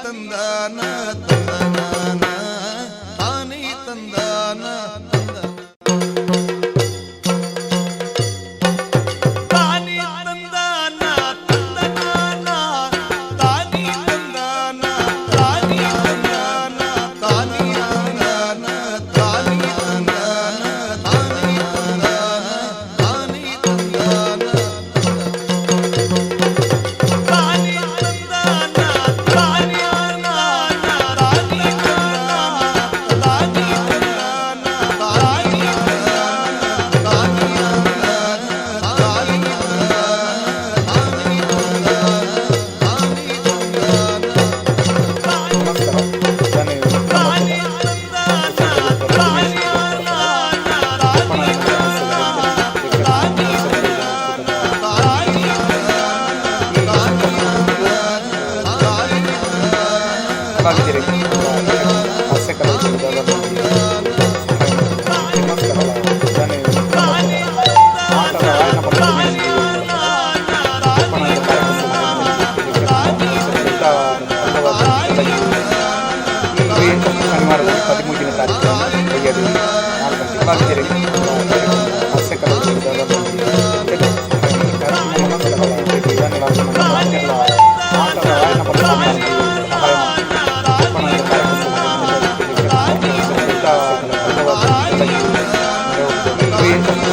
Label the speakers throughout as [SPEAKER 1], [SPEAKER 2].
[SPEAKER 1] ತಂದಾನ ತಂದನಾನ ತಾನಿ ತಂದಾನ ತಂದನ ತಾನಿ ತಂದಾನ ತಂದನಾನ ತಾನಿ ತಂದಾನ ತಾನಿ ತಂದಾನ ತಾನಿ ತಂದಾನ ತಾನಿ ತಂದಾನ ತಾನಿ ತಂದಾನ ತಾನಿ ತಂದಾನ ತಾನಿ ತಂದಾನ ತಾನಿ ತಂದಾನ ತಾನಿ ತಂದಾನ ತಾನಿ ತಂದಾನ ತಾನಿ ತಂದಾನ ತಾನಿ ತಂದಾನ ತಾನಿ ತಂದಾನ
[SPEAKER 2] ನಮಸ್ಕಾರ. ನಾನು ಕಲಾವಿದರಿಗೆ ಹಾಸ್ಯ ಶನಿವಾರದಲ್ಲಿ 13ನೇ ತಾರೀಕು ಕೈಯಲ್ಲಿ 4 ಗಂಟೆ ಕಲಾವಿದರಿಗೆ ಹಾಸ್ಯ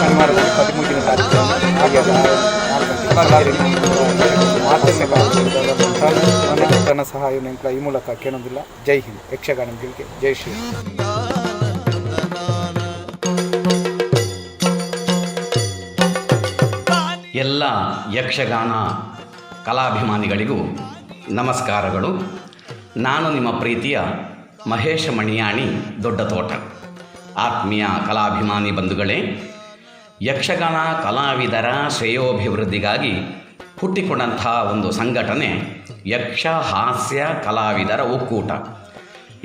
[SPEAKER 2] ಶನಿವಾರದಲ್ಲಿ 13ನೇ ತಾರೀಕು ಹಾಗೆ 4 ಗಂಟೆ ಕಲಾವಿದರಿಗೆ ಧನ ಸಹಾಯ ಈ ಮೂಲಕ ಕೇಳೋದಿಲ್ಲ. ಜೈ ಹಿಂದ್. ಯಕ್ಷಗಾನ ಗೆಲ್ಗೆ ಜೈ ಶ್ರೀ.
[SPEAKER 3] ಎಲ್ಲ ಯಕ್ಷಗಾನ ಕಲಾಭಿಮಾನಿಗಳಿಗೂ ನಮಸ್ಕಾರಗಳು. ನಾನು ನಿಮ್ಮ ಪ್ರೀತಿಯ ಮಹೇಶ ಮಣಿಯಾಣಿ ದೊಡ್ಡತೋಟ. ಆತ್ಮೀಯ ಕಲಾಭಿಮಾನಿ ಬಂಧುಗಳೇ, ಯಕ್ಷಗಾನ ಕಲಾವಿದರ ಶ್ರೇಯೋಭಿವೃದ್ಧಿಗಾಗಿ ಹುಟ್ಟಿಕೊಂಡಂಥ ಒಂದು ಸಂಘಟನೆ ಯಕ್ಷ ಹಾಸ್ಯ ಕಲಾವಿದರ ಒಕ್ಕೂಟ.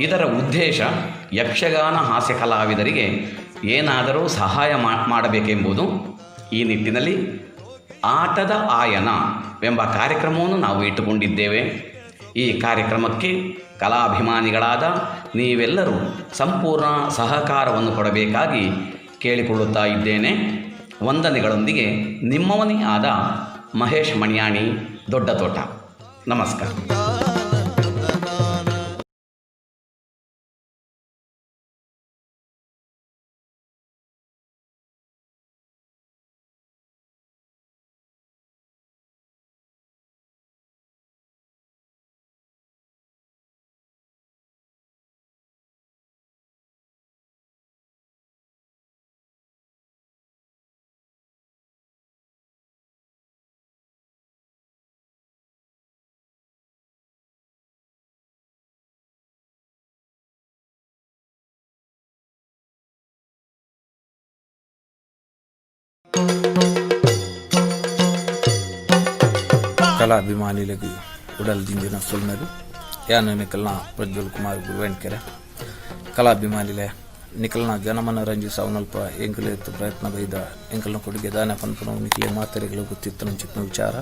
[SPEAKER 3] ಇದರ ಉದ್ದೇಶ ಯಕ್ಷಗಾನ ಹಾಸ್ಯ ಕಲಾವಿದರಿಗೆ ಏನಾದರೂ ಸಹಾಯ ಮಾಡಬೇಕೆಂಬುದು. ಈ ನಿಟ್ಟಿನಲ್ಲಿ ಆಟದ ಆಯನ ಎಂಬ ಕಾರ್ಯಕ್ರಮವನ್ನು ನಾವು ಇಟ್ಟುಕೊಂಡಿದ್ದೇವೆ. ಈ ಕಾರ್ಯಕ್ರಮಕ್ಕೆ ಕಲಾಭಿಮಾನಿಗಳಾದ ನೀವೆಲ್ಲರೂ ಸಂಪೂರ್ಣ ಸಹಕಾರವನ್ನು ಕೊಡಬೇಕಾಗಿ ಕೇಳಿಕೊಳ್ಳುತ್ತಾ ಇದ್ದೇನೆ. ವಂದನೆಗಳೊಂದಿಗೆ ನಿಮ್ಮವನೇ ಆದ ಮಹೇಶ್ ಮಣಿಯಾಣಿ ದೊಡ್ಡತೋಟ. ನಮಸ್ಕಾರ.
[SPEAKER 4] ಕಲಾಭಿಮಾನಿಗಳಿಗೆ ಉಡಲ್ ದಿಂಜಿನ ಸೊಲ್ಮೆಲು. ಯಾನು ನಿಕಲ್ನ ಪ್ರಜ್ವಲ್ ಕುಮಾರ್ ಗುರುವೆಣ್ಕೆರೆ. ಕಲಾಭಿಮಾನಿಲೆ, ನಿಕಲ್ನ ಜನಮನ ರಂಜಿಸಾವನಲ್ಪ ಎಂಕುಲು ಎತ್ತು ಪ್ರಯತ್ನ ಬೈದ. ಎಂಕಲ್ನ ಕೊಡುಗೆ ದಾನ ಪನ್ಪುನವು ನಿಕ್ಲೆ ಮಾತೆರೆಗ್ಲ ಗೊತ್ತಿತ್ತನಂಚಿತ್ತಿನ ವಿಚಾರ.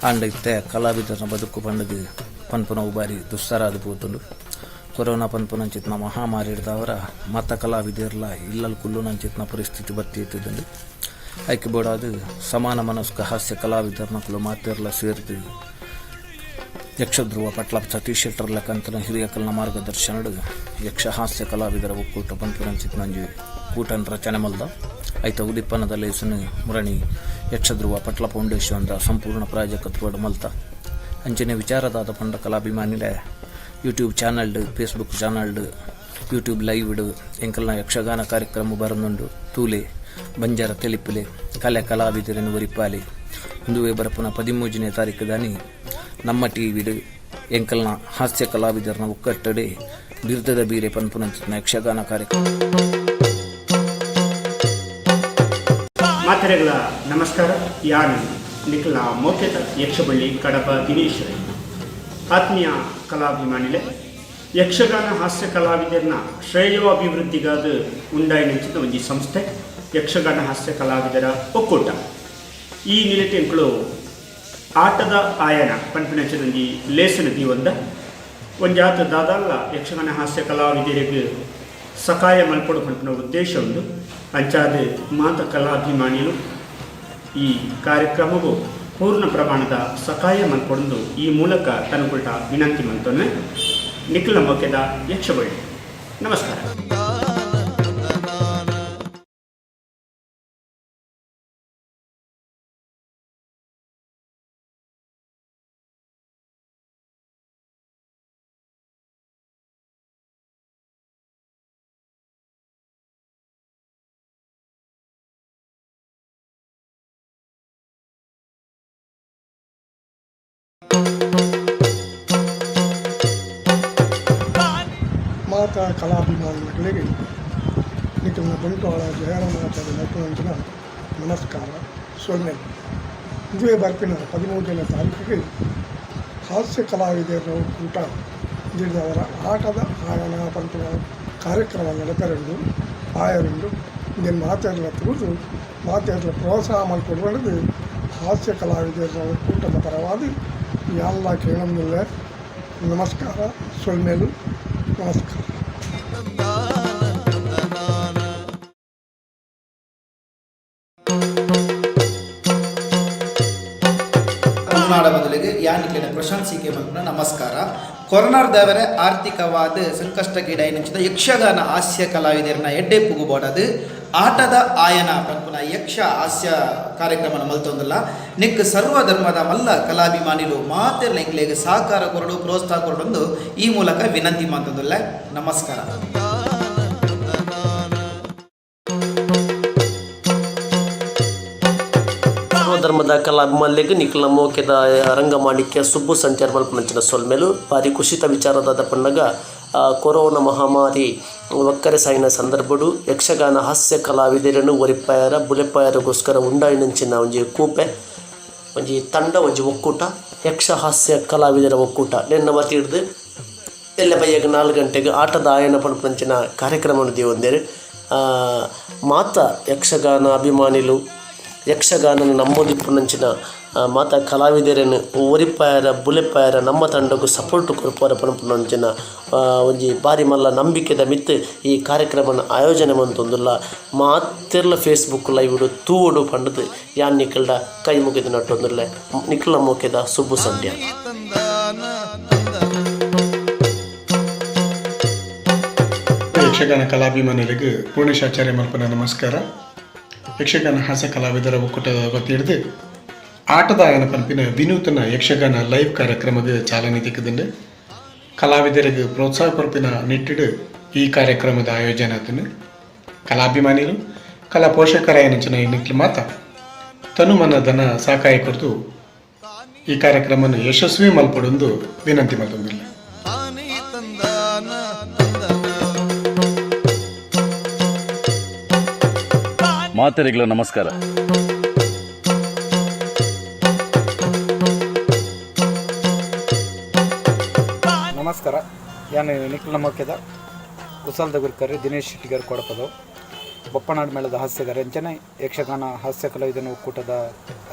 [SPEAKER 4] ಆಂಡ ಇತ್ತೆ ಕಲಾವಿದರನ ಬದುಕು ಪಂಡದು ಪನ್ಪುನವು ಬಾರಿ ದುಸ್ಸರಾದ ಪೋತುಂಡು. ಕೊರೋನಾ ಪನ್ಪುನಂಚಿತ್ತಿನ ಮಹಾಮಾರಿ ಹಿಡ್ದವರ ಮತ ಕಲಾವಿದರ್ಲ ಇಲ್ಲಲ್ ಕುಲ್ಲುನಂಚಿತ್ತಿನ ಪರಿಸ್ಥಿತಿ ಬತ್ತಿ ಇತ್ತುಂಡು. ಐಕೆ ಬೋಡಾದ್ ಸಮಾನ ಮನಸ್ಕ ಹಾಸ್ಯ ಕಲಾವಿದರ್ನಕುಲು ಮಾತೆರ್ಲ ಸೇರ್ದು ಯಕ್ಷಧ್ರುವ ಪಟ್ಲ ಸತೀಶ್ ಶೆಟ್ಟರ್ ಲೆಕ್ಕಂತನ ಹಿರಿಯಕಲ್ನ ಮಾರ್ಗದರ್ಶನಡು ಯಕ್ಷ ಹಾಸ್ಯ ಕಲಾವಿದರ ಒಕ್ಕೂಟ ಪನ್ಪುನಂಚಿತ್ತಿನಂಜಿ ಕೂಟನ್ ರಚನೆ ಮಲ್ದ. ಐತ ಉದಿಪ್ಪನದ ಲೇಸನ್ ಮುರಣಿ ಯಕ್ಷಧ್ರುವ ಪಟ್ಲ ಫೌಂಡೇಶನ್ ಸಂಪೂರ್ಣ ಪ್ರಾಯೋಜಕತ್ವಡ್ ಮಲ್ತ. ಅಂಚನೆ ವಿಚಾರದಾದ ಪಂಡ ಕಲಾಭಿಮಾನಿಲೆ, ಯೂಟ್ಯೂಬ್ ಚಾನಲ್ಡ್, ಫೇಸ್ಬುಕ್ ಚಾನಲ್ಡ್, ಯೂಟ್ಯೂಬ್ ಲೈವ್ಡ್ ಎಂಕಲ್ನ ಯಕ್ಷಗಾನ ಕಾರ್ಯಕ್ರಮ ಬರನುಂಡು. ತೂಲೆ, ಬಂಜಾರ ತೆಲಿಪುಲೆ, ಕಲೆ ಕಲಾವಿದರನ್ನು ಒರಿಪಾಲೆ. ಇಂದುವೆ ಬರಪುನ 13ನೇ ತಾರೀಕು ದಾನಿ ನಮ್ಮ ಟಿವಿಡ್ ಎಂಕಲ್ನ ಹಾಸ್ಯ ಕಲಾವಿದರನ ಒಕ್ಕಟ್ಟಡೆ ಬಿರ್ದದ ಬೀರೆ ಪನ್ಪುನಂಚಿತ್ತಿನ ಯಕ್ಷಗಾನ ಕಾರ್ಯಕ್ರಮ.
[SPEAKER 5] ಮಾತೆರೆಗ್ಲ ನಮಸ್ಕಾರ. ಯಾನ್ ನಿಕ್ಲ ಮೋಕೆತ ಯಕ್ಷಬಳ್ಳಿ ಕಡಪ ದಿನೇಶ್ ರೈ. ಆತ್ಮೀಯ ಕಲಾಭಿಮಾನಿಲೆ, ಯಕ್ಷಗಾನ ಹಾಸ್ಯ ಕಲಾವಿದರನ ಶ್ರೇಯೋ ಅಭಿವೃದ್ಧಿಗಾದ ಉಂಡಾಯಿನಂಚಿನ ಒಂಜಿ ಸಂಸ್ಥೆ ಯಕ್ಷಗಾನ ಹಾಸ್ಯ ಕಲಾವಿದರ ಒಕ್ಕೂಟ. ಈ ನಿಲೆಟೆಂಕುಲು ಆಟದ ಆಯನ ಪನ್ಪಿನಂಚಿನ ಒಂಜಿ ಲೇಸನ ದೀವೊಂದ. ಒಂಜಾತ ದಾದಲ್ಲ ಯಕ್ಷಗಾನ ಹಾಸ್ಯ ಕಲಾವಿದರಿಗೆ ಸಕಾಯ ಮಲ್ಪೊಡು ಪನ್ಪಿನ ಉದ್ದೇಶ ಉಂಡು. ಅಂಚಾದ ಮಾತ ಕಲಾಭಿಮಾನಿಲು ಈ ಕಾರ್ಯಕ್ರಮವು ಪೂರ್ಣ ಪ್ರಮಾಣದ ಸಕಾಯ ಮಲ್ಪೊಡೊಂದು ಈ ಮೂಲಕ ತನ್ಕುಲ್ಟ ವಿನಂತಿ ಮಲ್ತೊನ್ನೆ. ನಿಖಿಲ ಮೊಕ್ಕೆದ ಯಕ್ಷಬಳ್ಳಿ. ನಮಸ್ಕಾರ.
[SPEAKER 6] ಮಾತಾ ಕಲಾಭಿಮಾನಿಗಳಿಗೆ ನಿಖಿಲ್ನ ಬಂಟ್ವಾಳ ಜಯರಾಮಾಚಾರ್ಯ ನಟನಂಚಿನ ನಮಸ್ಕಾರ. ಸೊನ್ನೆ ಇದುವೇ ಬರ್ಪಿನ 13ನೇ ತಾರೀಕಿಗೆ ಹಾಸ್ಯ ಕಲಾವಿದರ ಕೂಟ ಅವರ ಆಟದ ಆಯನ ಪನ್ಪಿನ ಕಾರ್ಯಕ್ರಮ ನಡಪೆರುಂಡು ಆಯರುಂಡು. ಇಂದೆನ್ ಮಾತೆರ್ಲ ತೂದು ಮಾತೆರ್ಲ ಪ್ರೋತ್ಸಾಹ ಮಲ್ಪೊಡು ಹಾಸ್ಯ ಕಲಾವಿದರ ಕೂಟದ ಪರವಾದ ಯಾನ್ಲ ಕೇಳೊಂದುಲ್ಲೆ. ನಮಸ್ಕಾರ. ಸೊಲ್ಮೆಲು. ನಮಸ್ಕಾರ.
[SPEAKER 7] ತುಳುನಾಡ ಬದಲಿಗೆ ಯಾನಿಕ್ಲೆನ ಪ್ರಶಾಂತ್ ಸಿ ಕೆ ಮಲ್ಪುನ ನಮಸ್ಕಾರ. ಕೊರೋನಾರ್ದವರೆ ಆರ್ಥಿಕವಾದ ಸಂಕಷ್ಟಕ್ಕೀಡಾಯಿನಂಚಿನ ಯಕ್ಷಗಾನ ಹಾಸ್ಯ ಕಲಾವಿದರನ್ನ ಎಡ್ಡೆಪ್ಪುಗು ಬೋಡಾದ್ ಆಟದ ಆಯನ ಪನ್ಪುನ ಯಕ್ಷ ಹಾಸ್ಯ ಕಾರ್ಯಕ್ರಮನ ಮಲ್ತೊಂದುಲ್ಲ. ನೆಕ್ಕ್ ಸರ್ವ ಧರ್ಮದ ಮಲ್ಲ ಕಲಾಭಿಮಾನಿಲು ಮಾತೆರ್ಲ ಎಂಕ್ಲೆಗ್ ಸಹಕಾರ ಕೊರಡು, ಪ್ರೋತ್ಸಾಹ ಕೊರಡೊಂದು ಈ ಮೂಲಕ ವಿನಂತಿ ಮಲ್ತೊಂದುಲ್ಲೆ. ನಮಸ್ಕಾರ.
[SPEAKER 8] ಧರ್ಮದ ಕಲಾಭಿಮಾನಿಲೆಗ್ ನಿಕ್ಲ್ನ ಮೋಕೆದ ರಂಗಮಾಣಿಕ್ಯ ಸುಬ್ಬು ಸಂಚಾರ ಮಲ್ಪುನಂಚಿನ ಸೊಲ್ಮೆಲು. ಬಾರಿ ಕುಷಿತ ವಿಚಾರದಾದ ಪನ್ನಗ, ಕೊರೋನಾ ಮಹಾಮಾರಿ ಒಕ್ಕರೆ ಸಾಯಿನ ಸಂದರ್ಭಡು ಯಕ್ಷಗಾನ ಹಾಸ್ಯ ಕಲಾವಿದರನ್ನು ಒರಿಪಾಯರ ಬುಲೆಪಾಯರಗೋಸ್ಕರ ಉಂಡಾಯಿನಂಚಿನ ಒಂಜಿ ಕೂಪೆ, ಒಂಜಿ ತಂಡ, ಒಂಜಿ ಒಕ್ಕೂಟ, ಯಕ್ಷ ಹಾಸ್ಯ ಕಲಾವಿದರ ಒಕ್ಕೂಟ ನೆನ್ನ ವತಿಡ್ದು ಎಲ್ಲೆ ಬಯ್ಯಗ್ 4 ಗಂಟೆಗೆ ಆಟದ ಆಯನ ಪನ್ಪುನಂಚಿನ ಕಾರ್ಯಕ್ರಮ ದೀವೊಂದೆರ್. ಮಾತ ಯಕ್ಷಗಾನ ಅಭಿಮಾನಿಲು, ಯಕ್ಷಗಾನನ ನಂಬೊಂದಿಪ್ಪುನಂಚಿನ ಮಾತ ಕಲಾವಿದರನ್ನು ಒರಿಪಾಯರ ಬುಲೆಪಾಯರ ನಮ್ಮ ತಂಡಕ್ಕೂ ಸಪೋರ್ಟ್ ಕೊರ್ಪಾರ ಪನ್ಪುನಂಚಿನ ಒಂಜಿ ಬಾರಿ ಮಲ್ಲ ನಂಬಿಕೆದ ಮಿತ್ತ್ ಈ ಕಾರ್ಯಕ್ರಮನ ಆಯೋಜನೆ ಮಲ್ತೊಂದುಲ್ಲ. ಮಾತೆರ್ಲ ಫೇಸ್ಬುಕ್ ಲೈವ್ ತೂವೊಡು ಪಂಡುದು ಯಾನ್ ನಿಕಲ್ಡ ಕೈ ಮುಗಿದು ನಟ್ಟೊಂದುಲ್ಲೆ. ನಿಕಲ್ನ ಮೋಕೆದ ಸುಬ್ಬು ಸಂಡ್ಯ.
[SPEAKER 9] ಯಕ್ಷಗಾನ ಕಲಾಭಿಮಾನಿಗಳಿಗೆ ಪೂರ್ಣೇಶಾಚಾರ್ಯ ಮಲ್ಪನ ನಮಸ್ಕಾರ. ಯಕ್ಷಗಾನ ಹಾಸ್ಯ ಕಲಾವಿದರ ಒಕ್ಕೂಟದ ವತಿಯಿಡ್ದು ಆಟದ ಆಯನ ಪನ್ಪಿನ ವಿನೂತನ ಯಕ್ಷಗಾನ ಲೈವ್ ಕಾರ್ಯಕ್ರಮಕ್ಕೆ ಚಾಲನೆ ತಿಕ್ಕುದುಂಡು. ಕಲಾವಿದರಿಗೆ ಪ್ರೋತ್ಸಾಹ ಕೊರ್ಪಿನ ನಿಟ್ಟಿಡು ಈ ಕಾರ್ಯಕ್ರಮದ ಆಯೋಜನೆ ಆತನು. ಕಲಾಭಿಮಾನಿಲು, ಕಲಾ ಪೋಷಕರಾಯನಂಚಿನ ನಿಕ್ಲು ಮಾತ ತನುಮನ ಧನ ಸಹಕಾಯ ಕೊರ್ದು ಈ ಕಾರ್ಯಕ್ರಮವನ್ನು ಯಶಸ್ವಿ ಮಲ್ಪಡೊಂದು ವಿನಂತಿ ಮಲ್ತೊಂದುಲ್ಲೆ.
[SPEAKER 10] ಮಾತೆರೆಗ್ಲ ನಮಸ್ಕಾರ.
[SPEAKER 2] ನಮಸ್ಕಾರ. ಯಾನ್ ನಿಕ್ಲ್ನ ಮೋಕೆದ ಕುಸಲ್ದ ಗುರ್ಕರ್ ದಿನೇಶ್ ಶೆಟ್ಟಿಗಾರ್ ಕೊಡಪದವು, ಬಪ್ಪನಾಡು ಮೇಳದ ಹಾಸ್ಯಗಾರ, ಅಂಚನೆ ಯಕ್ಷಗಾನ ಹಾಸ್ಯ ಕಲಾವಿದನ ಒಕ್ಕೂಟದ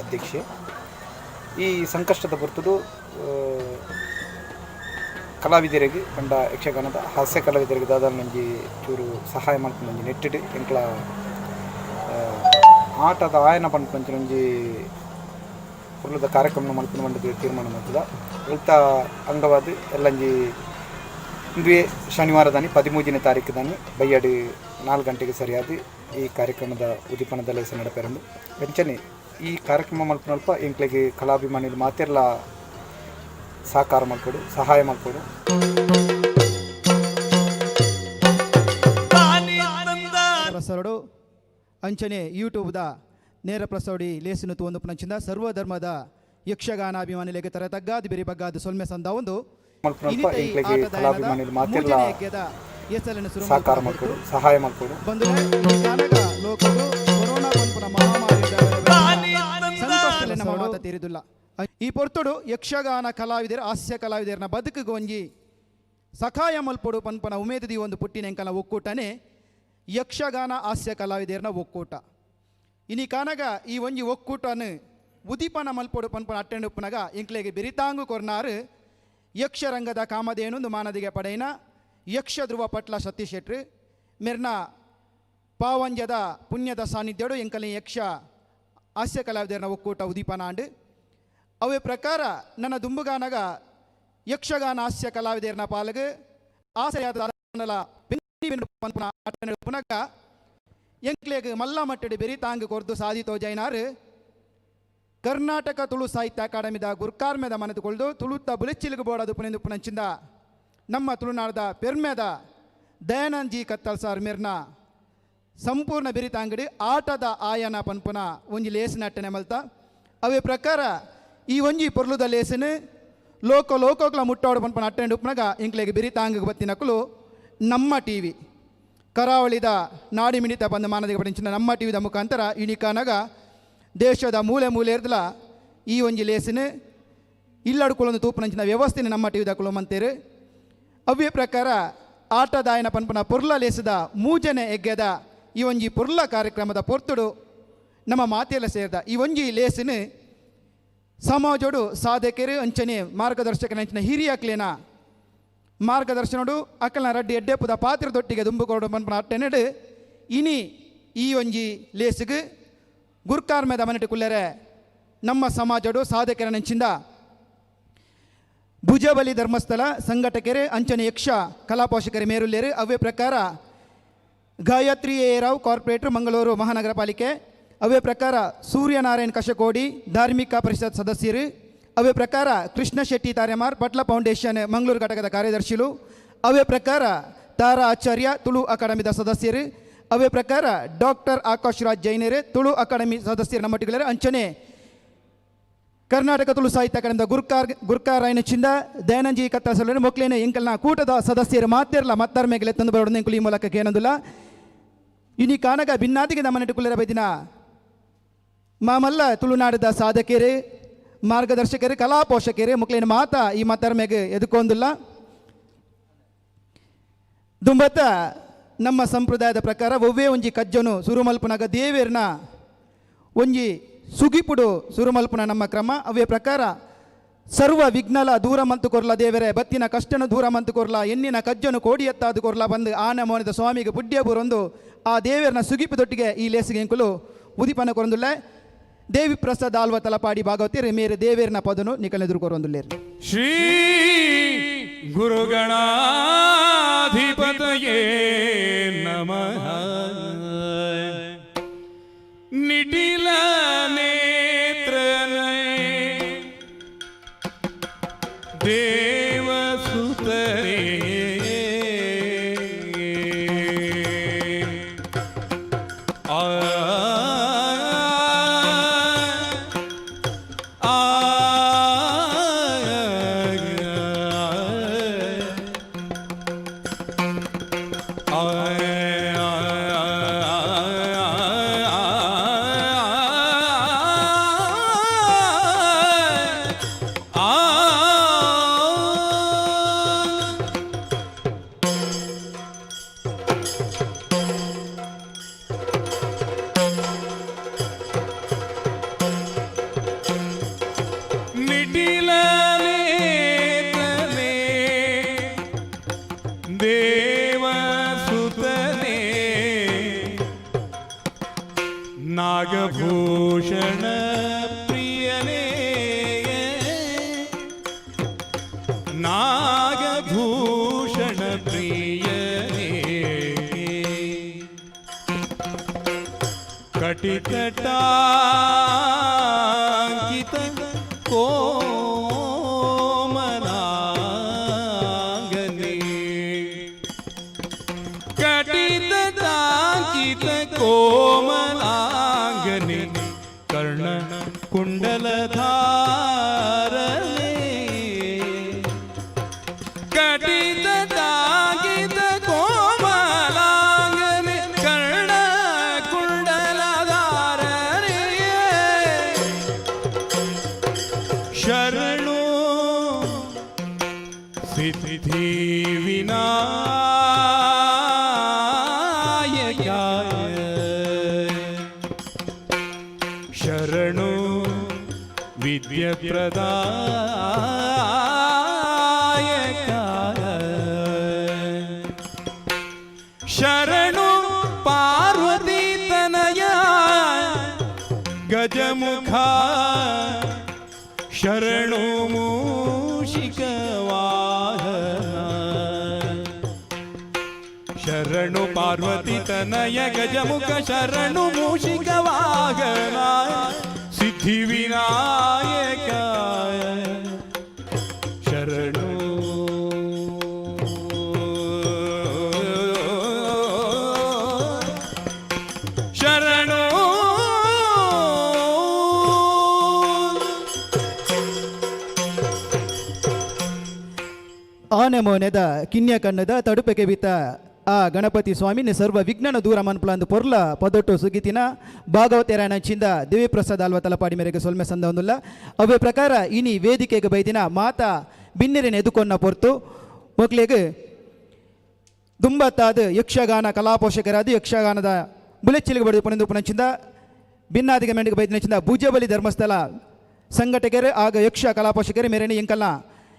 [SPEAKER 2] ಅಧ್ಯಕ್ಷೆ. ಈ ಸಂಕಷ್ಟದ ಪೊರ್ತುಡು ಕಲಾವಿದರಿಗೆ ಪಂಡ ಯಕ್ಷಗಾನದ ಹಾಸ್ಯ ಕಲಾವಿದರಿಗೆ ದಾದಾಲ್ ಒಂಜಿ ಚೂರು ಸಹಾಯ ಮಲ್ಪುನ ಒಂಜಿ ನೆಟ್ಟಿಡ್ ಎಂಕ್ಲ ಆಟದ ಆಯನ ಪನ್ಪುನಂಚಿನ ಒಂಜಿ ಪೊರ್ಲುದ ಕಾರ್ಯಕ್ರಮ ಮಲ್ಪುನ ಪಂಡುದು ತೀರ್ಮಾನ ಮಲ್ತುದ. ಅಲ್ತ ಅಂಗವಾದ್ ಎಲ್ಲಂಜಿ ಇಂದುವೆ ಶನಿವಾರದಾನಿ 13ನೇ ತಾರೀಕು ದಾನಿ ಬಯ್ಯಡ್ 4 ಗಂಟೆಗೆ ಸರಿಯಾದ ಈ ಕಾರ್ಯಕ್ರಮದ ಉದಿಪನದ ಲೇಸ ನಡಪೆರುಂಡು. ಅಂಚನೆ ಈ ಕಾರ್ಯಕ್ರಮ ಮಲ್ಪುನಲ್ಪ ಎಂಕ್ಲೆಗ್ ಕಲಾಭಿಮಾನಿಲು ಮಾತೆರ್ಲ ಸಹಕಾರ ಮಲ್ಪೊಡು, ಸಹಾಯ ಮಲ್ಪೊಡು.
[SPEAKER 11] ಪ್ರಸಾರಡು ಅಂಚನೆ ಯೂಟ್ಯೂಬ್ದ ನೇರ ಪ್ರಸೋಡಿ ಲೇಸಿನ ತೂವೊಂದು ಪುನಂಚಿಂದ ಸರ್ವಧರ್ಮದ ಯಕ್ಷಗಾನಾಭಿಮಾನಿಲೆಗ್ ತರ ತಗ್ಗಾದ್ ಬಿರಿ ಬಗ್ಗಾದ್ ಸೊಲ್ಮೆ ಸಂದ ಒಂದು
[SPEAKER 2] ಮಲ್ಪುನಲ್ಪ ಎಂಕ್ಲೆಗ್ ಕಲಾಭಿಮಾನಿಲು ಮಾತೆರ್ಲ ಸಹಕಾರ ಮಲ್ಪೊಡು, ಸಹಾಯ ಮಲ್ಪೊಡು.
[SPEAKER 11] ಬಂಧುಲೆ, ಈ ಕಾನಗ ಲೋಕಡು ಕೊರೋನಾ ಪನ್ಪುನ ಮಹಾಮಾರಿ ಸಂಕಷ್ಟಲೆ ನಮ್ಮ ಮಾತ ತೀರಿದುಲ್ಲ. ಈ ಪೊರ್ತುಡು ಯಕ್ಷಗಾನ ಕಲಾವಿದರ, ಹಾಸ್ಯ ಕಲಾವಿದರನ ಬದುಕುಗೆ ಒಂಜಿ ಸಖಾಯ ಮಲ್ಪೊಡು ಪನ್ಪನ ಉಮೇದದಿ ಒಂದು ಪುಟ್ಟಿನ ಎಂಕಲ್ನ ಒಕ್ಕೂಟನೆ ಯಕ್ಷಗಾನ ಹಾಸ್ಯ ಕಲಾವಿದರನ ಒಕ್ಕೂಟ. ಇನಿ ಕಾನಗ ಈ ಒಂಜಿ ಒಕ್ಕೂಟನು ಉದಿಪನ ಮಲ್ಪೊಡು ಪನ್ಪನ ಅಟ್ಟೆಂಡು ಉಪ್ಪುನಗ ಎಂಕ್ಲೆಗ್ ಬೆರಿತಾಂಗು ಕೊರ್ನಾರು ಯಕ್ಷರಂಗದ ಕಾಮಧೇನು ಮಾನದಿಗೆ ಪಡೆಯಿನ ಯಕ್ಷ ಧ್ರುವ ಪಟ್ಲ ಸತೀಶ್ ಶೆಟ್ರು ಮೆರ್ನ ಪಾವಂಜದ ಪುಣ್ಯದ ಸಾನ್ನಿಧ್ಯಡು ಎಂಕಲಿ ಯಕ್ಷ ಹಾಸ್ಯ ಕಲಾವಿದರನ ಒಕ್ಕೂಟ ಉದೀಪನ ಆಂಡ್. ಅವೇ ಪ್ರಕಾರ ನನ್ನ ದುಂಬುಗಾನಗ ಯಕ್ಷಗಾನ ಹಾಸ್ಯ ಕಲಾವಿದರನ ಪಾಲಗ ಆಸೆಯಾದ ಪುನಗ ಎಂಕ್ಲೆಗ್ ಮಲ್ಲ ಮಟ್ಟಡಿ ಬೆರಿ ತಾಂಗ್ ಕೊರ್ದು ಸಾಧಿತೋ ಜೈನಾರು ಕರ್ನಾಟಕ ತುಳು ಸಾಹಿತ್ಯ ಅಕಾಡೆಮಿದ ಗುರ್ಕಾರ್ಮೆದ ಮನತುಕೊಳ್ದು ತುಳುತ್ತ ಬುಲೆಚ್ಚಿಲಿಗೆ ಬೋಡದು ಪುನೆಂದು ಪುನಂಚಿಂದ ನಮ್ಮ ತುಳುನಾಡದ ಪೆರ್ಮೆದ ದಯಾನಂದ್ ಜಿ ಕತ್ತಲ್ ಸಾರ್ ಮಿರ್ನ ಸಂಪೂರ್ಣ ಬಿರಿತಾಂಗಡಿ ಆಟದ ಆಯನ ಪನ್ಪುನ ಒಂಜಿ ಲೇಸಿನ ಅಟ್ಟನೆ ಮಲ್ತ. ಅವೇ ಪ್ರಕಾರ ಈ ಒಂಜಿ ಪೊರ್ಲುದ ಲೇಸಿನ ಲೋಕ ಲೋಕೋಗ್ಲ ಮುಟ್ಟೋಡು ಪನ್ಪುನ ಅಟ್ಟನೆ ಉಪ್ಪುನಗ ಎಂಕ್ಲೆಗ್ ಬಿರಿತಾಂಗ್ ಬತ್ತಿನಕುಲು ನಮ್ಮ ಟಿ ವಿ ಕರಾವಳಿದ ನಾಡಿ ಮಿಡಿತ ಬಂದ ಮಾನದಿಗೆ ಪಡಿಂಚಿನ ನಮ್ಮ ಟಿ ವಿದ ಮುಖಾಂತರ ಇಣಿಕಾನಗ ದೇಶದ ಮೂಲೆ ಮೂಲೆ ಇರ್ದಲ ಈ ಒಂಜಿ ಲೇಸಿನ ಇಲ್ಲಡುಕೊಳ್ಳೊಂದು ತೂಪುನಂಚಿನ ವ್ಯವಸ್ಥೆನ ನಮ್ಮ ಟಿ ವಿದ ಕುಲಮಂತೇರು. ಅವ್ಯ ಪ್ರಕಾರ ಆಟದಾಯನ ಪನ್ಪನ ಪೊರ್ಲ ಲೇಸದ ಮೂಜನೆ ಎಗ್ಗೆದ ಈ ಒಂಜಿ ಪೊರ್ಲ ಕಾರ್ಯಕ್ರಮದ ಪೊರ್ತುಡು ನಮ್ಮ ಮಾತೆಲ್ಲ ಸೇರಿದ ಈ ಒಂಜಿ ಲೇಸಿನ ಸಮಾಜೋಡು ಸಾಧಕರು ಅಂಚನೆ ಮಾರ್ಗದರ್ಶಕನ ಅಂಚಿನ ಹಿರಿಯಕ್ಲೇನ ಮಾರ್ಗದರ್ಶನೋಡು ಅಕ್ಕಲ್ನ ರಡ್ಡಿ ಎಡ್ಡೆಪ್ಪುದ ಪಾತ್ರದೊಟ್ಟಿಗೆ ದುಂಬುಕೊರಡು ಪನ್ಪನ ಅಟ್ಟೆನೆಡು ಇನಿ ಈ ಒಂಜಿ ಲೇಸಿಗೆ ಗುರ್ಕಾರ್ಮೆದ ಮನೆಟು ಕುಲ್ಲೆರೆ ನಮ್ಮ ಸಮಾಜಡು ಸಾಧಕರ ನೆಂಚಿಂದ ಭುಜಬಲಿ ಧರ್ಮಸ್ಥಳ ಸಂಘಟಕರು ಅಂಚನೆ ಯಕ್ಷ ಕಲಾಪೋಷಕರು ಮೇರುಲ್ಲೇರು. ಅವೇ ಪ್ರಕಾರ ಗಾಯತ್ರಿ ಎ ರಾವ್ ಕಾರ್ಪೊರೇಟರ್ ಮಂಗಳೂರು ಮಹಾನಗರ ಪಾಲಿಕೆ. ಅವೇ ಪ್ರಕಾರ ಸೂರ್ಯನಾರಾಯಣ್ ಕಶಕೋಡಿ ಧಾರ್ಮಿಕ ಪರಿಷತ್ ಸದಸ್ಯರು. ಅವೇ ಪ್ರಕಾರ ಕೃಷ್ಣ ಶೆಟ್ಟಿ ತಾರೆಮಾರ್ ಪಟ್ಲ ಫೌಂಡೇಶನ್ ಮಂಗಳೂರು ಘಟಕದ ಕಾರ್ಯದರ್ಶಿಗಳು. ಅವೇ ಪ್ರಕಾರ ತಾರಾ ಆಚಾರ್ಯ ತುಳು ಅಕಾಡೆಮಿದ ಸದಸ್ಯರು. ಅವೇ ಪ್ರಕಾರ ಡಾಕ್ಟರ್ ಆಕಾಶ್ ರಾಜ್ ಜೈನರು ತುಳು ಅಕಾಡೆಮಿ ಸದಸ್ಯರು ನಮ್ಮೊಟ್ಟಿಗೆ ಅಂಚನೆ ಕರ್ನಾಟಕ ತುಳು ಸಾಹಿತ್ಯ ಅಕಾಡೆಮಿದ ಗುರ್ಕಾರ್ ಚಿಂದ ದಯಾನಂಜಿ ಕತ್ತಸಲು ಮೊಕ್ಲೇನ ಎಂಕಲ್ನ ಕೂಟದ ಸದಸ್ಯರು ಮಾತಿರಲ್ಲ ಮತ್ತಾರ ಮೇಗಲೆ ತಂದು ಬರೋಡು ಎಂಕುಲು ಈ ಮೂಲಕ ಏನಂದಿಲ್ಲ. ಇನಿ ಕಾನಗ ಭಿನ್ನಾದಿಗೆ ನಮ್ಮನೆಟ್ಟು ಕುಲ್ಲರ ಬೈದಿನ ಮಾಮಲ್ಲ ತುಳುನಾಡದ ಸಾಧಕರು ಮಾರ್ಗದರ್ಶಕರು ಕಲಾ ಪೋಷಕರು ಮುಕ್ಲೇನ ಮಾತಾ ಈ ಮಾತಾರ ಮೇಗ ಎದುಕೊಂದಿಲ್ಲ. ದುಂಬತ್ತ ನಮ್ಮ ಸಂಪ್ರದಾಯದ ಪ್ರಕಾರ ಒವ್ವೇ ಒಂಜಿ ಕಜ್ಜನು ಸುರುಮಲ್ಪುನಗ ದೇವೇರ್ನ ಒಂಜಿ ಸುಗಿಪುಡು ಸುರುಮಲ್ಪುನ ನಮ್ಮ ಕ್ರಮ. ಅವೇ ಪ್ರಕಾರ ಸರ್ವ ವಿಘ್ನಲ ದೂರ ಮಂತು ಕೊರ್ಲ ದೇವರೇ ಬತ್ತಿನ ಕಷ್ಟನು ದೂರ ಮಂತು ಕೊರ್ಲ ಎನ್ನಿನ ಕಜ್ಜನು ಕೋಡಿ ಎತ್ತಾದು ಕೊರ್ಲ ಬಂದು ಆನ ಮೋನಿದ ಸ್ವಾಮಿಗೆ ಪುಡ್ಯ ಬುರೊಂದು ಆ ದೇವರನ ಸುಗಿಪು ದೊಟ್ಟಿಗೆ ಈ ಲೇಸಿಗೆ ಎಂಕುಲು ಉದಿಪನ ಕೊರೊಂದುಲ್ಲೆ. ದೇವಿ ಪ್ರಸಾದ್ ಆಲ್ವ ತಲಪಾಡಿ ಭಾಗವತಿ ಮೇರೆ ದೇವೇರ್ನ ಪದನು ನಿಕಲೆದುರು ಕೊರೊಂದುಲ್ಲೇರು.
[SPEAKER 12] ಶ್ರೀ ಗುರುಗಣಾಧಿಪತಯೇ ನಮಃ. ನಿಟಿಲ ನೇತ್ರನೇ ದೇವಸುತರೇ ಆ ಆ ನಿಟಿಲ ನೇತ್ರನೇ ದೇವಸುತನೇ ನಾಗಭೂಷಣ ಪ್ರಿಯನೇ ನಾಗಭೂಷಣ ಪ್ರಿಯನೇ ಕಟಿತಟಾಂಕಿತ ಕೋಮಲಾಂಗನೆ ಕಟಿತಟಾಂಕಿತ ಕೋಮಲಾಂಗನೆ ಕರ್ಣ ಕುಂಡಲಧಾರನೆ ಕಟಿತಟಾಂಕಿತ ಕೋಮಲಾಂಗನೆ ಕರ್ಣ ಕುಂಡಲಧಾರನೆ ಶರಣು ಸಿದ್ಧಿ ವಿನಾಯಕ ಶರಣು ವಿದ್ಯ ಪ್ರದಾಯಕ. ಶರಣು ಮೂಷಿಕ ವಾಹನ. ಶರಣು ಪಾರ್ವತಿ ತನಯ ಗಜಮುಖ ಶರಣು ಮೂಷಿಕ ವಾಹನ ಸಿದ್ಧಿ ವಿನಾಯಕ ಶರಣು. ಶರಣು.
[SPEAKER 11] ಆನೆ ಮೋನೆದ ಕಿನ್ಯ ಕಣ್ಣದ ತಡುಪೆಗೆ ಬಿತ್ತ ಆ ಗಣಪತಿ ಸ್ವಾಮಿನ ಸರ್ವ ವಿಘ್ನನ ದೂರ ಮನ್ಪುಲಂದು ಪೊರ್ಲ ಪದೊಟ್ಟು ಸುಗಿತಿನ ಭಾಗವತೆರಾಯಣ ಚಿಂದ ದೇವಿಪ್ರಸಾದ್ ಆಲ್ವ ತಲಪಾಡಿ ಮೇರೆಗೆ ಸೊಲ್ಮೆ ಸಂದ ಒಂದುಲ್ಲ. ಅವೇ ಪ್ರಕಾರ ಇನಿ ವೇದಿಕೆಗೆ ಬೈದಿನ ಮಾತಾ ಬಿನ್ನೆರಿನ ಎದುಕೊನ್ನ ಪೊರ್ತು ಮೊಕ್ಲೆಗ್ ದುಂಬತ್ತಾದ ಯಕ್ಷಗಾನ ಕಲಾಪೋಷಕರಾದ ಯಕ್ಷಗಾನದ ಬುಲೆಚ್ಚಿಲಿಗೆ ಬಡಿದು ಪುನಂದು ಪುನಂಚಿಂದ ಭಿನ್ನಾದಿಗೆ ಮೆಂಡಿಗೆ ಬೈದಿನ ಭುಜಬಲಿ ಧರ್ಮಸ್ಥಳ ಸಂಘಟಕರು ಆಗ ಯಕ್ಷ ಕಲಾಪೋಷಕರು ಮೇರೆನ ಎಂಕಲ್ನ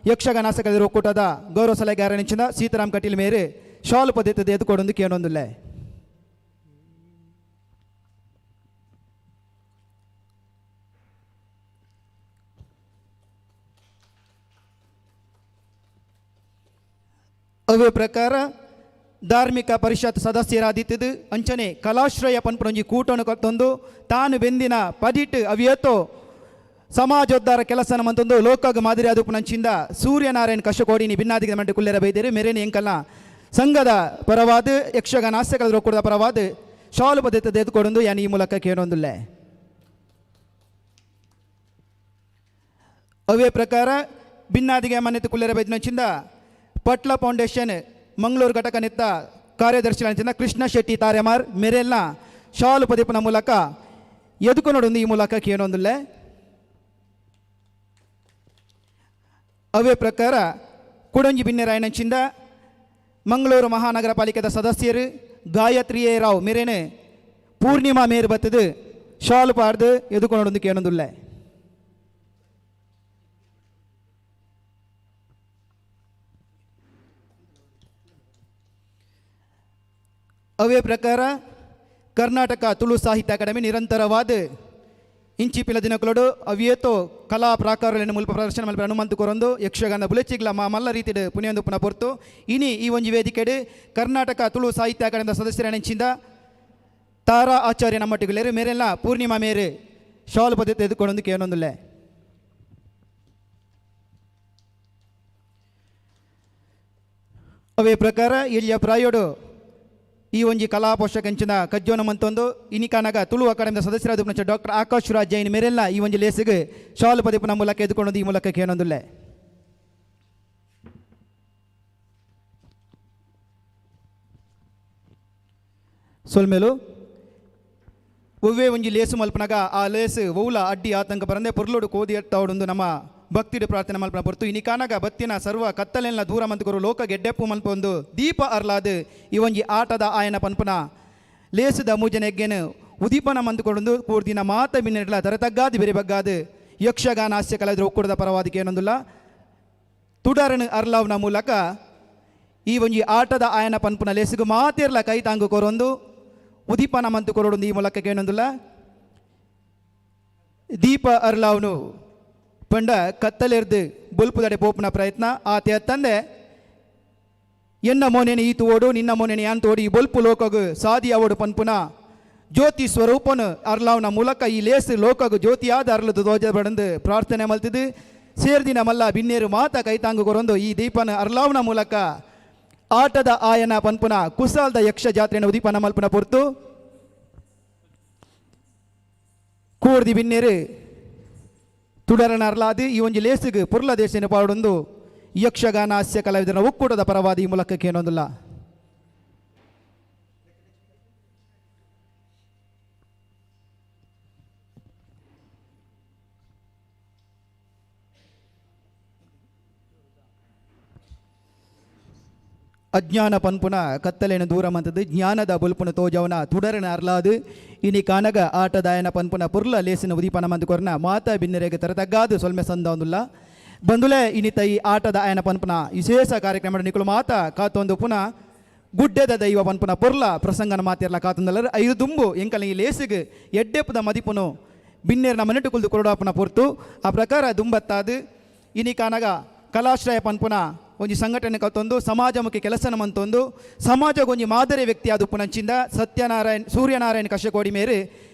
[SPEAKER 11] ಯಕ್ಷಗಾನ ಆಸಕರ ಒಕ್ಕೂಟದ ಗೌರವ ಸಲಹೆಗಾರನಿಂದ ಸೀತಾರಾಮ್ ಕಟೀಲ್ ಮೇರೆ ಶಾಲು ಪದ್ಧತಿ ಎದುಕೊಡೊಂದು ಕೇಳೊಂದುಲ್ಲೆ. ಅವೇ ಪ್ರಕಾರ ಧಾರ್ಮಿಕ ಪರಿಷತ್ ಸದಸ್ಯರಾದಿತ್ತದು ಅಂಚನೆ ಕಲಾಶ್ರಯ ಪನ್ಪುನೊಂಜಿ ಕೂಟನು ಕತ್ತೊಂದು ತಾನು ಬೆಂದಿನ ಪದಿಟ್ ಅವಿಯತ್ತೋ ಸಮಾಜೋದ್ಧಾರ ಕೆಲಸನ ಮಂತೊಂದು ಲೋಕಗ ಮಾದರಿ ಅದು ಪುನಂಚಿಂದ ಸೂರ್ಯನಾರಾಯಣ ಕಶಕೋಡಿನಿ ಭಿನ್ನಾದಿಗೆ ಮಂಟೆ ಕುಲ್ಲೆರ ಬೈದೇರು ಮೇರೇನಿ ಎಂಕಲ್ನ ಸಂಘದ ಪರವಾದ ಯಕ್ಷಗಾನ ಹಾಸ್ಯಕಲ ಒಕ್ಕೂಟದ ಪರವಾದ ಶಾಲು ಪದ್ಧತಿ ಎದ್ಕೊಡೊಂದು ಯಾನ್ ಈ ಮೂಲಕ ಕೇಳೊಂದುಲ್ಲೆ. ಅವೇ ಪ್ರಕಾರ ಭಿನ್ನಾದಿಗೆ ಮನೆತು ಕುಲ್ಲೆರ ಬೈದಿನಂಚಿಂದ ಪಟ್ಲ ಫೌಂಡೇಶನ್ ಮಂಗಳೂರು ಘಟಕ ನಿತ್ತ ಕಾರ್ಯದರ್ಶಿ ಕೃಷ್ಣ ಶೆಟ್ಟಿ ತಾರೆಮಾರ್ ಮೆರೆಲ್ನ ಶಾಲು ಪದೀಪನ ಮೂಲಕ ಎದುಕೊನೊಡೊಂದು ಈ ಮೂಲಕ ಕೇಳೊಂದುಲ್ಲೆ. ಅವೇ ಪ್ರಕಾರ ಕುಡಂಜಿ ಬಿನ್ನೆರಾಯನಂಚಿಂದ ಮಂಗಳೂರು ಮಹಾನಗರ ಪಾಲಿಕೆದ ಸದಸ್ಯರು ಗಾಯತ್ರಿ ಎ ರಾವ್ ಮೇರೇನೆ ಪೂರ್ಣಿಮಾ ಮೇರು ಬತ್ತದು ಶಾಲು ಪಾಡ್ದು ಎದುಕೊನೊಡೊಂದು ಕೇಳೊಂದುಲ್ಲೆ. ಅವೇ ಪ್ರಕಾರ ಕರ್ನಾಟಕ ತುಳು ಸಾಹಿತ್ಯ ಅಕಾಡೆಮಿ ನಿರಂತರವಾದ ಇಂಚಿಪಿಲ ದಿನಕುಲಡು ಅವಿಯೇತೋ ಕಲಾ ಪ್ರಾಕಾರಗಳನ್ನು ಮುಲ್ಪ ಪ್ರದರ್ಶನ ಮಲ್ಪ ಹನುಮಂತ ಕೊರೊಂದು ಯಕ್ಷಗಾನ ಬುಲೆಚಿಗ್ಲ ಮಾ ಮಲ್ಲ ರೀತಿಡ್ ಪುನಿಯೊಂದು ಪುನ ಪೊರ್ತು ಇನಿ ಈ ಒಂಜಿ ವೇದಿಕೆಡ್ ಕರ್ನಾಟಕ ತುಳು ಸಾಹಿತ್ಯ ಅಕಾಡೆಮಿದ ಸದಸ್ಯರ ತಾರಾ ಆಚಾರ್ಯ ನಮ್ಮಟ್ಟಿಗುಲೇರು ಮೇರೆಲ್ಲ ಪೂರ್ಣಿಮಾ ಮೇರು ಶಾಲು ಪದ್ಧತಿ ಎದುಕೊಂಡೊಂದು ಕೇಳೊಂದುಲ್ಲೆ. ಅವೇ ಪ್ರಕಾರ ಎಲ್ಲಿಯ ಪ್ರಾಯೋಡು ಈ ಒಂಜಿ ಕಲಾ ಪೋಷಕಂಚಿನ ಕಜ್ಜೋನ ಮಂತೊಂದು ಇನಿಕಾನಗ ತುಳು ಅಕಾಡೆಮಿದ ಸದಸ್ಯರಾದ ಡಾಕ್ಟರ್ ಆಕಾಶ್ ರಾಜ್ ಜೈನ್ ಮೇರೆಲ್ಲ ಈ ಒಂಜಿ ಲೇಸಿಗೆ ಶಾಲು ಪದಿಪನ ಮೂಲಕ ಎದುಕೊಂಡು ಈ ಮೂಲಕ ಕೇಳೊಂದುಲ್ಲೆ. ಸೊಲ್ಮೇಲು ಒವ್ವೇ ಒಂಜಿ ಲೇಸು ಮಲ್ಪನಾಗ ಆ ಲೇಸು ಒವ್ಲ ಅಡ್ಡಿ ಆತಂಕ ಬರಂದೆ ಪೊರ್ಲೋಡು ಕೋದಿ ಎತ್ತಾವಡೊಂದು ನಮ್ಮ ಭಕ್ತಿಡು ಪ್ರಾರ್ಥನೆ ಮಲ್ಪನ ಪೊರ್ತು ಇನಿಕಾನಗ ಬತ್ತಿನ ಸರ್ವ ಕತ್ತಲೆಲ್ಲ ದೂರ ಮಂತುಕೊರು ಲೋಕ ಗೆಡ್ಡೆಪ್ಪು ಮಲ್ಪೊಂದು ದೀಪ ಅರ್ಲಾದು ಈ ಒಂಜಿ ಆಟದ ಆಯನ ಪನ್ಪುನ ಲೇಸುದ ಮೂಜನೆಗ್ಗೆನು ಉದೀಪನ ಮಂದುಕೊಡೊಂದು ಕೂರ್ದಿನ ಮಾತ ಬಿನ್ನೆಡ್ಲ ತರತಗ್ಗಾದು ಬೇರೆ ಬಗ್ಗಾದು ಯಕ್ಷಗಾನ ಹಾಸ್ಯ ಕಲಾವಿದರು ಒಕ್ಕೂಟದ ಪರವಾದಿಕೆ ಏನೊಂದುಲ್ಲ ತುಡರನು ಅರ್ಲಾವ್ನ ಮೂಲಕ ಈ ಒಂಜಿ ಆಟದ ಆಯನ ಪನ್ಪುನ ಲೇಸುಗು ಮಾತಿರ್ಲ ಕೈ ತಾಂಗು ಕೊರೊಂದು ಉದೀಪನ ಮಂತು ಕೊರೊಂದು ಈ ಮೂಲಕ ಏನೊಂದುಲ್ಲ. ದೀಪ ಅರ್ಲಾವ್ನು ಪಂಡ ಕತ್ತಲೆರ್ದು ಬೊಲ್ಪುದಡೆ ಪೋಪುನ ಪ್ರಯತ್ನ ಆತೆ ತಂದೆ ಎನ್ನ ಮೋನೆನೆ ಈ ತೋಡು ನಿನ್ನ ಮೋನೆನೆ ಯಾನ್ ತೋಡು ಈ ಬೊಲ್ಪು ಲೋಕಗು ಸಾದಿ ಅವಡು ಪನ್ಪುನ ಜ್ಯೋತಿ ಸ್ವರೂಪನು ಅರ್ಲಾವ್ನ ಮೂಲಕ ಈ ಲೇಸು ಲೋಕಗು ಜ್ಯೋತಿಯಾದ ಅರ್ಲದು ದೋಜ ಬಡಂದು ಪ್ರಾರ್ಥನೆ ಮಲ್ತಿದ್ದು ಸೇರ್ದಿನ ಮಲ್ಲ ಬಿನ್ನೇರು ಮಾತ ಕೈತಾಂಗು ಕೊರೊಂದು ಈ ದೀಪನ ಅರ್ಲಾವ್ನ ಮೂಲಕ ಆಟದ ಆಯನ ಪನ್ಪುನ ಕುಸಾಲ್ದ ಯಕ್ಷ ಜಾತ್ರೆನ ಉದೀಪನ ಮಲ್ಪುನ ಪೊರ್ತು ಕೂರ್ದಿ ಬಿನ್ನೇರು ತುಡರನ ಅರ್ಲಾದಿ ಈ ಒಂಜಿ ಲೇಸಿಗೆ ಪುರ್ಲ ದೇಶನ ಪಾಡೊಂದು ಯಕ್ಷಗಾನ ಹಾಸ್ಯ ಕಲಾವಿದರ ಒಕ್ಕೂಟದ ಪರವಾದ ಈ ಮೂಲಕ ಕೇನೊಂದುಲ್ಲ. ಅಜ್ಞಾನ ಪನ್ಪುನ ಕತ್ತಲೆನ ದೂರ ಮಂತದ್ದು ಜ್ಞಾನದ ಬೊಲ್ಪುನ ತೋಜವನ ತುಡರನ ಅರ್ಲಾದು ಇನಿ ಕಾನಗ ಆಟದಾಯನ ಪನ್ಪುನ ಪುರ್ಲ ಲೇಸಿನ ಉದೀಪನ ಮಂದು ಕೊರ್ನ ಮಾತಾ ಬಿನ್ನೆರೆಗೆ ತರತಗ್ಗಾದು ಸೊಲ್ಮೆ ಸಂದ ಒಂದುಲ್ಲ ಬಂದುಲೆ ಇನಿತ ಈ ಆಟದ ಆಯನ ಪನ್ಪುನ ವಿಶೇಷ ಕಾರ್ಯಕ್ರಮ ನಿಕುಲು ಮಾತಾ ಕಾತೊಂದು ಪುನಃ ಗುಡ್ಡೆದ ದೈವ ಪನ್ಪುನ ಪೊರ್ಲ ಪ್ರಸಂಗನ ಮಾತಿರ್ಲ ಕಾತೊಂದಲ್ಲರು ಐದು ದುಂಬು ಎಂಕಲ ಈ ಲೇಸಿಗೆ ಎಡ್ಡೆಪ್ಪದ ಮದಿಪುನು ಬಿನ್ನೇರ್ನ ಮನೆಟು ಕುಲ್ದು ಕೊರಡಾಪುನ ಪೊರ್ತು. ಆ ಪ್ರಕಾರ ದುಂಬತ್ತಾದು ಇನಿಕಾನಗ ಕಲಾಶ್ರಯ ಪನ್ಪುನ ಒಂಜಿ ಸಂಘಟನೆ ಕತ್ತೊಂದು ಸಮಾಜಮುಖಿ ಕೆಲಸನ ಮಂತೊಂದು ಸಮಾಜಗೊಂಜಿ ಮಾದರಿ ವ್ಯಕ್ತಿ ಆದ ಉಪ್ಪುನಂಚಿಂದ ಸತ್ಯನಾರಾಯಣ್ ಸೂರ್ಯನಾರಾಯಣ್ ಕಶಕೋಡಿ ಮೇರು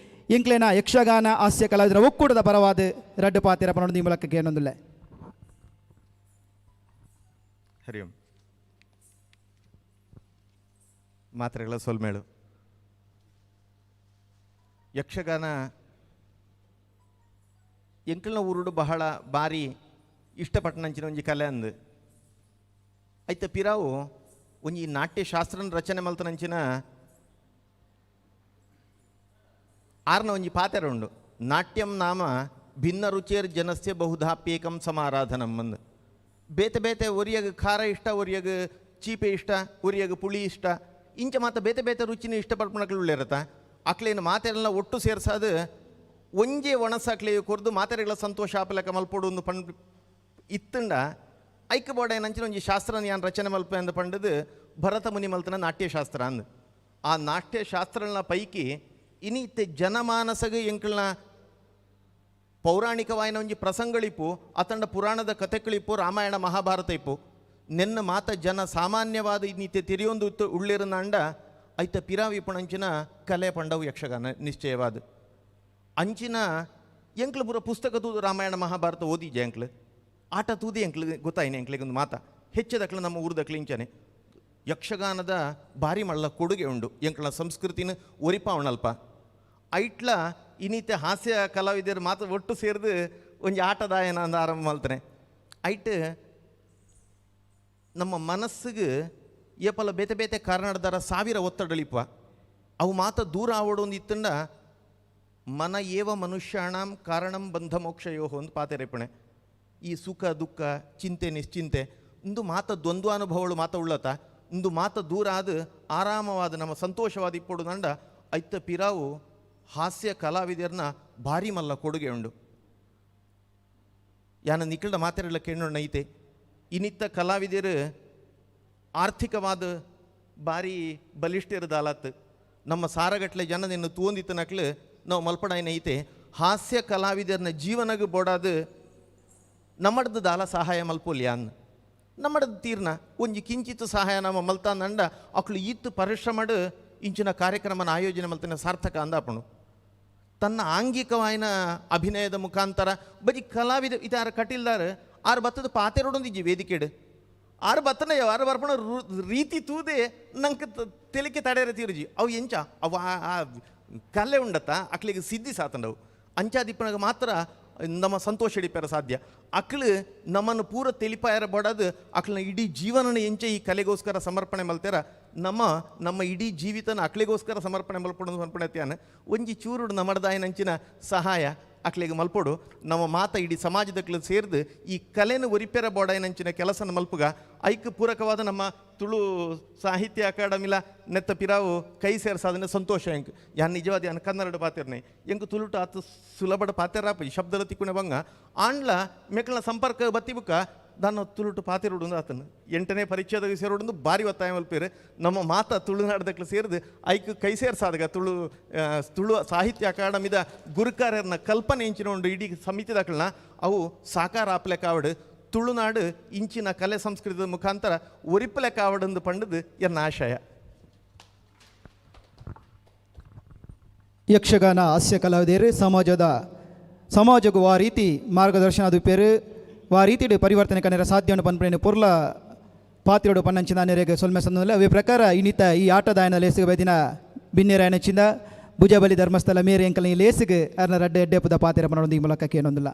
[SPEAKER 11] ಎಂಕ್ಲೆನ ಯಕ್ಷಗಾನ ಹಾಸ್ಯ ಕಲಾವಿದರ ಒಕ್ಕೂಟದ ಪರವಾದ ರಡ್ಡು ಪಾತಿರ ಪನೊಂದು ಈ ಮೂಲಕ ಕೇನೊಂದುಲ್ಲೆ.
[SPEAKER 1] ಹರಿ ಓಂ. ಮಾತ್ರೆಗಳ ಸೊಲ್ಮೇಳು. ಯಕ್ಷಗಾನ ಎಂಕಲ್ನ ಊರುಡು ಬಹಳ ಬಾರಿ ಇಷ್ಟಪಟ್ಟನಂಚಿನ ಒಂಜಿ ಕಲೆ ಅಂದು. ಐತ ಪಿರಾವು ಒಂಜಿ ನಾಟ್ಯಶಾಸ್ತ್ರನ ರಚನೆ ಮಲ್ತನಂಚಿನ ಆರ್ನ ಒಂಜಿ ಪಾತೆರ ಉಂಡು. ನಾಟ್ಯಂ ನಾಮ ಭಿನ್ನ ರುಚಿಯರ್ ಜನಸ್ಯ ಬಹುಧಾಪ್ಯೇಕಂ ಸಮಾರಾಧನಂ ಅಂದು. ಬೇತೆ ಬೇತೆ ಒರಿಯಗ ಖಾರ ಇಷ್ಟ, ಒರಿಯಗ ಚೀಪೆ ಇಷ್ಟ, ಒರಿಯಗ ಪುಳಿ ಇಷ್ಟ, ಇಂಚ ಮಾತ ಬೇತೆ ಬೇತೆ ರುಚಿನ ಇಷ್ಟಪಡ್ಪಣಕ್ಲು ಉಳ್ಳಿರತ್ತ. ಅಕ್ಲೇನು ಮಾತೆಲ್ಲ ಒಟ್ಟು ಸೇರ್ಸಾದು ಒಂಜೆ ಒಣಸಾಕ್ಲೆ ಕೊರ್ದು ಮಾತೆರೆಗಳ ಸಂತೋಷ ಆಪಲಕ ಮಲ್ಪೊಡು ಒಂದು ಪಂಡ್ ಇತ್ತಂಡ ಐಕ ಬೋಡ ನಂಚಿನ ಒಂಜಿ ಶಾಸ್ತ್ರನ ಯಾನ್ ರಚನೆ ಮಲ್ಪೆ ಅಂದ ಪಂಡದು ಭರತ ಮುನಿ ಮಲ್ತನ ನಾಟ್ಯಶಾಸ್ತ್ರ ಅಂದ್. ಆ ನಾಟ್ಯಶಾಸ್ತ್ರನ ಪೈಕಿ ಇನಿತ್ತೆ ಜನಮಾನಸಗ ಎಂಕಲ್ನ ಪೌರಾಣಿಕವಾಯಿನ ಒಂಜಿ ಪ್ರಸಂಗಳಿಪ್ಪು, ಅತಂಡ ಪುರಾಣದ ಕಥೆಗಳಿಪ್ಪು, ರಾಮಾಯಣ ಮಹಾಭಾರತ ಇಪ್ಪು. ನೆನ್ನ ಮಾತ ಜನ ಸಾಮಾನ್ಯವಾದ ಇನ್ನಿತ್ತೆ ತೆರಿಯೊಂದು ಉಳ್ಳಿರನಾಂಡ ಐತ ಪಿರಾವಿಪುಣಂಚಿನ ಕಲೆ ಪಂಡವು ಯಕ್ಷಗಾನ ನಿಶ್ಚಯವಾದ. ಅಂಚಿನ ಎಂಕ್ಲು ಪೂರ ಪುಸ್ತಕ ತೂದು ರಾಮಾಯಣ ಮಹಾಭಾರತ ಓದಿಜೆ ಎಂಕ್ಲು ಆಟ ತೂದಿ ಎಂಕ್ಲು ಗೊತ್ತಾಯಿನ ಎಂಕ್ಲಿಗೊಂದು ಮಾತ ಹೆಚ್ಚದಕ್ಲು ನಮ್ಮ ಊರ್ದಕ್ಲು ಇಂಚನೆ ಯಕ್ಷಗಾನದ ಭಾರಿ ಮಳ್ಳ ಕೊಡುಗೆ ಉಂಡು ಎಂಕ್ಲ ಸಂಸ್ಕೃತಿನ ಒರಿಪಾವಣಲ್ಪ. ಐಟ್ಲ ಇನ್ನಿತೆ ಹಾಸ್ಯ ಕಲಾವಿದರು ಮಾತು ಒಟ್ಟು ಸೇರಿದು ಒಂಜಿ ಆಟದಾಯನ ಅಂದ ಆರಂಭ ಮಲ್ತನೆ. ಐಟ್ ನಮ್ಮ ಮನಸ್ಸಿಗೆ ಏಪಲ ಬೇತೆ ಬೇತೆ ಕಾರಣದಾರ ಸಾವಿರ ಒತ್ತಡಳಿಪ್ಪ ಅವು ಮಾತ ದೂರ ಆವಡು ಒಂದು ಇತ್ತಂಡ ಮನ ಏವ ಮನುಷ್ಯಾಣಂ ಕಾರಣಂ ಬಂಧ ಮೋಕ್ಷಯೋಹ ಒಂದು ಪಾತೆರೆಪಣೆ. ಈ ಸುಖ ದುಃಖ ಚಿಂತೆ ನಿಶ್ಚಿಂತೆ ಇಂದು ಮಾತ ದ್ವಂದ್ವಾನುಭವಗಳು ಮಾತ ಉಳ್ಳತ ಇಂದು ಮಾತ ದೂರ ಆದ ಆರಾಮವಾದ ನಮ್ಮ ಸಂತೋಷವಾದ ಇಪ್ಪೊಡು ನಂಡ ಐತ ಪಿರಾವು ಹಾಸ್ಯ ಕಲಾವಿದರ್ನ ಭಾರಿ ಮಲ್ಲ ಕೊಡುಗೆ ಉಂಡು. ಯಾನ ನಿಖಿಲ್ಡ ಮಾತೆರೆಲ್ಲ ಕೇಳೋಣ ಐತೆ. ಇನ್ನಿತ್ತ ಕಲಾವಿದರು ಆರ್ಥಿಕವಾದ ಭಾರಿ ಬಲಿಷ್ಠಿರದಾಲತ್ತು ನಮ್ಮ ಸಾರಗಟ್ಲೆ ಜನದಿನ್ನು ತೂಂದಿತ್ತನಕ್ಲು ನಾವು ಮಲ್ಪಡಾಯಿನ ಐತೆ. ಹಾಸ್ಯ ಕಲಾವಿದರ್ನ ಜೀವನಗ ಬೋಡಾದ ನಮ್ಮಡ್ದು ದಾಲ ಸಹಾಯ ಮಲ್ಪೊಲ್ಯಾನ್ ನಮ್ಮಡದ ತೀರ್ನ ಒಂಜಿ ಕಿಂಚಿತ್ ಸಹಾಯ ನಮ್ಮ ಮಲ್ತಾನಂಡ ಅಕ್ಲು ಈತ್ ಪರಿಶ್ರಮಡು ಇಂಚಿನ ಕಾರ್ಯಕ್ರಮನ ಆಯೋಜನೆ ಮಲ್ತಿನ ಸಾರ್ಥಕ ಅಂದಾಪಣು. ತನ್ನ ಆಂಗಿಕವಾಯಿನ ಅಭಿನಯದ ಮುಖಾಂತರ ಬಜಿ ಕಲಾವಿದ ಇದಾರ ಕಟಿಲ್ದಾರ ಆರು ಬತ್ತದ ಪಾತೆರೊಡೊಂದಿಜ್ಜಿ ವೇದಿಕೆಡು ಆರು ಬತ್ತನ ಆರು ಬರ್ಪಣ ರೀತಿ ತೂದೆ ನಂಗೆ ತೆಲಿಕೆ ತಡೆಯರ ತೀರುಜಿ ಅವು ಎಂಚ ಅವು ಆ ಕಲೆ ಉಂಡತ್ತ ಅಕ್ಲಿಗೆ ಸಿದ್ಧಿ ಸಾತಂಡವು ಅಂಚಾದಿಪ್ಪನಾಗ ಮಾತ್ರ ನಮ್ಮ ಸಂತೋಷ ಹಿಡಿಪೇರ ಸಾಧ್ಯ. ಅಕ್ಲು ನಮ್ಮನ್ನು ಪೂರ ತಿಳಿಪಾಯರ ಬಡದು ಅಕ್ಲನ ಇಡೀ ಜೀವನನ ಎಂಚೆ ಈ ಕಲೆಗೋಸ್ಕರ ಸಮರ್ಪಣೆ ಮಲ್ತೇರ ನಮ್ಮ ನಮ್ಮ ಇಡೀ ಜೀವಿತನ ಅಕ್ಲಿಗೋಸ್ಕರ ಸಮರ್ಪಣೆ ಮಲ್ಪೊಡು ಸಮರ್ಪಣೆ ತ್ಯಾನ ಒಂಜಿ ಚೂರುಡು ನಮ್ಮಡ್ದಾಯನಂಚಿನ ಸಹಾಯ ಅಕ್ಲಿಗೆ ಮಲ್ಪೊಡು. ನಮ್ಮ ಮಾತ ಇಡೀ ಸಮಾಜದಕ್ಲು ಸೇರ್ದು ಈ ಕಲೆನ ಒರಿಪೆರ ಬೋಡಾಯನಂಚಿನ ಕೆಲಸನ ಮಲ್ಪುಗ ಐಕ್ ಪೂರಕವಾದ ನಮ್ಮ ತುಳು ಸಾಹಿತ್ಯ ಅಕಾಡೆಮಿಲ ನೆತ್ತ ಪಿರಾವು ಕೈ ಸೇರ್ಸಾದನೆ ಸಂತೋಷ ಎಂಕ್. ಯಾನ್ ನಿಜವಾದ ಯಾನ್ ಕನ್ನಡ ಪಾತಿರ್ನೆ ಎಂಕ್ ತುಳುಟು ಆತ ಸುಲಭಡ ಪಾತೆರಾಪ ಈ ಶಬ್ದದ ತಿಕ್ಕುನೆ ಬಂಗ ಆಂಡ್ಲ ಮೆಕ್ಲ ಸಂಪರ್ಕ ಬತ್ತಿ ಬುಕ್ಕ ದಾನ ತುಳುಟು ಪಾತಿರುಡು ಆತನು ಎಂಟನೇ ಪರಿಚಯದ ಸೇರೋಡು ಭಾರಿ ಒತ್ತಾಯ ಮಲ್ಪೇರು ನಮ್ಮ ಮಾತ ತುಳುನಾಡದಕ್ಲು ಸೇರಿದು ಐಕ್ ಕೈ ಸೇರ್ಸಾದಗ ತುಳು ತುಳು ಸಾಹಿತ್ಯ ಅಕಾಡೆಮಿದ ಗುರುಕಾರರ್ನ ಕಲ್ಪನೆ ಇಂಚಿನ ಉಂಡು ಇಡೀ ಸಮಿತಿದಕ್ಲನ ಅವು ಸಾಕಾರ ಆಪ್ಲೆ ಕಾವಡು ತುಳುನಾಡು ಇಂಚಿನ ಕಲೆ ಸಂಸ್ಕೃತಿದ ಮುಖಾಂತರ ಒರಿಪಲೆ ಕಾವಡಂದು ಪಂಡದು ಎನ್ನ ಆಶಯ.
[SPEAKER 11] ಯಕ್ಷಗಾನ ಹಾಸ್ಯ ಕಲಾವಿದರು ಸಮಾಜದ ಸಮಾಜಕ್ಕೂ ಆ ರೀತಿ ಮಾರ್ಗದರ್ಶನ ಅದು ಪೇರು ಆ ರೀತಿ ಪರಿವರ್ತನೆ ಕಣ್ಣರ ಸಾಧ್ಯವನ್ನು ಪನ್ಪೇನು ಪೊರ್ಲ ಪಾತ್ರೆಡು ಪನ್ನಂಚಿನ ನೆರೆಗೆ ಸೊಲ್ಮೆ ಸಂದಲ್ಲ. ಅವೇ ಪ್ರಕಾರ ಇನ್ನಿತ ಈ ಆಟದಾಯನ ಲೇಸಿಗೆ ಬೈದಿನ ಬಿನ್ನೇರಾಯನಚಿಂದ ಭುಜಬಲಿ ಧರ್ಮಸ್ಥಳ ಮೇರೆ ಎಂಕಲ್ ಈ ಲೇಸಿಗೆ ಅರ್ನ ರಡ್ಡೆ ಎಡ್ಡೆಪುದ ಪಾತ್ರೆ ಪನ್ನೊಂದು ಈ ಮೂಲಕ ಕೇನೊಂದಿಲ್ಲ.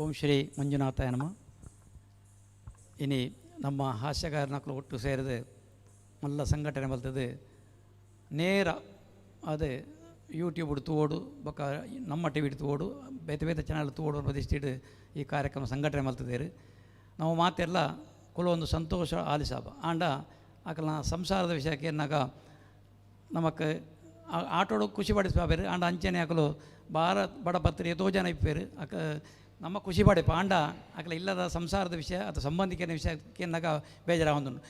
[SPEAKER 13] ಓಂ ಶ್ರೀ ಮಂಜುನಾಥಾಯ ನಮಃ. ಇನಿ ನಮ್ಮ ಹಾಸ್ಯಗಾರನಕ್ಲು ಒಟ್ಟು ಸೇರಿದು ಮಲ್ಲ ಸಂಘಟನೆ ಬಲ್ತದೆ ನೇರ ಅದೇ ಯೂಟ್ಯೂಬ್ ತೋಡು ಬೊಕ್ಕ ನಮ್ಮ ಟಿ ವಿ ತೋಡು ಬೇತೆ ಬೇತೆ ಚಾನಲ್ ತೋಡು ಪ್ರತಿಷ್ಠಿಟ್ ಈ ಕಾರ್ಯಕ್ರಮ ಸಂಘಟನೆ ಮಲ್ತದೇರು. ನಾವು ಮಾತೆಲ್ಲ ಕುಲೊಂದು ಸಂತೋಷ ಆಲಿಸಾಬ ಆಂಡ ಅಕಲ್ನ ಸಂಸಾರದ ವಿಷಯಕ್ಕೆ ಎನ್ನಾಗ ನಮಕ್ ಆಟೋಡು ಖುಷಿ ಪಡಿಸ್ಬಾಬೇರು ಆಂಡ ಅಂಚನೆ ಅಕಲು ಬಾರ ಬಡ ಏತೋ ಜನ ಇಪ್ಪೇರು ಅಕ ನಮ್ಮ ಖುಷಿ ಪಡೆಪ ಆಂಡ ಅಕಲ ಇಲ್ಲದ ಸಂಸಾರದ ವಿಷಯ ಅಥವಾ ಸಂಬಂಧಿಕರ ವಿಷಯಕ್ಕೆ ಎನ್ನಾಗ ಬೇಜಾರಾಗೊಂದು.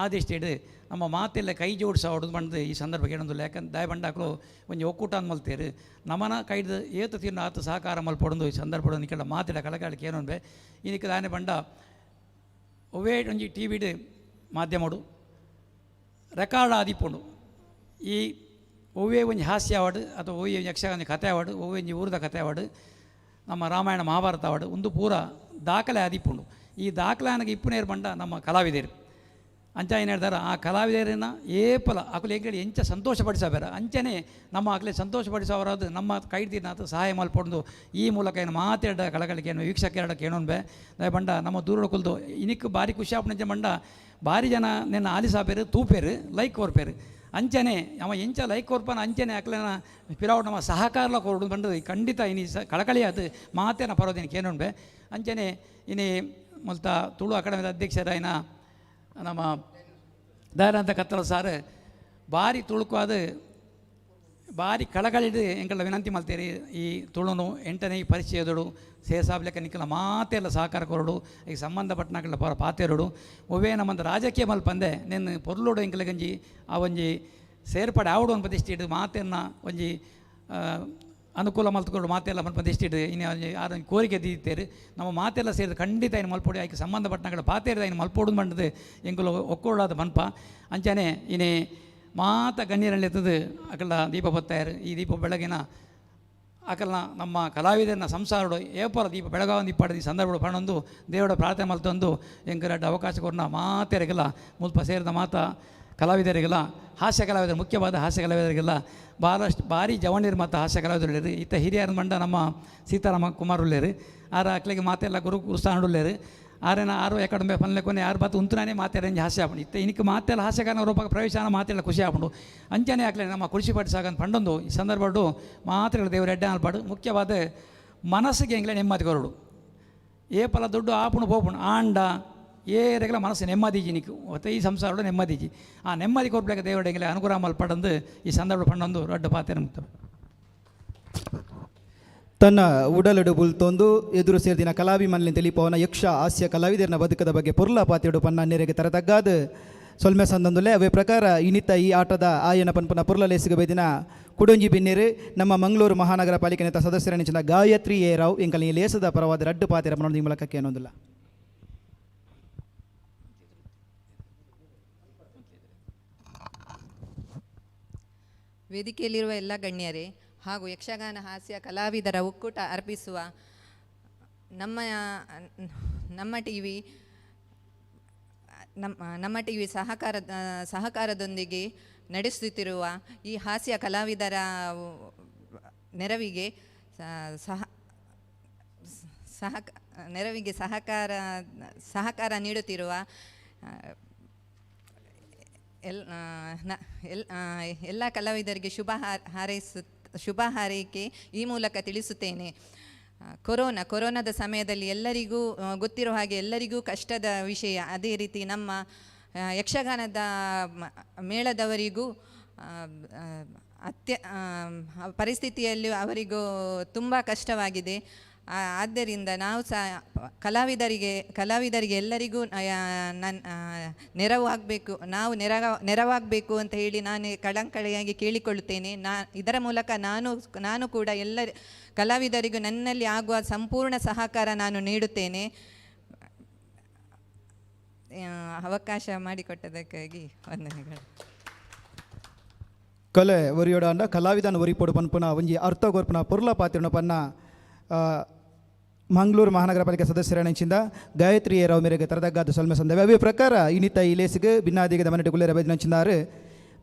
[SPEAKER 13] ಆದಿಷ್ಟಿಡ್ ನಮ್ಮ ಮಾತೆಲ್ಲ ಕೈ ಜೋಡಿಸೋಡು ಬಂದು ಈ ಸಂದರ್ಭಕ್ಕೆ ಏನೊಂದು ಯಾಕಂದ್ರೆ ದಾಯ ಬಂಡಾಕ್ಲು ಒಂಜಿ ಒಕ್ಕೂಟ ಮಲ್ತೇರು ನಮನ ಕೈದು ಏತು ತಿನ್ನು ಆತ ಸಹಕಾರ ಮಲ್ಪೊಡೊಂದು ಈ ಸಂದರ್ಭ ನಿಕಲ ಮಾತಿಡ ಕಳಕಾಳಿಕೆ ಏನೊಂಬೆ ಇದಕ್ಕೆ ದಾನೆ ಬಂಡ ಒವ್ವೇ ಒಂಜಿ ಟಿ ವಿಡ್ ಮಾಧ್ಯಮಡು ರೆಕಾರ್ಡ್ ಆದಿಪ್ಪುಂಡು. ಈ ಒವ್ವೇ ಒಂಜಿ ಹಾಸ್ಯ ಆವಡ್ ಅಥವಾ ಒವ್ವೇ ಒಂಜಿ ಯಕ್ಷಗಾನ ಕಥೆ ಆವಡ್, ಒವ್ವೇ ಒಂಜಿ ಊರದ ಕಥೆ ಆವಡ್, ನಮ್ಮ ರಾಮಾಯಣ ಮಹಾಭಾರತ ಆವಡ್, ಒಂದು ಪೂರ ದಾಖಲೆ ಆದಿಪ್ಪುಂಡು. ಈ ದಾಖಲೆ ಇಪ್ಪುನೇರು ಬಂಡ ನಮ್ಮ ಕಲಾವಿದರು ಅಂಚ ಏನು ಹೇಳ್ತಾರೆ, ಆ ಕಲಾವಿದರನ್ನ ಏಪಲ ಅಕುಲು ಎಂಕಲಿ ಎಂಚ ಸಂತೋಷ ಪಡಿಸಬೇರ ಅಂಚನೆ ನಮ್ಮ ಅಕಲೆ ಸಂತೋಷ ಪಡಿಸೋರದು ನಮ್ಮ ಕೈಡ್ದಿನಾತ ಸಹಾಯ ಮಲ್ಪೊಂದು ಈ ಮೂಲಕ ಏನು ಮಾತಾಡ ಕಳಕಳಿಕೆ ಏನು ವೀಕ್ಷಕರ ಕೇಳೋನ್ಬೆ ದಯ ಬಂಡ ನಮ್ಮ ದೂರ ಕುಲ್ದು ಇನಿಕ್ ಭಾರಿ ಖುಷಿ ಆಪುನಂಚ ಬಂಡ ಭಾರಿ ಜನ ನಿನ್ನ ಆಲಿಸಾಪೇರು ತೂಪೇರು ಲೈಕ್ ಕೊರ್ಪೇರು ಅಂಚನೆ ಅವ ಎಂಚ ಲೈಕ್ ಕೊರ್ಪನ ಅಂಚನೆ ಅಕ್ಲೆನ ಪಿರಾವು ನಮ್ಮ ಸಹಕಾರಲ ಕೊರಡು ಬಂಡದು ಖಂಡಿತ ಇನಿ ಸ ಕಳಕಳಿಯಾದ ಮಾತೇನ ಪರೋದಿನ ಕೇನೋನ್ಬೆ ಅಂಚನೆ ಇನಿ ಮುಲ್ತ ತುಳು ಅಕಾಡೆಮಿದ ಅಧ್ಯಕ್ಷರಾಯಿನ ನಮ್ಮ ದಯಾನಂದ ಕತ್ತಲ ಸಾರ್ ಭಾರಿ ತುಳುಕು ಭಾರಿ ಕಳಕಳಿಡು ಎಂಕಲ್ನ ವಿನಂತಿ ಮಲ್ತೇರಿ ಈ ತುಳುನು ಎಂಟನೇ ಪರಿಚಯದಳು ಸೇಸಾಬ್ಲೆಕ್ಕ ನಿಕ್ಕಲ ಮಾತೆಲ್ಲ ಸಹಕಾರ ಕೊರಡು ಈ ಸಂಬಂಧಪಟ್ಟನಕಲ್ಲ ಪರ ಪಾತೆರಡು ಒವ್ವೇ ನಮ್ಮಂತ ರಾಜಕೀಯ ಮಲ್ಪಂದೆ ನಿನ್ನ ಪೊರ್ಲೋಡು ಎಂಕಲ ಗಂಜಿ ಆ ಒಂಜಿ ಸೇರ್ಪಡೆ ಆವಡು ಒಂದು ಪ್ರತಿಷ್ಠೆ ಮಾತೆನ್ನ ಒಂಜಿ ಅನುಕೂಲ ಮಲ್ತ್ಕೊಂಡು ಮಾತೆಲ್ಲ ಮಲ್ಪಂದಿಷ್ಟಿಡು ಇನ್ನು ಒಂಜಿ ಆರ ಕೋರಿಕೆ ದೀತೇರು ನಮ್ಮ ಮಾತೆಲ್ಲ ಸೇರಿದ ಖಂಡಿತ ಇನ್ನು ಮಲ್ಪೊಡಿ ಆಯ್ಕೆ ಸಂಬಂಧಪಟ್ಟನಕಲ್ಲ ಪಾತೇರಿದ ಇನ್ನು ಮಲ್ಪೊಡು ಮಂಡದು ಎಂಕುಲು ಒಕ್ಕೊಳ್ಳಾದ ಮನ್ಪ ಅಂಚನೆ ಇನಿ ಮಾತ ಗಣ್ಯರಲ್ಲಿ ಎತ್ತದು ಅಕಲ ದೀಪ ಬತ್ತಾಯರು ಈ ದೀಪ ಬೆಳಗಿನ ಅಕಲ್ನ ನಮ್ಮ ಕಲಾವಿದರನ್ನ ಸಂಸಾರಡು ಏಪರ ದೀಪ ಬೆಳಗಾವ ದೀಪಾಡದ ಈ ಸಂದರ್ಭ ಪಣೊಂದು ದೇವರ ಪ್ರಾರ್ಥನೆ ಮಲ್ತೊಂದು ಎಂಕರಡ್ಡ ಅವಕಾಶ ಕೊರ್ನ ಮಾತೆರಿಗೆಲ್ಲ ಮುಲ್ಪ ಸೇರಿದ ಮಾತ ಕಲಾವಿದರಿಗೆಲ್ಲ ಹಾಸ್ಯ ಕಲಾವಿದರು ಮುಖ್ಯವಾದ ಹಾಸ್ಯ ಕಲಾವಿದರಿಗೆಲ್ಲ ಭಾಳಷ್ಟು ಭಾರಿ ಜವಣಿರು ಮತ್ತು ಹಾಸ್ಯ ಕಲಾವಿದರು ಇತ್ತ ಹಿರಿಯರ ಮಂಡ ನಮ್ಮ ಸೀತಾರಾಮ ಕುಮಾರ್ ಉಳ್ಳೇರು ಆರ ಅಕ್ಲಿಗೆ ಮಾತೆಲ್ಲ ಗುರು ಗುರುಸ್ಥಾನ ಆರೇನ ಆರು ಎಕಡಂಬೆ ಪನ್ಲೆ ಕೊನೆ ಆರು ಬಾತು ಉಂತುನಾನೇ ಮಾತೆಲ್ಲ ಹಾಸ್ಯ ಆಪುಂಡು ಇತ್ತ ಇನಿಕ್ ಮಾತೆಲ್ಲ ಹಾಸ್ಯಗಾನ ರೂಪಕ್ಕೆ ಪ್ರವೇಶ ಮಾತೆಲ್ಲ ಖುಷಿ ಆಪುಂಡು ಅಂಚನೆ ಆಗ್ಲಿ ನಮ್ಮ ಕೃಷಿ ಪಾಠ ಸಾಗಂತ ಪಂಡೊಂದು ಈ ಸಂದರ್ಭಡು ಮಾತ್ರೆಗಳ ದೇವರು ಎಡ್ಡೆ ಅಲ್ಪಾಡು ಮುಖ್ಯವಾದ ಮನಸ್ಸಿಗೆ ಎಂಗ್ಲೆ ನೆಮ್ಮದಿ ಕೊರಡು ಏ ಪಲ ದುಡ್ಡು ಆಪುಣು ಪೋಪುಣು ಆಂಡ ಏರೆಗಲ ಮನಸ್ಸು ನೆಮ್ಮದಿಜಿ ನಿಕ್ ಒತ್ತೆ ಈ ಸಂಸಾರಡು ನೆಮ್ಮದಿಜಿ ಆ ನೆಮ್ಮದಿ ಕೊರ್ಪ್ಲೆಕ ದೇವರ ಎಂಗ್ಲೆ ಅನುಗ್ರಹ ಮಲ್ಪಡಂದು ಈ ಸಂದರ್ಭ ಪಂಡೊಂದು ರಡ್ಡು ಪಾತೆ ಮುಕ್ತವೆ.
[SPEAKER 11] ತನ್ನ ಉಡಲಡು ಬುಲ್ತೊಂದು ಎದುರು ಸೇರಿದಿನ ಕಲಾಭಿಮಾನಿನ ತಿಳಿಪವನ ಯಕ್ಷ ಹಾಸ್ಯ ಕಲಾವಿದರನ ಬದುಕದ ಬಗ್ಗೆ ಪೊರ್ಲ ಪಾತಿಡು ಪನ್ನ ನೆರೆಗೆ ತರತಗ್ಗಾದ ಸೊಲ್ಮೆ ಸಂದಂದುಲೆ ಅವೇ ಪ್ರಕಾರ ಇನಿತ ಈ ಆಟದ ಆಯನ ಪನ್ಪನ ಪೊರ್ಲ ಲೇಸಿಗೆ ಬೈದಿನ ಕುಡೊಂಜಿ ಬಿನ್ನೇರು ನಮ್ಮ ಮಂಗಳೂರು ಮಹಾನಗರ ಪಾಲಿಕೆ ನೇತ ಸದಸ್ಯರ ನೆಚ್ಚಿನ ಗಾಯತ್ರಿ ಎ ರಾವ್ ಎಂಕಲ್ ಈ ಲೇಸದ ಪರವಾದ ರಡ್ಡು ಪಾತಿರ ಮನೋದಿ ಮೂಲಕಕ್ಕೆ ಏನೊಂದಿಲ್ಲ.
[SPEAKER 14] ವೇದಿಕೆಯಲ್ಲಿರುವ ಎಲ್ಲ ಗಣ್ಯರೇ ಹಾಗೂ ಯಕ್ಷಗಾನ ಹಾಸ್ಯ ಕಲಾವಿದರ ಒಕ್ಕೂಟ ಅರ್ಪಿಸುವ ನಮ್ಮ ನಮ್ಮ ಟಿ ವಿ ನಮ್ಮ ಟಿ ವಿ ಸಹಕಾರದೊಂದಿಗೆ ನಡೆಸುತ್ತಿರುವ ಈ ಹಾಸ್ಯ ಕಲಾವಿದರ ನೆರವಿಗೆ ಸಹ ಸಹಕ ನೆರವಿಗೆ ಸಹಕಾರ ಸಹಕಾರ ನೀಡುತ್ತಿರುವ ಎಲ್ಲ ಕಲಾವಿದರಿಗೆ ಶುಭ ಹಾರೈಕೆ ಈ ಮೂಲಕ ತಿಳಿಸುತ್ತೇನೆ. ಕೊರೋನಾದ ಸಮಯದಲ್ಲಿ ಎಲ್ಲರಿಗೂ ಗೊತ್ತಿರೋ ಹಾಗೆ ಎಲ್ಲರಿಗೂ ಕಷ್ಟದ ವಿಷಯ. ಅದೇ ರೀತಿ ನಮ್ಮ ಯಕ್ಷಗಾನದ ಮೇಳದವರಿಗೂ ಪರಿಸ್ಥಿತಿಯಲ್ಲಿ ಅವರಿಗೂ ತುಂಬ ಕಷ್ಟವಾಗಿದೆ. ಆದ್ದರಿಂದ ನಾವು ಸಹ ಕಲಾವಿದರಿಗೆ ಎಲ್ಲರಿಗೂ ನೆರವಾಗಬೇಕು, ನಾವು ನೆರವಾಗಬೇಕು ಅಂತ ಹೇಳಿ ನಾನು ಕಳಕಳಿಯಾಗಿ ಕೇಳಿಕೊಳ್ಳುತ್ತೇನೆ. ಇದರ ಮೂಲಕ ನಾನು ಕೂಡ ಎಲ್ಲ ಕಲಾವಿದರಿಗೂ ನನ್ನಲ್ಲಿ ಆಗುವ ಸಂಪೂರ್ಣ ಸಹಕಾರ ನಾನು ನೀಡುತ್ತೇನೆ. ಅವಕಾಶ ಮಾಡಿಕೊಟ್ಟದಕ್ಕಾಗಿ ವಂದನೆಗಳು.
[SPEAKER 11] ಕಲೆ ಒರಿಯೋಡಾಂಡ ಕಲಾವಿದನ ಒರಿಪೊಡು ಪನ್ಪುನ ಒಂಜಿ ಅರ್ಥ ಕೊರ್ಪುನ ಪೊರ್ಲ ಪಾತಿರುನ ಪನ್ನ ಮಂಗಳೂರು ಮಹಾನಗರ ಪಾಲಿಕೆ ಸದಸ್ಯರ ನೆಂಚಿಂದ ಗಾಯತ್ರಿ ರಾವ್ ಮೇರೆಗೆ ತರದಗ್ಗಾದ ಸೊಲ್ಮೆ ಸಂದವೆ. ಅವೇ ಪ್ರಕಾರ ಇನ್ನಿತ ಈ ಲೇಸಿಗೆ ಭಿನ್ನಾದಿಗೆ ದಮನಟು ಗುಲ್ಲೇರ ಬೈದಿನಂಚಿಂದಾರು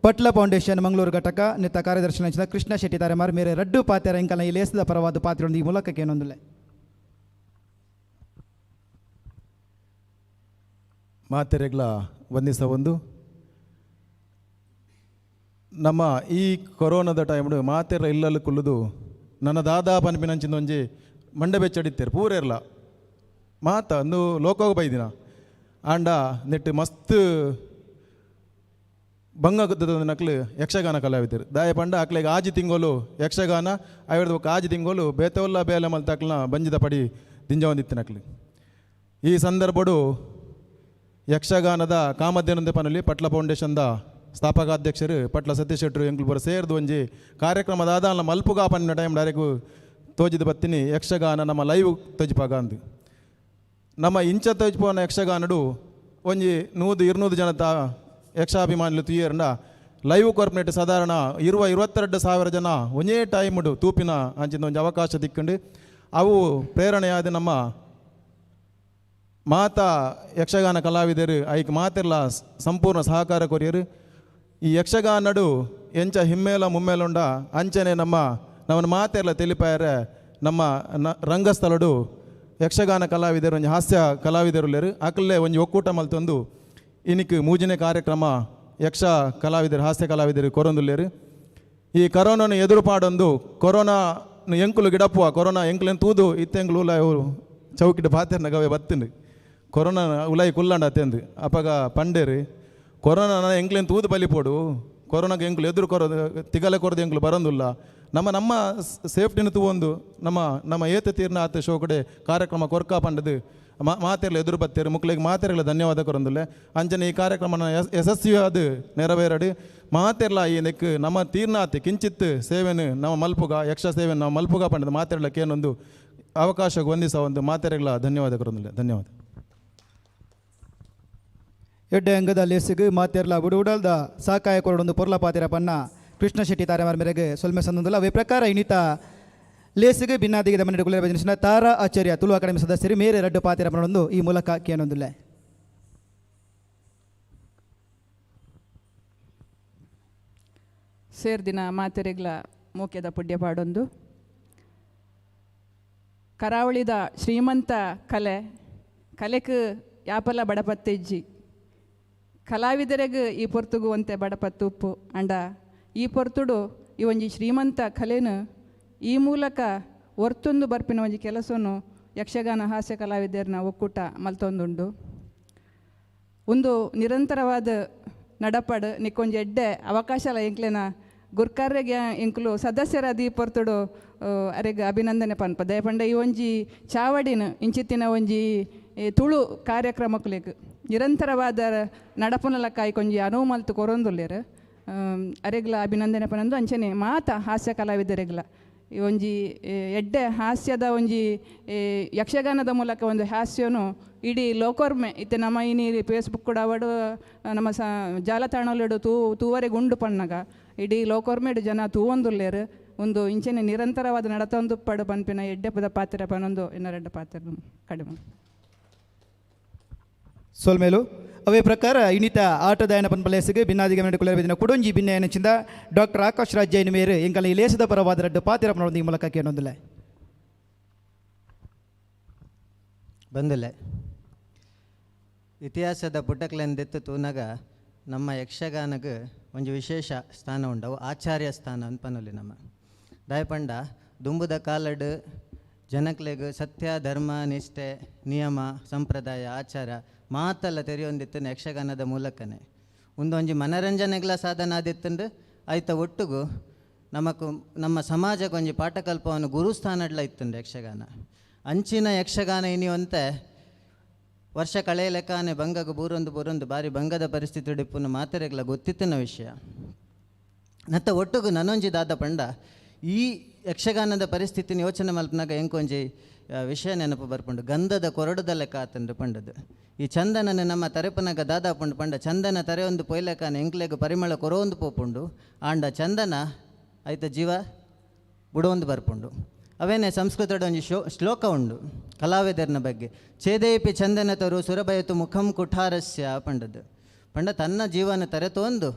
[SPEAKER 11] ಪಟ್ಲ ಫೌಂಡೇಶನ್ ಮಂಗಳೂರು ಘಟಕ ನಿತ್ತ ಕಾರ್ಯದರ್ಶಿ ನೆಂಚಿದ ಕೃಷ್ಣ ಶೆಟ್ಟಿ ತಾರೆಮಾರ್ ಮೇರೆ ರಡ್ಡು ಪಾತ್ಯರ ಎಂಕಲ್ನ ಈ ಲೇಸದ ಪರವಾದ ಪಾತ್ರೆ ಈ ಮೂಲಕಕ್ಕೆ ಏನೊಂದಿಲ್ಲ.
[SPEAKER 15] ಮಾತೆರೆಗ್ಲ ವಂದಿಸ ಒಂದು ನಮ್ಮ ಈ ಕೊರೋನಾದ ಟೈಮ್ಡು ಮಾತೆರ ಇಲ್ಲಲ್ಲಿ ಕುಲ್ಲುದು ನನ್ನ ದಾದಾ ಪನ್ಪಿನಂಚಿಂದ ಒಂಜಿ ಮಂಡೆ ಬೆಚ್ಚಡಿತ್ತೇರು ಪೂರೆರ್ಲ ಮಾತ ಅಂದು ಲೋಕೋಗ ಬೈದಿನ ಆಂಡ ನೆಟ್ಟು ಮಸ್ತ್ ಬಂಗ ನಕ್ಲು ಯಕ್ಷಗಾನ ಕಲಾವಿದರು ದಾಯ ಪಂಡ ಅಕ್ಲೆಗ್ ಆಜಿ ತಿಂಗೋಲು ಯಕ್ಷಗಾನ ಐವರ್ದ ಬೊಕ್ಕ ಆಜಿ ತಿಂಗೋಲು ಬೇತವಲ್ಲ ಬೇಲೆ ಮಲ್ತಾಕ್ಲನ ಬಂಜಿದ ಪಡಿ ದಿಂಜ ನಕ್ಲು. ಈ ಸಂದರ್ಭಡು ಯಕ್ಷಗಾನದ ಕಾಮಧೇನಂದೆ ಪನಲಿ ಪಟ್ಲ ಫೌಂಡೇಶನ್ದ ಸ್ಥಾಪಕಾಧ್ಯಕ್ಷರು ಪಟ್ಲ ಸತೀಶ್ ಶೆಟ್ಟರು ಎಂಕುಲು ಪೂರ ಸೇರ್ದು ಒಂಜಿ ಕಾರ್ಯಕ್ರಮದ ಆದಾನ ಮಲ್ಪುಗ ಪನ್ನಿನ ಟೈಮ್ ಡೈರೆಕ್ಟ್ ತೋಜಿದ ಬತ್ತಿನಿ ಯಕ್ಷಗಾನ ನಮ್ಮ ಲೈವ್ ತೋಜಿಪಾಗ ಅಂದು. ನಮ್ಮ ಇಂಚ ತೋಜಿಪೋನ ಯಕ್ಷಗಾನಡು ಒಂಜಿ 100 200 ಜನತ ಯಕ್ಷಾಭಿಮಾನಿಲು ತುಯ್ಯರ್ಂಡ ಲೈವ್ ಕೊರ್ಪನೇಟ್ ಸಾಧಾರಣ 20-22 ಸಾವಿರ ಜನ ಒಂಜೇ ಟೈಮ್ಡು ತೂಪಿನ ಅಂಚಿನ ಒಂಜಿ ಅವಕಾಶ ತಿಕ್ಕಂಡು ಅವು ಪ್ರೇರಣೆಯಾದ ನಮ್ಮ ಮಾತಾ ಯಕ್ಷಗಾನ ಕಲಾವಿದರು ಐಕ್ ಮಾತೆರ್ಲ ಸಂಪೂರ್ಣ ಸಹಕಾರ ಕೊರಿಯರು. ಈ ಯಕ್ಷಗಾನಡು ಎಂಚ ಹಿಮ್ಮೇಲ ಮುಮ್ಮೇಲುಂಡ ಅಂಚನೆ ನಮ್ಮ ನಮ್ಮನ್ನು ಮಾತೆರ್ಲ ತಿಳಿಪಾಯರೆ ನಮ್ಮ ರಂಗಸ್ಥಳಡು ಯಕ್ಷಗಾನ ಕಲಾವಿದರು ಒಂಜಿ ಹಾಸ್ಯ ಕಲಾವಿದರುಲ್ಲೇರು ಅಕಲ್ಲೇ ಒಂಜಿ ಒಕ್ಕೂಟ ಮಲ್ತೊಂದು ಇನಿಕ್ ಮೂಜನೇ ಕಾರ್ಯಕ್ರಮ ಯಕ್ಷ ಕಲಾವಿದರು ಹಾಸ್ಯ ಕಲಾವಿದರು ಕೊರೊಂದುಲ್ಲೇರು. ಈ ಕರೋನನ್ನು ಎದುರು ಪಾಡೊಂದು ಕೊರೋನಾ ಎಂಕುಲು ಗಿಡಪ್ಪುವ ಕೊರೋನಾ ಎಂಕುಲೆನ್ ತೂದು ಇತ್ತೆಂಕುಲು ಉಲಾಯ್ ಚೌಕಿಡ್ ಪಾತೆರ್ನ ಗವೆ ಬತ್ತಿಂಡು ಕೊರೋನಾ ಉಲಾಯಿ ಕುಲ್ಲಂಡ ಅತ್ತೆಂದು ಅಪಗ ಪಂಡೇರು ಕೊರೋನಾ ಎಂಕ್ಲೆನ್ ತೂದು ಬಲಿಪೋಡು ಕೊರೋನಾಗ ಎಂಕುಲು ಎದುರು ಕೊರೋದು ತಿಗಲೆ ಕೊರದು ಎಂಕುಲು ಬರೋದಿಲ್ಲ ನಮ್ಮ ನಮ್ಮ ಸೇಫ್ಟಿನ ತೂವೊಂದು ನಮ್ಮ ನಮ್ಮ ಏತ ತೀರ್ನ ಆತ ಶೋ ಕಡೆ ಕಾರ್ಯಕ್ರಮ ಕೊರ್ಕ ಪಂಡದು ಮಾತೆರ್ಲ ಎದುರು ಬತ್ತೇರು ಮುಕ್ಳಿಗೆ ಮಾತೆರ್ಲ ಧನ್ಯವಾದ ಕೊರೊಂದುಲ್ಲೆ. ಅಂಚನೆ ಈ ಕಾರ್ಯಕ್ರಮನ ಯಶಸ್ವಿಯಾದ ನೆರವೇರಡು ಮಾತೆರ್ಲ ಈ ನೆಕ್ ನಮ್ಮ ತೀರ್ನಾತಿ ಕಿಂಚಿತ್ ಸೇವೆನು ನಮ್ಮ ಮಲ್ಪುಗ ಯಕ್ಷ ಸೇವೆನು ನಮ್ಮ ಮಲ್ಪುಗ ಪಂಡದು ಮಾತೆರ್ಲ ಕೇನೊಂದು ಅವಕಾಶ ವಂದಿಸ ಒಂದು ಮಾತೆರ್ಲ ಧನ್ಯವಾದ ಕೊರೊಂದುಲ್ಲೆ. ಧನ್ಯವಾದ.
[SPEAKER 11] ಎಡ್ಡೆ ಅಂಗದ ಲೇಸಿಗೆ ಮಾತೆರ್ಲ ಬುಡುಡಲ್ದ ಸಾಕಾಯ ಕೊರಡೊಂದು ಪೊರ್ಲ ಪಾತಿರ ಪನ್ನ ಕೃಷ್ಣ ಶೆಟ್ಟಿ ತಾರೆಮಾರ್ ಮೇರೆಗೆ ಸೊಲ್ಮೆ ಸಂದೊಂದುಲ್ಲ. ಅವೇ ಪ್ರಕಾರ ಇನ್ನಿತ ಲೇಸಿಗೆ ಭಿನ್ನಾದಿಗೆ ದಮನ ಕುಲರ ತಾರಾ ಆಚಾರ್ಯ ತುಳು ಅಕಾಡೆಮಿ ಸದಸ್ಯರು ಮೇರೆ ರಡ್ಡು ಪಾತಿರ ಪನ್ನೊಂದು ಈ ಮೂಲಕ ಕೇನೊಂದುಲ್ಲೆ.
[SPEAKER 16] ಸೇರ್ದಿನ ಮಾತೆರೆಗ್ಲ ಮೋಕ್ಯದ ಪುಡ್ಯ ಪಾಡೊಂದು ಕರಾವಳಿದ ಶ್ರೀಮಂತ ಕಲೆ ಕಲೆಕ್ ಯಾಪಲ ಬಡಪತ್ತೆಜ್ಜಿ ಕಲಾವಿದರೆಗ್ ಈ ಪೊರ್ತುಗು ಒಂತೆ ಬಡಪತ್ತು ಉಪ್ಪು ಅಂಡ ಈ ಪೊರ್ತುಡು ಈ ಒಂಜಿ ಶ್ರೀಮಂತ ಕಲೆನು ಈ ಮೂಲಕ ಒರ್ತೊಂದು ಬರ್ಪಿನ ಒಂಜಿ ಕೆಲಸನು ಯಕ್ಷಗಾನ ಹಾಸ್ಯ ಕಲಾವಿದರನ್ನ ಒಕ್ಕೂಟ ಮಲ್ತೊಂದುಂಡು. ಒಂದು ನಿರಂತರವಾದ ನಡಪಡು ನಿಕ್ಕೊಂಜಿ ಎಡ್ಡೆ ಅವಕಾಶಲ ಎಂಕ್ಲೆನ ಗುರ್ಕಾರ್ರೆಗೆ ಎಂಕುಲು ಸದಸ್ಯರಾದ ಈ ಪೊರ್ತುಡು ಅರೆಗ್ ಅಭಿನಂದನೆ ಪನ್ಪ ದಯಪಂಡ ಈ ಒಂಜಿ ಚಾವಡಿನ ಇಂಚಿತ್ತಿನ ಒಂಜಿ ತುಳು ಕಾರ್ಯಕ್ರಮಕ್ಕುಲೆಗ್ ನಿರಂತರವಾದ ನಡಪುನಲಕ್ಕಾಯಿ ಕೊಂಜಿ ಅನುವು ಮಲ್ತು ಕೊರೊಂದುಲ್ಲೆರ್ ಅರೆಗ್ಲ ಅಭಿನಂದನೆ ಪನೊಂದು. ಅಂಚನೆ ಮಾತ ಹಾಸ್ಯ ಕಲಾವಿದರೆಗ್ಲ ಈ ಒಂಜಿ ಎಡ್ಡೆ ಹಾಸ್ಯದ ಒಂಜಿ ಯಕ್ಷಗಾನದ ಮೂಲಕ ಒಂದು ಹಾಸ್ಯನು ಇಡೀ ಲೋಕೊರ್ಮೆ ಇತ್ತೆ ನಮ್ಮ ಇನಿ ಫೇಸ್ಬುಕ್ ಕೂಡ ಅವಡು ನಮ್ಮ ಸ ಜಾಲತಾಣಲೆಡು ತೂವರೆ ಗುಂಡು ಪಣ್ಣಗ ಇಡೀ ಲೋಕೊರ್ಮೆಡು ಜನ ತೂವೊಂದುಲ್ಲೇರು ಒಂದು ಇಂಚನೆ ನಿರಂತರವಾದ ನಡತೊಂದು ಪಡು ಪನ್ಪಿನ ಎಡ್ಡೆ ಪದ ಪಾತ್ರ ಪನೊಂದು ಇನ್ನೆರಡು ಪಾತ್ರ ಕಡಿಮೆ
[SPEAKER 11] ಸೊಲ್ಮೇಲು. ಅವೇ ಪ್ರಕಾರ ಇನ್ನಿತ ಆಟದಾಯನ ಪನ್ಪಲೇಸಿಗೆ ಭಿನ್ನಾದಿಗೆ ಕುಲರ ಕುಡೊಂಜಿ ಭಿನ್ನ ಡಾಕ್ಟರ್ ಆಕಾಶ್ ರಾಜ್ ಜೈನ್ ಮೇರು ಎಂಕಲ್ ಈ ಲೇಸದ ಪರವಾದ ರಡ್ಡು ಪಾತಿರ ಪನೊಂದು ಈ ಮೂಲಕ ಕೇನೊಂದುಲ್ಲೆ.
[SPEAKER 17] ಬಂದುಲ್ಲೆ ಇತಿಹಾಸದ ಪುಟಕ್ಲೆಂದೆತ್ತು ತೂನಗ ನಮ್ಮ ಯಕ್ಷಗಾನಗ ಒಂಜಿ ವಿಶೇಷ ಸ್ಥಾನ ಉಂಡವು ಆಚಾರ್ಯ ಸ್ಥಾನ ಅನ್ಪನೊಲಿ ನಮ್ಮ ದಾಯಪಂಡ ದುಂಬುದ ಕಾಲಡ್ ಜನಕ್ಲೆಗ್ ಸತ್ಯ ಧರ್ಮ ನಿಷ್ಠೆ ನಿಯಮ ಸಂಪ್ರದಾಯ ಆಚಾರ ಮಾತೆಲ್ಲ ತೆರೆಯೊಂದಿತ್ತು ಯಕ್ಷಗಾನದ ಮೂಲಕನೇ. ಒಂದೊಂಜಿ ಮನರಂಜನೆಗಳ ಸಾಧನ ಆದಿತ್ತಂದು ಆಯ್ತ ಒಟ್ಟುಗು ನಮಕು ನಮ್ಮ ಸಮಾಜಕ್ಕೆ ಒಂಜಿ ಪಾಠಕಲ್ಪವನ್ನು ಗುರುಸ್ಥಾನಡ್ಲ ಇತ್ತಂಡು ಯಕ್ಷಗಾನ. ಅಂಚಿನ ಯಕ್ಷಗಾನ ಇನಿಯಂತೆ ವರ್ಷ ಕಳೆಯಲೆಕ್ಕಾನೆ ಬಂಗಗ ಬೂರೊಂದು ಬೂರೊಂದು ಬಾರಿ ಬಂಗದ ಪರಿಸ್ಥಿತಿ ಡಿಪ್ಪುನ ಮಾತೆರೆಗ್ಲ ಗೊತ್ತಿತ್ತಿನ ವಿಷಯ. ನತ್ತ ಒಟ್ಟುಗು ನನೊಂಜಿ ದಾದ ಪಂಡ ಈ ಯಕ್ಷಗಾನದ ಪರಿಸ್ಥಿತಿನ ಯೋಚನೆ ಮಲ್ಪನಾಗ ಎಂಕೊಂಜಿ ವಿಷಯ ನೆನಪು ಬರ್ಪುಂಡು. ಗಂಧದ ಕೊರಡುದ ಲೆಕ್ಕ ಆತಂಡು ಪಂಡದು ಈ ಚಂದನನ ನಮ್ಮ ತರೆಪನಗ ದಾದಾ ಪಂಡು ಪಂಡ ಚಂದನ ತರೆ ಒಂದು ಪೊಯ್ಲೆಕಾನ ಎಂಕ್ಲೆಗ್ ಪರಿಮಳ ಕೊರೊಂದು ಪೋಪುಂಡು ಆಂಡ ಚಂದನ ಐತ ಜೀವ ಬುಡೊಂದು ಬರ್ಪುಂಡು. ಅವೇನೆ ಸಂಸ್ಕೃತದ ಒಂಜಿ ಶ್ಲೋಕ ಉಂಡು ಕಲಾವಿದರನ ಬಗ್ಗೆ. ಛೇದೇಪಿ ಚಂದನ ತರು ಸುರಭಯತು ಮುಖಂ ಕುಠಾರಸ್ಯ ಪಂಡದು ಪಂಡ ತನ್ನ ಜೀವನ ತರೆತೊಂದು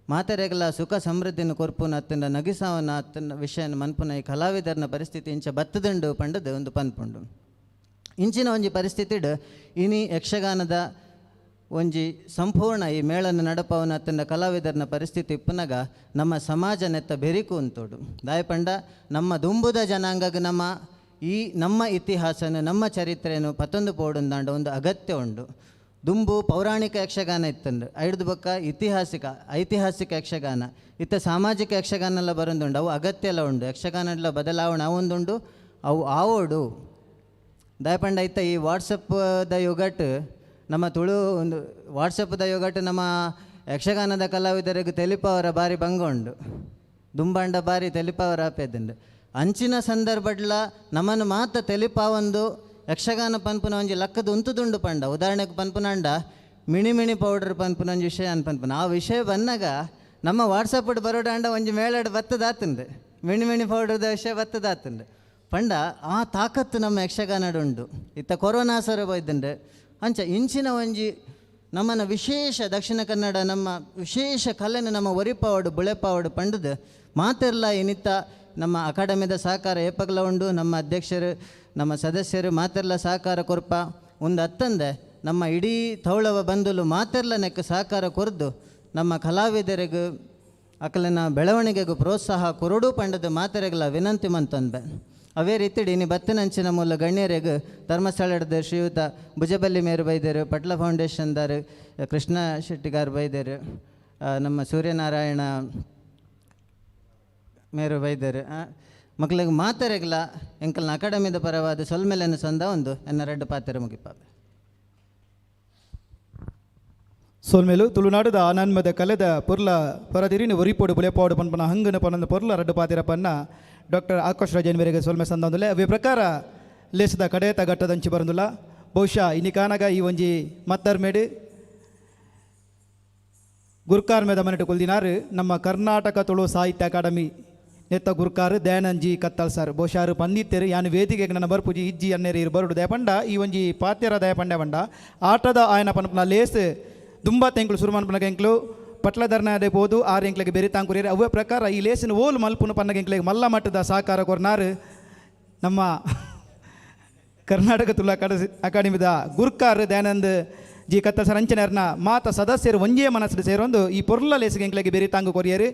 [SPEAKER 17] ಮಾತೆರೆಗಲ ಸುಖ ಸಮೃದ್ಧಿನ ಕೊರ್ಪುನ ಅತ್ತನ ನಗಿಸಾವನ ಅತ್ತನ ವಿಷಯನ ಮನ್ಪುನ ಈ ಕಲಾವಿದರನ ಪರಿಸ್ಥಿತಿ ಇಂಚ ಬತ್ತದುಂಡು ಪಂಡದು ಒಂದು ಪನ್ಪುಂಡು. ಇಂಚಿನ ಒಂಜಿ ಪರಿಸ್ಥಿತಿಡ್ ಇನಿ ಯಕ್ಷಗಾನದ ಒಂಜಿ ಸಂಪೂರ್ಣ ಈ ಮೇಳನ ನಡಪವನ ಅತ್ತನ ಕಲಾವಿದರನ ಪರಿಸ್ಥಿತಿ ಇಪ್ಪುನಗ ನಮ್ಮ ಸಮಾಜ ನೆತ್ತ ಬೆರಿಕು ಅಂತೋಡು. ದಾಯಪಂಡ ನಮ್ಮ ದುಂಬುದ ಜನಾಂಗಗ ನಮ್ಮ ಈ ನಮ್ಮ ಇತಿಹಾಸನ ನಮ್ಮ ಚರಿತ್ರೆಯನ್ನು ಪತ್ತೊಂದು ಪೋಡುಂದಾಂಡ ಒಂದು ಅಗತ್ಯ ಉಂಡು. ದುಂಬು ಪೌರಾಣಿಕ ಯಕ್ಷಗಾನ ಇತ್ತಂದು ಐಡ್ದು ಬೊಕ್ಕ ಐತಿಹಾಸಿಕ ಯಕ್ಷಗಾನ ಇತ್ತ ಸಾಮಾಜಿಕ ಯಕ್ಷಗಾನ ಎಲ್ಲ ಬರೋದುಂಡು. ಅವು ಅಗತ್ಯ ಎಲ್ಲ ಉಂಡು ಯಕ್ಷಗಾನ ಎಲ್ಲ ಬದಲಾವಣೆ ಅವೊಂದುಂಡು ಅವು ಆವೋಡು. ದಯಪಂಡ ಇತ್ತ ಈ ವಾಟ್ಸಪ್ದ ಯುಗಟ್ ನಮ್ಮ ತುಳು ಒಂದು ವಾಟ್ಸಪ್ದ ಯೋಗಟ್ ನಮ್ಮ ಯಕ್ಷಗಾನದ ಕಲಾವಿದರಿಗೆ ತೆಲಿಪವರ ಬಾರಿ ಭಂಗ ಉಂಡು, ದುಂಬಾಂಡ ಬಾರಿ ತೆಲಿಪವರ ಆಪೇದುಂಡು. ಅಂಚಿನ ಸಂದರ್ಭಡ್ಲ ನಮ್ಮನ್ನು ಮಾತ ತೆಲಿಪಾವೊಂದು ಯಕ್ಷಗಾನ ಪನ್ಪುನ ಒಂಜಿ ಲಕ್ಕದ ಉಂತುದುಂಡು ಪಂಡ. ಉದಾಹರಣೆಗೆ ಪನ್ಪುನಂಡ ಮಿಣಿ ಮಿಣಿ ಪೌಡರ್ ಪನ್ಪುನ ಒಂಜಿ ವಿಷಯ ಅನ್ಪನ್ಪುನ ಆ ವಿಷಯ ಬಂದಾಗ ನಮ್ಮ ವಾಟ್ಸಪ್ ಬರೋಡಾಂಡ ಒಂಜಿ ಮೇಳಡ್ ಬತ್ತದಾತುಂಡು, ಮಿಣಿ ಮಿಣಿ ಪೌಡರ್ದ ವಿಷಯ ಬತ್ತದಾತುಂಡು ಪಂಡ. ಆ ತಾಕತ್ತು ನಮ್ಮ ಯಕ್ಷಗಾನಡು ಉಂಡು. ಇತ್ತ ಕೊರೋನಾ ಸರ ಬೈದುಂಡು. ಅಂಚ ಇಂಚಿನ ಒಂಜಿ ನಮ್ಮನ ವಿಶೇಷ ದಕ್ಷಿಣ ಕನ್ನಡ ನಮ್ಮ ವಿಶೇಷ ಕಲೆನ ನಮ್ಮ ಒರಿಪಾವಡು ಬುಳೆಪಾವಡು ಪಂಡದು ಮಾತೆರ್ಲ ಇನಿತ್ತ ನಮ್ಮ ಅಕಾಡೆಮಿದ ಸಹಕಾರ ಏಪಗ್ಲ ಉಂಡು. ನಮ್ಮ ಅಧ್ಯಕ್ಷರು ನಮ್ಮ ಸದಸ್ಯರು ಮಾತೆರ್ಲ ಸಹಕಾರ ಕೊರ್ಪ ಒಂದು ಅತ್ತಂದೆ ನಮ್ಮ ಇಡೀ ತೌಳವ ಬಂಧುಲು ಮಾತೆರ್ಲ ನೆಕ್ ಸಹಕಾರ ಕೊರ್ದು ನಮ್ಮ ಕಲಾವಿದರಿಗೂ ಅಕಲಿನ ಬೆಳವಣಿಗೆಗೂ ಪ್ರೋತ್ಸಾಹ ಕೊರಡು ಪಂಡದು ಮಾತೆರೆಗ್ಲ ವಿನಂತಿ ಮಂತೊಂದೆ. ಅವೇ ರೀತಿ ಇನಿ ಬತ್ತಿನಂಚಿನ ಮೂಲ ಗಣ್ಯರಿಗೂ ಧರ್ಮಸ್ಥಳದ ಶ್ರೀಯುತ ಭುಜಬಲ್ಲಿ ಮೇರು ಬೈದರು, ಪಟ್ಲ ಫೌಂಡೇಶನ್ದಾರು ಕೃಷ್ಣ ಶೆಟ್ಟಿಗಾರ್ ಬೈದರು, ನಮ್ಮ ಸೂರ್ಯನಾರಾಯಣ ಮೇರು ಬೈದರು. ಮಕ್ಕಳಿಗೆ ಮಾತೆರೆಗ್ಲ ಎಂಕಲ್ನ ಅಕಾಡೆಮಿದ ಪರವಾದ ಸೊಲ್ಮೆಲೆನ ಸಂದ ಒಂದು ಎನ್ನ ರೆಡ್ಡು ಪಾತೆರ ಮುಗಿಪಾವೆ.
[SPEAKER 11] ಸೊಲ್ಮೇಲು ತುಳುನಾಡುದ ನನ್ಮದ ಕಲೆದ ಪೊರ್ಲ ಪರದಿರಿನ ಒರಿಪೋಡು ಬುಲೆಪಾಡು ಪನ್ಪನ ಹಂಗನ ಪನಂದ ಪೊರ್ಲ ರಡ್ಡು ಪಾತಿರ ಪನ್ನ ಡಾಕ್ಟರ್ ಆಕಾಶ್ ರಾಜನ್ ಮೇರೆಗೆ ಸೊಲ್ಮೆ ಸಂದೊಂದುಲೆ. ಅವೇ ಪ್ರಕಾರ ಲೇಸದ ಕಡೆತ ಘಟ್ಟದಂಚಿ ಬರಂದುಲ್ಲ. ಬಹುಶಃ ಇನಿ ಕಾನಗ ಈ ಒಂಜಿ ಮತ್ತರ್ಮೇಡು ಗುರ್ಕಾರ್ ಮೇದ ಮನೆಟು ಕೊಲ್ದಿನಾರು ನಮ್ಮ ಕರ್ನಾಟಕ ತುಳು ಸಾಹಿತ್ಯ ಅಕಾಡೆಮಿ ನೆತ್ತ ಗುರ್ಕಾರ್ ದಯಾನಂಜಿ ಕತ್ತಲ್ ಸರ್. ಬಹುಶಃ ಪಂದಿತ್ತೇರು ಯಾನು ವೇದಿಕೆಗೆ ನನ್ನ ಬರ್ಪುಜಿ ಇಜ್ಜಿ ಅನ್ನೇರು ಇರು ಬರುಡು ದಯಪಂಡ ಈ ಒಂಜಿ ಪಾತ್ಯರ ದಯಪಂಡ ಬಂಡ ಆಟದ ಆಯನ ಪನಪನ ಲೇಸ್ ದುಂಬಾ ತೆಂಕುಲು ಸುರುಮನ್ಪನ ಎಂಕ್ಲು ಪಟ್ಲಧರ್ನ ಪೋದು ಆರು ಎಂಕ್ಲೆಗೆ ಬೆರಿ ತಾಂಕುರಿಯರು. ಅವೇ ಪ್ರಕಾರ ಈ ಲೇಸಿನ ಓಲು ಮಲ್ಪುನ ಪನ್ನಗ ಎಂಕ್ಲೆಗೆ ಮಲ್ಲ ಮಟ್ಟದ ಸಹಕಾರ ಕೊರ್ನಾರು ನಮ್ಮ ಕರ್ನಾಟಕ ತುಳು ಅಕಾಡೆಮಿದ ಗುರ್ಕಾರ್ ದಯಾನಂದ್ ಜಿ ಕತ್ತಲ್ ಸರ್ ಅಂಚನೆರ್ನ ಮಾತ ಸದಸ್ಯರು ಒಂಜೇ ಮನಸ್ಸು ಸೇರೊಂದು ಈ ಪೊರ್ಲ ಲೇಸಿಗೆ ಎಂಕ್ಲೆಗೆ ಬೆರಿ ತಾಂಗು ಕೊರಿಯರು.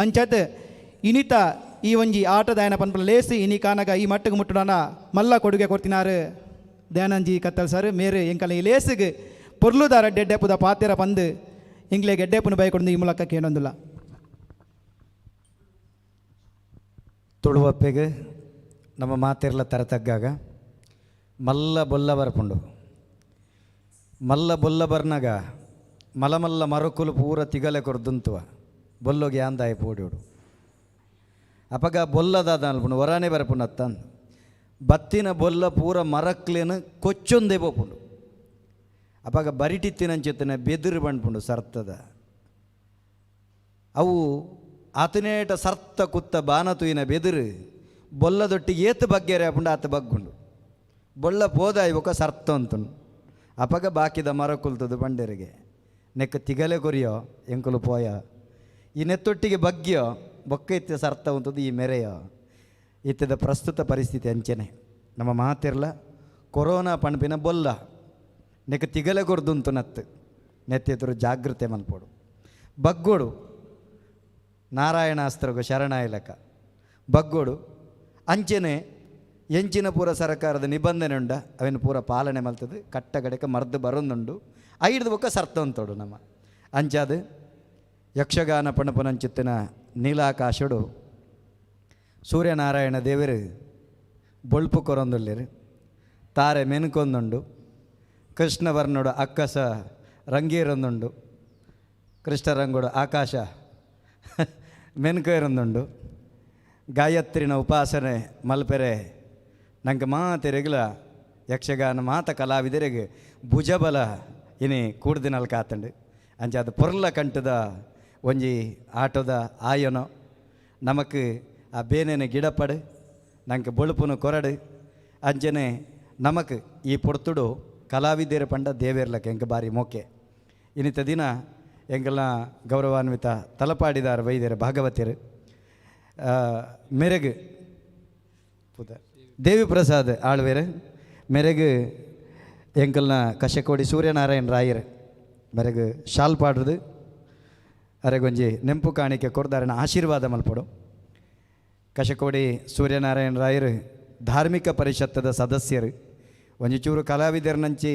[SPEAKER 11] ಅಂಚತ್ ಇನಿತ ಈ ಒಂಜಿ ಆಟದ ಆಯನ ಪನ್ಪುನ ಲೇಸು ಇನಿ ಕಾನಗ ಈ ಮಟ್ಟಗೆ ಮುಟ್ಟುಡಾನ ಮಲ್ಲ ಕೊಡುಗೆ ಕೊಡ್ತಿನಾರು ದಯಾನಂದ್ ಜಿ ಕತ್ತಲ್ ಸರ್ ಮೇರು ಎಂಕಲ ಈ ಲೇಸಿಗೆ ಪೊರ್ಲುದಾರ ಡೆಡ್ಡೆಪುದ ಪಾತೆರ ಪಂದು ಎಂಕ್ಲೆಗ್ ಎಡ್ಡೆಪುನ ಬೈ ಕೊಡು ಈ ಮೂಲಕ ಕೇನೊಂದುಲ್ಲ.
[SPEAKER 18] ತುಳುವಪ್ಪೆಗೆ ನಮ್ಮ ಮಾತಿರ್ಲ ತರತಗ್ಗಾಗ ಮಲ್ಲ ಬೊಲ್ಲ ಬರ್ಪುಂಡು. ಮಲ್ಲ ಬೊಲ್ಲ ಬರ್ನಾಗ ಮಲಮಲ್ಲ ಮರಕುಲು ಪೂರ ತಿಗಲೆ ಕೊರ್ದುಂತುವ ಬೊಲ್ಲೊಗೆ ಆಂದಾಯ ಪೋಡಿಯೋಡು. ಅಪಗ ಬೊಲ್ಲದಾದ ಅಲ್ಪುಂಡು ಹೊರಾನೆ ಬರ್ಪುಂಡು ಅತ್ತಂದು ಬತ್ತಿನ ಬೊಲ್ಲ ಪೂರ ಮರಕ್ಲೇನು ಕೊಚ್ಚೊಂದೇ ಪೋಪುಂಡು. ಅಪಗ ಬರಿಟಿತ್ತಿನಂಚಿತ್ತನೆ ಬೆದುರು ಬಂಡ್ಪುಂಡು ಸರ್ತದ ಅವು ಆತನೇಟ ಸರ್ತ ಕುತ್ತ ಬಾನತುಯಿನ ಬೆದುರು ಬೊಲ್ಲದೊಟ್ಟಿಗೆ ಏತು ಬಗ್ಗೆರೆ ಆಪುಂಡು ಆತ ಬಗ್ಗುಂಡು ಬೊಳ್ಳ ಪೋದ ಇವಕ ಸರ್ತ ಅಂತುಂಡು. ಅಪಗ ಬಾಕಿದ ಮರ ಕುಲ್ತದು ಬಂಡೆರಿಗೆ ನೆಕ್ಕ ತಿಗಲೆ ಕೊರಿಯೋ ಎಂಕುಲು ಪೋಯ ಈ ನೆತ್ತೊಟ್ಟಿಗೆ ಬಗ್ಗಿಯೋ ಬೊಕ್ಕ ಇತ್ತೆ ಸರ್ತ ಉಂಟದು ಈ ಮೆರೆಯೋ ಇತ್ತದ ಪ್ರಸ್ತುತ ಪರಿಸ್ಥಿತಿ ಅಂಚೆನೆ ನಮ್ಮ ಮಾತಿರ್ಲ ಕೊರೋನಾ ಪಣಪಿನ ಬೊಲ್ಲ ನೆಕ್ಕ ತಿಗಲೆ ಕೊರ್ದುಂತು ನತ್ತು ನೆತ್ತೆದುರು ಜಾಗೃತೆ ಮಲ್ಪೋಡು ಬಗ್ಗೋಡು ನಾರಾಯಣಾಸ್ತ್ರಗು ಶರಣಾಯಲಕ ಬಗ್ಗೋಡು ಅಂಚೆನೆ ಎಂಚಿನ ಪೂರ ಸರ್ಕಾರದ ನಿಬಂಧನೆ ಉಂಡ ಅವೇನು ಪೂರ ಪಾಲನೆ ಮಲ್ತದೆ ಕಟ್ಟಗಡೆಕ ಮರ್ದು ಬರೋದುಂಡು ಐದು ಬೊಕ್ಕ ಸರ್ತಂತೋಡು ನಮ್ಮ ಅಂಚಾದ ಯಕ್ಷಗಾನ ಪಣಪುನಂಚಿತ್ತಿನ ನೀಲಾಕಾಶಡು ಸೂರ್ಯನಾರಾಯಣ ದೇವರು ಬೊಳ್ಪು ಕೊರೊಂದುಲ್ಲೇರು ತಾರೆ ಮೆನ್ಕೊಂದುಂಡು ಕೃಷ್ಣವರ್ಣುಡು ಅಕ್ಕಸ ರಂಗೀರೊಂದುಂಡು ಕೃಷ್ಣರಂಗುಡು ಆಕಾಶ ಮೆನ್ಕೇರೊಂದುಂಡು ಗಾಯತ್ರಿನ ಉಪಾಸನೆ ಮಲ್ಪೆರೆ ನಂಗೆ ಮಾತೆರೆಗ್ಲ ಯಕ್ಷಗಾನ ಮಾತ ಕಲಾವಿದರಿಗೆ ಭುಜಬಲ ಇನಿ ಕೂಡ್ದಿನಲ್ ಕಾತಂಡು ಅಂಚ ಅದು ಪೊರ್ಲ ಕಂಟದ ಒಂಜಿ ಆಟೋದ ಆಯನೋ ನಮಕ್ ಆ ಬೇನೆನೆ ಗಿಡಪಡು ನಂಗೆ ಬೊಳುಪುನು ಕೊರಡು ಅಂಚನೆ ನಮಕ್ ಈ ಪೊರ್ತುಡು ಕಲಾವಿದರ ಪಂಡ ದೇವೇರ್ಲಕ್ಕೆ ಎಂಕ ಬಾರಿ ಮೋಕೆ ಇನ್ನಿತ ದಿನ ಎಂಕಲ್ನ ಗೌರವಾನ್ವಿತ ತಲಪಾಡಿದಾರ ವೈದ್ಯರು ಭಾಗವತಿಯರು ಮೆರೆಗು ಪುದ ದೇವಿ ಪ್ರಸಾದ್ ಆಳ್ವೇರು ಮೆರೆಗು ಎಂಕಲ್ನ ಕಶಕೋಡಿ ಸೂರ್ಯನಾರಾಯಣ ರಾಯರು ಮೆರೆಗು ಶಾಲ್ ಪಾಡ್ರದು ಅರೆಗೊಂಜಿ ನೆಂಪು ಕಾಣಿಕೆ ಕೊರ್ದಾರನ ಆಶೀರ್ವಾದ ಮಲ್ಪಡು. ಕಶಕೋಡಿ ಸೂರ್ಯನಾರಾಯಣ ರಾಯರು ಧಾರ್ಮಿಕ ಪರಿಷತ್ತದ ಸದಸ್ಯರು ಒಂಜಿ ಚೂರು ಕಲಾವಿದರ್ನಂಚಿ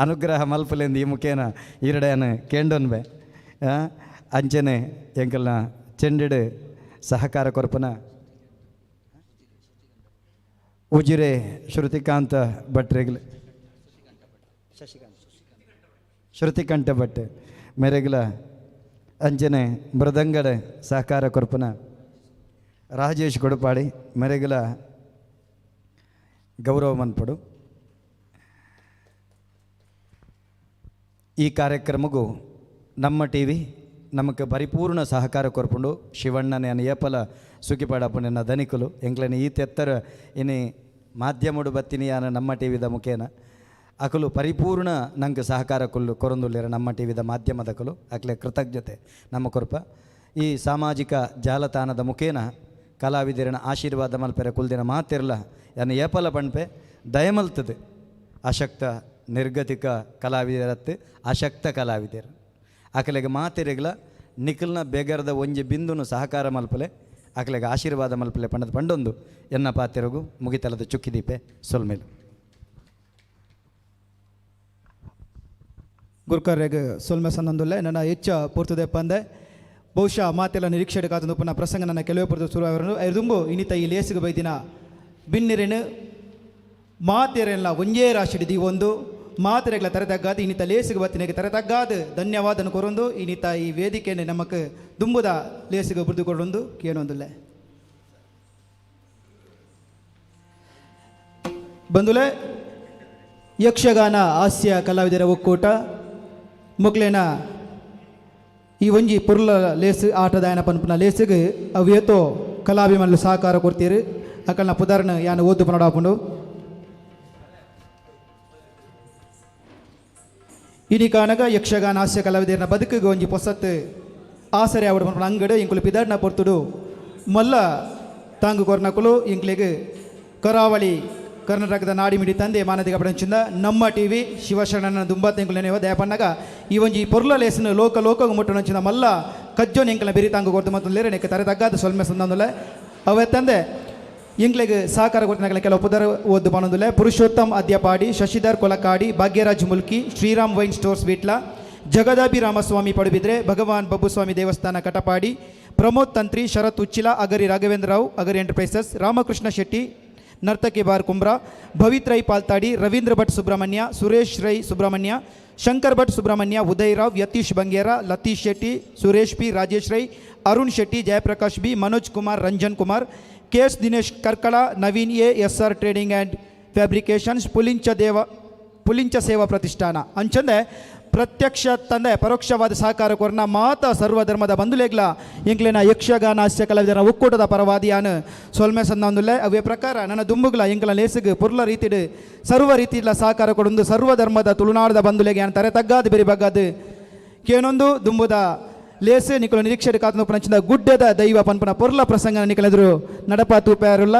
[SPEAKER 18] ಅನುಗ್ರಹ ಮಲ್ಪಲೆಂದು ಈ ಮುಖೇನ ಈರಡೆಯನ ಕೇಂಡೊನ್ಬೆ ಅಂಚನೆ ಎಂಕಲ್ನ ಚೆಂಡಿಡು ಸಹಕಾರ ಕೊರ್ಪನ ಉಜಿರೆ ಶ್ರುತಿಕಾಂತ ಭಟ್ರೆಗ್ಲು ಶಶಿಕಾಂತ್ ಶ್ರುತಿಕಂಠ ಭಟ್ ಮೆರೆಗ್ಲ ಅಂಚನೆ ಮೃದಂಗಡೆ ಸಹಕಾರ ಕೊರ್ಪುನ ರಾಜೇಶ್ ಕೊಡುಪಾಡಿ ಮೆರೆಗ್ಲ ಗೌರವ ಮನ್ಪಡು. ಈ ಕಾರ್ಯಕ್ರಮಗೂ ನಮ್ಮ ಟಿ ವಿ ನಮಕ್ ಪರಿಪೂರ್ಣ ಸಹಕಾರ ಕೊರ್ಪುಂಡು. ಶಿವಣ್ಣನ ಏಪಲ ಸುಖಿಪಾಡಪ್ಪನ ಧನಿಕುಲು ಎಂಕ್ಲನ ಈ ತೆತ್ತರ ಇನಿ ಮಾಧ್ಯಮಡು ಬತ್ತಿನಿ ಯಾನ ನಮ್ಮ ಟಿ ವಿದ ಮುಖೇನ ಅಕಲು ಪರಿಪೂರ್ಣ ನಂಗೆ ಸಹಕಾರ ಕೊಲ್ಲು ಕೊರೊಂದುಲ್ಲೇರ ನಮ್ಮ ಟಿ ವಿದ ಮಾಧ್ಯಮದಕಲು ಅಕ್ಲೆ ಕೃತಜ್ಞತೆ ನಮ್ಮ ಕೊರ್ಪ. ಈ ಸಾಮಾಜಿಕ ಜಾಲತಾಣದ ಮುಖೇನ ಕಲಾವಿದರನ ಆಶೀರ್ವಾದ ಮಲ್ಪೆರೆ ಕುಲ್ದಿನ ಮಾತಿರ್ಲ ಯಾನ ಏಪಲ ಪಣ್ಪೆ ದಯಮಲ್ತದೆ ಅಶಕ್ತ ನಿರ್ಗತಿಕ ಕಲಾವಿದರತ್ತು ಅಶಕ್ತ ಕಲಾವಿದರು ಅಕಲೆಗೆ ಮಾತಿರಗ್ಲ ನಿಖಲ್ನ ಬೇಗರದ ಒಂಜಿ ಬಿಂದುನು ಸಹಕಾರ ಮಲ್ಪಲೆ ಅಕಲೆಗೆ ಆಶೀರ್ವಾದ ಮಲ್ಪಲೆ ಪಂಡದ ಪಂಡೊಂದು ಎನ್ನ ಪಾತಿರಗು ಮುಗಿತಲದ ಚುಕ್ಕಿದೀಪೆ ಸೊಲ್ಮೇಲು.
[SPEAKER 11] ಗುರ್ಕರ್ರೆಗ್ ಸೊಲ್ಮೆ ಸಂದೊಂದುಲ್ಲೆ ನನ್ನ ಹೆಚ್ಚ ಪೂರ್ತದೆ ಪಂದೆ ಬಹುಶಃ ಮಾತೆಲ್ಲ ನಿರೀಕ್ಷೆ ಕಾತಂದು ಪುನಃ ಪ್ರಸಂಗ ನನ್ನ ಕೆಲವೇ ಪೂರ್ತ ಶುರುವಾಗರು ದುಂಬು ಇನ್ನಿತ ಈ ಲೇಸಿಗೆ ಬೈದಿನ ಬಿನ್ನಿರೇನು ಮಾತೆರೆಲ್ಲ ಒಂಜೇ ರಾಶಿ ಒಂದು ಮಾತೆರೆಗಳ ತರೆ ತಗ್ಗಾದು ಇನ್ನಿತ ಲೇಸಿಗೆ ಬತ್ತಿನಗೆ ತರೆ ತಗ್ಗಾದು ಧನ್ಯವಾದನ ಕೊರೊಂದು ಇನ್ನಿತ ಈ ವೇದಿಕೆಯನ್ನು ನಮಕ್ ದುಂಬುದ ಲೇಸಿಗೆ ಬುರ್ದು ಕೊಡೊಂದು ಕೇನೊಂದುಲ್ಲೆ. ಬಂದುಲೆ ಯಕ್ಷಗಾನ ಹಾಸ್ಯ ಕಲಾವಿದರ ಒಕ್ಕೂಟ ಮೊಕ್ಲೇನ ಈ ಒಂಜಿ ಪುರ್ಲ ಲೇಸ್ ಆಟದಾಯನ ಪನ್ಪುನ ಲೇಸಿಗೆ ಅವೇತೋ ಕಲಾಭಿಮಾನುಲು ಸಹಕಾರ ಕೊಡ್ತೀರಿ ಅಕಲ್ನ ಪುದರ್ನ ಯಾನ ಓದು ಪನಡಾಪುಂಡು. ಇನಿ ಕಾನಗ ಯಕ್ಷಗಾನ ಹಾಸ್ಯ ಕಲಾವಿದರನ ಬದುಕಿಗೆ ಒಂಜಿ ಪೊಸತ್ತು ಆಸರೆ ಆವಡು ಪನ್ಪುನ ಅಂಗಡು ಇಂಕುಲು ಪಿದಾಡ್ನ ಪೊರ್ತುಡು ಮಲ್ಲ ತಾಂಗು ಕೊರ್ನಕುಲು ಇಂಕ್ಲೆಗ್ ಕರಾವಳಿ ಕರ್ನಾಟಕದ ನಾಡಿಮಿಡಿ ತಂದೆ ಮಾನದಿಗ ಪಡಂಚಿಂದ ನಮ್ಮ ಟಿ ವಿ ಶಿವಶರಣನ ದುಂಬಾತ ಎಂಕುಲು ನೆನೆವ ದಯಪನ್ನಗ ಈ ಒಂಜಿ ಪೊರ್ಲ ಲೇಸನು ಲೋಕ ಲೋಕಗ ಮುಟ್ಟುನಂಚಿನ ಮಲ್ಲ ಕಜ್ಜೋನ್ ಎಂಕಲ ಬೆರಿ ತಾಂಗು ಕೊರ್ದು ಮತ್ತು ಲೇರೆ ನೆಕ್ಕೆ ತರೆ ತಗ್ಗಾದ ಸೊಲ್ಮೆ ಸಂದಂದುಲೆ ಅವೇ ತಂದೆ ಇಂಕ್ಲೆಗ್ ಸಹಕಾರ ಕೊಡ್ತಿನ ಕೆಲವು ಪುದರ್ ಓದ್ದು ಪನೊಂದುಲೆ ಪುರುಷೋತ್ತಮ್ ಅದ್ಯಪಾಡಿ, ಶಶಿಧರ್ ಕೊಲಕಾಡಿ, ಭಾಗ್ಯರಾಜ್ ಮುಲ್ಕಿ, ಶ್ರೀರಾಮ್ ವೈನ್ ಸ್ಟೋರ್ಸ್ ವಿಟ್ಲ, ಜಗದಾಭಿ ರಾಮಸ್ವಾಮಿ ಪಡುಬಿದ್ರೆ, ಭಗವಾನ್ ಬಬ್ಬುಸ್ವಾಮಿ ದೇವಸ್ಥಾನ Katapadi, Pramod Tantri, Sharath Uchila, Agari Raghavendra Rao, Agari Enterprises, Ramakrishna Shetty, Narthaki Bar Kumbra, Bhavith Rai Paltadi, Ravindra Bhat Subrahmanya, Suresh Rai Subrahmanya, Shankar Bhat Subrahmanya, Uday Rao, Yathish Bangera, Latish Shetty, Suresh P, Rajesh Rai, Arun Shetty, Jayaprakash B, Manoj Kumar, Ranjan Kumar, K S Dinesh Karkala, Naveen A, S R trading and fabrications, Pulincha Seva Pratishthan. ಅಂಚಂದೆ ಪ್ರತ್ಯಕ್ಷ ತಂದೆ ಪರೋಕ್ಷವಾದ ಸಹಕಾರ ಕೊರ್ನ ಮಾತ ಸರ್ವಧರ್ಮದ ಬಂಧುಲೇಗ್ಲ ಎಂಕ್ಲೆನ ಯಕ್ಷಗಾನ ಹಾಸ್ಯ ಕಲಾವಿದರ ಒಕ್ಕೂಟದ ಪರವಾದಿಯಾನ ಸೊಲ್ಮೆ ಸಂದೊಂದುಲ್ಲೆ. ಅವೇ ಪ್ರಕಾರ ನನ್ನ ದುಂಬುಗ್ಲ ಎಂಕ್ಲ ಲೇಸಿಗ್ ಪುರ್ಲ ರೀತಿಡ್ ಸರ್ವ ರೀತಿಲ ಸಹಕಾರ ಕೊಡೊಂದು ಸರ್ವಧರ್ಮದ ತುಳುನಾಡದ ಬಂಧುಲೆಗೆ ಯಾನ್ ತರೆ ತಗ್ಗಾದ ಬೆರಿ ಬಗ್ಗಾದು ಕೇನೊಂದು ದುಂಬುದ ಲೇಸ್ ನಿಕುಲು ನಿರೀಕ್ಷೆ ಕಾತನ ಪಂಚಿದ ಗುಡ್ಡದ ದೈವ ಪನ್ಪುನ ಪೊರ್ಲ ಪ್ರಸಂಗ ನಿಕಲೆದುರು ನಡಪ ತೂಪಾರುಲ್ಲ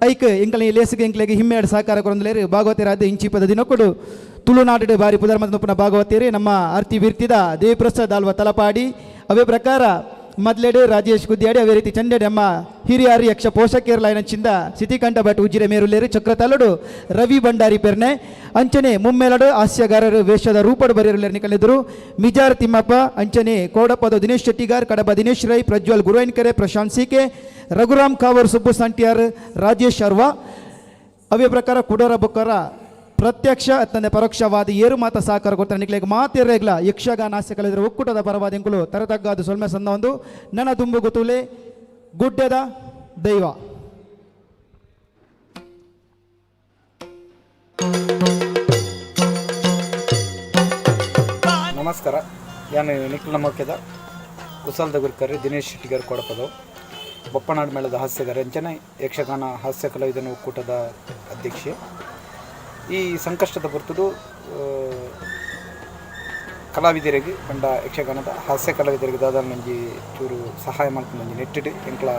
[SPEAKER 11] ಐಕ್ ಎಂಕಲ ಈ ಲೇಸಿಗೆ ಎಂಕ್ಲೆಗೆ ಹಿಮ್ಮೇಡ್ ಸಹಕಾರ ಕೊರೊಂದುಲೇರು ಭಾಗವತರಾದ ಇಂಚಿಪದ ದಿನಕೊಡು ತುಳುನಾಡು ಬಾರಿ ಪುದರ್ಮದ ಭಾಗವತೇರಿ ನಮ್ಮ ಆರ್ತಿ ವೀರ್ತಿದ ದೇವಿಪ್ರಸಾದ್ ಆಲ್ವ ತಲಪಾಡಿ. ಅವೇ ಪ್ರಕಾರ ಮೊದಲೆಡು ರಾಜೇಶ್ ಕುದ್ಯಾಡಿ, ಅವೇ ರೀತಿ ಚಂಡೆಡ್ ನಮ್ಮ ಹಿರಿಯಾರು ಯಕ್ಷ ಪೋಷಕೇರ್ಲ ಚಿಂದ ಸಿತಿಕಂಠ ಭಟ್ ಉಜಿರೆ ಮೇರುಲೇರು ಚಕ್ರತಲಡು ರವಿ ಭಂಡಾರಿ ಪೆರ್ನೆ ಅಂಚನೆ ಮುಮ್ಮೆಲಡು ಹಾಸ್ಯಗಾರರು ವೇಷದ ರೂಪಡು ಬರೆಯರುಲೇರು ನಿಕಲಿದ್ರು ಮಿಜಾರ್ ತಿಮ್ಮಪ್ಪ, ಅಂಚನೆ ಕೋಡಪ್ಪದ ದಿನೇಶ್ ಶೆಟ್ಟಿಗಾರ್, ಕಡಬ ದಿನೇಶ್ ರೈ, ಪ್ರಜ್ವಲ್ ಗುರುವೈನ್ಕೆರೆ, ಪ್ರಶಾಂತ್ ಸಿಕೆ, ರಘುರಾಮ್ ಕಾವರ್, ಸುಬ್ಬು ಸಂಟಿಯಾರ್, ರಾಜೇಶ್ ಶರ್ವಾ. ಅವೇ ಪ್ರಕಾರ ಕುಡೋರ ಬೊಕ್ಕರ ಪ್ರತ್ಯಕ್ಷ ಅತ್ತಂದೆ ಪರೋಕ್ಷವಾದ ಏರು ಮಾತ ಸಹಕಾರ ಕೊಡ್ತಾರೆ ನಿಕ್ಲೆಗ್ ಮಾತಿರ್ರೆಗ್ಲ ಯಕ್ಷಗಾನ ಹಾಸ್ಯ ಕಲಿದ್ರೆ ಒಕ್ಕೂಟದ ಪರವಾದ ಎಂಕುಲು ತರತಗ್ಗಾದು ಸೊಲ್ಮೆ ಸಂದ ಒಂದು ನನ್ನ ತುಂಬು ಗೊತ್ತುಲೆ ಗುಡ್ಡದ ದೈವ.
[SPEAKER 2] ನಮಸ್ಕಾರ, ಯಾನು ನಿಖಿಲ್ ನಮೋಕೆದ ಕುಸಲ್ದ ಗುರುಕರ್ರಿ ದಿನೇಶ್ ಶೆಟ್ಟಿಗರ್ ಕೊಡಪದವು ಬೊಪ್ಪನಾಡು ಮೇಳದ ಹಾಸ್ಯಗಾರ ಅಂಚನೆ ಯಕ್ಷಗಾನ ಹಾಸ್ಯ ಕಲಾವಿದನ ಒಕ್ಕೂಟದ ಅಧ್ಯಕ್ಷೆ. ಈ ಸಂಕಷ್ಟದ ಪೊರ್ತುಡು ಕಲಾವಿದರಿಗೆ ಪಂಡ ಯಕ್ಷಗಾನದ ಹಾಸ್ಯ ಕಲಾವಿದರಿಗೆ ದಾದ ನಂಜಿ ಚೂರು ಸಹಾಯ ಮಲ್ಪುನಂಜಿ ನೆಟ್ಟಿಡ್ ಎಂಕ್ಲ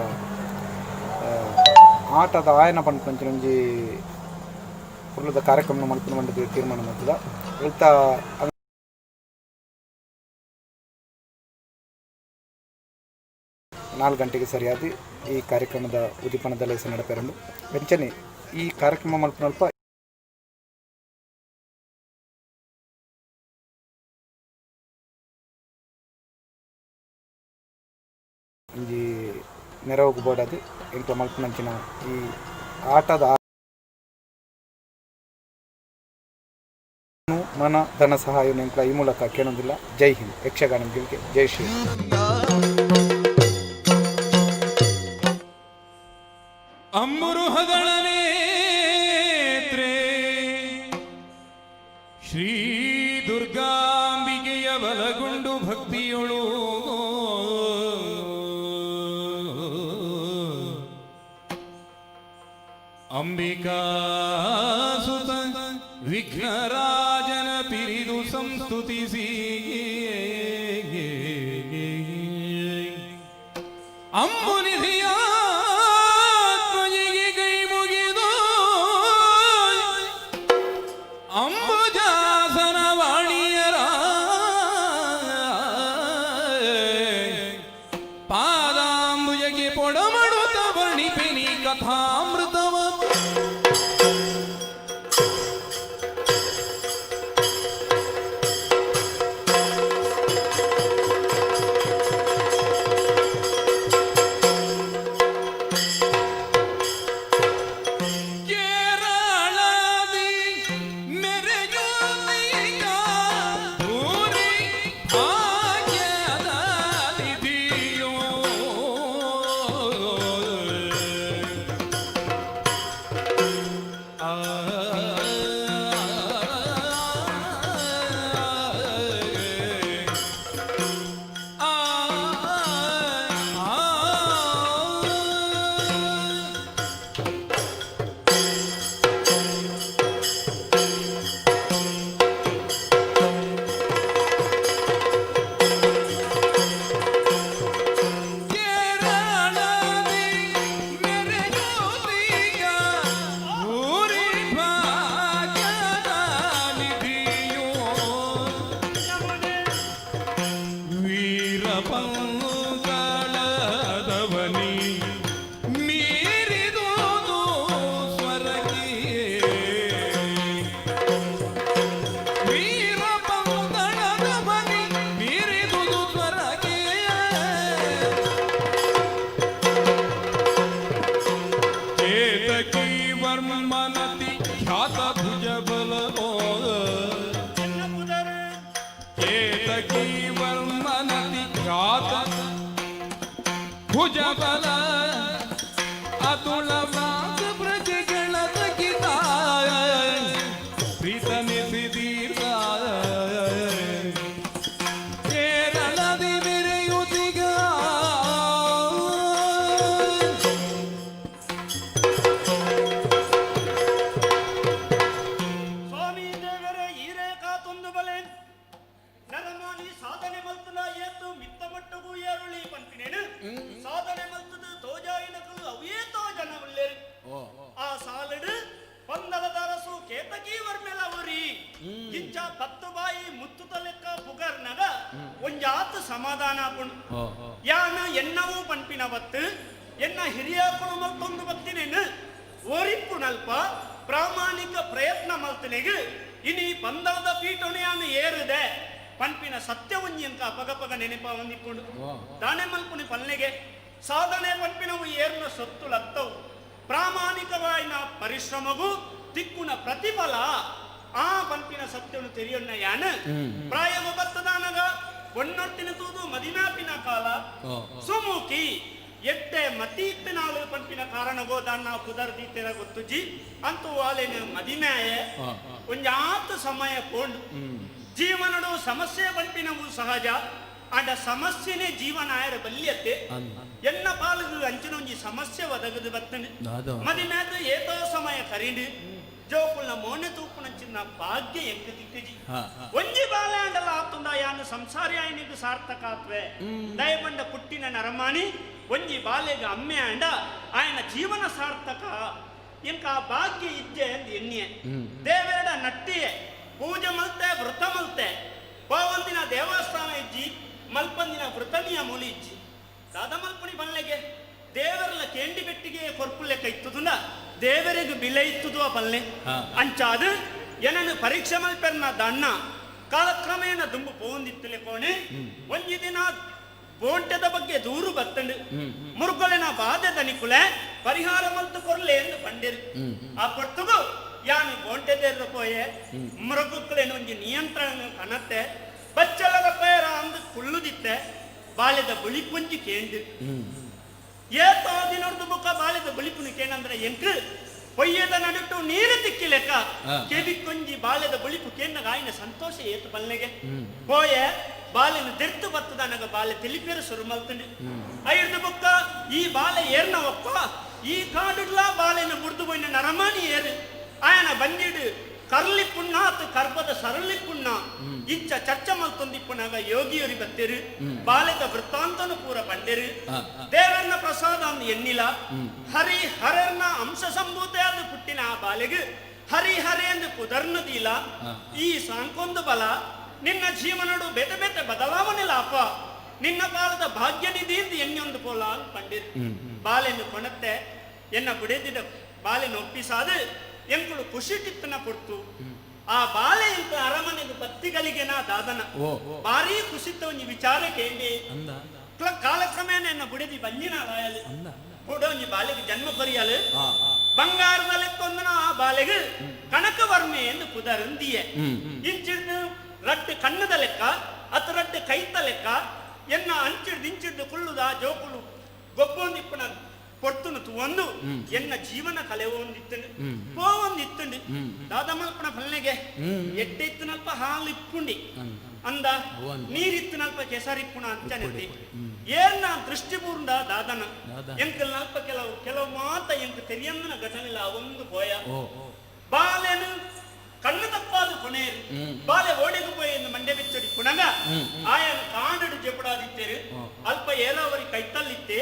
[SPEAKER 2] ಆಟದ ಆಯನ ಪನ್ಪುನಂಚಿನ ಒಂಜಿ ಪೊರ್ಲುದ ಕಾರ್ಯಕ್ರಮ ಮಲ್ಪುನ ಪಂಡುದು ತೀರ್ಮಾನ ಮಲ್ತುದ. ಅಲ್ತ 4 ಗಂಟೆಗೆ ಸರಿಯಾದ ಈ ಕಾರ್ಯಕ್ರಮದ ಉದ್ದೀಪನದ ಲೇಸ ನಡಪೆರಂಡು ಅಂಚನೆ ಈ ಕಾರ್ಯಕ್ರಮ ಮಲ್ಪುನಲ್ಪ ಒಂಜಿ ನೆರವುಗು ಬೋಡಾದ್ ಎಂಕ್ಲ ಮಲ್ಪುನಂಚಿನ ಈ ಆಟದ ಮನ ಧನ ಸಹಾಯ ಎಂಕ್ಲ ಈ ಮೂಲಕ ಕೇಳೋದಿಲ್ಲ. ಜೈ ಹಿಂದ್. ಯಕ್ಷಗಾನ ಗೆಲ್ಗೆ ಜೈ ಶ್ರೀ.
[SPEAKER 12] ಅಮೃಹದಳನೇತ್ರೇ ಶ್ರೀ ದುರ್ಗಾಂಬಿಕೆಯ ಬಲಗೊಂಡು ಭಕ್ತಿಯೊಳು ಅಂಬಿಕಾಸುತ ವಿಘ್ನರಾಜನ ಪಿರಿದು ಸಂಸ್ತುತಿಸಿ ಅಂಬುನಿಧಿಯಾತ್ಮಜಿಗೆ ಕೈ ಮುಗಿದು ಅಂಬುಜಾಸನ ವಾಣಿಯರ ಪಾದಾಂಬುಜಗೆ ಪೊಡಮಡುತ್ತ ವರ್ಣಿಪಿನಿ ಕಥಾಮೃತವ. ಕೇರಳದಿ ಮೆರೆಯುತ್ತೀಗ ಭೂರಿ ಭಾಗ್ಯದ ನಿಧಿಯೋ. ಆ ಆ ಆ ಕೇರಳದಿ ಮೆರೆಯುತ್ತೀಗ ಭೂರಿ ಭಾಗ್ಯದ ನಿಧಿಯೋ. ವೀರಪಂಗಳದವನಿ ಮೀರಿದುದು ಸ್ವರಗಿ ವೀರಪಂಗಳದವನಿ ಮೀರಿದುದು ಸ್ವರಗೆ. ಕೇತಕಿ ವರ್ಮನತಿ ಖ್ಯಾತ ಭುಜ ಬಲ ಕೇತಕಿ ವರ್ಮನತಿ ಖ್ಯಾತ ಭುಜ ಬಲ ಅತುಳ ಮಾತ ಪ್ರಜೆಗಳ ತಗಿತ ಪ್ರೀತನಿಸಿದೀರ್ಘ ಕೇರಳದಿ ಮೆರೆಯುತ್ತಿಗ.
[SPEAKER 5] ಸ್ವಾಮಿ ದೇವರೇ ಈರೇ ಕಾತೊಂದು ಬಲೆ ನರಮಾನಿ ಸಾಧನೆ ಮಲ್ತನ ಏತು ಮಿತ್ತ ಮಟ್ಟಗೂ ಏರುಳಿ ಪನ್ಪಿನೇನು ಸಾಧನೆ ಮಲ್ತದ ತೋಜಾಯಿನಕಲು ಅವೇತೋ ಜನ ಉಳ್ಳೇರು. ಆ ಸಾಲಡು ಪಂದಲದ ಅರಸು ಕೇತಕಿ ವರ್ಮೆಲ ಉರಿ ಇಂಚ 10 ಬಾಯಿ ಮುತ್ತುತ ಲೆಕ್ಕ ಪುಗರ್ನಗ ಒಂಜಾತ್ ಸಮಾಧಾನ ಆಪುಂಡು. ಯಾನ ಎನ್ನವೂ ಪನ್ಪಿನವತ್ತು ಎನ್ನ ಹಿರಿಯ ಮಲ್ತೊಂದು ಬತ್ತಿನೇನು ಒರಿಪುನಲ್ಪ ಪ್ರಾಮಾಣಿಕ ಪ್ರಯತ್ನ ಮಲ್ತನೆಗ್ ಇನಿ ಪಂದಳದ ಪೀಠೊಣೆಯನ್ನು ಏರಿದೆ ಪನ್ಪಿನ ಸತ್ಯ ಒಂಜಿ ಅಂಕ ಅಪಗಪಗ ನೆನಪ ಒಂದಿಪ್ಪುಂಡು. ದಾನೆ ಮಲ್ಪುನಿ ಪಲ್ನೆಗೆ ಸಾಧನೆ ಪನ್ಪಿನವು ಏರ್ನ ಸೊತ್ತು ಲತ್ತವು ಪ್ರಾಮಾಣಿಕವಾಯಿನ ಪರಿಶ್ರಮಗೂ ತಿಕ್ಕುನ ಪ್ರತಿಫಲ ಆ ಪನ್ಪಿನ ಸತ್ಯವನ್ನು ತೆರೆಯೊನ್ನ ಯಾನ ಪ್ರಾಯ ಬತ್ತದಾನಗ ಒನ್ನೊಟ್ಟಿನ ತೂದು ಮದಿನಾಪಿನ ಕಾಲ ಸುಮುಖಿ ಎಟ್ಟೆ ಮತಿ ಇತ್ತನಾಳು ಪನ್ಪಿನ ಕಾರಣಗೋ ದಾನ್ನ ಪುದರ್ ದೀತೆರ ಗೊತ್ತುಜಿ ಅಂತೂ ವಾಲೇನು ಮದಿನಾಯ ಒಂಜಾತ್ ಸಮಯ ಪೋಂಡು. ಜೀವನಡು ಸಮಸ್ಯೆ ಪನ್ಪಿನವು ಸಹಜ ಆಂಡ ಸಮಸ್ಯೆನೆ ಜೀವನ ಆಯರ ಬಲ್ಯತೆ ಎನ್ನ ಪಾಲುಗು ಅಂಚಿನ ಒಂಜಿ ಸಮಸ್ಯೆ ಒದಗದು ಬತ್ತನೆ ಮದಿನಾದ ಏತೋ ಸಮಯ ಕರೀಂಡು ಜೋಕುಲ್ನ ಮೋನೆ ತೂಪುನಂಚಿನ ಭಾಗ್ಯ ಎಂಕ ತಿಕ್ಕಜಿ ಒಂಜಿ ಬಾಲೆ ಆಂಡಲ ಆತುಂಡ ಯಾನು ಸಂಸಾರಿ ಆಯ್ನಿಗೆ ಸಾರ್ಥಕ ಆತ್ವೆ. ದಯಬಂಡ ಪುಟ್ಟಿನ ನರಮಾನಿ ಒಂಜಿ ಬಾಲೆಗೆ ಅಮ್ಮೆ ಆಂಡ ಆಯನ ಜೀವನ ಸಾರ್ಥಕ ಎಂಕ ಆ ಭಾಗ್ಯ ಇಜ್ಜೆ ಅಂದ್ ಎಣ್ಣಿಯೆ. ದೇವೇಡ ನಟ್ಟಿಯೆ ಪೂಜೆ ಮಲ್ತೆ ವ್ರತ ಮಲ್ತೆ ಪೋವಂದಿನ ದೇವಸ್ಥಾನ ಇಜ್ಜಿ ಮಲ್ಪಂದಿನ ವ್ರತನಿಯ ಮೂಲಿ ಇಜ್ಜಿ ದಾದ ಮಲ್ಪುನಿ ಬಲ್ಲೆಗೆ ದೇವರಲ್ಲ ಕೇಂಡಿ ಬೆಟ್ಟಿಗೆ ಕೊರ್ಪುಲೆಕ್ಕ ಇತ್ತುದುಂಡ ದೇವರಿಗೆ ಬಿಲೆ ಇತ್ತುದು ಆ ಬಲ್ಲೆ ಅಂಚಾದು ಏನನ್ನು ಪರೀಕ್ಷೆ ಮಲ್ಪೆರ್ನ ದಣ್ಣ ಕಾಲಕ್ರಮೇಣ ದುಂಬು ಪೋಂದಿತ್ತಲೆ ಕೋಣೆ ಒಂಜಿ ದಿನ ಬೋಂಟೆದ ಬಗ್ಗೆ ದೂರು ಬತ್ತಂಡು ಮುರುಗೊಲೆನ ಬಾಧೆ ದನಿಕುಲೆ ಪರಿಹಾರ ಮಲ್ತು ಕೊರ್ಲೆ ಎಂದು ಪಂಡಿರು. ಆ ಪೊರ್ತುಗು ಯಾನು ಬೋಂಟೆದೇರ ಪೋಯೆ ಮೃಗುಕ್ಲೇನು ಒಂಜಿ ನಿಯಂತ್ರಣ ಕನತ್ತೆ ಬಚ್ಚಲದ ಪೇರ ಅಂದು ಕುಳ್ಳುದಿತ್ತೆ ಬಾಲ್ಯದ ಬುಳಿಪುಂಜಿ ಕೇಂಡು ಏತೋ ದಿನೊರ್ದು ಬುಕ್ಕ ಬಾಲ್ಯದ ಬುಳಿಪುನು ಕೇನಂದ್ರೆ ಎಂಕ್ ಪೊಯ್ಯದ ನಡುಟು ನೀರು ತಿಕ್ಕಿಲೆಕ್ಕ ಕೆವಿ ಕೊಂಜಿ ಬಾಲ್ಯದ ಬುಳಿಪು ಕೇಂದಾಗ ಆಯ್ನ ಸಂತೋಷ ಏತು ಬಲ್ಲೆಗೆ ಪೋಯೆ ಬಾಲೆನ ದೆರ್ತು ಬತ್ತದನಗ ಬಾಲೆ ತಿಳಿಪೇರು ಶುರು ಮಲ್ತಂಡು ಐರ್ದು ಬುಕ್ಕ ಈ ಬಾಲೆ ಏರ್ನ ಒಪ್ಪ ಈ ಕಾಡುಡ್ಲಾ ಬಾಲೆನ ಬುಡ್ದು ಪೋಯಿನ ನರಮಾನಿ ಏರು ಆಯನ ಬಂದಿಡು ಕರ್ಲಿ ಪುಣ್ಣ ಅತ್ ಕರ್ಬದ ಸರಳಿ ಪುಣ್ಣ ಇಂಚ ಚರ್ಚೆ ಮಲ್ತೊಂದಿಪ್ಪುನಾಗ ಯೋಗಿಯರಿ ಬತ್ತೆರು ಬಾಲೆದ ವೃತ್ತಾಂತನು ಪೂರ ಬಂಡೆರು ದೇವರನ ಪ್ರಸಾದ ಅಂದ್ ಎನ್ನಿಲ ಹರಿ ಹರರ್ನ ಅಂಶ ಸಂಭೂತೆಯಾದ ಪುಟ್ಟಿನ ಆ ಬಾಲೆಗು ಹರಿ ಹರೆ ಎಂದು ಪುದರ್ನದಿಲ್ಲ ಈ ಸಾಂಕೊಂದು ಬಲ ನಿನ್ನ ಜೀವನಡು ಬೇತೆ ಬೇತೆ ಬದಲಾವಣೆ ಲಾಪ ನಿನ್ನ ಬಾಲದ ಭಾಗ್ಯ ನಿಧಿ ಎಂದು ಎಣ್ಣೊಂದು ಪೋಲ ಅಂತ ಪಂಡಿರ್ ಬಾಲೆನ್ನು ಕೊಣತ್ತೆ ಎನ್ನ ಬುಡೆದಿದ ಬಾಲೆನ್ನು ಒಪ್ಪಿಸಾದು ಎಂಕುಳು ಖುಷಿ ಟಿತ್ತನ ಕೊಡ್ತು ಆ ಬಾಲೆ ಇಂತ ಅರಮನೆಗೆ ಬತ್ತಿಗಳಿಗೆನ ದಾದನ ಭಾರಿ ಖುಷಿತ್ತ ಒಂಜಿ ವಿಚಾರ ಕೇಳಿ ಕಾಲಕ್ರಮೇಣ ಎನ್ನ ಬುಡೆದಿ ಬಂಜಿನ ಲಾಯಲು ಕೂಡ ಒಂಜಿ ಬಾಲೆಗೆ ಜನ್ಮ ಕೊರಿಯಲು ಬಂಗಾರದ ಲೆಕ್ಕೊಂದನ ಆ ಬಾಲೆಗೆ ಕನಕವರ್ಮೆ ಎಂದು ಪುದರಂದಿಯೆ ಇಂಚಿಡ್ದು ರಡ್ಡು ಕಣ್ಣದ ಲೆಕ್ಕ ಅತ್ ರಡ್ಡು ಕೈತ ಲೆಕ್ಕ ಎನ್ನ ಅಂಚಿಡ್ದು ಇಂಚಿಡ್ದು ಕುಳ್ಳುದ ಜೋಕುಳು ಗೊಬ್ಬೊಂದಿಪ್ಪನ ಪೊರ್ತುನು ತುವಂದು ಎನ್ನ ಜೀವನ ಕಲೆ ಒಂದಿತ್ತಂಡು ಪೋವೊಂದಿತ್ತಂಡು ದಾದಮಲ್ಪನ ಫಲ್ನೆಗೆ ಎಟ್ಟೆ ಇತ್ತನಲ್ಪ ಹಾಲು ಇಪ್ಪುಂಡಿ ಅಂದ ನೀರಿತ್ತನಲ್ಪ ಕೆಸರಿಪ್ಪುಣ ಅಂಚನೆತ್ತಿ ಏರ್ನ ದೃಷ್ಟಿ ಪೂರ್ಣ ದಾದನ ಎಂಕಲ್ ನಲ್ಪ ಕೆಲವು ಕೆಲವು ಮಾತ ಎಂಕ್ ತೆರಿಯಂದನ ಘಟನೆಲ ಒಂದು ಪೋಯ ಬಾಲೆನು ಕಣ್ಣು ತಪ್ಪಾದ ಕೊನೆಯರು ಬಾಲೆ ಓಡೆಗು ಪೋಯಿ ಎಂದು ಮಂಡೆ ಬಿಚ್ಚಡಿ ಪುನಗ ಆಯನ ಕಾಂಡಡು ಜೆಪುಡಾದಿತ್ತೇರು ಅಲ್ಪ ಏರಾವರಿ ಕೈತಲ್ಲಿತ್ತೆ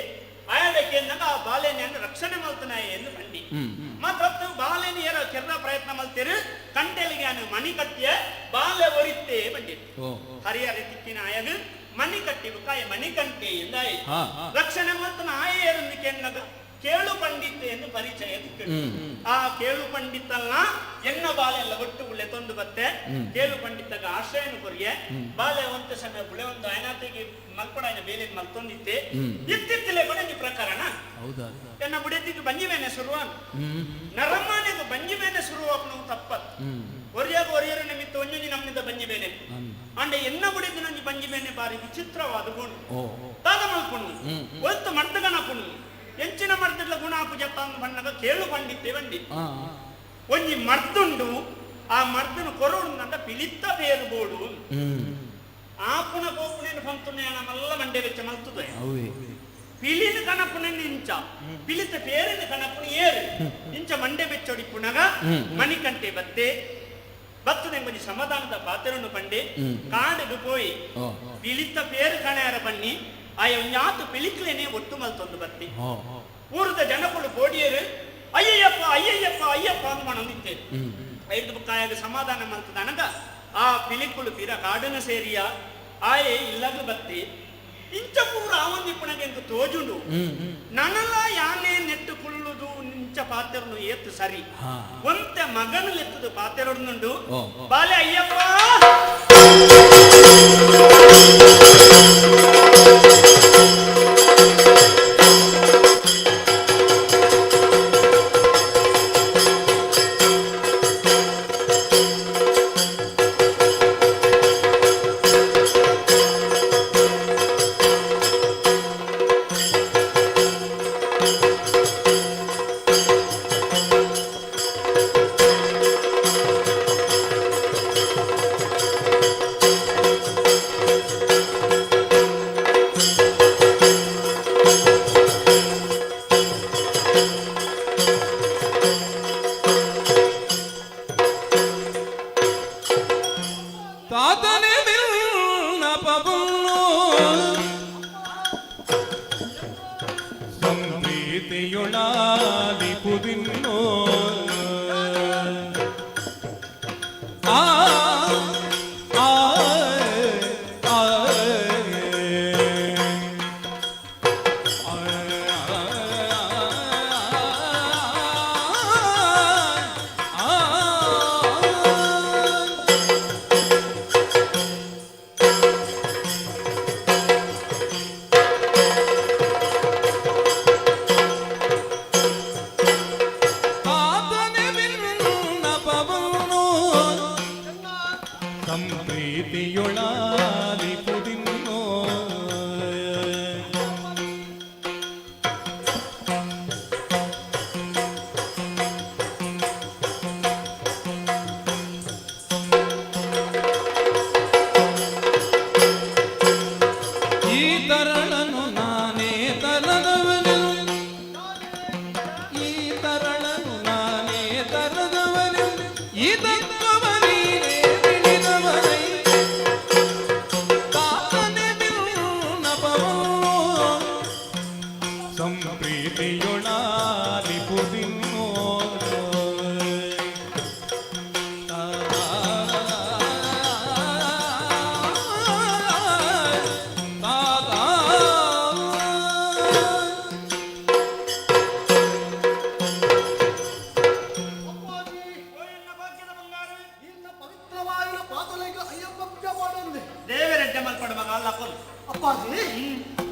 [SPEAKER 5] ಆಯಡಕ್ಕೆ ಎಂದಾಗ ಆ ಬಾಲೆನ ರಕ್ಷಣೆ ಮಲ್ತನಾಯ ಎಂದು ಬಂಡಿ ಮಾತ್ರ ಬಾಲೆನ ಏರ ಕೆರ್ರ ಪ್ರಯತ್ನ ಮಲ್ತೇರು ಕಂಟೆಲಿಗೆ ಆನು ಮಣಿ ಕಟ್ಟಿಯ ಬಾಲೆ ಒರಿತ್ತೆ ಬಂಡಿ ಹರಿಹರ ತಿಕ್ಕಿನ ಆಯಗು ಮಣಿ ಕಟ್ಟಿ ಕಾಯ ಮಣಿಕಂಟೆ ಎಂದಾಯ ರಕ್ಷಣೆ ಮಲ್ತನ ಆಯ ಏರಂದು ಕೆನ್ನಗ ಕೇಳು ಪಂಡಿತ ಎಂದು ಪರಿಚಯ ತಿಕ್ಕಡು ಆ ಕೇಳು ಪಂಡಿತಲ್ಲ ಎನ್ನ ಬಾಲೆ ಎಲ್ಲ ಒಟ್ಟು ಉಳ್ಳೆ ತೊಂದು ಬತ್ತೆ ಕೇಳು ಪಂಡಿತಗ ಆಶ್ರಯನು ಕೊರಿಯೆ ಬಾಲೆ ಒಂತ ಸಮಯ ಬುಳೆ ಒಂದು ಆಯನಾತಿಗೆ ಮಲ್ಪಡಾಯನ ಬೇಲೆ ಮಲ್ತೊಂದಿತ್ತೆ ಇತ್ತಿತ್ತಲೆ ಕೂಡ ಪ್ರಕರಣ ಎನ್ನ ಬುಡೆತಿಗೆ ಬಂಜಿವೇನೆ ಶುರುವಾನ್ ನರಮಾನೆಗೆ ಬಂಜಿವೇನೆ ಶುರುವಾಪನು ತಪ್ಪತ್ ಒರಿಯಾಗ ಒರಿಯರ ನಿಮಿತ್ತ ಒಂಜೊಂಜಿ ನಮ್ಮಿಂದ ಬಂಜಿಬೇನೆ ಅಂಡ ಎನ್ನ ಬುಡೆದಿ ನಂಜಿ ಬಂಜಿಬೇನೆ ಬಾರಿ ವಿಚಿತ್ರವಾದ ಗುಣ ದಾದ ಮಲ್ಪುಣು ಒತ್ತು ಮರ್ದಗಣ ಪುಣು ಎಂಚಿನ ಮರ್ದಿಡ್ಲ ಗುಣ ಆಪು ಬಣ್ಣಗ ಕೇಳು ಪಂಡಿತ್ತೆ ಬಂಡಿ ಒಂಜಿ ಮರ್ದುಂಡು ಆ ಮರ್ದನು ಕೊರೋಡು ಪಿಲಿತ್ತ ಬೇರು ಬೋಡು ಆಪುಣ ಕೋಪುಣೇನು ಪಂತುನೆ ನಮಲ್ಲ ಮಂಡೆ ವೆಚ್ಚ ಮಲ್ತುದೆ ಪಿಲಿನ ಕಣಪುಣ ಇಂಚ ಪಿಲಿತ ಪೇರಿನ ಕಣಪುಣ ಏರು ಇಂಚ ಮಂಡೆ ಬೆಚ್ಚೊಡಿ ಪುನಗ ಮಣಿಕಂಟೆ ಬತ್ತೆ ಬತ್ತದೆ ಒಂಜಿ ಸಮಾಧಾನದ ಪಾತ್ರನು ಪಂಡೆ ಕಾಡಿಗೆ ಪೋಯಿ ಪಿಲಿತ ಪೇರು ಕಣಯಾರ ಬನ್ನಿ ಆಯ ಒಂಜಾತು ಪಿಲಿಕ್ಲೇನೆ ಒಟ್ಟು ಮಲ್ತೊಂದು ಬತ್ತಿ ಊರದ ಜನಗಳು ಬೋಡಿಯರು ಅಯ್ಯಯ್ಯಪ್ಪ ಅಯ್ಯಯ್ಯಪ್ಪ ಅಯ್ಯಪ್ಪ ಅಂತ ಮನೊಂದಿತ್ತೆ ಐದು ಬುಕ್ಕಾಯಾಗ ಸಮಾಧಾನ ಮಲ್ತದನಗ ಆ ಪಿಲಿಕುಳು ಪಿರ ಕಾಡಿನ ಸೇರಿಯ ಆಯೆ ಇಲ್ಲಗ ಬತ್ತಿ ಇಂಚ ಪೂರ ಆವಂದಿಪ್ಪಣಗೆ ಎಂತ ತೋಜುಂಡು ನನಲ ಯಾನೇ ನೆಟ್ಟು ಕುಳ್ಳುದು ಇಂಚ ಪಾತ್ರನು ಏತ್ತು ಸರಿ ಒಂತೆ ಮಗನು ಲೆತ್ತದು ಪಾತ್ರನುಂಡು ಬಾಲೆ ಅಯ್ಯಪ್ಪ
[SPEAKER 12] ಸಂಪ್ರೀತಿಯೊಳಾಲಿ ಪುದಿನ್ನೋ. ಈ ತರಳನು ನಾನೇ ತರದವನು, ಈ ತರಳನು ನಾನೇ ತರದವನು, ಈ ತತ್ವವ ನೀನೇ ತಿಳಿದವನೈ ತಾತನೆ ಬಿನ್ನಪವೋ ಸಂಪ್ರೀತಿಯೊಳಾಲಿ ಪುದಿನ್ನೋ.
[SPEAKER 6] ಪವಿತ್ರವಾಯಿನ ಪಾದಲೆಗೆ ಅಯ್ಯಪ್ಪ ಪೂಜೆ ಮಾಡೋಂದೆ
[SPEAKER 5] ದೇವರೆಡ್ಡೆ ಮಲ್ಪಡ ಮಗ ಅಲ್ಲ ಕೊಲ್.
[SPEAKER 6] ಅಪ್ಪಾಜಿ,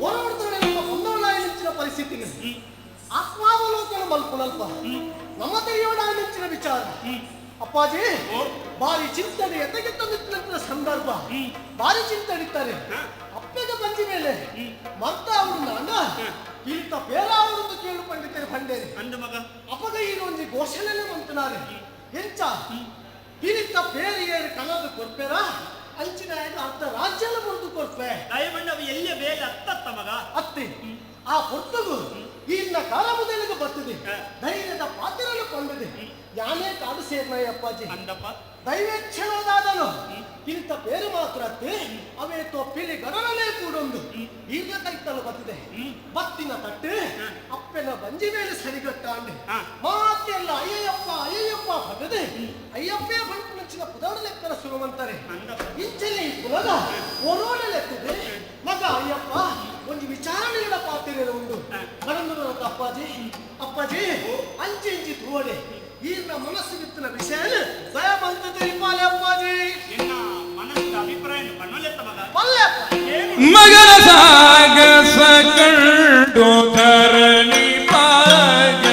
[SPEAKER 6] ಹೋರಾಡ್ತಾರೆ ನಮ್ಮ ಕೊಂದೋಳಾಯಿನ ಪರಿಸ್ಥಿತಿ ಆತ್ಮಾವಲೋಕನ ಮಲ್ಪುನಲ್ಪ ನಮ್ಮ ತೆರೆಯೋಣ ವಿಚಾರ. ಅಪ್ಪಾಜಿ, ಬಾರಿ ಚಿಂತನೆ ಎತ್ತಗೆತ್ತ ನಿಂತ ಸಂದರ್ಭ ಬಾರಿ ಚಿಂತನಿತ್ತಾರೆ. ಅಪ್ಪೆಗೆ ಬಂಜಿ ಮೇಲೆ ಮರ್ತ ಅವರು ನಾನ ಇಂಥ ಪೇರ ಅವರೊಂದು ಕೇಳು ಪಂಡಿತರು ಪಂಡೇರಿ
[SPEAKER 5] ಮಗ
[SPEAKER 6] ಅಪಗ ಈ ಒಂಜಿ ಘೋಷಣೆ ಮಂತನಾರೆ ಎಂಚ ಪಿರಿತ ಪೇರಿಯರು ಕಣದ ಕೊರ್ಪೇರ ಅಂಚಿನ ಅರ್ಧ ರಾಜ್ಯನ ಮುರಿದು ಕೊರ್ಪೆ
[SPEAKER 5] ದಯಮಣ್ಣವು ಎಲ್ಲಿಯ ಬೇಲೆ ಅತ್ತತ್ತ ಮಗ
[SPEAKER 6] ಅತ್ತಿ ಆ ಪೊರ್ತಗು ಇನ್ನ ಕಾಲಮುದಲಿಗೆ ಬರ್ತದೆ ಧೈರ್ಯದ ಪಾತ್ರನ ಕೊಂಡಿದೆ ಯಾನೇ ಕಾಡು ಸೇರ್ನಾಯ ಅಪ್ಪಾಜಿ
[SPEAKER 5] ಅಂದಪ್ಪ
[SPEAKER 6] ದೈವೇಚ್ಛಣದಾದನು ಇಂಥ ಬೇರೆ ಮಾತ್ರ ಅತ್ತೆ ಅವೇ ತೊಪ್ಪಿಲಿ ಗಡನಲೇ ಕೂಡೊಂದು ಈಗ ಕೈತಲು ಬತ್ತಿದೆ ಬತ್ತಿನ ತಟ್ಟೆ ಅಪ್ಪನ ಬಂಜಿ ಮೇಲೆ ಸರಿಗಟ್ಟ ಅಂದೆ ಮಾತೆಲ್ಲ ಅಯ್ಯಪ್ಪ ಅಯ್ಯಪ್ಪ ಪದದೆ ಅಯ್ಯಪ್ಪೇ ಬಂಟು ನಂಚಿನ ಪುದಾಡ ಲೆಕ್ಕನ ಸುರುವಂತಾರೆ ಇಂಚನೆ ಈ ಪುಲದ ಒರೋಡೆ ಲೆತ್ತದೆ ಮಗ ಅಯ್ಯಪ್ಪ ಒಂದು ವಿಚಾರಣೆಗಳ ಪಾತಿರ ಉಂಡು ಮನಂದು ಅಪ್ಪಾಜಿ ಅಪ್ಪಾಜಿ ಅಂಚೆ ಇಂಚಿ ತೋಡೆ ಈರ್ನ ಮನಸ್ಸಿಗಿತ್ತಿನ ವಿಷಯ ದಯ ಬಂತು ತಿಳಿಪಾಲೆ ಅಪ್ಪಾಜಿ
[SPEAKER 5] ನಿನ್ನ ಮನಸ್ಸಿನ ಅಭಿಪ್ರಾಯ ಬಣ್ಣಲೆತ್ತ ಮಗ
[SPEAKER 12] ಮಗನ ಸಾಗಸ ಕಂಡು ಧರಣಿ ಪಾಗ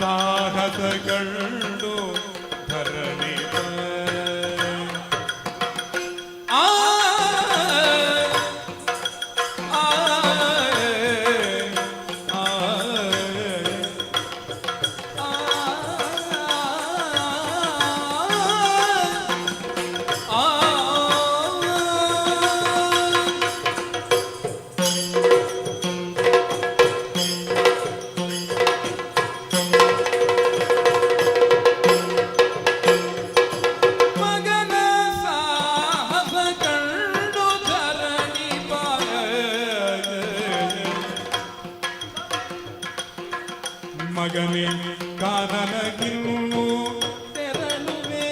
[SPEAKER 12] ಸಾಹಸ ಕಂಡು ಧರಣಿ ಆ ಆ ಮಗನ ಸಾಹಸ ಕಂಡು ಧರಣಿ ಪಾಯ ಮಗನೇ ಕಾನನಗಿನ್ನು ತೆರಳುವೆ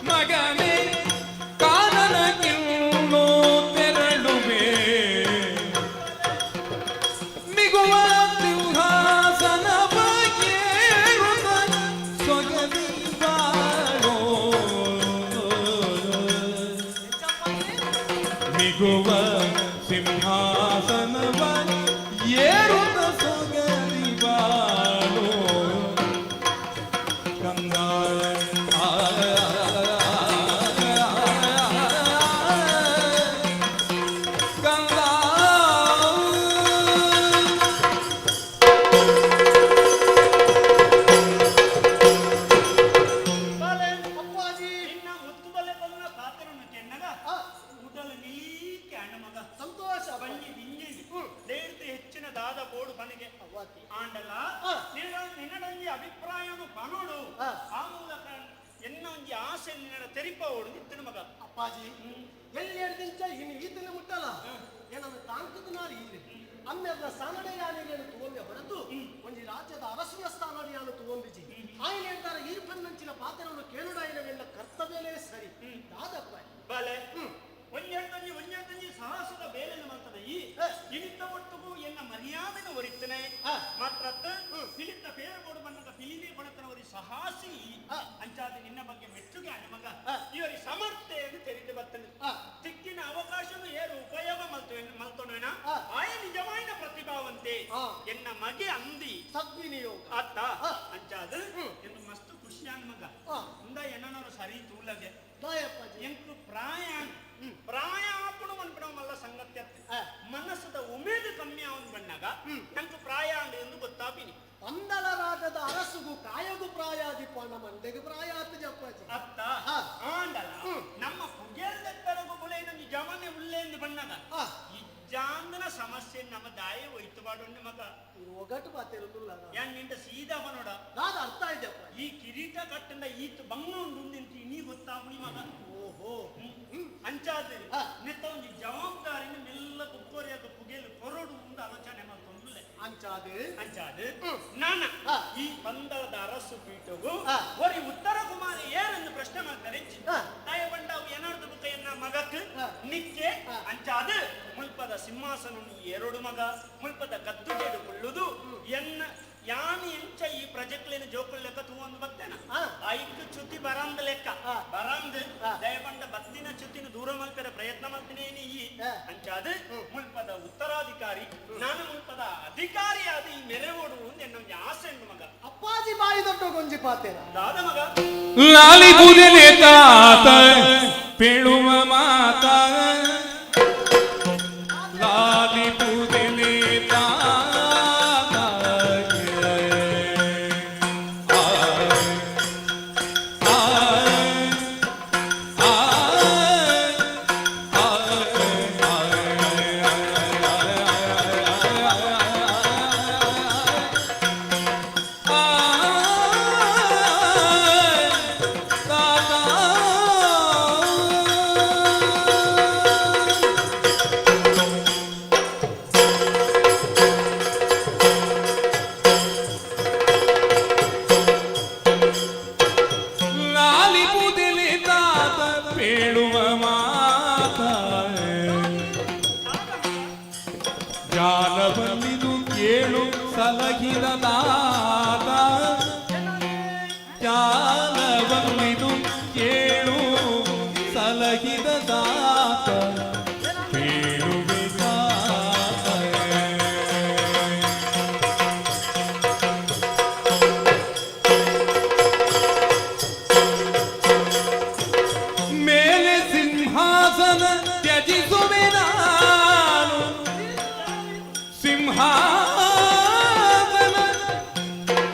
[SPEAKER 12] ಮಗನೇ ಕಾನನಗಿನ್ನು ತೆರಳುವೆ ಮಿಗುವ ಸಿಂಹಾಸನ ಏರುತ್ತ ಸೊಗದಿ ಬಾಳೋ ಮಿಗುವ ಸಿಂಹಾಸನವ ಏರುತ್ತ ಸೊಗದಿ ಬಾಳೋ ಕಂದ ಕಂದ
[SPEAKER 6] ಅಪ್ಪಾಜಿ
[SPEAKER 5] ನಿನ್ನ ಮುತ್ತುಬಲೆ ಬಂದ ಪಾತ್ರವನ್ನು ಕೆನ್ನಗ ಉಡಲು ನೀಕೆ ಅಣ್ಣ ಮಗ
[SPEAKER 6] ಸಂತೋಷ
[SPEAKER 5] ಬನ್ನಿ ವಿಂಜಿ ದೇರ್ದು ಹೆಚ್ಚಿನ ದಾದ ಬೋಡು ಬನಿಗೆ ಆಂಡಲ ನಿನ್ನಡೊಂಜಿ ಅಭಿಪ್ರಾಯವನ್ನು ಪನೋಡು ಆ ಮೂಲಕ ಎನ್ನ ಒಂಜಿ ಆಸೆ ನಿನ್ನಡ ತೆರಿಪ ಓಡು ನಿತ್ತಿನ ಮಗ
[SPEAKER 6] ಅಪ್ಪಾಜಿ ಎಲ್ಲಿ ಎಡ್ದಿಂಚ ಇನ್ನು ಈತನ ಮುಟ್ಟಲ್ಲ ಏನನ್ನು ತಾಂಕುದನಾರು ಈರೆ ಅಮ್ಮೆರ್ನ ಸ್ಥಾನಡೆಯಾನಿರೇನು ತಗೊಂಡೆ ಹೊರತು ಒಂಜಿ ರಾಜ್ಯದ ಅರಸುನ ಸ್ಥಾನಡಿಯಾನು ತಗೊಂಡಿಜಿ ಆಯ್ನ ಹೇಳ್ತಾರೆ ಈರ್ಪನ್ನಂಚಿನ ಪಾತ್ರವನ್ನು ಕೇಳುಡಾಯಿನ ಕರ್ತವ್ಯನೇ ಸರಿ ದಾದಪ್ಪ
[SPEAKER 5] ಬಲೆ ಒಂಜೆಂಟೊಂಜಿ ಒಂಜೆಂಟೊಂಜಿ ಸಾಹಸದ ಬೇಲೆಯನ್ನು ಮಾಡ್ತದೆ ಈ ಇನಿತ ಒಟ್ಟುಗೂ ಎನ್ನ ಮರ್ಯಾದೆನ ಒರಿತನೆ ಮಾತ್ರ ಪಿಲಿತ ಪೇರು ಕೊಡು ಬಣ್ಣದ ಪಿಲಿನೇ ಕೊಡತನ ಸಾಹಸಿ ಅಂಚಾದ ನಿನ್ನ ಬಗ್ಗೆ ಮೆಚ್ಚುಗೆ ಅಣ್ಣ ಮಗ ಇವರಿ ಸಮರ್ಥೆಯನ್ನು ತೆರಿದು ಬರ್ತನೆ ತಿಕ್ಕಿನ ಅವಕಾಶನು ಏರು ಉಪಯೋಗ ಮಲ್ತೊಣವೇನ ಆಯ ನಿಜವಾಯಿನ ಪ್ರತಿಭಾವಂತೆ ಎನ್ನ ಮಗೆ ಅಂದಿ
[SPEAKER 6] ಸದ್ವಿನಿಯೋಗ
[SPEAKER 5] ಅತ್ತ ಅಂಚಾದ ಎಂದು ಮಸ್ತ್ ಖುಷಿ. ಸರಿ ತೂಲಗೆ ಎಂಕು ಪ್ರಾಯ ಪ್ರಾಯ ಆಪುಣ ಮನ್ಪಣ ಮಲ್ಲ ಸಂಗತಿ ಮನಸ್ಸದ ಉಮೇದು ಕಮ್ಮಿ ಅವನು ಬಣ್ಣಾಗ ನಂಗೆ ಪ್ರಾಯ ಅಂಡು ಎಂದು ಗೊತ್ತಾಪಿನಿ.
[SPEAKER 6] ಪಂದಳ ರಾಜದ ಅರಸುಗು ಕಾಯಗು ಪ್ರಾಯಾದಿಪ್ಪ ನಮ್ಮ ಪ್ರಾಯ ಆತಜ ಅಪ್ಪಾಜಿ.
[SPEAKER 5] ಅತ್ತ ಆಂಡಲ ನಮ್ಮ ಪುಗೇರ್ದತ್ತರಗು ಬುಲೆ ನಮ್ಗೆ ಜಮನೆ ಉಲ್ಲೆ ಎಂದು ಬಣ್ಣಾಗ ಇಜ್ಜಾಂದನ ಸಮಸ್ಯೆ ನಮ್ಮ ದಾಯ ಒಯ್ತು ಬಾಡೊಂಡು ಮಗ
[SPEAKER 6] ಒಗಟು ಪಾತಿರುಲ್ಲ
[SPEAKER 5] ಯಾನ್ ನಿಂಡ ಸೀದಾ ಬನೋಡ
[SPEAKER 6] ದಾದ ಅರ್ಥ ಇದೆ.
[SPEAKER 5] ಈ ಕಿರೀಟ ಕಟ್ಟಂಡ ಈತ ಬಂಗ ಉಂಡು ನೀ ಗೊತ್ತಾಪುಣಿ ಮಗ.
[SPEAKER 6] ಓಹೋ
[SPEAKER 5] ಅಂಚಾದ ನೆತ್ತ ಒಂದು ಜವಾಬ್ದಾರಿನ ಮೆಲ್ಲ ಕುಕ್ಕೋರಿಯಾಗ ಪುಗೇಲು ಕೊರಡು ಒಂದು ಆಲೋಚನೆ ಮಾಡ್ಕೊಂಡ್ಲೆ
[SPEAKER 6] ಅಂಚಾದ
[SPEAKER 5] ಅಂಚಾದ ನಾನ ಈ ಪಂದಳದ ಅರಸು ಪೀಠಗೂ ಒರಿ ಉತ್ತರ ಕುಮಾರಿ ಏರೆಂದು ಪ್ರಶ್ನೆ ಮಾಡ್ತಾರೆ. ತಾಯ ಬಂಡವು ಏನಾರ್ದು ಬುಕ್ಕಯ್ಯನ್ನ ಮಗಕ್ ನಿಕ್ಕೆ ಅಂಚಾದ ಮುಲ್ಪದ ಸಿಂಹಾಸನ ಎರಡು ಮಗ ಮುಲ್ಪದ ಗದ್ದುಗೆಡು ಕೊಳ್ಳುದು ಎನ್ನ ಯಾನು ಎಂಚ ಈ ಪ್ರಜೆಕ್ಲೇನ ಜೋಕುಲ್ ಲೆಕ್ಕ ತೂವೊಂದು ಬತ್ತೇನ ಐಕ್ ಚ್ಯುತಿ ಬರಂದ ಲೆಕ್ಕ ಬರಂದ್ ದಯಪಂಡ ಬತ್ತಿನ ಚ್ಯುತಿನ ದೂರ ಮಲ್ಪೆರ ಪ್ರಯತ್ನ ಮಾಡ್ತೀನಿ ಈ ಅಂಚಾದ ಮುಲ್ಪದ ಉತ್ತರಾಧಿಕಾರಿ ನಾನು ಮುಲ್ಪದ ಅಧಿಕಾರಿ ಆದ ಈ ಮೆರೆವೋಡು ಎನ್ನ ಒಂಜಿ ಆಸೆ ಉಂಡು ಮಗ.
[SPEAKER 6] ಅಪ್ಪಾಜಿ ಬಾಯಿ ದೊಡ್ಡ ಗೊಂಜಿ ಪಾತೇನ
[SPEAKER 5] ದಾದ ಮಗ.
[SPEAKER 12] ಲಾಲಿ ಬುದಲೆ ತಾತ ಪೇಳುವ ಮಾತ ಲಾಲಿ ಬುದಲೆ ತಾತ ಜಾಲಬಲ್ಲಿದು ಕೇಳು ಸಲಹಿದ ದಾತ ಜಾಲಬಲ್ಲಿದು ಕೇಳು ಸಲಹಿದ ದಾತ ಕೇಳುವೆ ತಾತ. ಮೇಲೆ ಸಿಂಹಾಸನ ತ್ಯಜಿಸುವೆ ನಾನು ಸಿಂಹಾಸನ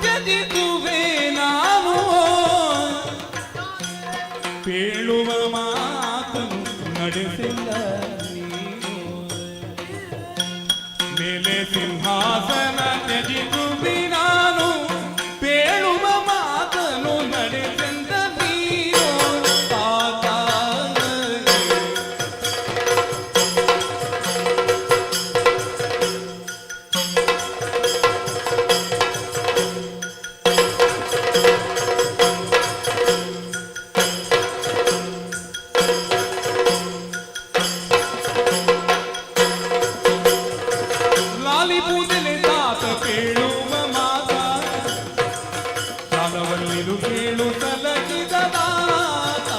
[SPEAKER 12] ತ್ಯಜಿಸುವೆ ನಾನು ಪೇಳುವ ಮಾತನು ನಡೆಸಿಲ್ಲ ನೀನು ಮೇಲೆ ಸಿಂಹಾಸನ ತ್ಯಜಿಸುವೆ ನಾನು ಪೇಳುವ ಮಾತನು ನಡೆಸೆಂದ ನೀನು ತಾತ. ಲಾಲಿ ಪೂಜಲೆ ತಾತ ಪೇಳುವ ಮಾತ ಕಾಲವಲ್ಲಿರು ಕೇಳು ಸಲಗಿದ ದಾತ.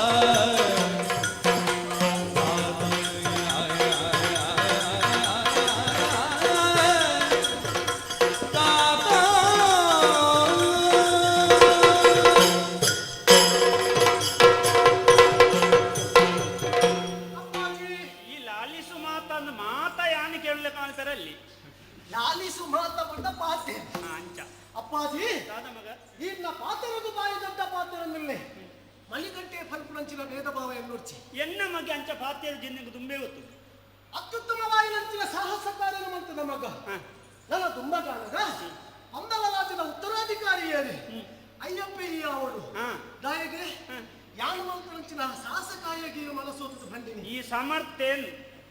[SPEAKER 12] ತಾತ.
[SPEAKER 5] ಈ ಲಾಲಿಸು ಮಾತನ್ನು ಮಾತ ಯಾನು ಕೇಳಲಿಕ್ಕೆ ಕಾಣ್ತಾರಲ್ಲಿ.
[SPEAKER 6] ಲಾಲಿಸು ಮಾತ ಪಟ್ಟ ಪಾತೆ
[SPEAKER 5] ಅಂಚ
[SPEAKER 6] ಅಪ್ಪಾಜಿ
[SPEAKER 5] ದಾದ ಮಗ.
[SPEAKER 6] ಈರ್ನ ಪಾತೆರಗು ಬಾಯಿ ದೊಡ್ಡ ಪಾತೆರನ್ನಿಲ್ಲೆ ಮಣಿಗಂಟೆ ಫಲ್ಪುಣಂಚಿನ ಭೇದ ಭಾವ ಎನ್ನುರ್ಚಿ
[SPEAKER 5] ಎನ್ನ ಮಗೆ ಅಂಚ ಪಾತೆರ ಜಿನ್ನಿಗೆ ತುಂಬೇ ಗೊತ್ತು.
[SPEAKER 6] ಅತ್ಯುತ್ತಮವಾಯಿನಂಚಿನ ಸಾಹಸ ಕಾರ್ಯ ಮಂತದ ಮಗ ನನ್ನ ತುಂಬ ಕಾಣದ ಅಂದಲ ರಾಜನ ಉತ್ತರಾಧಿಕಾರಿ ಏರಿ ಅಯ್ಯಪ್ಪ ಈ ಅವಳು ದಾಯಗೆ ಯಾನು ಮಂತನಂಚಿನ ಸಾಹಸ ಕಾರ್ಯಗೆ ಮನಸ್ಸೋತದ ಬಂದಿನಿ.
[SPEAKER 5] ಈ ಸಮರ್ಥೇನ್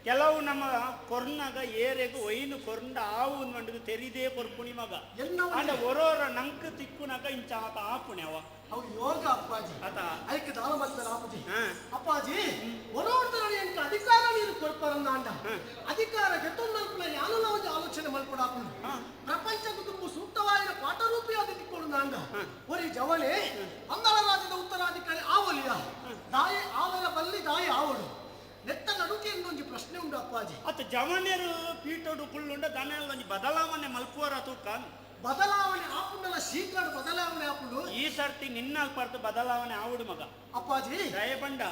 [SPEAKER 5] ಕೆಲವು ನಮ್ಮ ಕೊರ್ನಾಗ ಏರೆಗು ಒಯ್ನು ಕೊರ್ಂಡ ಆವು ಮಂಡುದು ತೆರಿದೇ ಕೊರ್ಪುಣಿ ಮಗ. ಅಂಡ ಒರೋರ ನಂಕ್ ತಿಕ್ಕುನಾಗ ಇಂಚ ಆತ ಆಪುಣೆ ಅವ.
[SPEAKER 6] ಅವು ಯೋಗ ಅಪ್ಪಾಜಿ.
[SPEAKER 5] ಆತ
[SPEAKER 6] ಐಕ್ ದಾನ ಮಾಡ್ತಾರೆ ಆಪುಜಿ. ಅಪ್ಪಾಜಿ ಒರೋರ್ದರಲ್ಲಿ ಎಂಕ ಅಧಿಕಾರ ನೀನು ಕೊಡ್ಪಾರನ್ನ ಅಂಡ ಅಧಿಕಾರ ಗೆತ್ತೊಂದಲ್ಪುನ ಯಾನಲ ಒಂದು ಆಲೋಚನೆ ಮಲ್ಪಡಾಪುಂಡು ಪ್ರಪಂಚದ ತುಂಬು ಸೂಕ್ತವಾದ ಪಾಠರೂಪಿಯಾದ ತಿಕ್ಕೊಂಡು ನಾಂಡ ಒರಿ ಜವಳೆ ಅಂದಳ ರಾಜ್ಯದ ಉತ್ತರಾಧಿಕಾರಿ ಆವಲಿಯ ದಾಯಿ ಆವಲ ಬಲ್ಲಿ ದಾಯಿ ಆವಳು ನೆತ್ತ ನಡುಕೆ ಇನ್ನೊಂದು ಪ್ರಶ್ನೆ ಉಂಡು ಅಪ್ಪಾಜಿ.
[SPEAKER 5] ಅತ್ತ ಜವನೆರು ಪೀಠೋಡು ಕುಳ್ಳುಂಡ ದನ ಒಂಜಿ ಬದಲಾವಣೆ ಮಲ್ಪುವರ ತೂಕ
[SPEAKER 6] ಬದಲಾವಣೆ ಆಪುಂಡಲ ಶೀಘ್ರ ಬದಲಾವಣೆ ಆಪುಂಡು.
[SPEAKER 5] ಈ ಸರ್ತಿ ನಿನ್ನಲ್ಪರ್ದು ಬದಲಾವಣೆ ಆವುಡು ಮಗ.
[SPEAKER 6] ಅಪ್ಪಾಜಿ,
[SPEAKER 5] ದಯಪಂಡ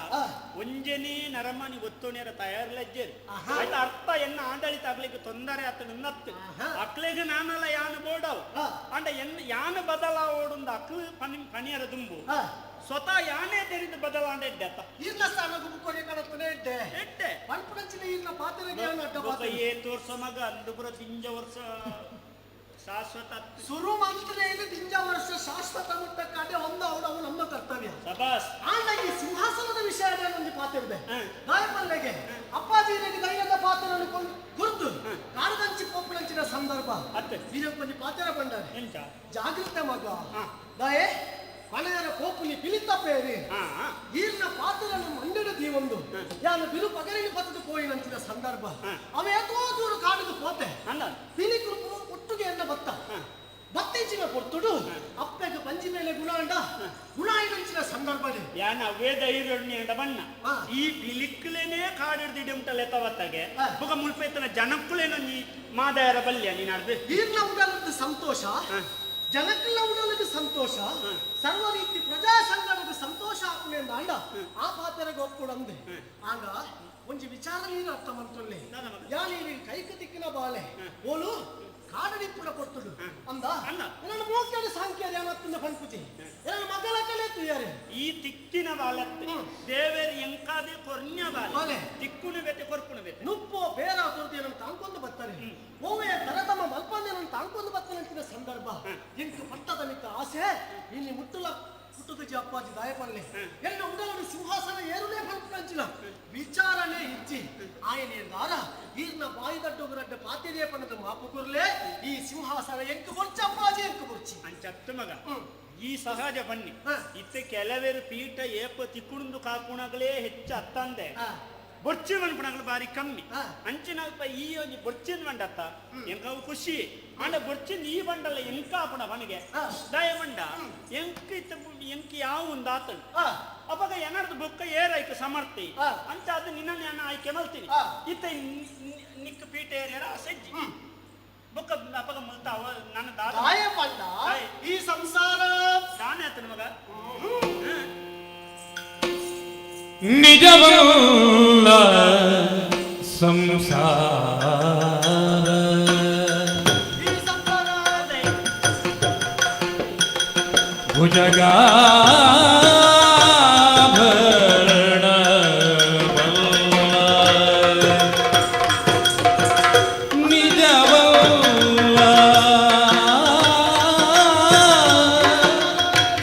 [SPEAKER 5] ಒಂಜನೇ ನರಮನಿ ಒತ್ತುಣಿಯರ ತಯಾರ್ಲಜ್ಜೇರಿ ಆಯ್ತು. ಅರ್ಥ ಎನ್ನ ಆಡಳಿತ ಆಗ್ಲಿಕ್ಕೆ ತೊಂದರೆ ಆತ ನಿನ್ನತ್ತು ಅಕ್ಲೆಗೆ ನಾನಲ್ಲ ಯಾನು ಬೋಡವು ಅಂಡ ಎನ್ನ ಯಾನು ಬದಲಾವೋಡುಂದು ಅಕ್ಲು ಪನಿ ಪಣಿಯರ ದುಂಬು ಸ್ವತಃ ಯಾನೇ ತೆರೆದು ಬದಲಾವಣೆ ಇದ್ದೆ ಅತ್ತ.
[SPEAKER 6] ಈರ್ನ ಸ್ಥಾನ ಗುಬ್ಬುಕೊಡೆ ಕಡತನೆ ಇದ್ದೆ
[SPEAKER 5] ಎಟ್ಟೆ
[SPEAKER 6] ಪಲ್ಪುನಂಚಿನ ಈರ್ನ ಪಾತ್ರೆಗೆ ಅವನು ಅಡ್ಡ ಪಾತ್ರೆ.
[SPEAKER 5] ಏತು ವರ್ಷ ಮಗ ಅಂದು ಪುರ ದಿಂಜ ವರ್ಷ ಶಾಶ್ವತ
[SPEAKER 6] ಸುರು ಮಂತ್ರಿ ದಿಂಜ ವರ್ಷ ಶಾಶ್ವತ ಮುಟ್ಟಕ್ಕಾದೆ ಒಂದು ಅವಳು ಅವು ನಮ್ಮ ಕರ್ತವ್ಯ.
[SPEAKER 5] ಸಬಾಸ್.
[SPEAKER 6] ಆಂಡ ಈ ಸಿಂಹಾಸನದ ವಿಷಯ ಒಂದು ಪಾತ್ರ ಇದೆ. ಗಾಯಪಲ್ಲೆಗೆ ಅಪ್ಪಾಜಿ ಧೈರ್ಯದ ಪಾತ್ರವನ್ನು ಕುರಿತು ಕಾಡದಂಚಿ ಪೋಪುನಂಚಿನ ಸಂದರ್ಭ ವೀರಪ್ಪಂಜಿ ಪಾತ್ರ ಬಂದಾರೆ. ಜಾಗೃತ ಮಗ ದಾಯೆ ಮನೆಯರ ಕೋಪುನಿ ಪಿಲಿತ ಪೇರಿ ಈರ್ನ ಪಾತ್ರವನ್ನು ಮಂಡಿನ ದೀವೊಂದು ಯಾನು ಬಿರು ಪಗರಿನ ಪತ್ತದ ಪೋಯಿನಂಚಿನ ಸಂದರ್ಭ ಅವೇತೋ ದೂರ ಕಾಡಿದು ಪೋತೆ ಪಿಲಿ ಕೃಪು ಒಟ್ಟುಗೆ ಎನ್ನ ಬತ್ತ ಬತ್ತೆಂಚಿನ ಪೊರ್ತುಡು ಅಪ್ಪೆಗೆ ಬಂಜಿ ಮೇಲೆ ಗುಣಾಂಡ ಗುಣಾಯಿನಂಚಿನ ಸಂದರ್ಭ
[SPEAKER 5] ಯಾನ ಅವೇ ಧೈರ್ಯ ಬಣ್ಣ ಈ ಪಿಲಿಕ್ಲೇನೆ ಕಾಡಿಡ್ದಿಡಿ ಉಂಟಲ್ಲ ತವತ್ತಾಗೆ ಬೊಕ ಮುಲ್ಪೈತನ ಜನಕ್ಕುಲೇನ ನೀ ಮಾದಾಯರ ಬಲ್ಯ ನೀನಾಡ್ದು
[SPEAKER 6] ಈರ್ನ ಉಡಲದ್ದು ಸಂತೋಷ, ಜನಕ್ಕೆಲ್ಲ ಉಡಲಿಗೆ ಸಂತೋಷ, ಸರ್ವ ರೀತಿ ಪ್ರಜಾ ಸಂಘದ ಸಂತೋಷ ಆಪುನೆ ಅಂದ ಆ ಪಾತ್ರೆಗೆ ಒಪ್ಪುಡಂದೆ. ಆಗ ಒಂಜಿ ವಿಚಾರ ನೀನು ಅರ್ಥ ಮಂತೊಲ್ಲೆ ಯಾನಿ ಕೈಕ ತಿಕ್ಕಿನ ಬಾಲೆ ಓಲು ಕಾಡಡಿಪ್ಪುಡ ಕೊಟ್ಟುಡು ಅಂದ ನನ್ನ ಮೋಕ್ಯಾದ ಸಾಂಖ್ಯ ಏನತ್ತಂದ ಪನ್ಪುಜಿ ನನ್ನ ಮಗಳ ಕಲೆ ತುಯಾರೆ
[SPEAKER 5] ಈ ತಿಕ್ಕಿನ ಬಾಲತ್ತೆ ದೇವೇರ್ ಎಂಕಾದೆ ಕೊರ್ನ್ಯ ಬಾಲೆ ತಿಕ್ಕುನ ಬೇತೆ ಕೊರ್ಪುನ ಬೇತೆ
[SPEAKER 6] ನುಪ್ಪೋ ಬೇರ ಕೊರ್ದು ಏನಂತ ತಾಂಕೊಂಡು ಬರ್ತಾರೆ ಓವೇ ತರತಮ ಮಲ್ಪಂದೆ ನನ್ನ ತಾಂಕೊಂಡು ಬರ್ತಾನೆ ಸಂದರ್ಭ ಎಂಟು ಪಟ್ಟದ ಮಿಕ್ಕ ಆಸೆ ಇಲ್ಲಿ ಮುಟ್ಟುಲ ಹುಟ್ಟುದು ಅಪ್ಪಾಜಿ ದಾಯಪಲ್ಲೆ ಎಲ್ಲ ಉಡಲನು ಸಿಂಹಾಸನ ಏರುನೇ ಪಂಚಿನ ವಿಚಾರಣೆ ಇಜ್ಜಿ ಆಯನೇ ದಾರ ಈರ್ನ ಬಾಯಿ ದಡ್ಡೊಗರಡ್ಡ ಪಾತಿರೇ ಪಣದ ಮಾಪು ಕುರ್ಲೆ ಈ ಸಿಂಹಾಸನ ಎಂಕು ಬೊರ್ಚಿ ಅಪ್ಪಾಜಿ ಎಂಕು ಬೊರ್ಚಿ
[SPEAKER 5] ಅಂಚತ್ತು ಮಗ ಈ ಸಹಜ ಬನ್ನಿ ಇತ್ತೆ ಕೆಲವೇರು ಪೀಠ ಏಪ ತಿಕ್ಕುಣಂದು ಕಾಪುಣಗಳೇ ಹೆಚ್ಚು ಅತ್ತಂದೆ ಬೊರ್ಚಿ ಮನ್ಪುಣಗಳು ಬಾರಿ ಕಮ್ಮಿ ಅಂಚಿನಲ್ಪ ಈ ಒಂಜಿ ಬೊರ್ಚಿನ ಬಂಡತ್ತ ಎಂಕವು ಖುಷಿ ಆಂಡ ಬೊರ್ಚಿನ ಈ ಬಂಡಲ್ಲ ಎಂಕ ಆಪುಣ ಬನಿಗೆ ದಯ ಬಂಡ ಎಂಕ್ ಇತ್ತ ಎಂಕ್ ಯಾವ ಒಂದು ಆತನು ಅವಾಗ ಏನಾರ್ದು ಬೊಕ್ಕ ಏರಾಯ್ತು ಸಮರ್ಥಿ ಅಂತ ಅದು ನಿನ್ನ ನಾನು ಆಯ್ಕೆ ಮಲ್ತೀನಿ ಇತ್ತ ನಿಕ್ಕ ಪೀಠ ಏರ್ಯಾರ ಸಜ್ಜಿ ಬೊಕ್ಕ ಅಪಗ ಮುಲ್ತಾವ ನನ್ನ ದಾದ
[SPEAKER 6] ದಾಯ ಪಂಡ ಈ ಸಂಸಾರ
[SPEAKER 5] ದಾನೆ ಆತನ ಮಗ
[SPEAKER 12] ನಿಜವಲ್ಲ ಸಂಸಾರ ಭುಜಗಾಭರಣ ನಿಜವಲ್ಲ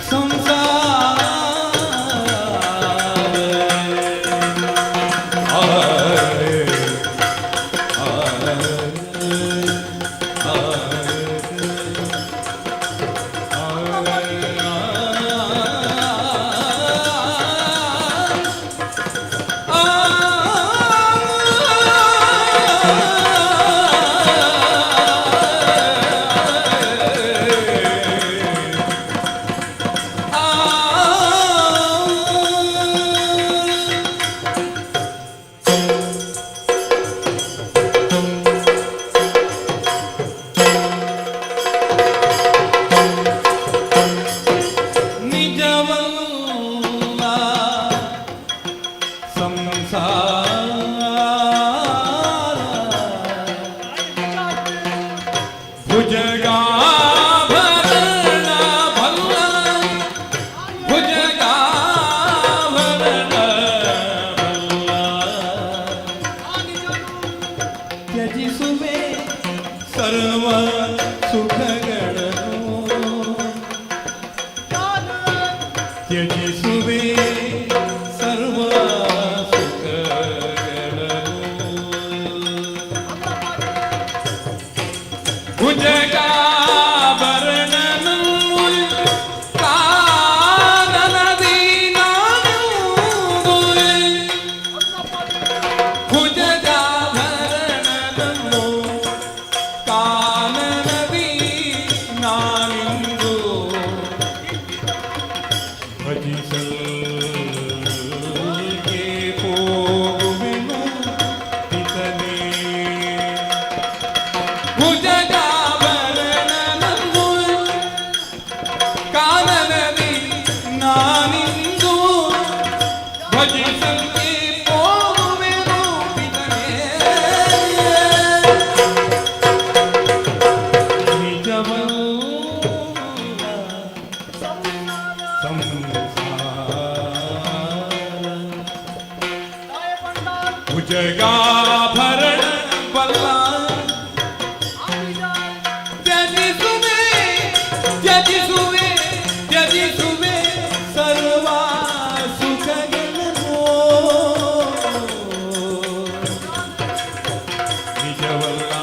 [SPEAKER 12] ಸಂಸಾರ. ಸಂಸಾರ ಭುಜಗಾಭರಣ ಬಲ್ಲ ತ್ಯಜಿಸುವೆ ತ್ಯಜಿಸುವೆ ತ್ಯಜಿಸುವೆ ಸರ್ವ ಸುಖಗಳನ್ನು ನಿಜವಲ್ಲ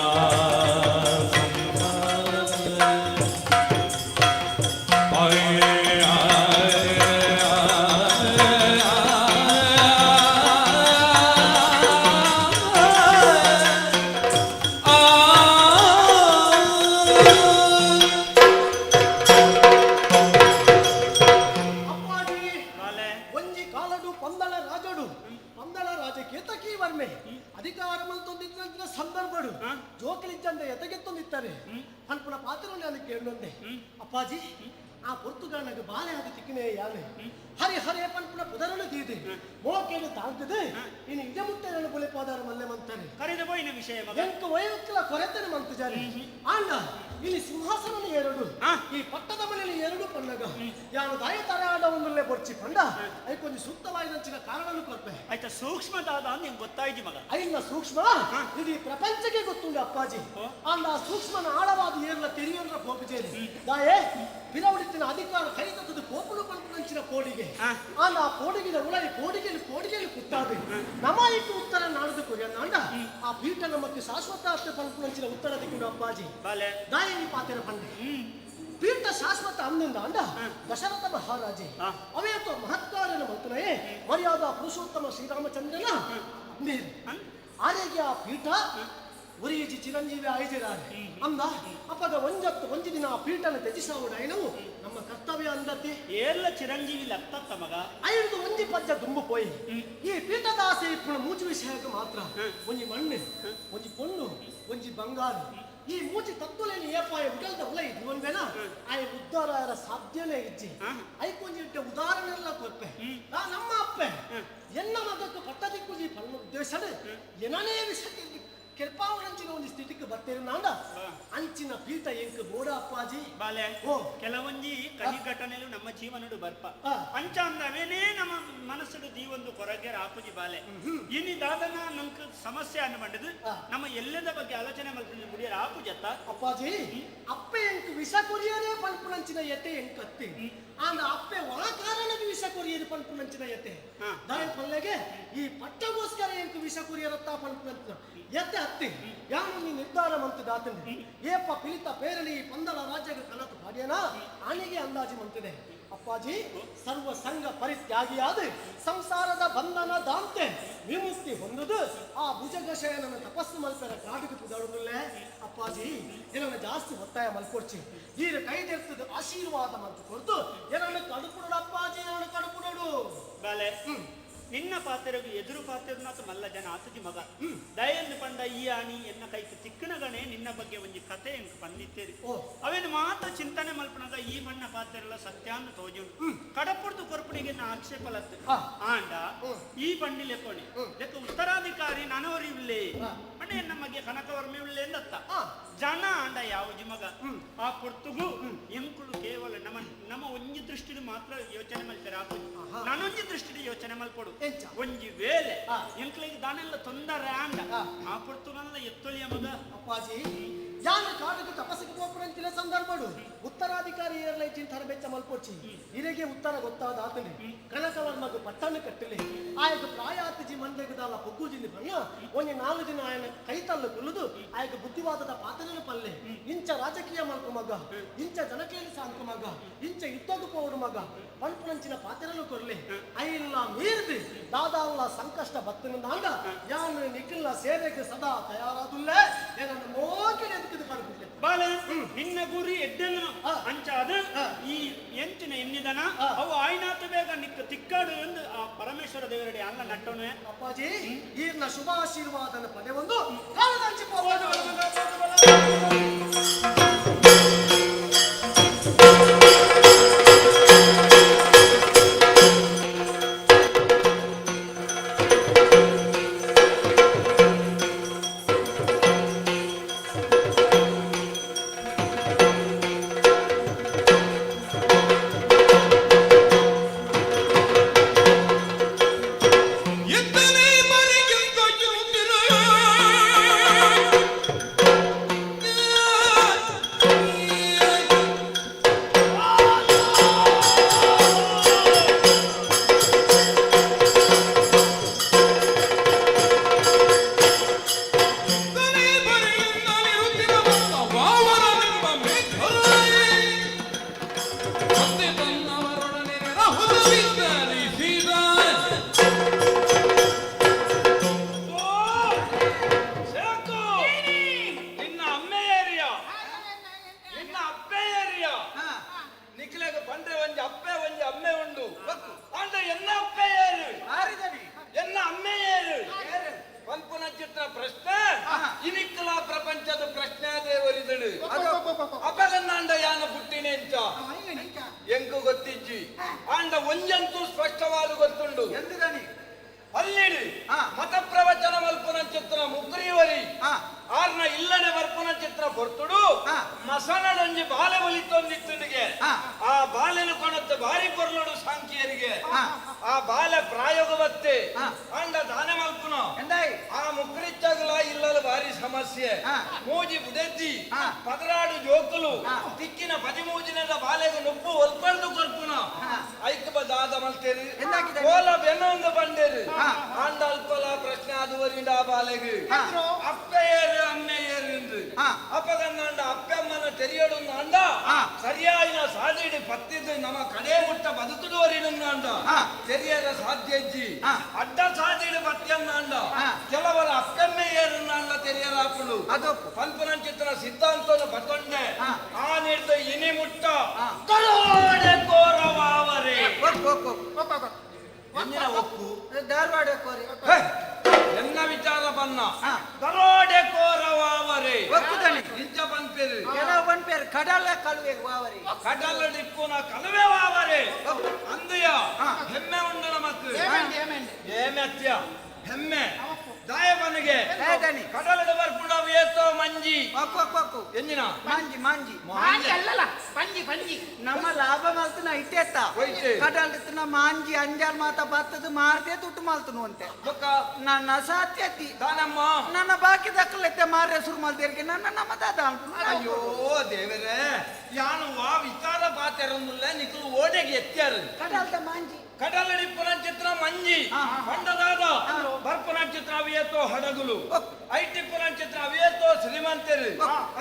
[SPEAKER 6] ಅಪ್ಪಾಜಿ ಒಂಜಿ ಕಾಲಡು ಪಂದಳ ರಾಜಡು ಪಂದಳ ರಾಜ ಕೇತಕಿ ವರ್ಮೆ ಅಧಿಕಾರ ಮಲ್ತೊಂದಿದ್ದ ಸಂದರ್ಭಡು ಜೋಕಲಿಜ್ಜಂದ ಎತಗೆತ್ತೊಂದಿತ್ತಾರೆ ಅನ್ಪುನ ಪಾತ್ರ ನಾನು ಕೇಳೊಂದೆ ಅಪ್ಪಾಜಿ ಆ ಪೊರ್ತುಗಾನಗ ಬಾಲೆ ಅದು ತಿಕ್ಕಿನೇ ಯಾನೆ ಹರಿ ಹರೇ ಪನ್ಪುನ ಪುದರನು ತೀದೆ ಮೋಕೇನು ತಾಂತದೆ ಇನ್ನು ಇದೇ ಮುಟ್ಟೆ ನಾನು ಬೊಲೆ ಪಾದಾರ ಮಲ್ಲೆ ಮಂತಾರೆ
[SPEAKER 5] ಕರೆದ ಪೋಯಿನ ವಿಷಯ ಮಗ
[SPEAKER 6] ಎಂಕ ವಯೋಕ್ಲ ಕೊರೆತನೆ ಮಂತುಜಾರಿ ಆಂಡ ಇಲ್ಲಿ ಸಿಂಹಾಸನ ಎರಡು ಈ ಪಟ್ಟದ ಮನೆಯಲ್ಲಿ ಎರಡು ಪನ್ನಗ ಯಾನು ದಾಯ ತರಾಡ ಒಂದುಲ್ಲೆ ಬೊರ್ಚಿ ಪಂಡ ಐಕೊಂಜಿ ಸೂಕ್ತವಾಯಿದಂಚಿನ ಕಾರಣನು ಕೊರ್ಪೆ
[SPEAKER 5] ಆಯ್ತಾ ಸೂಕ್ಷ್ಮ ದಾದ ನಿಂಗೆ ಗೊತ್ತಾಯ್ತು ಮಗ
[SPEAKER 6] ಐನ ಸೂಕ್ಷ್ಮ ಇದು ಈ ಪ್ರಪಂಚಕ್ಕೆ ಗೊತ್ತುಂಡು ಅಪ್ಪಾಜಿ ಆಂಡ ಆ ಸೂಕ್ಷ್ಮನ ಆಳವಾದ ಏರ್ಲ ತೆರಿಯಂದ್ರ ಕೋಪಜೇರಿ ದಾಯೆ ಪಿರವಡಿತ್ತಿನ ಅಧಿಕಾರ ಕೈತದ್ದು ಕೋಪನು ಪಂಪಿನಂಚಿನ ಕೋಡಿಗೆ ಆಂಡ ಆ ಕೋಡಿಗಿನ ಉಳೈ ಕೋಡಿಗೆಯಲ್ಲಿ ಕೋಡಿಗೆಯಲ್ಲಿ ಕುಟ್ಟಾದೆ ನಮ ಇಟ್ಟು ಉತ್ತರ ನಾಡದು ಕೊರಿಯನ್ನಾಂಡ ಆ ಪೀಠ ನಮಕ್ಕೆ ಶಾಶ್ವತ ಅಷ್ಟೇ ಪಂಪಿನಂಚಿನ ಉತ್ತರ ದಿಕ್ಕು ಅಪ್ಪಾಜಿ
[SPEAKER 5] ಬಾಲೆ
[SPEAKER 6] ದಾಯೆ ಈ ಪಾತೆರ ಪಂಡೆ ಪೀಠ ಶಾಶ್ವತ ಅಂದಿಂದ ಅಂಡ ದಶರಥ ಮಹಾರಾಜೆ ಅವೇತೋ ಮಹತ್ಕಾರ್ಯನ ಮಂತ್ರಯೇ ಮರ್ಯಾದ ಪುರುಷೋತ್ತಮ ಶ್ರೀರಾಮಚಂದ್ರನ ನೀರು ಆರೆಗೆ ಆ ಪೀಠ ಉರಿಯಿಜಿ ಚಿರಂಜೀವಿ ಆಯ್ಜಿರಾರೆ ಅಂದ ಅಪ್ಪಗ ಒಂಜತ್ತು ಒಂಜಿ ದಿನ ಆ ಪೀಠನ ತ್ಯಜಿಸಾವುಡೈನವು ನಮ್ಮ ಕರ್ತವ್ಯ ಅಂದತಿ
[SPEAKER 5] ಏರ್ಲ ಚಿರಂಜೀವಿ ಲತ್ತತ್ತ ಮಗ
[SPEAKER 6] ಐದು ಒಂಜಿ ಪಜ್ಜ ದುಂಬು ಪೋಯಿ ಈ ಪೀಠದ ಆಸೆ ಇಪ್ಪುನ ಮೂಜು ವಿಷಯಕ್ಕೆ ಮಾತ್ರ ಒಂಜಿ ಮಣ್ಣು ಒಂಜಿ ಪೊಣ್ಣು ಒಂಜಿ ಬಂಗಾರ ಈ ಮೂಜಿ ತತ್ವಲೇನು ಏಪಾಯ ಉಡಲ್ದ ಉಲೈ ದಿವನ್ವೇನ ಆಯ ಉದ್ಧಾರ ಸಾಧ್ಯನೇ ಇಜ್ಜಿ ಐಕೊಂಜಿ ಇಟ್ಟ ಉದಾಹರಣೆ ಎಲ್ಲ ಕೊರ್ಪೆ ಆ ನಮ್ಮ ಅಪ್ಪೆ ಎನ್ನ ಮಗಕ್ಕೆ ಪಟ್ಟದಿಕ್ಕುಜಿ ಪಣ್ಣ ಉದ್ದೇಶಡು ಏನನೇ ವಿಷಯಕ್ಕೆ ಕೆರ್ಪಾವಣಂಚಿನ ಒಂದು ಸ್ಥಿತಿಗೆ ಬರ್ತೇನೆ ನಾಂಡ ಅಂಚಿನ ಪೀಠ ಎಂಕ್ ಬೋಡ ಅಪ್ಪಾಜಿ
[SPEAKER 5] ಬಾಲೆ ಕೆಲವೊಂಜಿ ಕಹಿ ಘಟನೆಲು ನಮ್ಮ ಜೀವನಡು ಬರ್ಪ ಅಂಚ ಅಂದವೇನೇ ನಮ್ಮ ಮನಸ್ಸುಡು ದೀವೊಂದು ಕೊರಗೆ ಆಪುಜಿ ಬಾಲೆ ಇನಿ ದಾದನ ನಂಕ್ ಸಮಸ್ಯೆ ಅನ್ನು ಬಂಡದು ನಮ್ಮ ಎಲ್ಲದ ಬಗ್ಗೆ ಆಲೋಚನೆ ಮಲ್ಪುಂಡು ಮುಡಿಯರ ಆಪುಜತ್ತ
[SPEAKER 6] ಅಪ್ಪಾಜಿ ಅಪ್ಪೆ ಎಂಕ್ ವಿಷ ಕೊರಿಯರೇ ಪನ್ಪುನಂಚಿನ ಎತೆ ಎಂಕ್ ಅತ್ತಿ ಆಂಡ ಅಪ್ಪೆ ವಾ ಕಾರಣಕ್ಕೆ ವಿಷ ಕೊರಿಯರು ಪನ್ಪುನಂಚಿನ ಎತೆ ದಾಯ ಪಲ್ಲೆಗೆ ಈ ಪಟ್ಟಗೋಸ್ಕರ ಎಂಕ್ ವಿಷ ಕೊರಿಯರತ್ತ ಪನ್ಪುನಂಚಿನ ಎತೆ ಅತ್ತಿ ಯಾನು ನೀ ನಿರ್ಧಾರ ಮಂತು ದಾತಂದೆ ಏಪ ಪಿಲಿತ ಪೇರಲಿ ಪಂದಳ ರಾಜ್ಯಕ್ಕೆ ಕನತು ಪಾಡ್ಯನ ಆನೆಗೆ ಅಂದಾಜು ಮಂತಿದೆ ಅಪ್ಪಾಜಿ ಸರ್ವ ಸಂಘ ಪರಿತ್ಯಾಗಿಯಾದ ಸಂಸಾರದ ಬಂಧನ ದಾಂತೆ ವಿಮುಕ್ತಿ ಹೊಂದುದು ಆ ಭುಜಗಶಯನನ ತಪಸ್ಸು ಮಲ್ಪೆರ ಕಾಡುಗೆ ಪುದಾಡುದಿಲ್ಲೇ ಅಪ್ಪಾಜಿ ಏನನ್ನ ಜಾಸ್ತಿ ಒತ್ತಾಯ ಮಲ್ಕೊಡ್ಚಿ ಈರ ಕೈದೆರ್ತದ ಆಶೀರ್ವಾದ ಮಂತು ಕೊಡ್ತು ಏನನ್ನ ಕಡುಪುಡೋಡು ಅಪ್ಪಾಜಿ ಏನನ್ನ ಕಡುಪುಡೋಡು
[SPEAKER 5] ಬಾಲೆ ನಿನ್ನ ಪಾತೆರಗು ಎದುರು ಪಾತೆರನಾಥ ಮಲ್ಲ ಜನ ಆತುಜಿ ಮಗ ದಯೆಂದು ಪಂಡ ಈ ಆಣಿ ಎನ್ನ ಕೈக்கு ತಿಕ್ಕನಗಣೆ ನಿನ್ನ ಬಗ್ಗೆ ಒಂಜಿ ಕತೆ ಎಂಕ್ ಪಂದಿತ್ತೇರಿ ಅವೇನು ಮಾತ್ರ ಚಿಂತನೆ ಮಲ್ಪನಗ ಈ ಮಣ್ಣ ಪಾತೆರಲ ಸತ್ಯಾನ್ನು ತೋಜುಂಡು ಕಡಪುಡ್ದು ಕೊರ್ಪುಣಿಗೆ ನಾ ಆಕ್ಷೇಪಲತ್ತು ಆಂಡ ಈ ಬಂಡಿ ಲೆಕ್ಕೋಣಿ ಲೆಕ್ಕ ಉತ್ತರಾಧಿಕಾರಿ ನನವರಿ ಉಳ್ಳೇ ಅಂಡ ಎನ್ನ ಮಗೆ ಕನಕವರ್ಮೆ ಉಳ್ಳೇ ಎಂದತ್ತ ಜನ ಆಂಡ ಯಾವಜಿ ಮಗ ಆ ಪೊರ್ತುಗು ಎಂಕುಳು ಕೇವಲ ನಮ್ಮ ನಮ್ಮ ಒಂಜಿ ದೃಷ್ಟಿಡು ಮಾತ್ರ ಯೋಚನೆ ಮಲ್ತಾರೆ ಆಪುಜಿ ನಾನೊಂಜಿ ದೃಷ್ಟಿಡು ಯೋಚನೆ ಮಲ್ಪೊಡು ಒಂಜಿ ವೇಳೆ ಎಂಕ್ಲಿಗೆ ದಾನೆಲ್ಲ ತೊಂದರೆ ಆಂಡ ಆ ಪೊರ್ತುಗಲ್ಲ ಎತ್ತೊಳಿಯ ಮಗ
[SPEAKER 6] ಅಪ್ಪಾಜಿ ಯಾನು ಕಾಡುಗೆ ತಪಸ್ಸಿಗೆ ಪೋಪುನಂಚಿನ ಸಂದರ್ಭಡು ಉತ್ತರಾಧಿಕಾರಿ ಏರ್ಲೈಚಿನ ಥರ ಬೆಚ್ಚ ಮಲ್ಪೊಚ್ಚಿ ಇರೆಗೆ ಉತ್ತರ ಗೊತ್ತಾದ ಆತನೆ ಕನಕವರ್ಮಗ ಪಟ್ಟಣ ಕಟ್ಟಲಿ ಆಯಗ ಪ್ರಾಯ ಆತಜಿ ಮಂದೆಗದಾಲ ಪೊಗ್ಗುಜಿಂದ ಬಣ್ಣ ಒಂಜಿ ನಾಲ್ಕು ದಿನ ಆಯನ ಕೈತಲ್ಲು ಕುಲ್ಲುದು ಆಯಗ ಬುದ್ಧಿವಾದದ ಪಾತನ ಪಲ್ಲೆ ಇಂಚ ರಾಜಕೀಯ ಮಲ್ಕು ಮಗ ಇಂಚ ಜನಕೇಲಿ ಸಾಂಕು ಮಗ ಇಂಚ ಯುದ್ಧದ ಪೋಡು ಮಗ ಪಂಪುನಂಚಿನ ಪಾತೆರನು ಕೊರ್ಲಿ ಐಲ್ಲ ಮೀರ್ದಿ ದಾದಾಲ್ಲ ಸಂಕಷ್ಟ ಬತ್ತನಂದ ಯಾನು ನಿಖಿಲ್ನ ಸೇವೆಗೆ ಸದಾ ತಯಾರಾದುಲ್ಲೇ ಏನನ್ನು ಮೋಕಿನ ಎದುಕಿದು ಪಡ್ಬಿಟ್ಟೆ
[SPEAKER 5] ಬಾಲೆ ನಿನ್ನ ಗುರಿ ಎದ್ದೆನು ಅಂಚಾದ ಈ ಎಂಚಿನ ಎನ್ನಿದನ ಅವು ಆಯ್ನಾತ ಬೇಗ ನಿಕ್ಕ ತಿಕ್ಕಾಡು ಎಂದು ಆ ಪರಮೇಶ್ವರ ದೇವರಡಿ ಅಲ್ಲ ನಟ್ಟವನೇ
[SPEAKER 6] ಅಪ್ಪಾಜಿ ಈರ್ನ ಶುಭ ಆಶೀರ್ವಾದನ ಪಡೆ ಒಂದು ಕಾಲದಂಚಿ ಪೋದು.
[SPEAKER 12] ಆ
[SPEAKER 19] ಎಂಕು ಗೊತ್ತಿಜ್ಜಿ ಆಂಡ ಒಂಜಂತೂ ಸ್ಪಷ್ಟವಾದ ಗೊತ್ತುಂಡು ಅಲ್ಲಿಡಿ ಮತ ಪ್ರವಚನ ಮಲ್ಪುನ ಚಿತ್ರ ಮುಗ್ರೀವರಿ ಆರ್ನ ಇಲ್ಲನೆ ಬರ್ಪುನ ಚಿತ್ರ ಹೊರ್ತುಡು ಮಸನಡೊಂಜಿ ಬಾಲೆ ಒಲಿತೊಂದಿತ್ತುನಿಗೆ ಆ ಬಾಲೆನ ಕೊಣತ್ತ ಬಾರಿ ಕೊರ್ಲುಡು ಸಾಂಕಿಯರಿಗೆ ಆ ಬಾಲೆ ಪ್ರಾಯೋಗ ಬತ್ತೆ ಅಂಡ ದಾನ ಮಲ್ಪುನ ಆ ಮುಕ್ರಿಚ್ಚಾಗಲ ಇಲ್ಲದ ಬಾರಿ ಸಮಸ್ಯೆ ಮೂಜಿ ಬುಡೆದ್ದಿ ಪದರಾಡು ಜೋಕುಲು ತಿಕ್ಕಿನ ಪದಿಮೂಜಿನದ ಬಾಲೆಗೆ ನುಪ್ಪು ಒಲ್ಪಡ್ದು ಕೊರ್ಪುನ ಐಕ್ ದಾದ ಮಲ್ತೇರಿ ಕೋಲ ಬೆನ್ನೊಂದು ಬಂಡೇರು ಆಂಡ ಅಲ್ಪಲ ಪ್ರಶ್ನೆ ಆದುವರಿಂದ ಆ ಬಾಲೆಗೆ ಅಪ್ಪೆಯರು ಅಮ್ಮೆಯರು ಎಂದು ಅಪ್ಪಗಂದ ಅಪ್ಪಮ್ಮನ ತೆರಿಯಡು ಅಂಡ ಸರಿಯಾಯಿನ ಸಾದಿಡಿ ಪತ್ತಿದ್ದು ನಮ್ಮ ಕಡೆ ಮುಟ್ಟ ಬದುಕುದುವರಿಡುಂಡ ತೆರಿಯರ ಸಾಧ್ಯ ಇಜ್ಜಿ ಅಡ್ಡ ಸಾದಿಡಿ ಪತ್ಯಂದ ಕೆಲವರ ಅಪ್ಪಮ್ಮೆಯರನ್ನ ತೆರಿಯರ ಹಾಕುಳು ಅದು ಪಲ್ಪನಂಚಿತ್ರ ಸಿದ್ಧಾಂತವನ್ನು ಪತ್ತೊಂಡೆ ಆ ನಿರ್ದ ಇನಿ ಮುಟ್ಟ ಕರೋಡೆ ಕೋರವಾವರೆ ಒಕ್ಕು
[SPEAKER 7] ಧಾರವಾಡ ಕೋರಿ
[SPEAKER 19] ಎನ್ನ ವಿಚಾರ ಬನ್ನ ದರೋಡೆ ಕೋರವಾವರೆ
[SPEAKER 7] ಒಕ್ಕುದಣಿ
[SPEAKER 19] ಇಂಚ ಪನ್ಪೇರು
[SPEAKER 7] ಕೆಲವು ಪನ್ಪೇರು ಕಡಲ ಕಳುವೆ ವಾವರೆ
[SPEAKER 19] ಕಡಲ ದಿಕ್ಕುನ ಕಲುವೆ ವಾವರೆ ಅಂದೆಯ ಹೆಮ್ಮೆ ಉಂಡು ನಮಕ್ ಏಮೆತ್ಯ ಹೆಮ್ಮೆ ದಾಯಬನಿಗೆ ಕಡಲದ ಬರ್ಪುಣ ವೇತೋ ಮಂಜಿ ಎಂಜಿನ
[SPEAKER 7] ಮಾಂಜಿ ಮಾಂಜಿ
[SPEAKER 20] ಮಾಂಜಿ ಅಲ್ಲಲ್ಲ ಪಂಜಿ ಪಂಜಿ
[SPEAKER 7] ನಮ್ಮ ಲಾಭ ಮಲ್ತನ ಇಟ್ಟೆತ್ತ ಕಡಲದ ಮಾಂಜಿ ಅಂಜಾಲ್ ಮಾತ ಬತ್ತದ ಮಾರದೆ ದುಡ್ಡು ಮಲ್ತನು ಅಂತೆ ನನ್ನ ಸಾಧ್ಯತಿ
[SPEAKER 19] ದಾನಮ್ಮ
[SPEAKER 7] ನನ್ನ ಬಾಕಿ ದಕ್ಕಲತ್ತೆ ಮಾರ್ರೆ ಸುರು ಮಲ್ದೇರಿಗೆ ನನ್ನ ನಮ್ಮ ದಾದ
[SPEAKER 19] ಅಯ್ಯೋ ದೇವರೇ ಯಾನು ವಾ ವಿಚಾರ ಪಾತೆರನ್ನುಲ್ಲ ನಿಕಲು ಓಡೆಗೆ ಎತ್ತ್ಯಾರು
[SPEAKER 7] ಕಡಲ್ದ ಮಾಂಜಿ
[SPEAKER 19] ಕಡಲಡಿ ಪುನಚಿತ್ರ ಮಂಜಿ ಬಂಡದಾದ ಬರ್ಪುನಚಿತ್ರ ಅವಿಯತ್ತೋ ಹಡಗುಲು IT ಪುನಚಿತ್ರ ಅವಿಯತ್ತೋ ಶ್ರೀಮಂತರು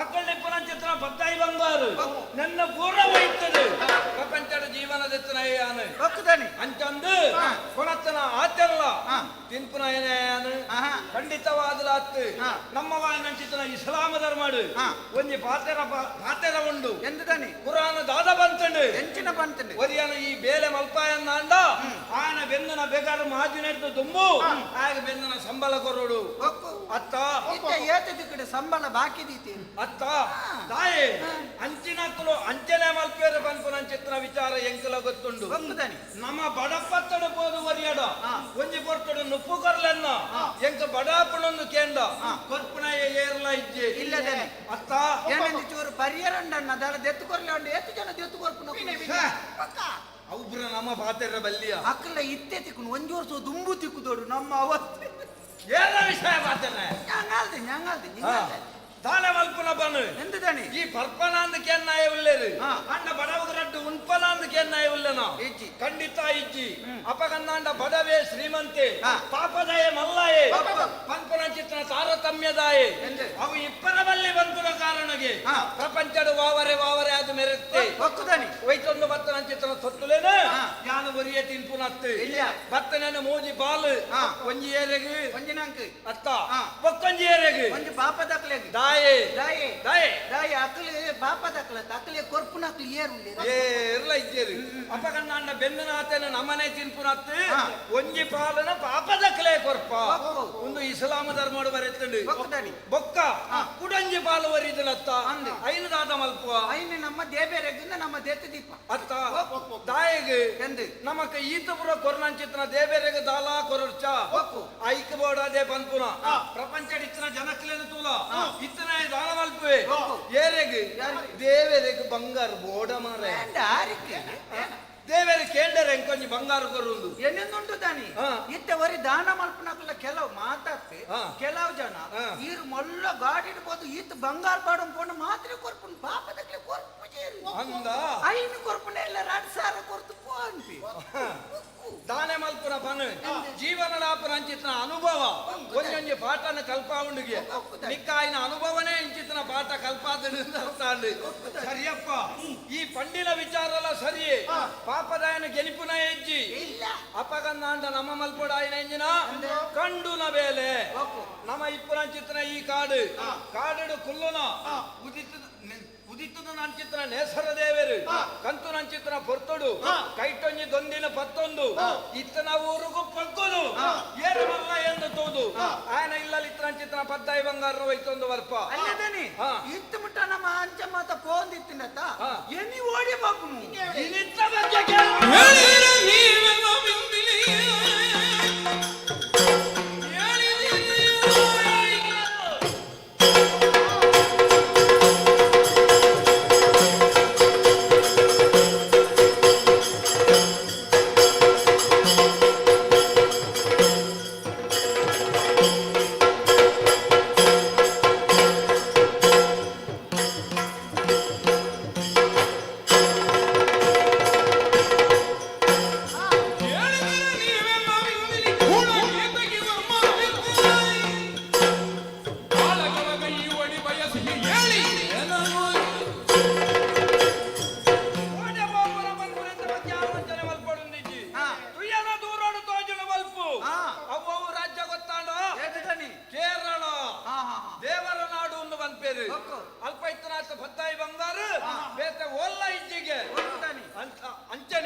[SPEAKER 19] ಅಕ್ಕಳ್ಳಿ ಪುನಚಿತ್ರ ಬತ್ತಾಯಿ ಬಂಗಾರು ನನ್ನ ಪೂರ್ಣ ವಹಿಸ್ತದೆ ಪ್ರಪಂಚದ ಜೀವನದೆತ್ತನ ಯಾನು ಅಂಚಂದು ಕೊಣತ್ತನ ಆತೆಲ್ಲ ತಿನ್ಪುನ ಏನೇನು ಖಂಡಿತವಾದಲಾತ್ ನಮ್ಮ ವಾಯಿನಂಚಿತನ ಇಸ್ಲಾಮ ಧರ್ಮಡು ಒಂಜಿ ಪಾತೆರ ಪಾತೆರ ಉಂಡು
[SPEAKER 7] ಎಂದುದಾನೆ
[SPEAKER 19] ಕುರಾನ ದಾದ ಬಂತಂಡು
[SPEAKER 7] ಎಂಚಿನ ಬಂತಂಡು
[SPEAKER 19] ಒರಿಯನ ಈ ಬೇಲೆ ಮಲ್ಪಾಯನ್ನ ಅಂಡ ಆಯನ ಬೆಂದನ ಬೇಕಾದ್ರೆ ಮಾಜಿ ನಡೆದು ದುಂಬು ಆಗ ಬೆಂದನ ಸಂಬಳ ಕೊರೋಡು ಅತ್ತ
[SPEAKER 7] ಏತ ದಿಕ್ಕಡೆ ಸಂಬಳ ಬಾಕಿ ದೀತಿ
[SPEAKER 19] ಅತ್ತ ತಾಯಿ ಅಂಚಿನಕ್ಕಲು ಅಂಚನೆ ಮಲ್ಪೇರು ಪನ್ಪುನ ಚಿತ್ರ ವಿಚಾರ ಎಂಕಲ ಗೊತ್ತುಂಡು ನಮ್ಮ ಬಡಪತ್ತಡು ಪೋದು ಒರಿಯಡ ಒಂಜಿ ಪೊರ್ತಡು ನುಪ್ಪು ಕೊರ್ಲೆನ್ನ ಎಂಕ ಬಡಾಪುಣೊಂದು ಕೇಂದ ಕೊರ್ಪುನ ಏರ್ಲ ಇಜ್ಜೆ
[SPEAKER 7] ಇಲ್ಲದೇನೆ
[SPEAKER 19] ಅತ್ತ
[SPEAKER 7] ಏನಂದು ಚೂರು ಪರಿಯರಂಡಣ್ಣ ದಾಲ ದೆತ್ತು ಕೊರ್ಲೆ ಉಂಡು ಏತು ಜನ ದೆತ್ತು ಕೊರ್ಪುನ
[SPEAKER 19] ಒಬ್ರು ನಮ್ಮ ಪಾತೆರ ಬಲ್ಲಿಯ
[SPEAKER 7] ಅಕ್ಕಲ ಇತ್ತೆ ತಿಕ್ಕುನು ಒಂಜೋರ್ಸು ದುಂಬು ತಿಕ್ಕುದೋಡು ನಮ್ಮ ಅವಸ್ಥೆ
[SPEAKER 19] ಏನ ವಿಷಯ ಪಾತೆರ
[SPEAKER 7] ഞങ്ങാಲ್ದೆ ഞങ്ങാಲ್ದೆ ನಿಂಗಾಲ್ದೆ
[SPEAKER 19] ದಾನ ಮಲ್ಪುನ ಬನ್ನು
[SPEAKER 7] ಎಂದುದಾನೆ
[SPEAKER 19] ಈ ಪರ್ಪನ ಅಂದ ಕೆನ್ನಾಯ ಉಲ್ಲೇರು ಅಣ್ಣ ಬಡವಗ ರಡ್ಡು ಉಣ್ಪನ ಅಂದ ಕೆನ್ನಾಯ ಉಲ್ಲೇನ ಖಂಡಿತ ಇಜ್ಜಿ ಅಪಗನ್ನಾಂಡ ಬಡವೇ ಶ್ರೀಮಂತೆ ಪಾಪದಾಯ ಮಲ್ಲಾಯೆ ಪನ್ಪುನ ಚಿತ್ರ ತಾರತಮ್ಯದಾಯೆ ಅವು ಇಪ್ಪರ ಬಲ್ಲಿ ಬಂಪುನ ಕಾರಣಗೆ ಪ್ರಪಂಚದ ವಾವರೆ ವಾವರೆ ಅದು ಮೆರೆತ್ತೆ ಒಯ್ತೊಂದು ಬತ್ತನ ಚಿತ್ರ ತೊತ್ತುಲೇನ ಯಾನು ಒರಿಯ ತಿನ್ಪುನತ್ತು ಬತ್ತನ ಮೂಜಿ ಬಾಲು ಒಂಜಿ ಏರೆಗು
[SPEAKER 7] ಒಂಜಿನಂಕ್
[SPEAKER 19] ಅತ್ತ ಒಕ್ಕೊಂಜಿ ಏರೆಗು
[SPEAKER 7] ಒಂಜಿ ಪಾಪದಕ್ಲೆಗ್
[SPEAKER 19] ದಾಯೆ
[SPEAKER 7] ದಾಯೆ
[SPEAKER 19] ದಾಯೆ
[SPEAKER 7] ದಾಯೆ ಅಕ್ಲೆ ಪಾಪದಕ್ಲ ಅಕ್ಲೆ ಕೊರ್ಪುನ ಅಕ್ಲೆ ಏರುಲ್ಲೆ
[SPEAKER 19] ಏರ್ಲ ಇಜ್ಜೇರು ಅಪಗನ್ನಾಂಡ ಬೆನ್ನನಾತನ ನಮನೆ ತಿನ್ಪುನತ್ತು ಒಂಜಿ ಪಾಲನ ಪಾಪದಕ್ಲೆ ಕೊರ್ಪ ಒಂದು ಇಸ್ಲಾಮ ಧರ್ಮಡು ಬರೆತ್ತಂಡು ಬೊಕ್ಕ ಕುಡಂಜಿ ಪಾಲು ವರಿದನತ್ತ ಐನು ದಾದ ಮಲ್ಪುವ
[SPEAKER 7] ಐನು ನಮ್ಮ ದೇಬೇರೆಗಿಂದ ನಮ್ಮ ದೇತ ದೀಪ
[SPEAKER 19] ಅತ್ತ ದಾಯೆಗ್ ನಮಕ್ ಈತಪುರ ಕೊರ್ನಂಚಿತ್ನ ದೇಬೇರೆಗ್ ದಾಲಾ ಕೊರರ್ಚ ಐಕ್ ಬೋಡಾದೆ ಪನ್ಪುನ ಪ್ರಪಂಚ ಇತ್ತಿನ ಜನಕ್ಲೆನ ತೂಲ ಇತ್ತನ ದಾನ ಮಲ್ಪುವೆ ಏರೆಗ್ ದೇವೆರೆಗ್ ಬಂಗಾರ ಬೋಡ ಮಾರೆ ದೇವೆರೆ ಕೇಂಡರೆ ಎಂಕೊಂಜಿ ಬಂಗಾರ ಕೊರುಂದು
[SPEAKER 7] ಎನ್ನೆಂದುಂಟು ತಾನಿ ಇತ್ತೆ ಒರಿ ದಾನ ಮಲ್ಪನಕಲ್ಲ ಕೆಲವು ಮಾತಾಡ್ತೆ ಕೆಲವು ಜನ ಈರು ಮೊಲ್ಲ ಗಾಡಿ ಇಡ್ಬೋದು ಈತ ಬಂಗಾರ ಬಾಡ ಪೋಣ ಮಾತ್ರ ಕೊರ್ಪುನ್ ಪಾಪದಕ್ಲೆ ಕೊರ್ಪು ಜೇರು
[SPEAKER 19] ಅಂದ
[SPEAKER 7] ಐನು ಕೊರ್ಪುನ ಇಲ್ಲ ರಡ್ ಸಾರ ಕೊರ್ತು ಪೋ ಅನ್ಪಿ
[SPEAKER 19] ದಾನೆ ಮಲ್ಪುನ ಪನು ಜೀವನದಾಪನ ಅಂಚಿತನ ಅನುಭವ ಒಂಜೊಂಜಿ ಪಾಠನ ಕಲ್ಪಾವುಂಡಿಗೆ ನಿಕ್ಕಾಯಿನ ಅನುಭವನೇ ಇಂಚಿತನ ಪಾಠ ಕಲ್ಪಾದ ಸರಿಯಪ್ಪ ಈ ಪಂಡಿನ ವಿಚಾರ ಎಲ್ಲ ಸರಿ ಪಾಪದಾಯನ ಗೆಲಿಪುನ ಹೆಜ್ಜಿ ಅಪಗನ್ನಾಂಡ ನಮ್ಮ ಮಲ್ಪೊಡಾಯಿನ ಎಂಜಿನ ಕಂಡುನ ಬೇಲೆ ನಮ್ಮ ಇಪ್ಪುರಂಚಿತನ ಈ ಕಾಡು ಕಾಡು ಕುಲ್ಲುನ ಉದಿತ ಉದಿತದ ನಂಚಿತ್ರ ನೇಸರ ದೇವರು ಕಂತು ನಂಚಿತ್ರ ಪೊರ್ತೊಡು ಕೈಟೊಂಜಿ ದೊಂದಿನ ಪತ್ತೊಂದು ಇತ್ತನ ಊರುಗು ಪಗ್ಗುದು ಏರಮಲ್ಲ ಎಂದು ತೋದು ಆಯನ ಇಲ್ಲಲ್ಲಿ ಇತ್ತನ ಚಿತ್ರ ಪದ್ದಾಯಿ ಬಂಗಾರ ಒಯ್ತೊಂದು ವರ್ಪ
[SPEAKER 7] ಅಲ್ಲದೇನೆ ಇತ್ತು ಮುಟ್ಟ ನಮ್ಮ ಅಂಚ ಮಾತ ಪೋಂದಿತ್ತಿನತ್ತ ಎನಿ ಓಡಿ ಬಾಪುನು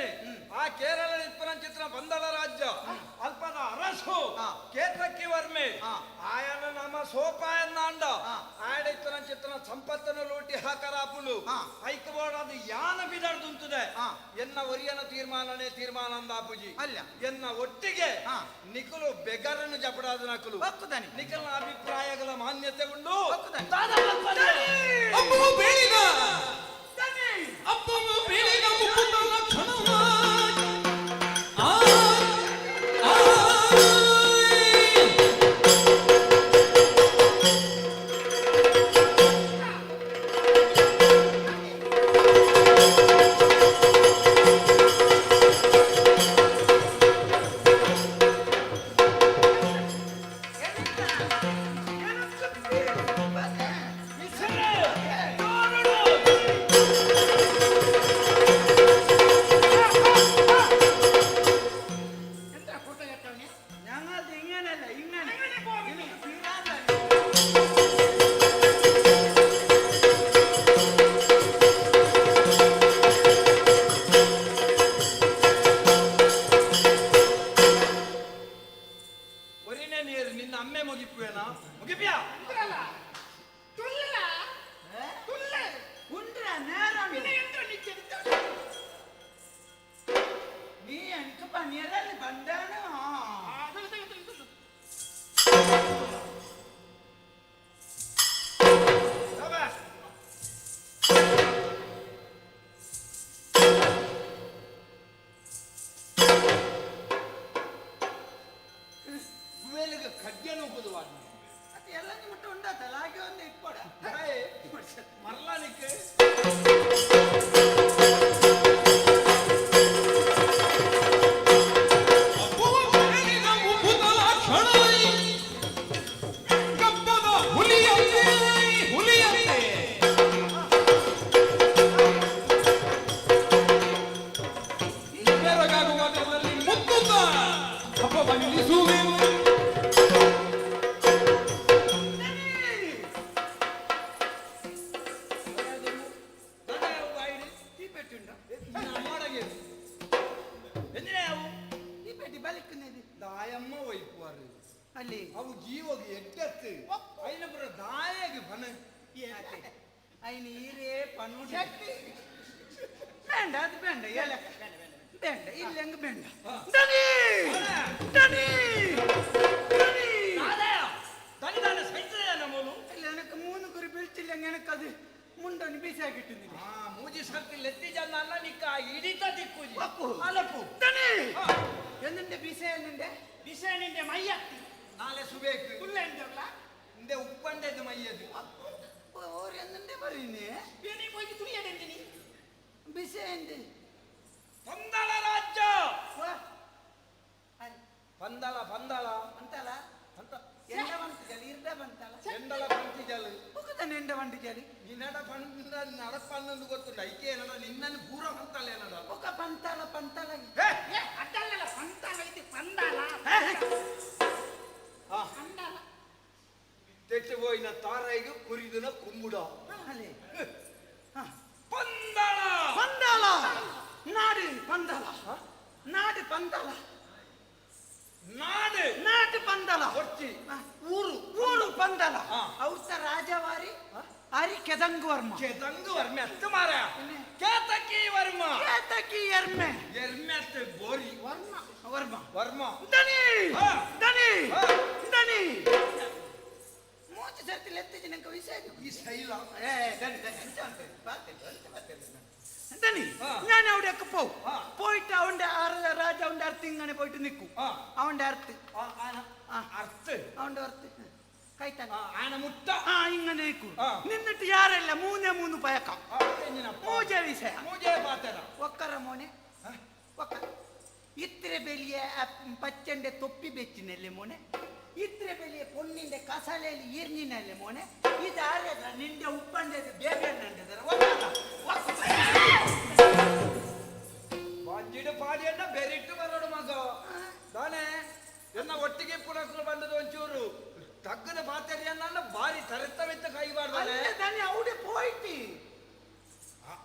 [SPEAKER 19] ಅಂಚನೆ ಆ ಕೇರಳ ಚಿತ್ರ ಬಂದಳ ರಾಜ್ಯ ಅಲ್ಪದ ಅರಸು ಕೇತಕ್ಕಿ ವರ್ಮೆ ಆಯನ ನಮ್ಮ ಸೋಪಾಯನ್ನಾಂಡ ಆಯಡ ಚಿತ್ರ ಸಂಪತ್ತನ್ನು ಲೂಟಿ ಹಾಕರಾಪುಲು ಐಕಬೋಡಾದ ಯಾನ ಬಿದರ್ದುಂತದೆ ಎನ್ನ ಒರಿಯನ ತೀರ್ಮಾನನೇ ತೀರ್ಮಾನ ಅಂದಾಪುಜಿ
[SPEAKER 7] ಅಲ್ಲ
[SPEAKER 19] ಎನ್ನ ಒಟ್ಟಿಗೆ ನಿಖಲು ಬೆಗರನ್ನು ಜಪಡಾದ ನಕಲು ನಿಖಲ್ನ ಅಭಿಪ್ರಾಯಗಳ ಮಾನ್ಯತೆ ಉಂಡು.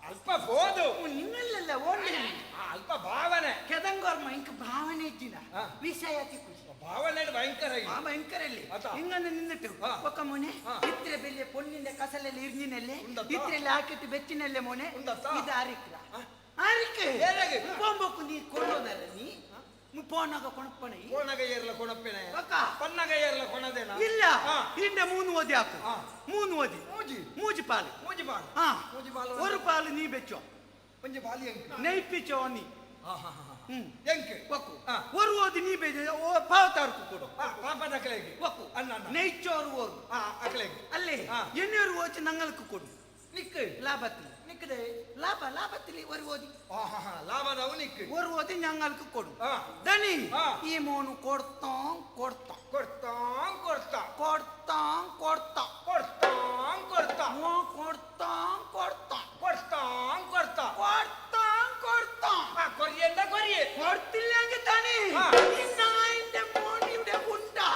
[SPEAKER 7] ಅಲ್ಪ ಹೋದು ನಿನ್ನಲ್ಲ ಓಡಿ.
[SPEAKER 19] ಅಲ್ಪ ಭಾವನೆ
[SPEAKER 20] ಕೆದಂಗೋರ್ಮ ಇಂಕ ಭಾವನೆ ಇಜ್ಜಿನ ವಿಷಯ ತಿಕ್ಕು
[SPEAKER 19] ಭಾವನೆ ಭಯಂಕರ
[SPEAKER 20] ಭಯಂಕರ ಇಲ್ಲಿ ಹಿಂಗಂದು ನಿನ್ನಿಟ್ಟು ಒಕ್ಕ ಮೊನೆ ಇತ್ರೆ ಬೆಲ್ಲೆ ಪೊನ್ನಿಂದ ಕಸಲಲ್ಲಿ ಇರ್ಜಿನಲ್ಲಿ ಇತ್ರೆಲ್ಲ ಹಾಕಿಟ್ಟು ಬೆಚ್ಚಿನಲ್ಲೇ ಮೊನೆ ಇದು ಆರಿಕ್ರ ಆರಿಕೆ ಪೊಂಬಕ್ಕು ನೀ ಕೊಂಡೋದಲ್ಲ ನೀ ಪೋನಾಗ ಕೊಣಪ್ಪಣೆ
[SPEAKER 19] ಕೋಣಗ ಏರ್ಲ ಕೊಣಪ್ಪೆನೆ ಪನ್ನಗ ಏರ್ಲ ಕೊಣದೇನ
[SPEAKER 20] ಇಲ್ಲ ಹಿಂದೆ ಮೂನು ಓದಿ ಹಾಕು ಮೂನು ಓದಿ
[SPEAKER 19] ಮೂಜಿ
[SPEAKER 20] ಮೂಜಿ ಪಾಲು
[SPEAKER 19] ಮೂಜಿ ಪಾಲು
[SPEAKER 20] ಹಾ
[SPEAKER 19] ಮೂಜಿ ಪಾಲು
[SPEAKER 20] ஒரு ಪಾಲು ನೀ ಬೆಚ್ಚೋ
[SPEAKER 19] ಒಂಜಿ ಪಾಲು ಎಂಕ್
[SPEAKER 20] ನೈಪಿಚೋ ನೀ
[SPEAKER 19] ಎಂಕ್
[SPEAKER 20] ಒಕ್ಕು ஒரு ಓದಿ ನೀ ಬೇಜ ಓ ಪಾವತಾರ್ಕು ಕೊಡು
[SPEAKER 19] ಪಾಪದ ಅಕಲೆಗೆ
[SPEAKER 20] ಒಕ್ಕು ನೈಚೋರು ಓರು
[SPEAKER 19] ಅಕಲೆಗೆ
[SPEAKER 20] ಅಲ್ಲೇ ಎಣ್ಣೂರು ಓಚಿ ನಂಗಲ್ಕು ಕೊಡು
[SPEAKER 19] ನಿಕ್
[SPEAKER 20] ಲಾಭത്തിൽ
[SPEAKER 19] ನಿಕ್ಕದೆ
[SPEAKER 20] ಲಾಭ ಲಾಭത്തിൽ ഒരു ഓതി
[SPEAKER 19] ಲಾಭದವು ನಿಕ್
[SPEAKER 20] ഒരു ഓതി ഞങ്ങൾക്ക് കൊടു ധനി ഈ മോನು കൊടുത്താം കൊടുത്താം
[SPEAKER 19] കൊടുത്താം കൊടുത്താം
[SPEAKER 20] കൊടുത്താം കൊടുത്താം
[SPEAKER 19] കൊടുത്താം കൊടുത്താം
[SPEAKER 20] മോ കൊടുത്താം കൊടുത്താം
[SPEAKER 19] കൊടുത്താം കൊടുത്താം
[SPEAKER 20] കൊടുത്താം കൊടുത്താം
[SPEAKER 19] കൊറിയണ്ട കൊറിയ
[SPEAKER 20] കൊടുത്തില്ലെങ്കിൽ തനി ഈ നായിന്റെ മോൻ ഇവിടെ ഉണ്ടാ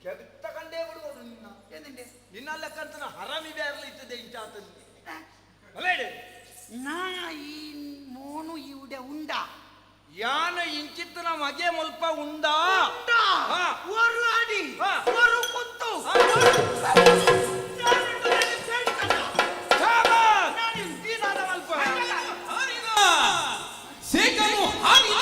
[SPEAKER 19] ಕೆಟ್ಟ ಕಂಡೇ ಬಿಡುವುದು ನಿನ್ನ
[SPEAKER 20] എന്തിന്റെ
[SPEAKER 19] ನಿನ್ನ ಲೆಕ್ಕಂತನ ಹರಾಮಿ ಬೇರ್ಲ ಇತ್ತದೆ ಇಂಚಾತ ಅಲ್ಲೇಡಿ
[SPEAKER 20] ನಾಯಿ ಮೋನು ഇവിടെ ഉണ്ടാ
[SPEAKER 19] ಯಾನ ಇಂಚಿತ್ತನ ಮಗೆ ಮುಲ್ಪ ಉಂಡಾ
[SPEAKER 20] ഒരു അടി ഒരു കുത്തു
[SPEAKER 12] ಸೇಕನು ಹಾರಿದ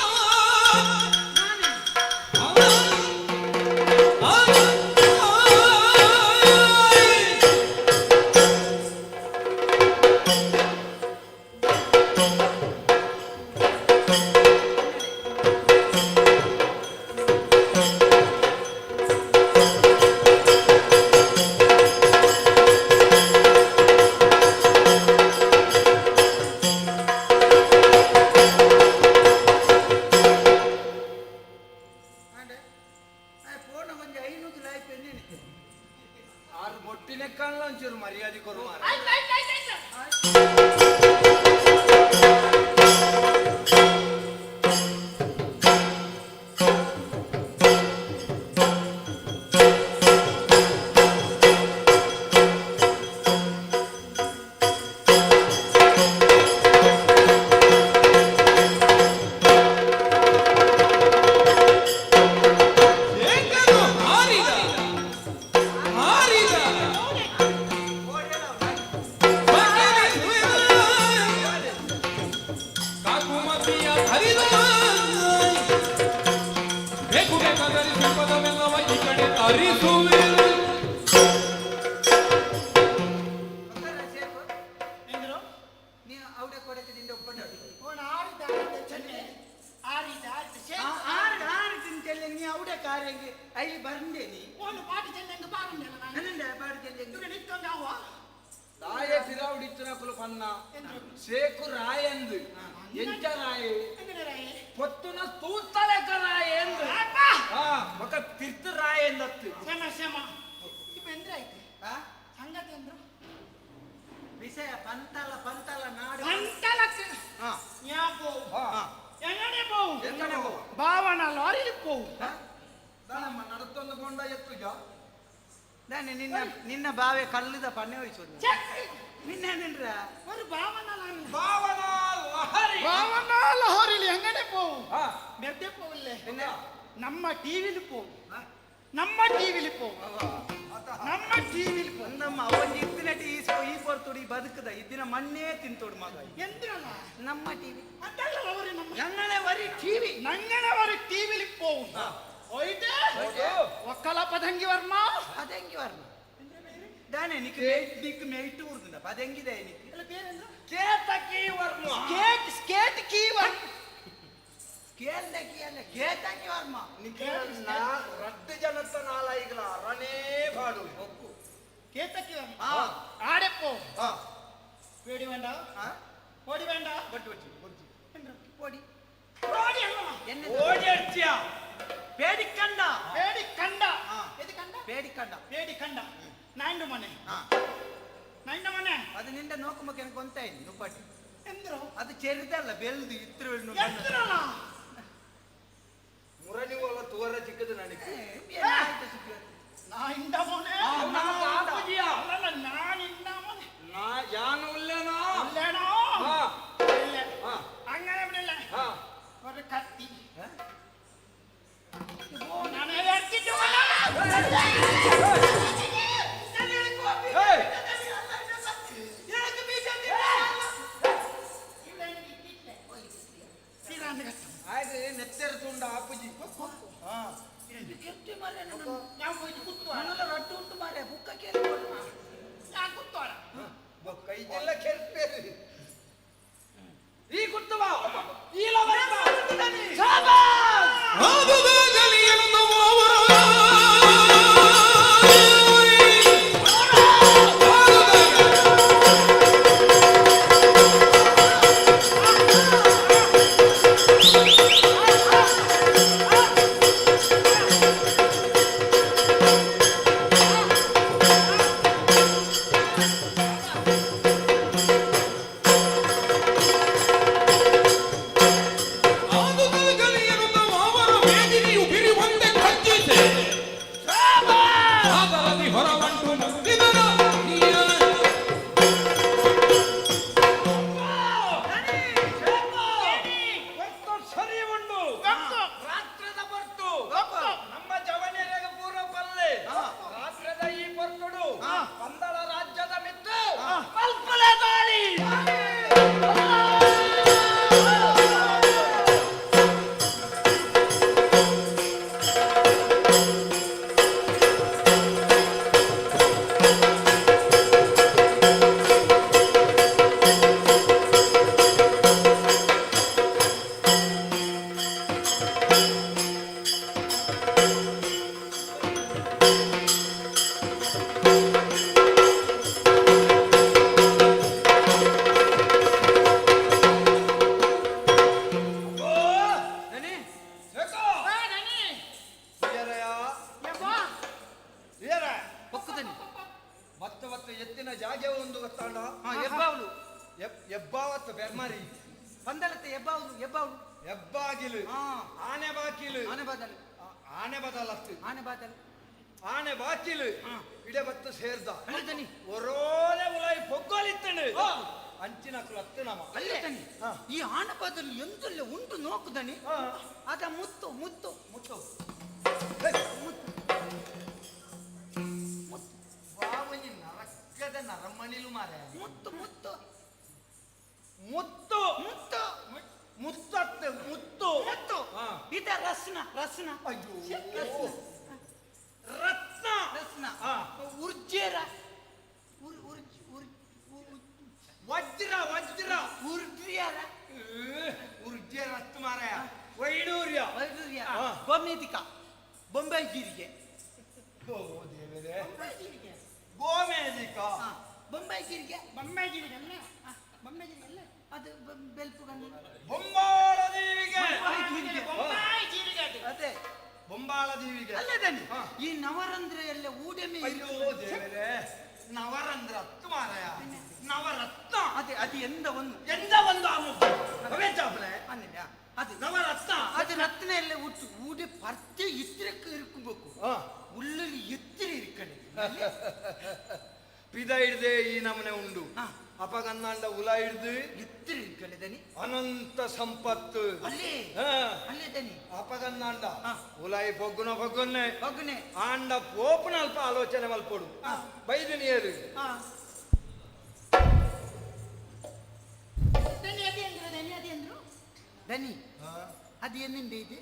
[SPEAKER 19] ಮರ್ಯಾದೆ ಕೊರು
[SPEAKER 12] ಸೇಕನು ಹಾರಿದ ಹಾರಿದ ಕಾಕುಮತಿಯ ಹರಿದ ಬೇಕು ಬೇಕಾದರೆ ಪದವೆಲ್ಲವ ಈ ಕಡೆ ತರಿಸುವೆ.
[SPEAKER 7] ನೀ ಅವಡೆ ಕೊಡಕದಿಂದ ಒಪ್ಪಂಡ
[SPEAKER 20] ಆರು ಆರು ತಿಂತೆಲ್ಲ ನೀ ಅವಡೆ ಕಾರ್ಯಂಗೆ ಅಲ್ಲಿ ಬಂದೆ ನೀ ನನ್ನಿಂದ ಪಾಟಿ ಚೆಲ್ಲೆ
[SPEAKER 19] ತಾಯೆ ಫಿರಾವುಡಿತ್ತಿನಕುಲು ಪನ್ನ ಸೇಕು ರಾಯಂದು ಎಂಚ ರಾಯೆ ಪೊತ್ತುನ ತೂತಲೆಕ ರಾಯೆಂದು ಮಕ ತಿರ್ತು ರಾಯೆಂದತ್ತು
[SPEAKER 7] ವಿಷಯ ಪಂತಲ ಪಂತಲ ನಾಡು
[SPEAKER 19] ಎಂಗನೆ ಪೋವು?
[SPEAKER 20] ಭಾವನ ಲಾರಿ ಪೋವು
[SPEAKER 19] ದಾನಮ್ಮ ನಡತ್ತೊಂದು ಕೊಂಡ ಎತ್ತುಜ
[SPEAKER 7] ದಾನೆ ನಿನ್ನ ನಿನ್ನ ಬಾವೆ ಕಲ್ಲುದ ಪನ್ನೆ ಹೋಯ್ಸೋದು ನಿನ್ನ ನಿನ್ರ
[SPEAKER 20] ഒരു ಭಾವನ
[SPEAKER 19] ಭಾವನ ಲಹರಿ
[SPEAKER 20] ಭಾವನ ಲಹರಿಲಿ ಹೆಂಗನೆ ಪೋವು ಮೆದ್ದೆ ಪೋವಿಲ್ಲೆ ನಮ್ಮ ಟಿವಿಲಿ ಪೋವು ನಮ್ಮ ಟಿವಿಲಿ ಪೋವು ನಮ್ಮ ಟಿವಿಲಿ ಪೋವು
[SPEAKER 7] ನಮ್ಮ ಅವನ್ ಇತ್ತಿನಟಿ ಈ ಈ ಪೊರ್ತುಡು ಈ ಬದುಕದ ಇದ್ದಿನ ಮಣ್ಣೇ ತಿಂತೋಡು ಮಗ
[SPEAKER 20] ಎಂದ್ರಲ್ಲ
[SPEAKER 7] ನಮ್ಮ ಟಿವಿ
[SPEAKER 20] ಅದಲ್ಲ ಅವರು ನಮ್ಮ
[SPEAKER 7] ನಂಗನೆ ವರಿ ಟಿವಿ
[SPEAKER 20] ನಂಗನೆ ವರಿ ಟಿವಿಲಿ ಪೋವು ಹೋಯ್ತೆ ಒಕ್ಕಲ ಪದಂಗಿ ವರ್ಮ
[SPEAKER 7] ಪದಂಗಿ ವರ್ಮ ದಾನೆ ನಿಕ್ ನಿಕ್ ಮೇಯ್ಟು ಊರ್ದುಂಡ ಪದಂಗಿದೆ ನಿಕ್
[SPEAKER 19] ಕೇತಕಿ ವರ್ಮ
[SPEAKER 20] ಸ್ಕೇಟ್ ಸ್ಕೇಟ್ ಕೀ ವರ್ಮ
[SPEAKER 7] ಕೇಳ್ದಕಿ ಅಲ್ಲ ಕೇತಕಿ ವರ್ಮ
[SPEAKER 19] ನಿಖಿಲ ರಡ್ಡು ಜನತ್ತ ನಾಲಾಯಿಗಳ ಅರನೇ ಬಾಡು
[SPEAKER 20] ಕೇತಕಿ ವರ್ಮ ಆಡೆ ಪೋ ಬೇಡಿ വേണ്ട ಓಡಿ വേണ്ട
[SPEAKER 7] ಓಡಿ
[SPEAKER 20] ಓಡಿ ಅಲ್ಲ
[SPEAKER 19] ಓಡಿ ಅಡ್ಚಿಯ
[SPEAKER 7] പേടിക്കണ്ട
[SPEAKER 20] പേടിക്കണ്ട ഏത് കണ്ട
[SPEAKER 7] പേടിക്കണ്ട
[SPEAKER 20] പേടിക്കണ്ട ನಾಯಿಂಡು ಮನೆ ನಾಯಿಂಡ ಮನೆ
[SPEAKER 7] ಅದು ನಿಂದ ನೋಕುಮಕ್ಕೆ എനിക്ക് ಗೊತ್ತಾಯ್ತು ನುಪ್ಪಟ್ಟಿ
[SPEAKER 20] ಎಂದ್ರು
[SPEAKER 7] ಅದು ಚೆರಿದಲ್ಲ ಬೆಲ್ದು ಇತ್ರ
[SPEAKER 20] ಎಂದ್ರಲ್ಲ
[SPEAKER 19] ಮುರನಿ ಒಲ ತೋರ ಚಿಕ್ಕದು ನನಗೆ
[SPEAKER 20] ನಾಯಿಂಡ ಮನೆ
[SPEAKER 19] ನಾ
[SPEAKER 20] ಅಲ್ಲಲ್ಲ ನಾನಿಂಡ ಮನೆ
[SPEAKER 19] ನಾ ಯಾನು ಉಲ್ಲೇನೋ
[SPEAKER 20] ಉಲ್ಲೇನೋ
[SPEAKER 19] ಹಾ. ಕೆರ್ಪುಂಡ ಆಪುಜಿ.
[SPEAKER 20] ಕೆರ್ತಿ ಮಾರ್ರೆ ನನ್ನ ರಡ್ಡು ಉಂಟು ಮಾರ್ರೆ ಬುಕ್ಕ ಕೇಳಿ
[SPEAKER 6] ನಾನು ಕುತ್ತೋಣ.
[SPEAKER 19] ಬೊಕ್ಕ ಇದೆಲ್ಲ ಕೆರ್ಪೇರು. ಈ ಕುತ್ತುವ ಈಲ ಬರ್ಪ. ಶಾಬಾಸ್! ಗೊತ್ತು ಸರಿ ಉಂಡು. ರಾತ್ರದ ಪೊರ್ತು ನಮ್ಮ ಜವನಿಯರಿಗೆ ಪೂರ್ವ ಪಲ್ಲೆ. ರಾತ್ರದ ಈ ಪೊರ್ತುಡು ಪಂದಳ ರಾಜ್ಯದ ಮಿತ್ತು ಮಲ್ಪಲೆ ದಾಳಿ. ಮತ್ತೆ ಮತ್ತೆ ಎತ್ತಿನ ಜಾಗೆ ಒಂದು ಗೊತ್ತಾಂಡ.
[SPEAKER 20] ಎಬ್ಬಾವ್ಲು.
[SPEAKER 19] ಎಬ್ಬಾವತ್ತು ಬೆರ್ಮರಿ
[SPEAKER 20] ಪಂದಳത്തെ ಎಬ್ಬಾವ್ಲು ಎಬ್ಬಾವ್ಲು.
[SPEAKER 19] ಎಬ್ಬಾಗಿಲು ಆನೆ ಬಾಕಿಲು.
[SPEAKER 20] ಆನೆ ಬಾದಲು.
[SPEAKER 19] ಆನೆ ಬದಲತ್ತು.
[SPEAKER 20] ಆನೆ ಬಾದಲು.
[SPEAKER 19] ಆನೆ ಬಾಕಿಲು ಇಡೆ ಬತ್ತು ಸೇರ್ದ
[SPEAKER 20] ಅಲ್ಲದನಿ.
[SPEAKER 19] ಒರೋನೆ ಉಲಾಯಿ ಪೊಗ್ಗೋಲಿತ್ತಂಡು ಅಂಚಿನ ಕುಲತ್ತು ನಮ.
[SPEAKER 20] ಅಲ್ಲದನಿ. ಈ ಆನೆ ಬಾದಲು ಎಂತಲ್ಲ ಉಂಟು ನೋಕುದನಿ. ಅದ ಮುತ್ತು ಮುತ್ತು
[SPEAKER 19] ಮುತ್ತು ಬಾವನಿ ನರಕದ ನರಮಣಿಲು ಮಾರೆ.
[SPEAKER 20] ಮುತ್ತು ಮುತ್ತು
[SPEAKER 19] ಮುತ್ತು
[SPEAKER 20] ಮುತ್ತು
[SPEAKER 19] ಮುತ್ತತ್ತೆ ಮುತ್ತು
[SPEAKER 20] ಮುತ್ತು. ಇದ ರಸ್ನ ರಸ್ನ.
[SPEAKER 19] ಅಯ್ಯೋ ರತ್ನ
[SPEAKER 20] ರಸ್ನ. ಉರ್ಜೇರ ಉರ್ ಉರ್ ಉರ್
[SPEAKER 19] ವಜ್ರ ವಜ್ರ.
[SPEAKER 20] ಉರ್ಜಿಯರ
[SPEAKER 19] ಉರ್ಜೆ ರತ್ತು ಮಾರಾಯ. ವೈಡೂರ್ಯ
[SPEAKER 20] ವೈಡೂರ್ಯ. ಗೋಮೇಧಿಕ ಬೊಂಬೈ ಜೀರಿಗೆ.
[SPEAKER 19] ಓ ದೇವರೇ. ಗೋಮೇಧಿಕ
[SPEAKER 20] ಬೊಂಬೈ ಜೀರಿಗೆ.
[SPEAKER 6] ಬೊಂಬೈ ಜೀರಿಗೆ ಅಲ್ಲ, ಬೊಂಬೈ ಜೀರಿಗೆ ಅಲ್ಲ
[SPEAKER 20] ಅದು ಬೆಲ್ಪು ಗಂಡು.
[SPEAKER 19] ಬೊಂಬಾಳ ದೇವಿಗೆ.
[SPEAKER 20] ಬೊಂಬಾಯಿ ಜೀರಿಗೆ.
[SPEAKER 6] ಬೊಂಬಾಯಿ ಜೀರಿಗೆ ಅದು.
[SPEAKER 20] ಅದೇ
[SPEAKER 19] ಬೊಂಬಾಳ ದೇವಿಗೆ.
[SPEAKER 20] ಅಲ್ಲದನಿ. ಈ ನವರಂದ್ರೆ ಎಲ್ಲ ಊಡೆಮೆ.
[SPEAKER 19] ಅಯ್ಯೋ ದೇವರೇ, ನವರಂದ್ರ ಹತ್ತು ಮಾರಾಯ, ನವರತ್ನ.
[SPEAKER 20] ಅದೇ ಅದು ಎಂದ ಒಂದು
[SPEAKER 19] ಎಂದ ಒಂದು ಆ ಅವೇ ಚಾಪ್ಲೆ
[SPEAKER 20] ಅನ್ನಿಲ್ಲ ಅದು
[SPEAKER 19] ನವರತ್ನ.
[SPEAKER 20] ಅದು ರತ್ನ ಎಲ್ಲ ಉಟ್ಟು ಊಡೆ ಪರ್ತೆ ಎತ್ತರಕ್ಕೆ ಇರ್ಕೋಬೇಕು. ಉಳ್ಳಲ್ಲಿ ಎತ್ತರ ಇರ್ಕಡೆ.
[SPEAKER 19] ಪಿದ ಹಿಡ್ದೆ ಈ ನಮನೆ ಉಂಡು. ಅಪಗನ್ನಾಂಡ ಉಲ ಹಿಡ್ದು
[SPEAKER 20] ಎತ್ತರ ಇರ್ಕಡೆ ದನಿ.
[SPEAKER 19] ಅನಂತ ಸಂಪತ್ತು
[SPEAKER 20] ಅಲ್ಲೇ ಅಲ್ಲೇ ದನಿ.
[SPEAKER 19] ಅಪಗನ್ನಾಂಡ ಉಲಾಯಿ ಪೊಗ್ಗುನ ಪೊಗ್ಗುನ್ನೆ
[SPEAKER 20] ಪೊಗ್ಗುನೆ
[SPEAKER 19] ಆಂಡ ಪೋಪುನ ಅಲ್ಪ ಆಲೋಚನೆ ಮಲ್ಪೊಡು ಬೈದು ನೀರು.
[SPEAKER 6] ದನಿ ಅದೇ ಅಂದ್ರು, ದನಿ ಅದೇ ಅಂದ್ರು.
[SPEAKER 20] ದನಿ ಅದು ಎನ್ನಿಂದ ಇದೆ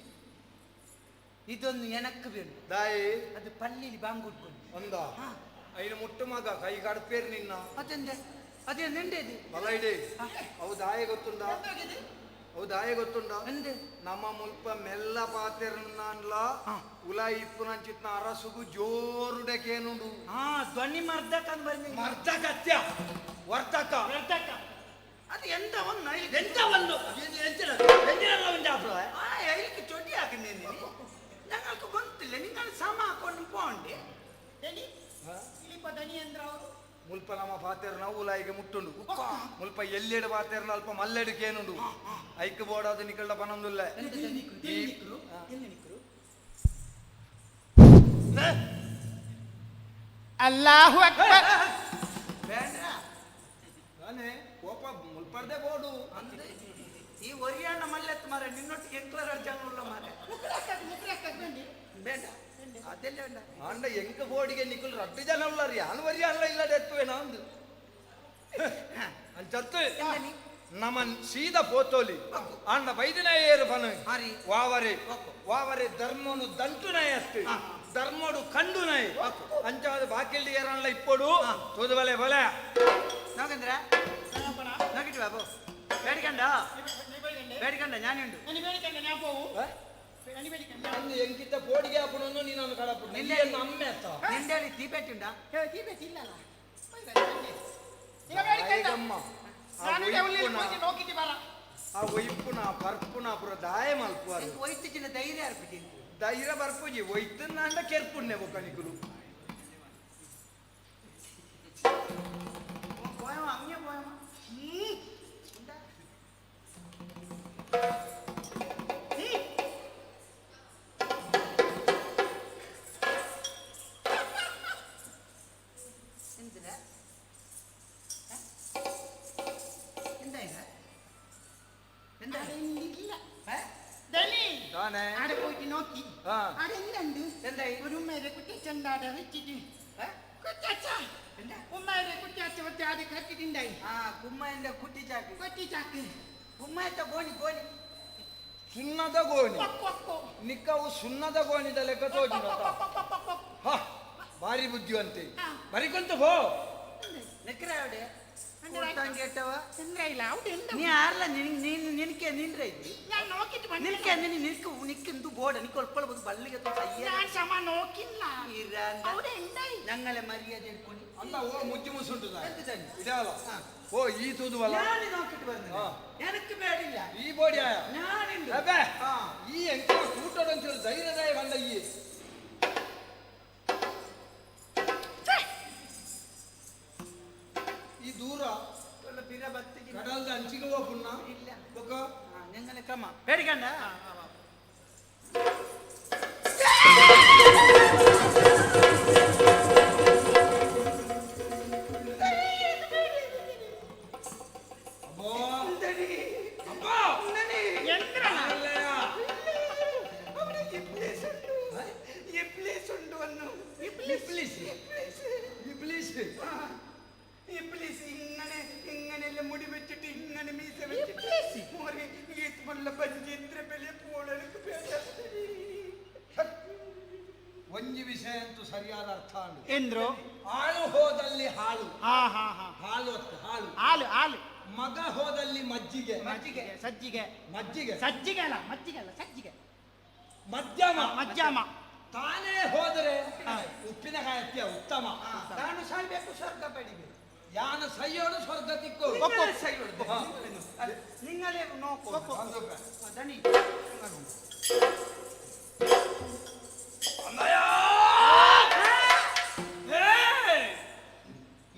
[SPEAKER 20] ಇದೊಂದು ಎನಕ್ಕು ಬೇಕು.
[SPEAKER 19] ದಾಯಿ
[SPEAKER 20] ಅದು ಪಲ್ಲಿಲಿ ಬಾಂಗುಟ್ಕೊಂಡು
[SPEAKER 19] ಒಂದ ಐನು ಮುಟ್ಟು ಮಗ ಕೈ ಕಡ್ಪೇರು ನಿನ್ನ.
[SPEAKER 20] ಅದಂದೆ ಅದೇ ನಿಂಡೆ ಇದು
[SPEAKER 19] ಬಲ ಇಡಿ. ಅವು ದಾಯ ಗೊತ್ತುಂಡ, ಅವು ದಾಯ ಗೊತ್ತುಂಡ.
[SPEAKER 20] ಎಂದೆ
[SPEAKER 19] ನಮ್ಮ ಮುಲ್ಪ ಮೆಲ್ಲ ಪಾತೆರನ್ಲ ಉಲ ಇಪ್ಪುನಂಚಿತ್ನ ಅರಸುಗು ಜೋರುಡಕೇನುಂಡು.
[SPEAKER 20] ಹಾ ಧ್ವನಿ ಮರ್ದಕ ಅಂತ ಬರ್ನಿ.
[SPEAKER 19] ಮರ್ದಕತ್ಯ ವರ್ತಕ
[SPEAKER 6] ವರ್ತಕ
[SPEAKER 20] ಅದು ಎಂತ ಒಂದು
[SPEAKER 19] ಎಂತ ಒಂದು ಎಂಚಿನ ಎಂಚಿನಲ್ಲ ಒಂದು ಆಪ್ಲ.
[SPEAKER 20] ಆ ಐಲಿಕ್ಕೆ ಚೊಡ್ಡಿ ಹಾಕಿ ನೀನು ನಂಗೆ ಗೊತ್ತಿಲ್ಲ ನಿಂಗೆ ಸಮ ಹಾಕೊಂಡು ಪೋಂಡೆ.
[SPEAKER 6] ದನಿ ಇಲ್ಲಿಪ್ಪ ದನಿ ಅಂದ್ರ ಅವರು
[SPEAKER 19] ಮುಲ್ಪ ನಮ್ಮ ಪಾತೆರ್ನ ಉಲಾಯಿಗೆ ಮುಟ್ಟುಂಡು. ಮುಲ್ಪ ಎಲ್ಲೆಡು ಪಾತೆರ್ನ ಅಲ್ಪ ಮಲ್ಲೆಡುಕೇನುಂಡು. ಐಕ್ ಬೋಡಾದ ನಿಕಲ್ಡ ಪನೊಂದುಲ್ಲ.
[SPEAKER 6] ಅಲ್ಲಾಹು ಅಕ್ಬರ್.
[SPEAKER 20] ಬೇಡ
[SPEAKER 19] ನಾನೇ ಕೋಪ ಮುಲ್ಪರ್ದೆ ಬೋಡು.
[SPEAKER 20] ಈ ಒರಿಯಾಣ ಮಲ್ಲೆತ್ ಮಾರೆ ನಿನ್ನೊಟ್ಟಿಗೆ ಎಂಕ್ಲರ ಜನ ಉಳ್ಳ ಮಾರೆ. ಬೇಡ ಅದೆಲ್ಲ ಬೇಡ.
[SPEAKER 19] ಆಂಡ ಎಂಕ ಬೋಡಿಗೆ ನಿಕುಲ್ ರಡ್ಡು ಜನ ಉಳ್ಳಾರಿ ಯಾನ್ ವರಿ ಅಲ್ಲ ಇಲ್ಲ ಎತ್ತುವೆ ನಾಂದು ಅಂಚತ್ತು. ನಮನ್ ಸೀದಾ ಪೋತೋಲಿ ಆಂಡ ಬೈದಿನ ಏರು ಬನ ವಾವರೆ ವಾವರೆ ಧರ್ಮನು ದಂಟುನಯ ಅಷ್ಟೇ ಧರ್ಮಡು ಕಂಡುನಯ ಅಂಚಾದ ಬಾಕಿಲ್ ಏರಲ್ಲ ಇಪ್ಪಡು ತೋದು ಬಲೆ ಬಲೆ
[SPEAKER 20] ನಾಗಂದ್ರ നോക്കിട്ട് ബാബു പേടിക്കണ്ട പേടിക്കണ്ട ഞാനുണ്ട്
[SPEAKER 19] ಎಂಕಿತ ಪೋಡಿಗೆ ಹಾಪುನನ್ನು ನೀನನ್ನು ಕಡಪು ಅಮ್ಮೆ ಅತ್ತ
[SPEAKER 20] ನಿಂದೆ ತೀಪೆಟ್ಟುಂಡ
[SPEAKER 6] ತೀಪೆಟ್ಟಿಲ್ಲಲ್ಲ
[SPEAKER 19] ಆ ಒಯ್ಪುನ ಪರ್ಪುನ ಪುರ ದಾಯ ಮಲ್ಪುವಾರು
[SPEAKER 20] ಒಯ್ತು ಧೈರ್ಯ ಅರ್ಪಿಟಿ
[SPEAKER 19] ಧೈರ್ಯ ಬರ್ಪುಜಿ ಒಯ್ತನ್ನಾಂಡ ಕೆರ್ಪುಣ್ಣೆ ಬೊಕ್ಕ ನಿಕುಲು
[SPEAKER 20] പോയോ അങ്ങേ പോയോ എന്തിനാ എന്താ ഇത് എന്താ
[SPEAKER 6] ഇല്ല ആടെ പോയിട്ട് നോക്കി ആടെ എന്തുണ്ട് ഒരു ഉമ്മയുടെ കുട്ടിച്ചണ്ടാടെ വെച്ചിട്ട് കുട്ടിയാച്ച ഉമ്മയുടെ കുട്ടിയാച്ച വെച്ച് ആടെ കെട്ടിട്ടുണ്ടായി
[SPEAKER 20] ആ കുമ്മന്റെ കുട്ടിച്ചാക്ക്
[SPEAKER 6] കുട്ടിച്ചാക്ക്
[SPEAKER 20] കുമ്മത്തെ ഗോണി ഗോണി
[SPEAKER 19] ಸುಣ್ಣದ ಗೋಣಿ ನಿಕ್ಕವು ಸುಣ್ಣದ ಗೋಣಿದ ಲೆಕ್ಕ ತೋಜುನ ಹಾ ಭಾರಿ ಬುದ್ಧಿವಂತೆ ಬರಿಕೊಂತ ಪೋ
[SPEAKER 20] നിക്കറ അവിടെ കേട്ടവ
[SPEAKER 6] ಇಲ್ಲ അവിടെ ഉണ്ട്
[SPEAKER 20] നീ ആരല്ല നിനക്ക് നിന്റെ
[SPEAKER 6] ഞാൻ നോക്കിട്ട്
[SPEAKER 20] നിനക്ക് നിനക്ക് നിനക്ക് എന്തു ബോർഡ് എനിക്ക് ഉൾപ്പെടെ ബള്ളിಗೆ
[SPEAKER 6] ഞാൻ ശമ നോക്കില്ല അവിടെ ഉണ്ടായി
[SPEAKER 20] ഞങ്ങളെ മര്യാദ എടുക്കൊണ്ട്
[SPEAKER 19] ಅಲ್ಲ ಓ ಮುಜ್ಜು ಮುಸುಂಟು ಇದಾಲ ಓ ಈ ತೂದುವಲ್ಲ
[SPEAKER 20] ഞാൻ നോക്കിട്ട് പറഞ്ഞു എനക്ക് പേടില്ല
[SPEAKER 19] ಈ ಬೋಡಿ ಆಯ
[SPEAKER 20] ഞാനുണ്ട്
[SPEAKER 19] ಅಬ್ಬೆ ಈ ಎಂಕಲ ಕೂಟೋಡಂಚೂರು ಧೈರ್ಯದಾಯ ಬಂದ ಈ ಈ ದೂರ ಕಡಲ್ದ ಅಂಚಿಗೆ ಹೋಗುಣ
[SPEAKER 20] ಇಲ್ಲ
[SPEAKER 19] ಬೊಕ್ಕ
[SPEAKER 20] ഞങ്ങളെ ക്രമ പേടിക്കണ്ട ഇങ്ങനെ ഇങ്ങനെയെല്ലാം മുടി വെച്ചിട്ട് ഇങ്ങനെ മീശ വെച്ചിട്ട് മോനെ, ഈ മുല്ല പഞ്ചി ഇത്ര വലിയ പോളെനിക്ക്
[SPEAKER 19] ಒಂಜಿ ವಿಷಯ ಅಂತೂ ಸರಿಯಾದ ಅರ್ಥ ಅಂಡು
[SPEAKER 5] ಎಂದ್ರು?
[SPEAKER 19] ಹಾಳು ಹೋದಲ್ಲಿ ಹಾಳು
[SPEAKER 5] ಹಾ ಹಾ ಹಾ
[SPEAKER 19] ಹಾಲು ಅತ್ತ ಹಾಲು
[SPEAKER 5] ಹಾಲು ಹಾಲು
[SPEAKER 19] ಮಗ ಹೋದಲ್ಲಿ ಮಜ್ಜಿಗೆ
[SPEAKER 5] ಮಜ್ಜಿಗೆ ಸಜ್ಜಿಗೆ
[SPEAKER 19] ಮಜ್ಜಿಗೆ
[SPEAKER 5] ಸಜ್ಜಿಗೆ ಅಲ್ಲ ಮಜ್ಜಿಗೆ ಅಲ್ಲ ಸಜ್ಜಿಗೆ
[SPEAKER 19] ಮಧ್ಯಮ
[SPEAKER 5] ಮಧ್ಯಮ
[SPEAKER 19] ತಾನೇ ಹೋದರೆ ಉಪ್ಪಿನಕಾಯಿ ಅತ್ಯ ಉತ್ತಮ
[SPEAKER 20] ತಾನು ಸಾಯ್ಬೇಕು ಸ್ವರ್ಗ ಪಡಿಬೇಕು
[SPEAKER 19] ಯಾನ ಸೈಯೋಡು ಸ್ವರ್ಗ ತಿಕ್ಕು
[SPEAKER 20] ನಿങ്ങളെ ಸೈಯೋಡು ನಿങ്ങളെ ನೋಕು ದಣಿ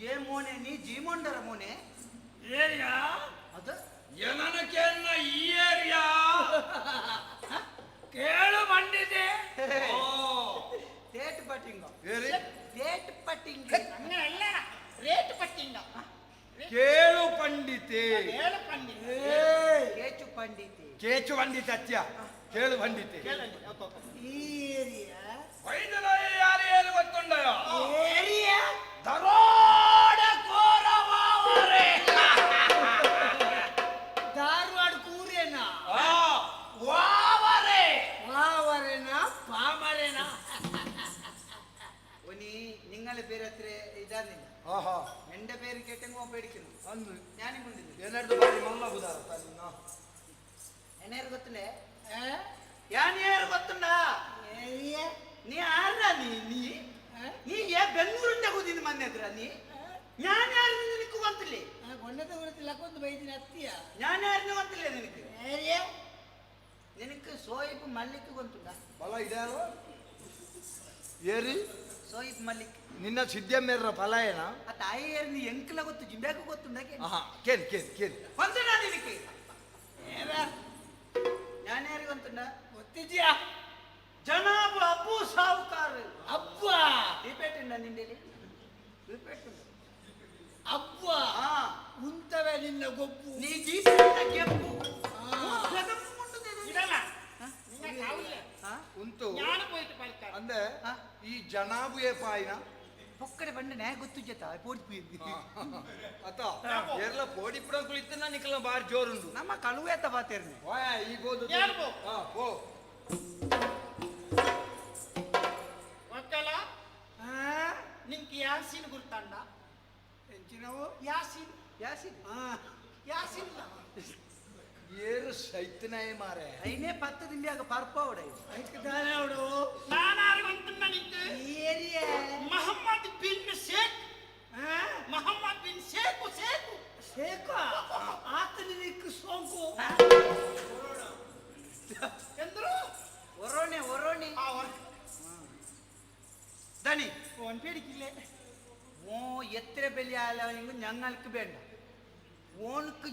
[SPEAKER 20] ಏ ಮೋನೆ ನೀ ಜೀಮೊಂಡರ ಮೋನೆ
[SPEAKER 19] ಏರಿಯಾ
[SPEAKER 20] ಅದು
[SPEAKER 19] ಏನನ ಕೇಳ ಈ ಏರಿಯಾ ಕೇಳು ಬಂಡಿದೆ
[SPEAKER 20] ತೇಟ್ ಪಟ್ಟಿಂಗ
[SPEAKER 19] ಏರಿ?
[SPEAKER 20] ತೇಟ್ ಪಟ್ಟಿಂಗ್
[SPEAKER 6] അങ്ങനല്ല റേറ്റ് പറ്റിണ്ട
[SPEAKER 19] ಕೇಳು ಪಂಡಿತೆ
[SPEAKER 6] കേളു പണ്ടിത
[SPEAKER 20] ಕೇಚು ಪಂಡಿತೆ
[SPEAKER 19] ಕೇಚು ಪಂಡಿತ ಅತ್ಯ ಕೇಳು ಪಂಡಿತೆ
[SPEAKER 20] ಈ ಏರಿಯಾ
[SPEAKER 19] ವೈದ್ಯರಾಯ ಯಾರು ಏನು ಗೊತ್ತುಂಡಯೋ
[SPEAKER 20] ಏರಿಯಾ
[SPEAKER 19] ದರೋಡ ಕೋರವಾವರೆ
[SPEAKER 20] ಧಾರವಾಡ ಕೂರೇನಾ
[SPEAKER 19] ಆ, ವಾವರೆ
[SPEAKER 20] ವಾವರೇನಾ ಪಾಮರೇನಾ ഒനി നിങ്ങളെ പേര് അത്ര ഇതാന്നില്ല
[SPEAKER 19] ಆಹಾ
[SPEAKER 20] എന്റെ പേര് കേട്ടെങ്കോ പേടിക്കുന്നു
[SPEAKER 19] ಅಂದು
[SPEAKER 20] ഞാനും കൊണ്ടില്ല
[SPEAKER 19] ಏನಾದ್ರು ಬಾರಿ ಮಲ್ಲ ಬುದಾರ ನಿನ್ನ
[SPEAKER 20] എന്നെ ಗೊತ್ತಿಲ್ಲ ಯಾರು ಗೊತ್ತುಂಡ ನೀ ಆರ ನೀ ನೀ ನೀ ಏ ಬೆಂಗಳೂರಿಂದ ಕೂತಿದ್ದು ಮೊನ್ನೆ ಹತ್ರ ನೀ ഞാൻ ಯಾರು ನಿನക്ക് ಗೊತ್ತಿಲ್ಲ
[SPEAKER 6] കൊണ്ടത്തെ കൂടത്തിലൊക്കെ വൈദ്യുതി അത്തിയ
[SPEAKER 20] ഞാൻ ಯಾರನ್ನು ಗೊತ್ತಿಲ್ಲ ನಿನക്ക് ನಿನക്ക് ಸೋಯಿಬ್ ಮಲ್ಲಿಕ್ ಗೊತ್ತುಂಡ
[SPEAKER 19] ಬಲ ಇದ್ಯಾರೋ ಏರಿ
[SPEAKER 20] ಸೋಯಿಬ್ ಮಲ್ಲಿಕ್
[SPEAKER 19] ನಿನ್ನ ಸಿದ್ಧ ಮೇರ್ರ ಫಲ ಏನ
[SPEAKER 20] ಆ ತಾಯಿ ಏರ್ನಿ ಎಂಕಲ ಗೊತ್ತು ಜಿಂಬ್ಯಾಕು ಗೊತ್ತುಂಡ
[SPEAKER 19] ಆಹಾ ಕೇಳಿ ಕೇಳಿ ಕೇಳಿ
[SPEAKER 20] ಗೊತ್ತುಂಡ ನಿನಕ್ಕೆ ഞാൻ ಯಾರಿಗೆ ಗೊತ್ತುಂಡ
[SPEAKER 6] ಗೊತ್ತಿದ್ಯಾ
[SPEAKER 20] ಜನಾಬ್ ಅಬ್ಬು ಸಾಹುಕಾರ್
[SPEAKER 6] ಅಬ್ಬಾ
[SPEAKER 20] ರಿಪೇಟ್ ನಿಂದೇಲಿ ರಿಪೇಟ್
[SPEAKER 6] ಅಬ್ಬಾ ಉಂತವೆ ನಿನ್ನ ಗೊಬ್ಬು
[SPEAKER 20] ನೀ ಜೀಪಿನ ಕೆಂಪು
[SPEAKER 6] ഇതല്ല നിങ്ങൾ
[SPEAKER 19] ಉಂಟು
[SPEAKER 6] ഞാൻ പോയിട്ട് പലിക്കാം
[SPEAKER 19] ಅಂದೆ ಈ ಜನಾಬು ಏ ಪಾಯಿನ
[SPEAKER 20] ಪೊಕ್ಕಡೆ ಬಂಡ ನ್ಯಾಯ ಗೊತ್ತು ಜೊತ ಪೋಡಿ.
[SPEAKER 19] ಅತ್ತ ಎರ್ಲ ಪೋಡಿ ಪುಡಂಕುಲು ಇತ್ತನ ನಿಕಲ ಬಾರಿ ಜೋರುಂಡು.
[SPEAKER 20] ನಮ್ಮ ಕಳುವೇತ ಬಾತೇರ್ನೆ.
[SPEAKER 19] ಈಗ ಹೋದು. ಹಾ ಪೋ.
[SPEAKER 5] ಒಕ್ಕಲ ನಿಂಗೆ ಯಾಸಿನ್ ಗುರ್ತಾಂಡ?
[SPEAKER 20] ಎಂಚಿನವು?
[SPEAKER 5] ಯಾಸಿನ್.
[SPEAKER 20] ಯಾಸಿನ್?
[SPEAKER 5] ಯಾಸಿನ್.
[SPEAKER 19] ಏರು ಸೈತನಾಯ ಮಾರೆ.
[SPEAKER 20] ಐನೇ ಪತ್ತು ದಿಂಬಿಯಾಗ ಪರ್ಪಾವಡ.
[SPEAKER 5] ಅವಡು ನಾನಾರು ಅಂటున్నా ನಿಂಗೆ.
[SPEAKER 20] ಏರಿಯೇ?
[SPEAKER 5] ಮಹಮ್ಮದ್ ಬಿನ್ ಶೇಖ್. ಮಹಮ್ಮದ್ ಬಿನ್ ಶೇಖ್. ಶೇಖ್
[SPEAKER 20] ಶೇಖ ಆತನಿಗೆ ಸೋಂಕು
[SPEAKER 5] ಎಂದ್ರು?
[SPEAKER 20] ಒರೋಣೆ ಒರೋಣೆ ದಣಿ
[SPEAKER 5] ഓൻ പേടിക്കില്ലേ?
[SPEAKER 20] ഓ എത്ര വലിയ ആയാലും ഞങ്ങൾക്ക് വേണ്ട. ഓണക്ക്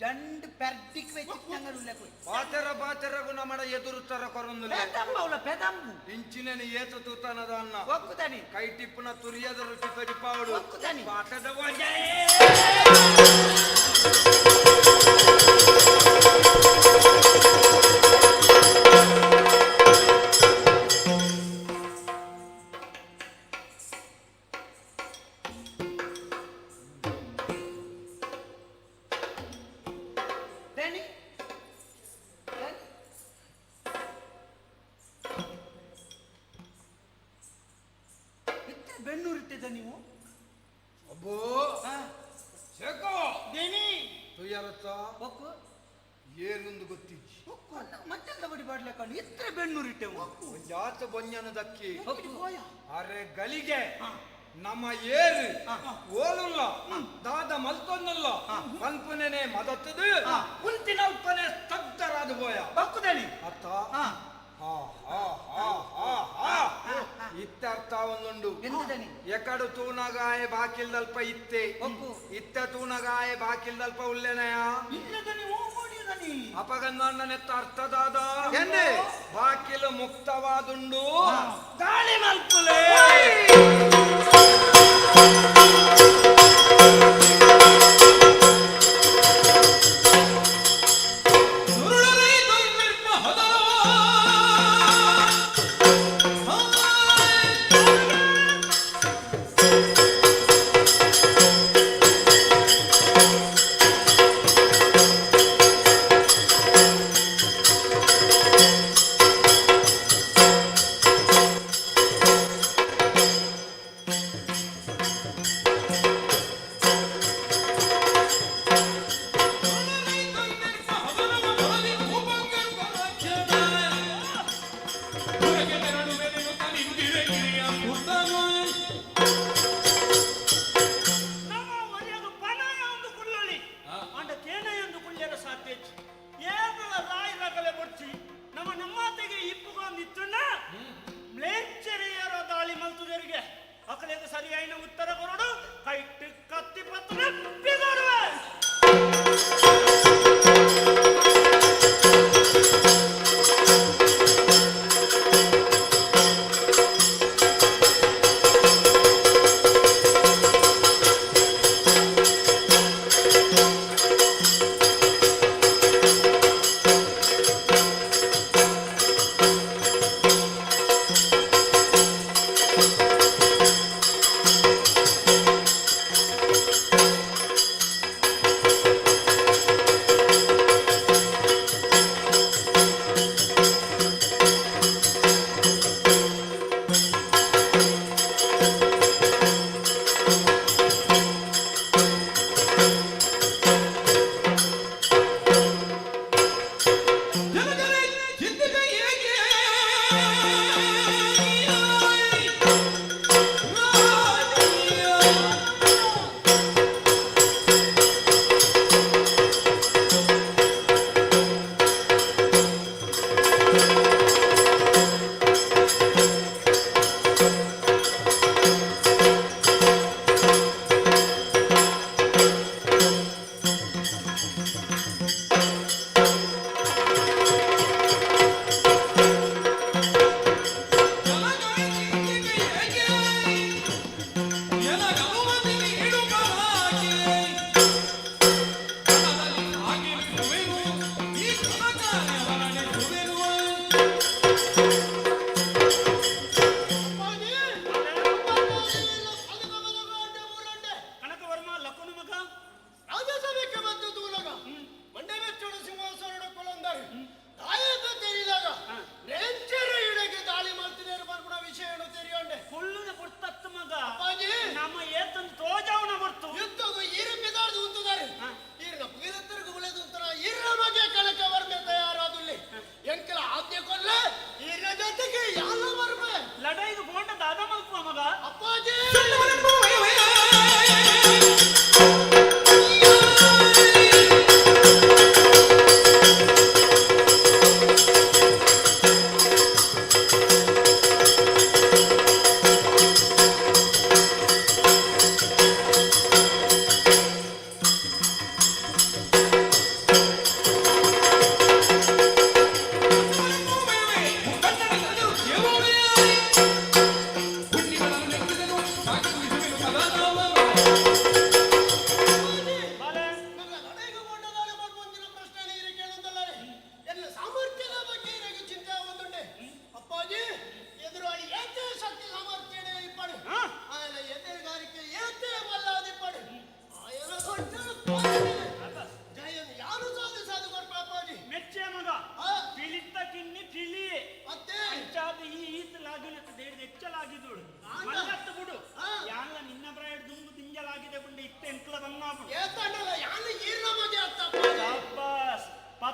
[SPEAKER 20] രണ്ട് പെരട്ടിക്ക് വെച്ചിട്ട് ഞങ്ങൾ ഉള്ളേ.
[SPEAKER 19] ಬಾತರ ಬಾತರಗು ನಮ್ಮಡ ಎದುರುತ್ತರ ಕೊರೊಂದುಲ್ಲ.
[SPEAKER 20] ಪೆದಂಬ ಪೆದಂಬು.
[SPEAKER 19] ಇಂಚಿನ ಏತ ತೂತನದ ಅನ್ನ.
[SPEAKER 20] ಒಕ್ಕುದಾನಿ.
[SPEAKER 19] ಕೈ ಟಿಪ್ಪುನ ತುರಿಯದ ರುಚಿ ತಡಿಪಾವಡು.
[SPEAKER 20] ಒಕ್ಕುದಾನಿ.
[SPEAKER 19] ಪಾಠದ
[SPEAKER 20] ದಣಿ ದಣಿ ಇತ್ತ ಬೆಣ್ಣೂರಿಟ್ಟಿದ್ದ ನೀವು?
[SPEAKER 19] ಅಬ್ಬೋ ಶೇಖೋ.
[SPEAKER 5] ದೇನಿ.
[SPEAKER 19] ತುಯ್ಯಾರತ್ತ.
[SPEAKER 20] ಒಕ್ಕು.
[SPEAKER 19] ಏರುಂದು ಗೊತ್ತಿಜ್ಜಿ.
[SPEAKER 20] ಒಕ್ಕು ಮತ್ತೆಂತ ಬಡಿ ಬಾಡ್ಲಕ್ಕಂಡು ಇತ್ರ ಬೆಣ್ಣೂರಿಟ್ಟೆವು.
[SPEAKER 19] ಜಾತ ಬೊಂಜನ ದಕ್ಕಿ.
[SPEAKER 20] ಹೋಯ.
[SPEAKER 19] ಅರೆ ಗಲಿಗೆ ನಮ್ಮ ಏರು ಓಲುಲ್ಲ ದಾದ ಮಲ್ತೊಂದುಲ್ಲ ಪನ್ಪುನೆನೆ ಮದತ್ತದು ಕುಂತಿನ ಉಪ್ಪನೆ ಸ್ತಬ್ಧರಾದ ಬೋಯ.
[SPEAKER 20] ಬಕ್ಕುದಣಿ.
[SPEAKER 19] ಅತ್ತ ಹಾ ಹಾ ಹಾ ಹಾ ಹಾ ಇತ್ತರ್ಥ ಒಂದುಂಡು.
[SPEAKER 20] ಎಂತದಣಿ?
[SPEAKER 19] ಎಕಡು ತೂನಗಾಯ ಬಾಕಿಲ್ದಲ್ಪ ಇತ್ತೆ. ಇತ್ತ ತೂನಗಾಯ ಬಾಕಿಲ್ದಲ್ಪ ಉಲ್ಲೆನಯ.
[SPEAKER 20] ಇಲ್ಲದಣಿ ಓ ಮೋಡಿದಣಿ.
[SPEAKER 19] ಅಪಗನ್ನನೆತ್ತ ಅರ್ಥದಾದ ಬಾಕಿಲು ಮುಕ್ತವಾದುಂಡು ದಾಳಿ ಮಲ್ಪುಲೆ.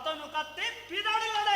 [SPEAKER 5] ಪತನು ಕತ್ತೆ ಪಿದಾಡಲಡ.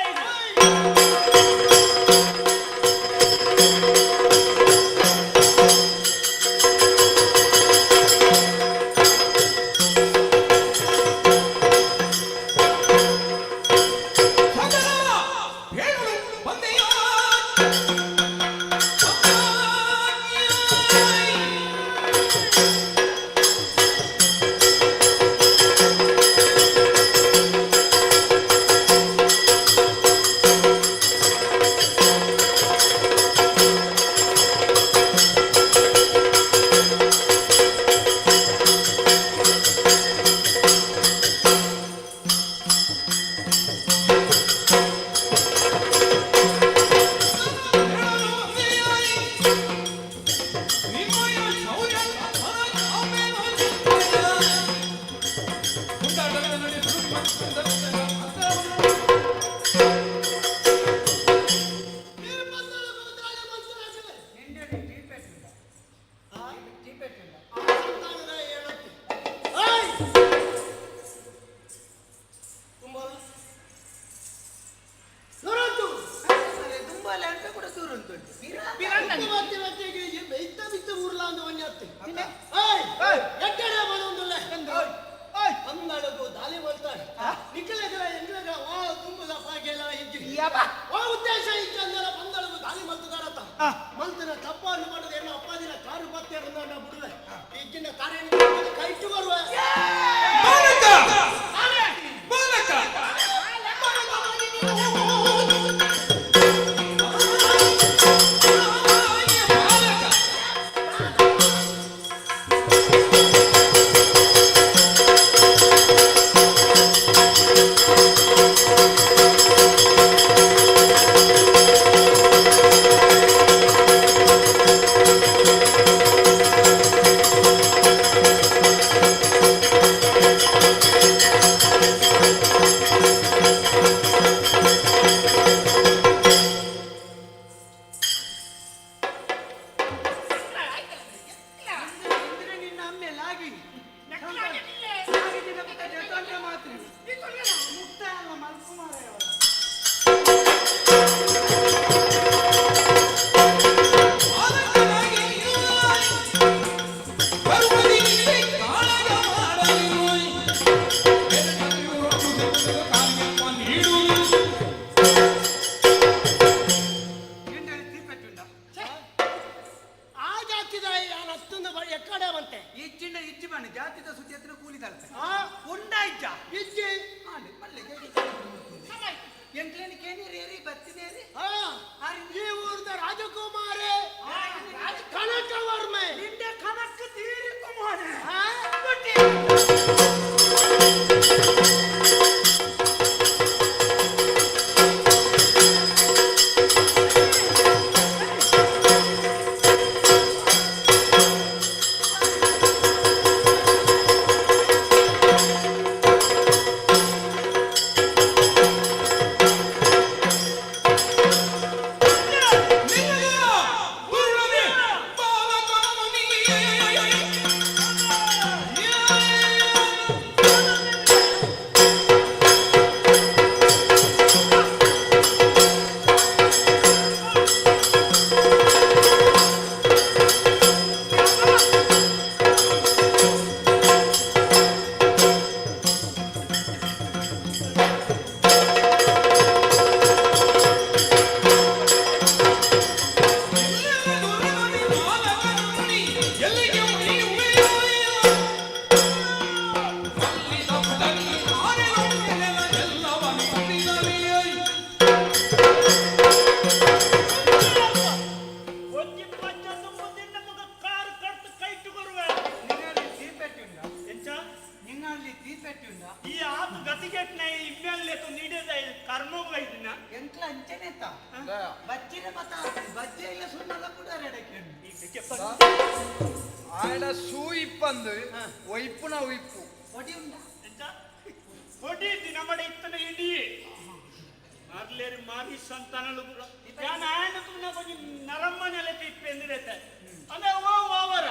[SPEAKER 5] ಅದೇ ಓ ಓವರ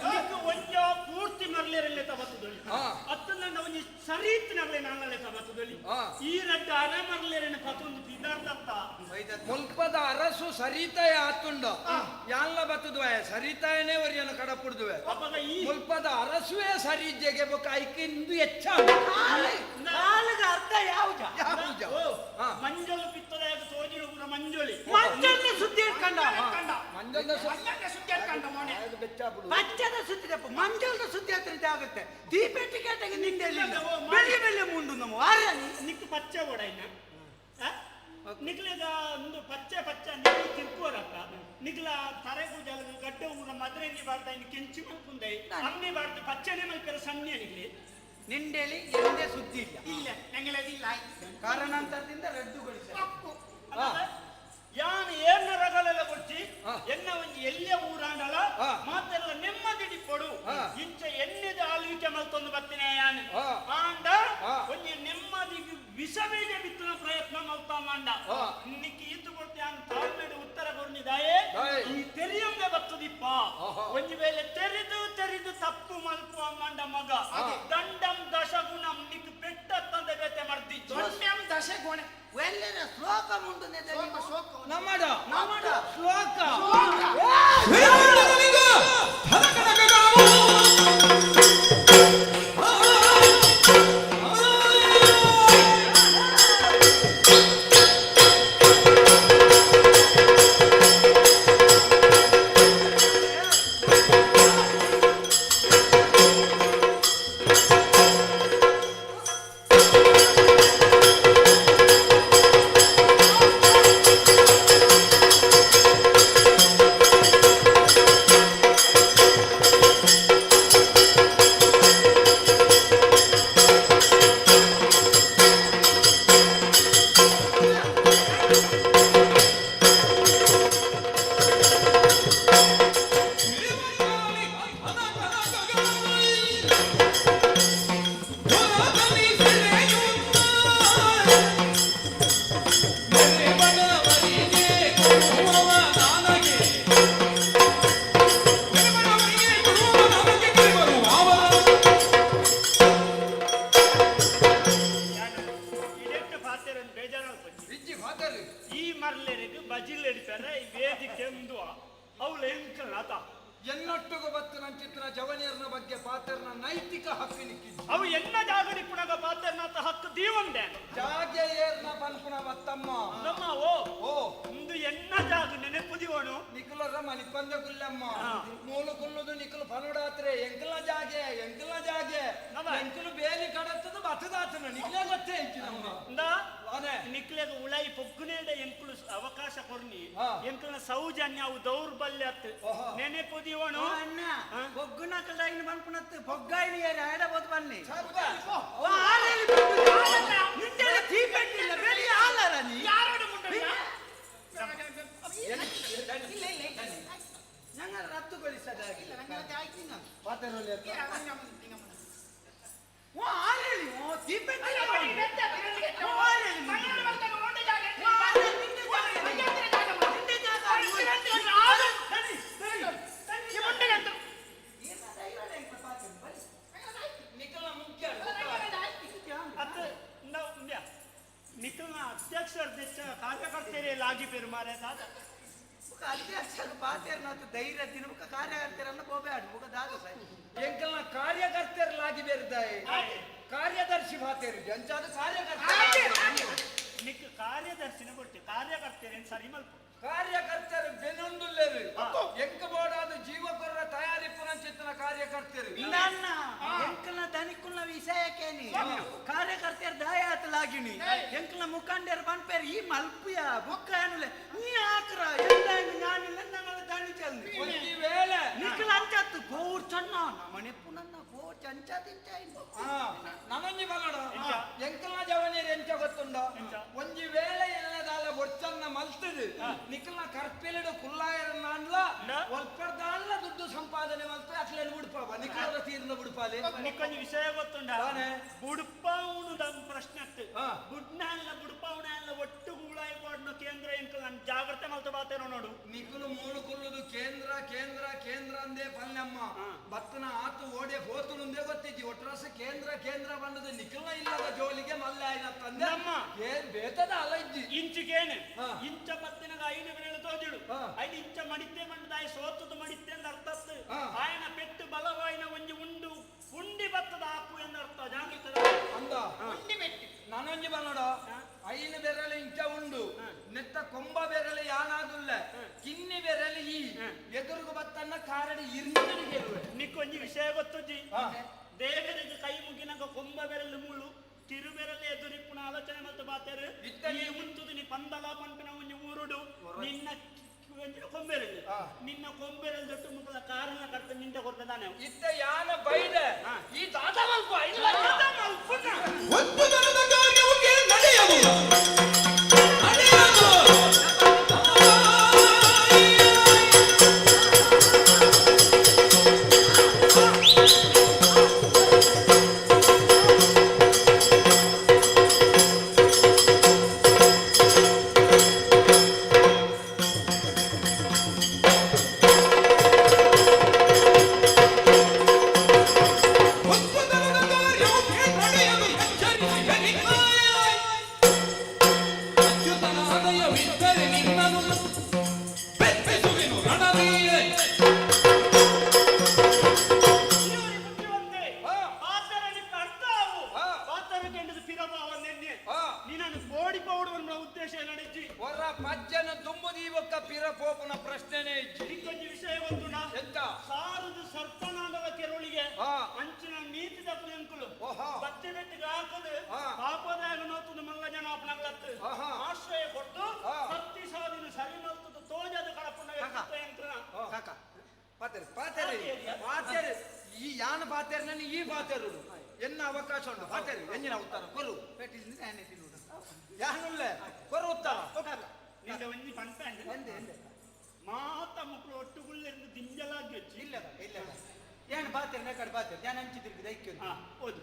[SPEAKER 5] ನಿಕ್ಕು ಒಂಜ ಪೂರ್ತಿ ಮರ್ಲೇರಲ್ಲೇ ತಬತ್ತದೊಲಿ ಅತ್ತಂದ ಒಂಜಿ ಸರೀತ್ನಗಲೆ ನಾನಲ್ಲೇ ತಬತ್ತದೊಲಿ ಈ ರಡ್ಡ ಅರೆ ಮರ್ಲೇರನ್ನ ಪತೊಂದು ಪಿದಾರ್ತತ್ತ
[SPEAKER 19] ಮುಲ್ಪದ ಅರಸು ಸರಿತಾಯ ಆತುಂಡ ಯಾನ್ಲ ಬತ್ತದುವೆ ಸರಿತಾಯನೇ ಒರಿಯನ ಕಡಪುಡ್ದುವೆ ಮುಲ್ಪದ ಅರಸುವೆ ಸರಿ ಇಜ್ಜೆಗೆ ಬೊಕ್ಕ ಐಕಿಂದು ಹೆಚ್ಚ
[SPEAKER 20] ಕಾಲಿಗೆ ಅರ್ಥ ಯಾವ್ದ
[SPEAKER 5] ಮಂಜೊಲು ಪಿತ್ತದಾಯಕ ತೋಜಿನ ಪೂರ ಮಂಜೊಲಿ
[SPEAKER 20] ಮಂಜಲ್ನ ಸುದ್ದಿ ಹಿಡ್ಕಂಡ
[SPEAKER 19] ಮಂಜಲ್ನ
[SPEAKER 5] ಸುದ್ದಿ ಹಿಡ್ಕಂಡ ಮೋನೆ
[SPEAKER 20] ಪಚ್ಚದ ಸುದ್ದಿ ತಪ್ಪ ಮಂಜಲ್ದ ಸುದ್ದಿ ಹತ್ರ ಆಗುತ್ತೆ ದೀಪೆಟ್ಟಿಕೇಟಗೆ ನಿಂದೆ ಬೆಳ್ಳಿ ಬೆಳ್ಳಿ ಮುಂಡು ನಮ್ಮ ವಾರ
[SPEAKER 5] ನಿಕ್ಕು ಪಚ್ಚೆ ಓಡ ಇನ್ನ ನಿಕ್ಲೆಗ ಒಂದು ಪಚ್ಚೆ ಪಚ್ಚೆ ನಿಕ್ಲು ತಿರ್ಕೋರಕ್ಕ ನಿಕ್ಲ ತರೆ ಪೂಜಾಲ ಗಡ್ಡೆ ಊರ ಮದ್ರೆಂಗಿ ಬಾರ್ದ ಇನ್ನು ಕೆಂಚಿ ಮಲ್ಪುಂದೈ ಅಮ್ಮಿ ಬಾರ್ದು ಪಚ್ಚನೆ ಮಲ್ಪೆರ ಸಣ್ಣ ನಿಕ್ಲಿ
[SPEAKER 20] ನಿಂಡೇಳಿ ಎಂದೇ ಸುದ್ದಿ ಇಲ್ಲ
[SPEAKER 5] ಇಲ್ಲ ನಂಗಳದಿಲ್ಲ
[SPEAKER 20] ಕಾರಣಾಂತರದಿಂದ ರದ್ದುಗೊಳಿಸ
[SPEAKER 5] ಯಾನ್ ಏನ ರಗಲೆಲ್ಲ ಕೊಡ್ಚಿ ಎನ್ನ ಒಂಜಿ ಎಲ್ಲಿಯ ಊರಾಂಡಲ ಮಾತೆಲ್ಲ ನೆಮ್ಮದಿಡಿ ಕೊಡು ಇಂಚ ಎಣ್ಣೆದ ಆಳ್ವಿಕೆ ಮಲ್ತೊಂದು ಬತ್ತಿನ ಯಾನ್ ಆಂಡ ಒಂಜಿ ನೆಮ್ಮದಿಗೆ ವಿಷ ಬೀಜ ಬಿತ್ತುನ ಪ್ರಯತ್ನ ಮಲ್ತ ಮಾಂಡ ನಿಕ್ಕಿ ಈತು ಕೊಡ್ತಿ ಯಾನ್ ತಾಳ್ಮೆಡು ಉತ್ತರ ಕೊರ್ನಿದಾಯೇ ಈ ತೆರಿಯೊಂದೆ ಬತ್ತದಿಪ್ಪ ಒಂಜಿ ವೇಳೆ ತೆರೆದು ತೆರೆದು ತಪ್ಪು ಮಲ್ಪು ಅಮ್ಮಂಡ ಮಗ ದಂಡಂ ದಶಗುಣಂ ನಿಕ್ ಪೆಟ್ಟ ತಂದೆ ಬೇತೆ ಮರ್ದಿ
[SPEAKER 20] ದಂಡಂ ದಶಗುಣ ಎಲ್ಲರ ಶ್ಲೋಕ ಉಂಟು
[SPEAKER 19] ನಮ್ಮಡ
[SPEAKER 20] ನಮ್ಮಡ
[SPEAKER 19] ಶ್ಲೋಕ
[SPEAKER 5] ಈ ಮರ್ಲೇರಿಗೆ ಬಜಿಲ್ ಎಡಿತಾರೆ ಈ ವೇದಿಕೆ ಮುಂದುವ ಅವಳು ಎಂಕಲ್ಲ
[SPEAKER 19] ಎನ್ನೊಟ್ಟಿಗೂ ಬತ್ತು ನಂಚಿತ್ರ ಜವನಿಯರ್ನ ಬಗ್ಗೆ ಪಾತ್ರನ ನೈತಿಕ ಹಕ್ಕು ನಿಕ್ಕಿದ್ದು
[SPEAKER 5] ಅವು ಎನ್ನ ಜಾಗಡಿ ಪುಣಗ ಪಾತ್ರನಾಥ ಹಕ್ಕು ದೀವಂದೆ
[SPEAKER 19] ಜಾಗೆ ಏರ್ನ ಪನ್ಪುಣ ಬತ್ತಮ್ಮ
[SPEAKER 5] ನಮ್ಮ ಓ ಓ ಇಂದು ಎನ್ನ ಜಾಗ ನೆನಪು ದಿವನು
[SPEAKER 19] ನಿಖಲರ ಮಲಿಪಂದ ಗುಲ್ಲಮ್ಮ ಮೂಲು ಕುಲ್ಲುದು ನಿಖಲು ಪನುಡಾತ್ರೆ ಎಂಕಲ ಜಾಗೆ ಎಂಕಲ ಜಾಗೆ ಎಂಕಲು ಬೇಲಿ ಕಡತ್ತದು ಬತ್ತದಾತನ ನಿಖಲೇ ಗೊತ್ತೇ ಇಜ್ಜಿ ನಮ್ಮ
[SPEAKER 5] ನಿಕ್ಲೆಗ ಉಳಾಯಿ ಪೊಗ್ಗುನೇಡ ಎಂಕುಲು ಅವಕಾಶ ಕೊರ್ನಿ ಎಂಕಲ್ನ ಸೌಜನ್ಯ ಅವು ದೌರ್ಬಲ್ಯ ನೆನೆಪು ದಿವನು
[SPEAKER 20] ಅಣ್ಣ ಬೊಗ್ಗುನ ಕಲ್ದಾಯಿನ ಬನ್ಪುನತ್ತು ಬೊಗ್ಗಾಯಿನ ಯಾರು ಆಡಬಹುದು ಬನ್ನಿ ನಿಂದೆಲ್ಲ ತೀಪೆಟ್ಟಿಲ್ಲ ಬೆಳಿ ಆಲಾರ ನೀ ನಂಗೆ ರದ್ದುಗೊಳಿಸದಾಗಿಲ್ಲ ಓ ಆರೇಳಿ ಓ ತೀಪೆಟ್ಟಿಲ್ಲ ಓ ಆರೇಳಿ
[SPEAKER 5] ನಿಖಲ್ನ ಅಧ್ಯಕ್ಷರ ಕಾರ್ಯಕರ್ತರೇ ಲಾಗಿ ಪೆರುಮಾರೆ ದಾದ
[SPEAKER 20] ಅಧ್ಯಕ್ಷರು ಪಾತೇರ್ನಾಥ ಧೈರ್ಯ ದಿನ ಕಾರ್ಯಕರ್ತರನ್ನ ಗೋಬೇಡ ಮುಖ ದಾದ ಸರಿ
[SPEAKER 19] ಎಂಕಲ್ನ ಕಾರ್ಯಕರ್ತರಲಾಗಿ ಬೇರ್ದಾಯಿ ಕಾರ್ಯದರ್ಶಿ ಭಾತೇರು ಜಂಚಾದ ಕಾರ್ಯಕರ್ತ
[SPEAKER 5] ನಿಕ್ ಕಾರ್ಯದರ್ಶಿನ ಕೊಡ್ತಿ ಕಾರ್ಯಕರ್ತರೇನು ಸರಿ ಮಲ್ಪ
[SPEAKER 19] ಕಾರ್ಯಕರ್ತರು ಬೆನೊಂದುಲ್ಲೇರು ಎಂಕ ಬೋಡಾದ ಜೀವಕೊರ್ರ ತಯಾರಿ ಪುನಂಚಿತ್ತನ ಕಾರ್ಯಕರ್ತರು
[SPEAKER 20] ನನ್ನ ಎಂಕಲ್ನ ದನಿಕುಲ್ನ ವಿಷಯಕ್ಕೇನಿ ಕಾರ್ಯಕರ್ತರ ದಾಯಾತಲಾಗಿನಿ ಎಂಕಲ್ನ ಮುಖಂಡರು ಬನ್ಪೇರು ಈ ಮಲ್ಪುಯ ಬುಕ್ಕ ಏನುಲೆ ನೀ ಆಕ್ರ ಎಲ್ಲ ನಾನಿಲ್ಲ ನಂಗಳ ದನಿ ಚಲ್ನಿ
[SPEAKER 19] ಒಂಜಿ ವೇಳೆ
[SPEAKER 20] ನಿಖಲ ಅಂಚತ್ತು ಗೋರ್ ಚಣ್ಣ ನಮನೆ ಪುನನ್ನ ಗೋರ್ ಚಂಚ ತಿಂಚ
[SPEAKER 19] ನನೊಂಜಿ ಬಲ್ಲಡ ಎಂಕಲ್ನ ಜವನಿಯರು ಎಂಚ ಗೊತ್ತುಂಡ ಒಂಜಿ ವೇಳೆ ಎಲ್ಲದಾಲ ಬೊಡ್ಚನ್ನ ಮಲ್ತದು ನಿಖಲ್ನ ಕರ್ಪಿಲಿಡು ಕುಲ್ಲಾಯರನ್ನಾನ್ಲ ಒಲ್ಪರ್ದಾನ್ಲ ದುಡ್ಡು ಸಂಪಾದನೆ ಮಲ್ತು ಅಕ್ಲೇನು ಬುಡ್ಪಾವ ನಿಖಲದ ತೀರ್ನ ಬುಡ್ಪಾಲೆ
[SPEAKER 5] ನಿಕ್ಕೊಂಜಿ ವಿಷಯ ಗೊತ್ತುಂಡ ಬುಡ್ಪಾವುನು ದಂ ಪ್ರಶ್ನೆ ಬುಡ್ನಾಲ್ಲ ಬುಡ್ಪಾವುನ ಒಟ್ಟು ಗೂಳಾಯಿ ಪಾಡ್ನ ಕೇಂದ್ರ ಎಂಕಲ್ ನನ್ ಜಾಗ್ರತೆ ಮಲ್ತ ಬಾತೇನೋ ನೋಡು.
[SPEAKER 19] ನಿಕುಲು ಮೂಲು ಕುಲ್ಲುದು ಕೇಂದ್ರ ಕೇಂದ್ರ ಕೇಂದ್ರ ಅಂದೇ ಪಲ್ಯಮ್ಮ ಬತ್ತನ ಆತು ಓಡೆ ಹೋತುನುಂದೇ ಗೊತ್ತಿಜ್ಜಿ. ಒಟ್ರಾಸ ಕೇಂದ್ರ ಕೇಂದ್ರ ಬಂದದ ನಿಕಲ್ನ ಇಲ್ಲದ ಜೋಲಿಗೆ ಮಲ್ಲೆ ಆಯ್ನ ತಂದೆ
[SPEAKER 5] ನಮ್ಮ
[SPEAKER 19] ಏನ್ ಬೇತದ ಅಲ್ಲ ಇಜ್ಜಿ.
[SPEAKER 5] ಇಂಚಿಗೇನು ಇಂಚ ಬತ್ತಿನಗ ಐದು ಬೆಳೆಲು ತೋಜುಡು ಐದು ಇಂಚ ಮಡಿತ್ತೆ ಮಂಡದಾಯ ಸೋತುದು ಮಡಿತ್ತೆ ಅಂತ ಅರ್ಥ. ಆಯನ ಪೆಟ್ಟು ಬಲವಾಯಿನ ಒಂಜಿ ಉಂಡು ಉಂಡಿ ಬತ್ತದ ಆಪು ಎಂದು ಅರ್ಥ. ಜಾಗ್ರತೆ
[SPEAKER 19] ಅಂದ ಉಂಡಿ ಬೆಟ್ಟು ನಾನೊಂಜಿ ಬನ್ನಡ ಐನ ಬೆರಳೆ ಇಂಚ ಉಂಡು ನೆತ್ತ ಕೊಂಬ ಬೆರಳೆ ಯಾನಾದುಲ್ಲ ಕಿನ್ನಿ ಬೆರಳೆ ಈ ಎದುರುಗು ಬತ್ತನ್ನ ಕಾರಡಿ ಇರ್ನಿಗೆ ಗೆಲುವೆ.
[SPEAKER 5] ನಿಕ್ಕೊಂಜಿ ವಿಷಯ ಗೊತ್ತುಜ್ಜಿ. ದೇವರಿಗೆ ಕೈ ಮುಗಿನಾಗ ಕೊಂಬ ಬೆರಳು ಮುಳ್ಳು ಕಿರು ಬೆರಳು ಎದುರಿಪ್ಪುನ ಆಲೋಚನೆ ಮತ್ತು ಬಾತೇರು ಈ ಉಂತುದು ನೀ ಪಂದಲ ಪಂಪಿನ ಒಂಜಿ ಊರುಡು ನಿನ್ನ ಕೊಂಬೆರಳು ನಿನ್ನ ಕೊಂಬೆರಳು ದೊಡ್ಡ ಮುಖದ ಕಾರಣ ಕರ್ತ ನಿಂತ ಕೊಡ್ತದಾನೆ
[SPEAKER 19] ಇತ್ತ ಯಾನ ಬೈದ ಈ ತಾತ ಮಲ್ಪ ಇಲ್ಲ ಎನ್ನ ಅವಕಾಶ ಉಂಟು ಪಾತೇರು ಎಂಜಿನ ಉತ್ತರ ಕೊರು ಯಾನುಲ್ಲೆ ಕೊರು ಉತ್ತರ.
[SPEAKER 5] ನಿಂದ ಒಂಜಿ ಪಂಟ ಮಾತ ಮುಕ್ಳು ಒಟ್ಟುಗುಳ್ಳೆಂದು ದಿಂಜಲಾಗಿ
[SPEAKER 7] ಇಲ್ಲ ಇಲ್ಲ ಏನು ಬಾತೇರು ನೇಕಡೆ ಬಾತೇರು ನಾನು ಅಂಚಿ ತಿರುಗಿ ದೈಕ್ಯ
[SPEAKER 5] ಹೌದು.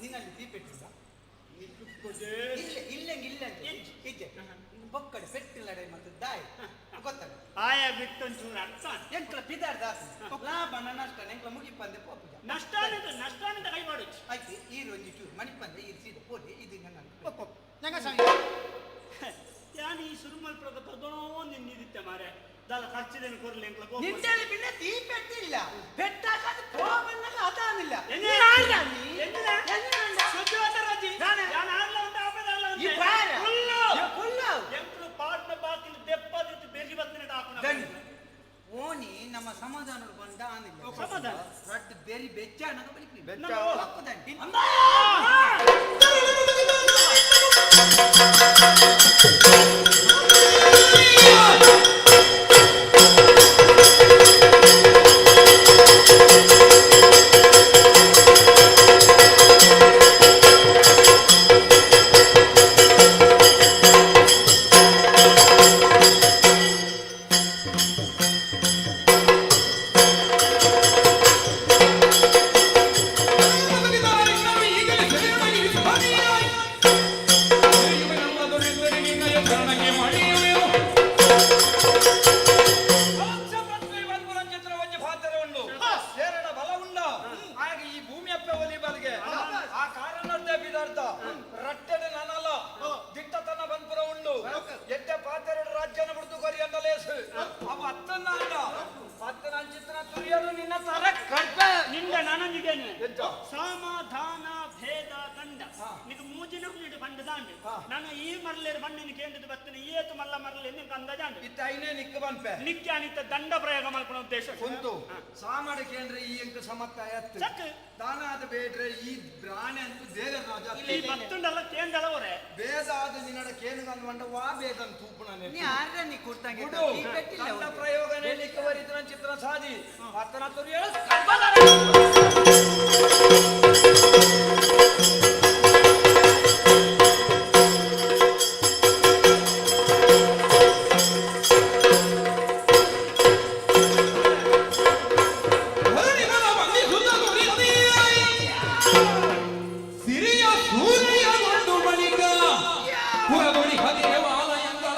[SPEAKER 7] ನಿನ್ನಲ್ಲಿ ದೀಪೆಟ್ಟಿಲ್ಲ ಇಲ್ಲ ಇಲ್ಲ ಇಲ್ಲ ಇಜ್ಜೆ ಬೊಕ್ಕಡೆ ಪೆಟ್ಟು ಲಡೈ ಮತ್ತು ದಾಯಿ ಗೊತ್ತಾಗ
[SPEAKER 5] ಆಯ ಬಿಟ್ಟು ಒಂಚೂರು ಅರ್ಥ
[SPEAKER 7] ಎಂಕ್ಲ ಪಿದಾರ್ದ ಲಾಭ ನಷ್ಟ ಎಂಕ್ಲ ಮುಗಿಪಂದೆ ಪೋಪುಜ
[SPEAKER 5] ನಷ್ಟ ನಷ್ಟ ಕೈ ಮಾಡು.
[SPEAKER 7] ಆಯ್ತು ಈರು ಒಂಜಿ ಚೂರು ಮಣಿಪಂದೆ ಈರು ಸೀದ ಪೋಲಿ ಇದು ನನ್ನ
[SPEAKER 5] ಯಾನ್ ಈ ಸುರುಮಲ್ ಪ್ರಗ ತದನೋ ನಿನ್ನಿದಿತ್ತೆ ಮಾರೆ ದಾಲ ಖರ್ಚಿದೇನು ಕೊರ್ಲಿ ಎಂಕ್ಲ ಕೋಪ.
[SPEAKER 7] ನಿಂಟಲ್ಲಿ ಬಿನ್ನ ದೀ ಪೆಟ್ಟಿಲ್ಲ ಪೆಟ್ಟಾಕದು ಪೋಬನ್ನಗ ಅದಾನಿಲ್ಲ. ಓನಿ ನಮ್ಮ ಸಮಾಧಾನ ಬಂದ ಆನಿಲ್ಲ.
[SPEAKER 5] ಸಮಾಧಾನ.
[SPEAKER 7] ರಡ್ಡು ಬೆರಿ ಬೆಚ್ಚ ಅನ್ನಗ ಬಲಿಪಿ
[SPEAKER 5] ಬೆಚ್ಚ. ಸಮಾಧಾನ ಭೇದ ದಂಡ ನಿಗ ಮೂಜಿನ ನೀಡು ಬಂಡ ದಾಂಡು. ನಾನು ಈ ಮರಲೇರು ಬಣ್ಣಿನ ಕೇಂದ್ರದ ಬತ್ತನೆ ಏತು ಮಲ್ಲ ಮರಲೆ ನಿಂಗೆ ಅಂದಾಜಾಂಡು.
[SPEAKER 19] ಇತ್ತ ಐನೇ ನಿಕ್ಕ ಬನ್ಪೆ
[SPEAKER 5] ನಿಕ್ಕೆ ಅನಿತ ದಂಡ ಪ್ರಯೋಗ ಮಲ್ಪನ ಉದ್ದೇಶ.
[SPEAKER 19] ಉಂಟು ಸಾಮಾಡ ಕೇಂದ್ರ ಈ ಎಂಕ ಸಮತ್ತ ಎತ್ತು ದಾನ ಆದ ಬೇಡ್ರೆ ಈ ಬ್ರಾಣೆ ಅಂತೂ ದೇವರ ರಾಜ.
[SPEAKER 5] ಈ ಬತ್ತುಂಡಲ್ಲ ಕೇಂದ್ರ ಅವರೇ
[SPEAKER 19] ಭೇದ ಆದ ನಿನ್ನಡ ಕೇನುಗಂದು ಬಂಡ ವಾ ಭೇದ ಅಂತ ತೂಪುಣನೆ
[SPEAKER 7] ನೀ ಆರ್ರ ನೀ ಕೊಡ್ತಂಗೆ
[SPEAKER 19] ಬಿಡು. ದಂಡ ಪ್ರಯೋಗನೇ ನಿಕ್ಕ ವರಿತನ ಚಿತ್ರ ಸಾಧಿ ಅತ್ತನ ತುರಿಯಳು
[SPEAKER 12] ಸಿರಿಯ ಸೂರ್ಯಗೊಂಡು ಬಳಿಕ ಪುರದೊಡಿ ಹದೇವಾಲಯಂಗಳ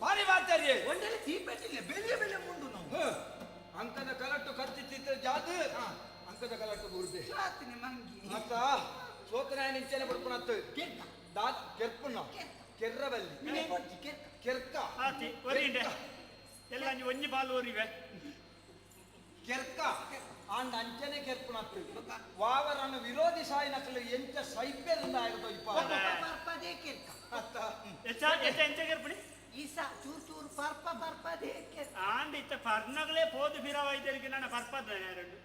[SPEAKER 19] ಭಾರಿ ಮಾತಾರಿ
[SPEAKER 20] ಒಂದೆಲ್ಲ ತೀಪೆಟ್ಟಿಲ್ಲ ಬೆಲೆ ಬೆಲೆ ಮುಂಡು ನಾವು.
[SPEAKER 19] ಅಂಕದ ಕಲಟ್ಟು ಕತ್ತಿ ಚಿತ್ರ ಜಾದು ಅಂಕದ ಕಲಟ್ಟು ಬುರ್ದೆ
[SPEAKER 20] ಮಂಗಿ
[SPEAKER 19] ಅತ್ತ ಸೋತನಾಯ ನಿಂಚನೆ ಬಡ್ಪುಣತ್ತು ದಾ ಕೆರ್ಪುಣ ಕೆರ್ರಬಲ್ಲಿ ಕೆರ್ಕ
[SPEAKER 5] ಆತಿ ಒರಿಂಡೆ ಎಲ್ಲ ಒಂಜಿ ಬಾಲ್ ಒರಿವೆ
[SPEAKER 19] ಕೆರ್ಕ ಆಂಡ ಅಂಚನೆ ಕೆರ್ಪುಣತ್ತು ವಾವರನ್ನು ವಿರೋಧಿ ಸಾಯಿನಕಲು ಎಂಚ ಸೈಪೆರಿಂದ ಆಗದೋ ಇಪ್ಪ
[SPEAKER 20] ಪರ್ಪದೇ ಕೆರ್ಕ
[SPEAKER 19] ಅತ್ತ
[SPEAKER 5] ಎಚ್ಚ ಎಚ್ಚ ಎಂಚ ಕೆರ್ಪುಣಿ
[SPEAKER 20] ಈಸ ಚೂರು ಚೂರು ಪರ್ಪ ಪರ್ಪದೇ ಕೆರ್ಕ
[SPEAKER 5] ಆಂಡ ಇತ್ತ ಪರ್ನಗಳೇ ಪೋದು ಬಿರವೈದ್ಯರಿಗೆ ನನ್ನ ಪರ್ಪದ ಎರಡು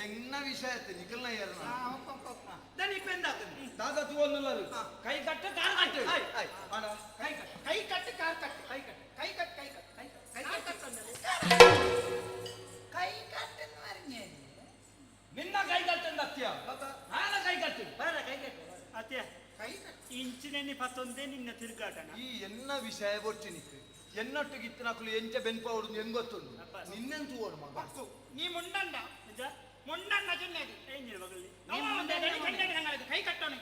[SPEAKER 19] ಎನ್ನ ವಿಷಯ ಆಯ್ತು ನಿಖಲ್ನ ಏರ್ನ
[SPEAKER 20] ದನಿ ಪೆಂದಾಕುಂದು
[SPEAKER 19] ದಾದಾ ತೂವನ್ನುಲ್ಲರು ಕೈ ಕಟ್ಟು ಕಾರ್ ಕಟ್ಟು ಅಣ್ಣ
[SPEAKER 20] ಕೈ ಕಟ್ಟು ಕೈ ಕಟ್ಟು ಕಾರ್ ಕಟ್ಟು ಕೈ ಕಟ್ಟು ಕೈ ಕಟ್ಟು ಕೈ ಕಟ್ಟು ಕೈ ಕಟ್ಟು ಕೈ ಕಟ್ಟು ಕೈ ಕಟ್ಟು ಮರ್ഞ്ഞേ
[SPEAKER 19] ನಿನ್ನ ಕೈ ಕಟ್ಟು ಅತ್ಯ ಆನ ಕೈ ಕಟ್ಟು
[SPEAKER 20] ಬರ ಕೈ ಕಟ್ಟು
[SPEAKER 5] ಅತ್ಯ
[SPEAKER 20] ಕೈ ಕಟ್ಟು
[SPEAKER 5] ಇಂಚಿನೆನ್ನಿ ಪತ್ತೊಂದೇ ನಿನ್ನ ತಿರುಗಾಟನ
[SPEAKER 19] ಈ ಎನ್ನ ವಿಷಯ ಬೊರ್ಚಿನಿಕ್ ಎನ್ನೊಟ್ಟಿಗೆ ಇತ್ತಿನಕುಲು ಎಂಚ ಬೆನ್ಪ ಹೊಡುದು ಹೆಂಗ್ ಗೊತ್ತುಂಡು ನಿನ್ನೆನ್ ತೂವಡು ಮಗ
[SPEAKER 20] ನೀ ಮುಂಡಂಡ ಮುಂಡಂಡ ಚಿನ್ನದಿ
[SPEAKER 5] ಏನಿಲ್ಲ ಮಗಳಲ್ಲಿ
[SPEAKER 20] ಕೈ ಕಟ್ಟೋಣ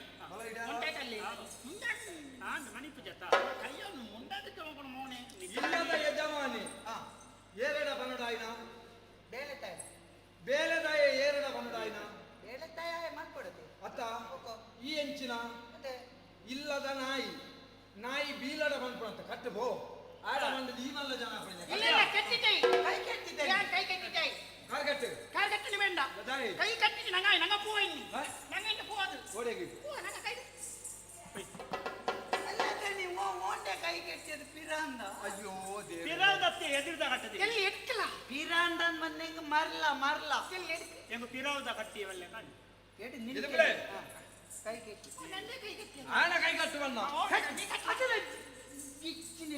[SPEAKER 5] ಆಂಡ ಮಣಿಪು ಜತ
[SPEAKER 20] ಕೈಯನ್ನು ಮುಂಡದಕ್ಕೆ ಹೋಗೋಣ ಮೋನೆ
[SPEAKER 19] ಇಲ್ಲದ ಯಜಮಾನಿ ಏರಡ ಬನ್ನಡಾಯಿನ
[SPEAKER 20] ಬೇಲೆತಾಯ
[SPEAKER 19] ಬೇಲೆದಾಯ ಏರಡ ಬನ್ನಡಾಯಿನ
[SPEAKER 20] ಬೇಲೆತಾಯ ಮನ್ಕೊಡುತ್ತೆ
[SPEAKER 19] ಅತ್ತ ಈ ಎಂಚಿನ ಇಲ್ಲದ ನಾಯಿ ನಾಯಿ ಬೀಲಡ ಬಂದ್ಪುಣಂತ ಕಟ್ಟು ಬೋ ಆಡ ಬಂದದ್ದು ಈ ಮಲ್ಲ ಜನ
[SPEAKER 20] ಇಲ್ಲ ಇಲ್ಲ ಕೆಟ್ಟಿದ್ದೆ ಕೈ ಕೆಟ್ಟಿದ್ದೆ ಕೈ ಕೆಟ್ಟಿದ್ದೆ
[SPEAKER 19] ಕಾರ್ ಕಟ್ಟು
[SPEAKER 20] ಕಾಲ್ ಕಟ್ಟಲಿ ಬೇಡ
[SPEAKER 19] ದಾಯಿ.
[SPEAKER 20] ಕೈ ಕಟ್ಟಿದ್ದು ನಂಗ ನಂಗ ಪೂ ಎನ್ನಿ ನಂಗ ಇನ್ನು ಪೂ ಅದು
[SPEAKER 19] ಓಡೆಗಿ
[SPEAKER 20] ಪೂ ನಂಗ ಕೈ ಅಲ್ಲ ನೀವು ಓಂಡೆ ಕೈ ಕೆಟ್ಟಿದ್ದು ಪಿರಾಂದ
[SPEAKER 19] ಅಯ್ಯೋ ದೇವ್ರೆ.
[SPEAKER 5] ಪಿರಾವ್ದತ್ತೆ ಎದುರ್ದ ಕಟ್ಟದೆ
[SPEAKER 20] ಎಲ್ಲಿ ಎಡ್ಕಲ ಪಿರಾಂದ ಮೊನ್ನೆ ಮರ್ಲ ಮರ್ಲ ಎಲ್ಲಿ ಎಡ್ಕ
[SPEAKER 5] ಎಂಗು ಪಿರಾವ್ದ ಕಟ್ಟಿವಲ್ಲೆ ಕಾಣು
[SPEAKER 20] ಎಡ್
[SPEAKER 19] ಇದು ಬಿಡೆ.
[SPEAKER 20] ಕೈ ಕೆಟ್ಟಿ ನಂದೇ ಕೈ ಕೆಟ್ಟಿ
[SPEAKER 19] ಆನ ಕೈ ಕಟ್ಟು ಬಂದ
[SPEAKER 20] ಅದರ ಗಿಚ್ಚಿನ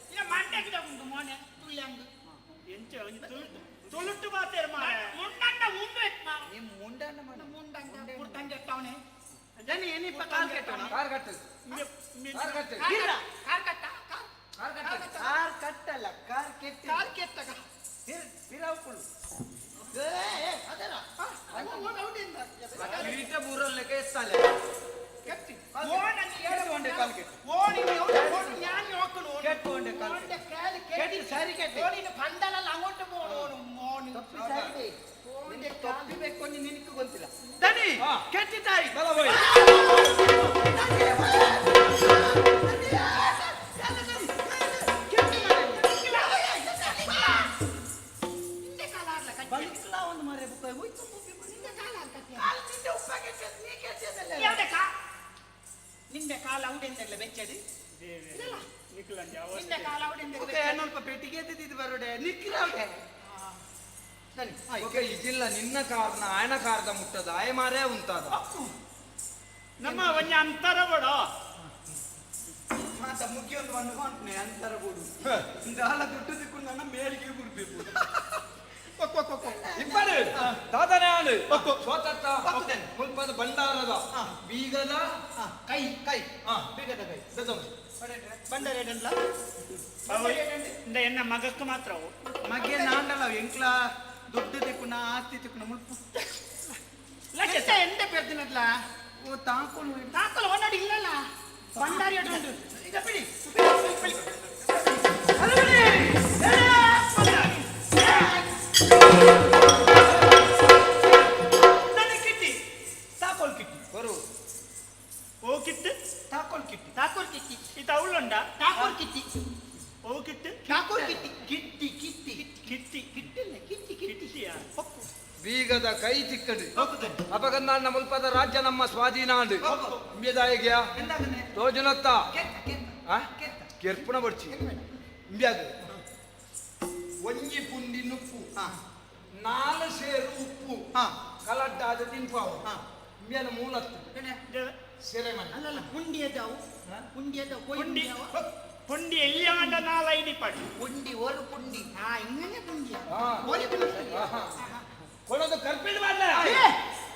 [SPEAKER 20] ಇಲ್ಲ ಮಂಡೆ ಉಂಟು ಮೋನೆ ತುಳ್ಯಾಂಗ್
[SPEAKER 5] ಎಂಚ ಒಂಜಿ ತುಳುಟು ತುಳುಟು ಮಾತೇರ್ ಮಾರೆ
[SPEAKER 20] ಮುಂಡಂಡ ಉಂಡು ನಿಮ್ಮ ಮುಂಡಂಡ ಮುಂಡಂಡ ಮುಟ್ಟಂಗೆ ಕೆಟ್ಟವನೆ ಜನಿ ಏನಿಪ್ಪ ಕಾಲ್ ಕೆಟ್ಟವನ
[SPEAKER 19] ಕಾರ್ ಕಟ್ಟು ಕಾರ್ ಕಟ್ಟು
[SPEAKER 20] ಕಾರ್ ಕಟ್ಟ ಕಾರ್ ಕಟ್ಟ ಕಾರ್ ಕಟ್ಟಲ್ಲ ಕಾರ್ ಕೆಟ್ಟ ಕಾರ್ ಕೆಟ್ಟಗ ಬಿರಾವ್ಕುಳು ಏ ಅದರ
[SPEAKER 19] ಕಿರೀಟ ಬೂರಲ್ ಲೆಕ್ಕ ಎತ್ತಾಲೆ
[SPEAKER 20] ಕೆಟ್ಟಿ
[SPEAKER 19] ಕೆಟ್ಟು ಒಂಡೆ ಕಾಲ್ ಕೆಟ್ಟು. ಕೆಟ್ಟು ಒಂಡೆ ಕಾಲ್ ಕೆಟ್ಟು. ಸರಿ ಕೆಟ್ಟು.
[SPEAKER 20] ತಪ್ಪಿ ಬೇಕು ನಿನಗೆ ಗೊತ್ತಿಲ್ಲ ದನಿ ಕೆಟ್ಟಿದ್ದಾಯಿ
[SPEAKER 19] ಬಲ ಹೋಯ್.
[SPEAKER 20] ನಿಂದೆ ಕಾಲ ಔಡೆಂದಲ್ಲ ಬೆಚ್ಚಡಿ
[SPEAKER 5] ನಿಖಲಂಜ
[SPEAKER 20] ನಿಂದೆ ಕಾಲ ಔಡೆಂದಲ್ಲ
[SPEAKER 7] ಸ್ವಲ್ಪ ಪೆಟ್ಟಿಗೆ ಎದ್ದಿದ್ದು ಬರೋಡೆ ನಿಕ್ಕಿರವ್ಡೆ
[SPEAKER 19] ಓಕೆ ಇದಿಲ್ಲ ನಿನ್ನ ಕಾರ್ನ ಆಯನ ಕಾರ್ದ ಮುಟ್ಟದ ಆಯ ಮಾರೇ ಉಂಟಾದ
[SPEAKER 5] ನಮ್ಮ ಒಂಜಿ ಅಂತರ ಬಡ
[SPEAKER 7] ಮಾತ ಮುಗಿಯೊಂದು ಒಂದು ಹೊಂಟ್ನೆ ಅಂತರ ಬೂಡು ದಾಲ ದುಡ್ಡು ದಿಕ್ಕು ನನ್ನ ಮೇಲಿಗೆ ಬಿಡ್ಬೇಕು
[SPEAKER 19] ಇಬ್ಬರು ದಾದನೇ ಆಳು ಸೋತತ್ತ ಮುಲ್ಪದ ಭಂಡಾರದ ಬೀಗದ
[SPEAKER 7] ಕೈ ಕೈ ಬೀಗದ ಕೈ
[SPEAKER 20] ಬಂಡರೆ ಎಡನ್ಲ
[SPEAKER 5] ಇಂದ ಎನ್ನ ಮಗಕ್ಕೆ ಮಾತ್ರ ಅವು
[SPEAKER 7] ಮಗೆ ನಾಂಡಲ ಎಂಕ್ಲ ದುಡ್ಡು ದಿಕ್ಕುನ ಆಸ್ತಿ ತಿಕ್ಕುನ ಮುಲ್ಪು
[SPEAKER 20] ಎಂತ ಎಂತ ಪೆರ್ದಿನದ್ಲ
[SPEAKER 7] ಓ ತಾಕೊಂಡು
[SPEAKER 20] ತಾಕಲು ಒನ್ನಡಿ ಇಲ್ಲಲ್ಲ ಬಂಡಾರಿ ಎಡುಂಡು ಈಗ ಬಿಡಿ ಬಿಡಿ,
[SPEAKER 5] ನನಗೆ ಕಿಟ್ಟಿ
[SPEAKER 7] ತಾಕೋಲ್ ಕಿಟ್ಟಿ
[SPEAKER 19] ಬರು
[SPEAKER 5] ಓ ಕಿಟ್ಟು
[SPEAKER 7] ತಾಕೋಲ್ ಕಿಟ್ಟಿ
[SPEAKER 20] ತಾಕೂರ್ ಕಿಟ್ಟಿ
[SPEAKER 5] ಇದು ಅವಳುಂಡ
[SPEAKER 20] ತಾಕೂರ್ ಕಿಟ್ಟಿ
[SPEAKER 5] ಓ ಕಿಟ್ಟು
[SPEAKER 20] ತಾಕೂರ್ ಕಿಟ್ಟಿ ಕಿಟ್ಟಿ ಕಿಟ್ಟಿ
[SPEAKER 5] ಕಿಟ್ಟಿ
[SPEAKER 20] ಕಿಟ್ಟಿಲ್ಲ ಕಿಟ್ಟಿ ಕಿಟ್ಟಿ
[SPEAKER 5] ಕಿಟ್ಟಿಯಾ
[SPEAKER 19] ಬೀಗದ ಕೈ ತಿಕ್ಕಡು ಅಪಗಂದಾಂಡ ಮುಲ್ಪದ ರಾಜ್ಯ ನಮ್ಮ ಸ್ವಾಧೀನ ಅಂಡು ಇಂಬ್ಯದಾಯಿಗ್ಯಾ ತೋಜುನತ್ತ ಕೆರ್ಪುಣ ಬಡ್ಚಿ ಇಂಬ್ಯಾಗ ಒಂಜಿ ಪುಂಡಿ ನುಪ್ಪು ನಾಲು ಸೇರು ಉಪ್ಪು ಕಲಡ್ಡಾದ ತಿನ್ಪಾವು ಇಂಬ್ಯಾನ ಮೂಲತ್ತು ಸೆರೆಮನೆ
[SPEAKER 20] ಅಲ್ಲಲ್ಲ ಪುಂಡಿ ಅದಾವು ಪುಂಡಿ ಅದಾವು ಕೋಯಿ
[SPEAKER 5] ಪುಂಡಿ
[SPEAKER 20] ಪುಂಡಿ ಅವ?
[SPEAKER 5] ಪುಂಡಿ ಎಲ್ಲಿ ಆಂಡ ನಾಲ ಐಡಿ ಪಾಟಿ
[SPEAKER 20] ಪುಂಡಿ ஒரு ಪುಂಡಿ ಹಾ ಇಂಗನೆ ಪುಂಡಿ
[SPEAKER 19] ಹಾ.
[SPEAKER 20] ಕೋಳಿ ಪುಂಡಿ
[SPEAKER 19] ಕೊಡೋದು ಕರ್ಪಿಲ್ ಮಾಡ್ಲ
[SPEAKER 20] ಏ,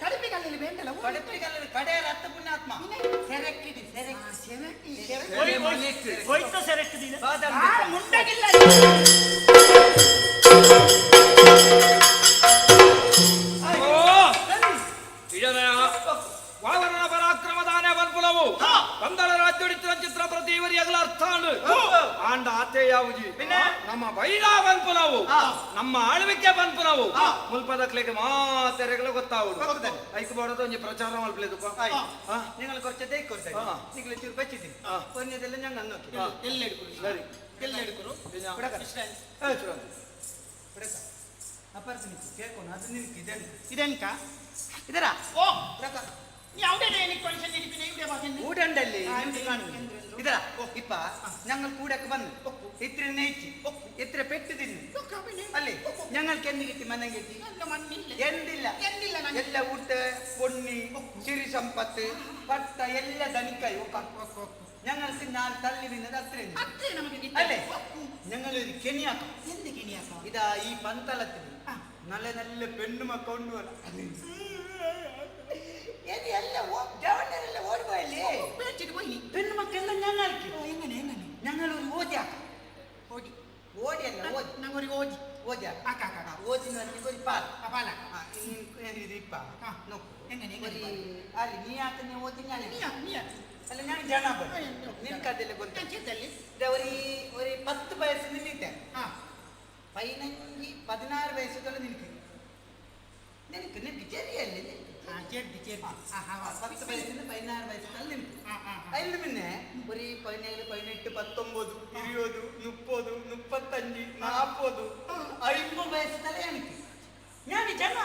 [SPEAKER 20] ಕಡಿಮೆ ಕಲ್ಲಲ್ಲಿ ಬೇಂಡಲ್ಲ
[SPEAKER 7] ಕಡಪಿಗಲ್ಲ ಕಡೆಯ ರಕ್ತ ಪುಣ್ಯಾತ್ಮ
[SPEAKER 20] ಸೆರಕ್ಕಿಡಿ ಸೆರಕ್ಕಿ ಸೆರಕ್ಕಿ
[SPEAKER 5] ಹೋಯ್ತ ಸೆರೆಕ್ಕಿದೀನ
[SPEAKER 20] ಮುಂಡಗಿಲ್ಲ
[SPEAKER 19] ವಾವರನ ಪರಾಕ್ರಮದಾನೆ ಬನ್ಪುಲವು ಬಂದಳ ರಾಜ್ಯೋಡಿತ್ರ ಚಿತ್ರ ಪ್ರತಿ ಇವರಿಯಗಲ ಅರ್ಥ ವರ್ಷ ಆಂಡ ಆತೆ ಯಾವುಜಿ ನಮ್ಮ ಬೈಲ ಬಂಪು ನಾವು ನಮ್ಮ ಆಳ್ವಿಕೆ ಬಂಪು ನಾವು ಮುಲ್ಪದಕ್ಲೆಗೆ ಮಾತೆರೆಗಳು ಗೊತ್ತಾവുಡು ಐಕ್ ಬೋಡದ ಒಂಜಿ ಪ್ರಚಾರ ಮಲ್ಪಲೇದಪ್ಪ.
[SPEAKER 20] നിങ്ങൾ കുറച്ച് തേക്ക് നിങ്ങൾ ചൂರು ಬಚ್ಚಿದ್ದೀನಿ ಕೊನೆಯದೆಲ್ಲ ഞങ്ങൾ നോക്കി.
[SPEAKER 6] ಎಲ್ಲ എടുക്കുರು.
[SPEAKER 19] ಸರಿ.
[SPEAKER 6] ಎಲ್ಲ എടുക്കുರು.
[SPEAKER 20] ಅಪರ್ಥ ನಿಕ್ಕು ಕೇಳ್ಕೊಂಡು ಅದು ನಿನಗೆ ಇದೆಂತ
[SPEAKER 6] ಇದೆನ್ಕ?
[SPEAKER 20] ಇದರ
[SPEAKER 6] ಓ, ಯಾವುದೇ
[SPEAKER 20] ಊಟಂಡಲ್ಲಿ ಇದರ ಇಪ್ಪ ഞങ്ങൾ കൂടൊക്കെ വന്നു ഇത്ര നെയ്ച്ചി ഇത്ര പെട്ട് തിന്നു അല്ലേ? ഞങ്ങൾക്ക് എന്ത് കിട്ടി? മന്നം കിട്ടി? എന്തില്ല? ಎಲ್ಲ ಊಟ പൊന്നി ಸಿರಿ ಸಂಪತ್ತು ಪಟ್ಟ ಎಲ್ಲ ಧನಿಕಾಯಿ. ഞങ്ങൾക്ക് ഞാൻ തള്ളി വീണത് അത്രേ അല്ലേ? ഞങ്ങളൊരു കെണിയാക്കാം.
[SPEAKER 6] എന്ത് കെണിയാക്കാം?
[SPEAKER 20] ഇതാ ഈ പന്തളത്തിന് നല്ല നല്ല പെണ്ണുമക്ക കൊണ്ടുവരാം. പെണ്ണുമക്കളെല്ലാം ഞങ്ങൾക്ക് ഞങ്ങൾ ഒരു ഓതിയാക്കാം.
[SPEAKER 6] ഓടി.
[SPEAKER 20] ഓടിയല്ല, ഓതി.
[SPEAKER 6] ഞങ്ങൾ ഓതി.
[SPEAKER 20] ഓതിയാക്കാം. ഓതി എന്ന് പറഞ്ഞാൽ ഒരു പാൽ.
[SPEAKER 6] പാലാക്കാം.
[SPEAKER 20] ഇപ്പ നോക്കൂ.
[SPEAKER 6] എങ്ങനെ?
[SPEAKER 20] ഒരു അല്ല, നീ ആക്കുന്ന ഓതി ഞാൻ അല്ല, ഞാൻ ജന നിനക്കതില്ല
[SPEAKER 6] ಗೊತ್ತಿಲ್ಲ.
[SPEAKER 20] ഒരു ഒരു 10 വയസ്സ് നിന്നിട്ടേ 15 16 വയസ്സുള്ള നിനക്ക് നിനക്ക് നിനക്ക് ചെറിയല്ലേ? 10 വയസ്സിന് 16 വയസ്സുള്ള നിനക്ക്. അതിൽ പിന്നെ ഒരു 17 18 19 20 30 35 40 50 വയസ്സുള്ള എനിക്ക്. ഞാൻ ജന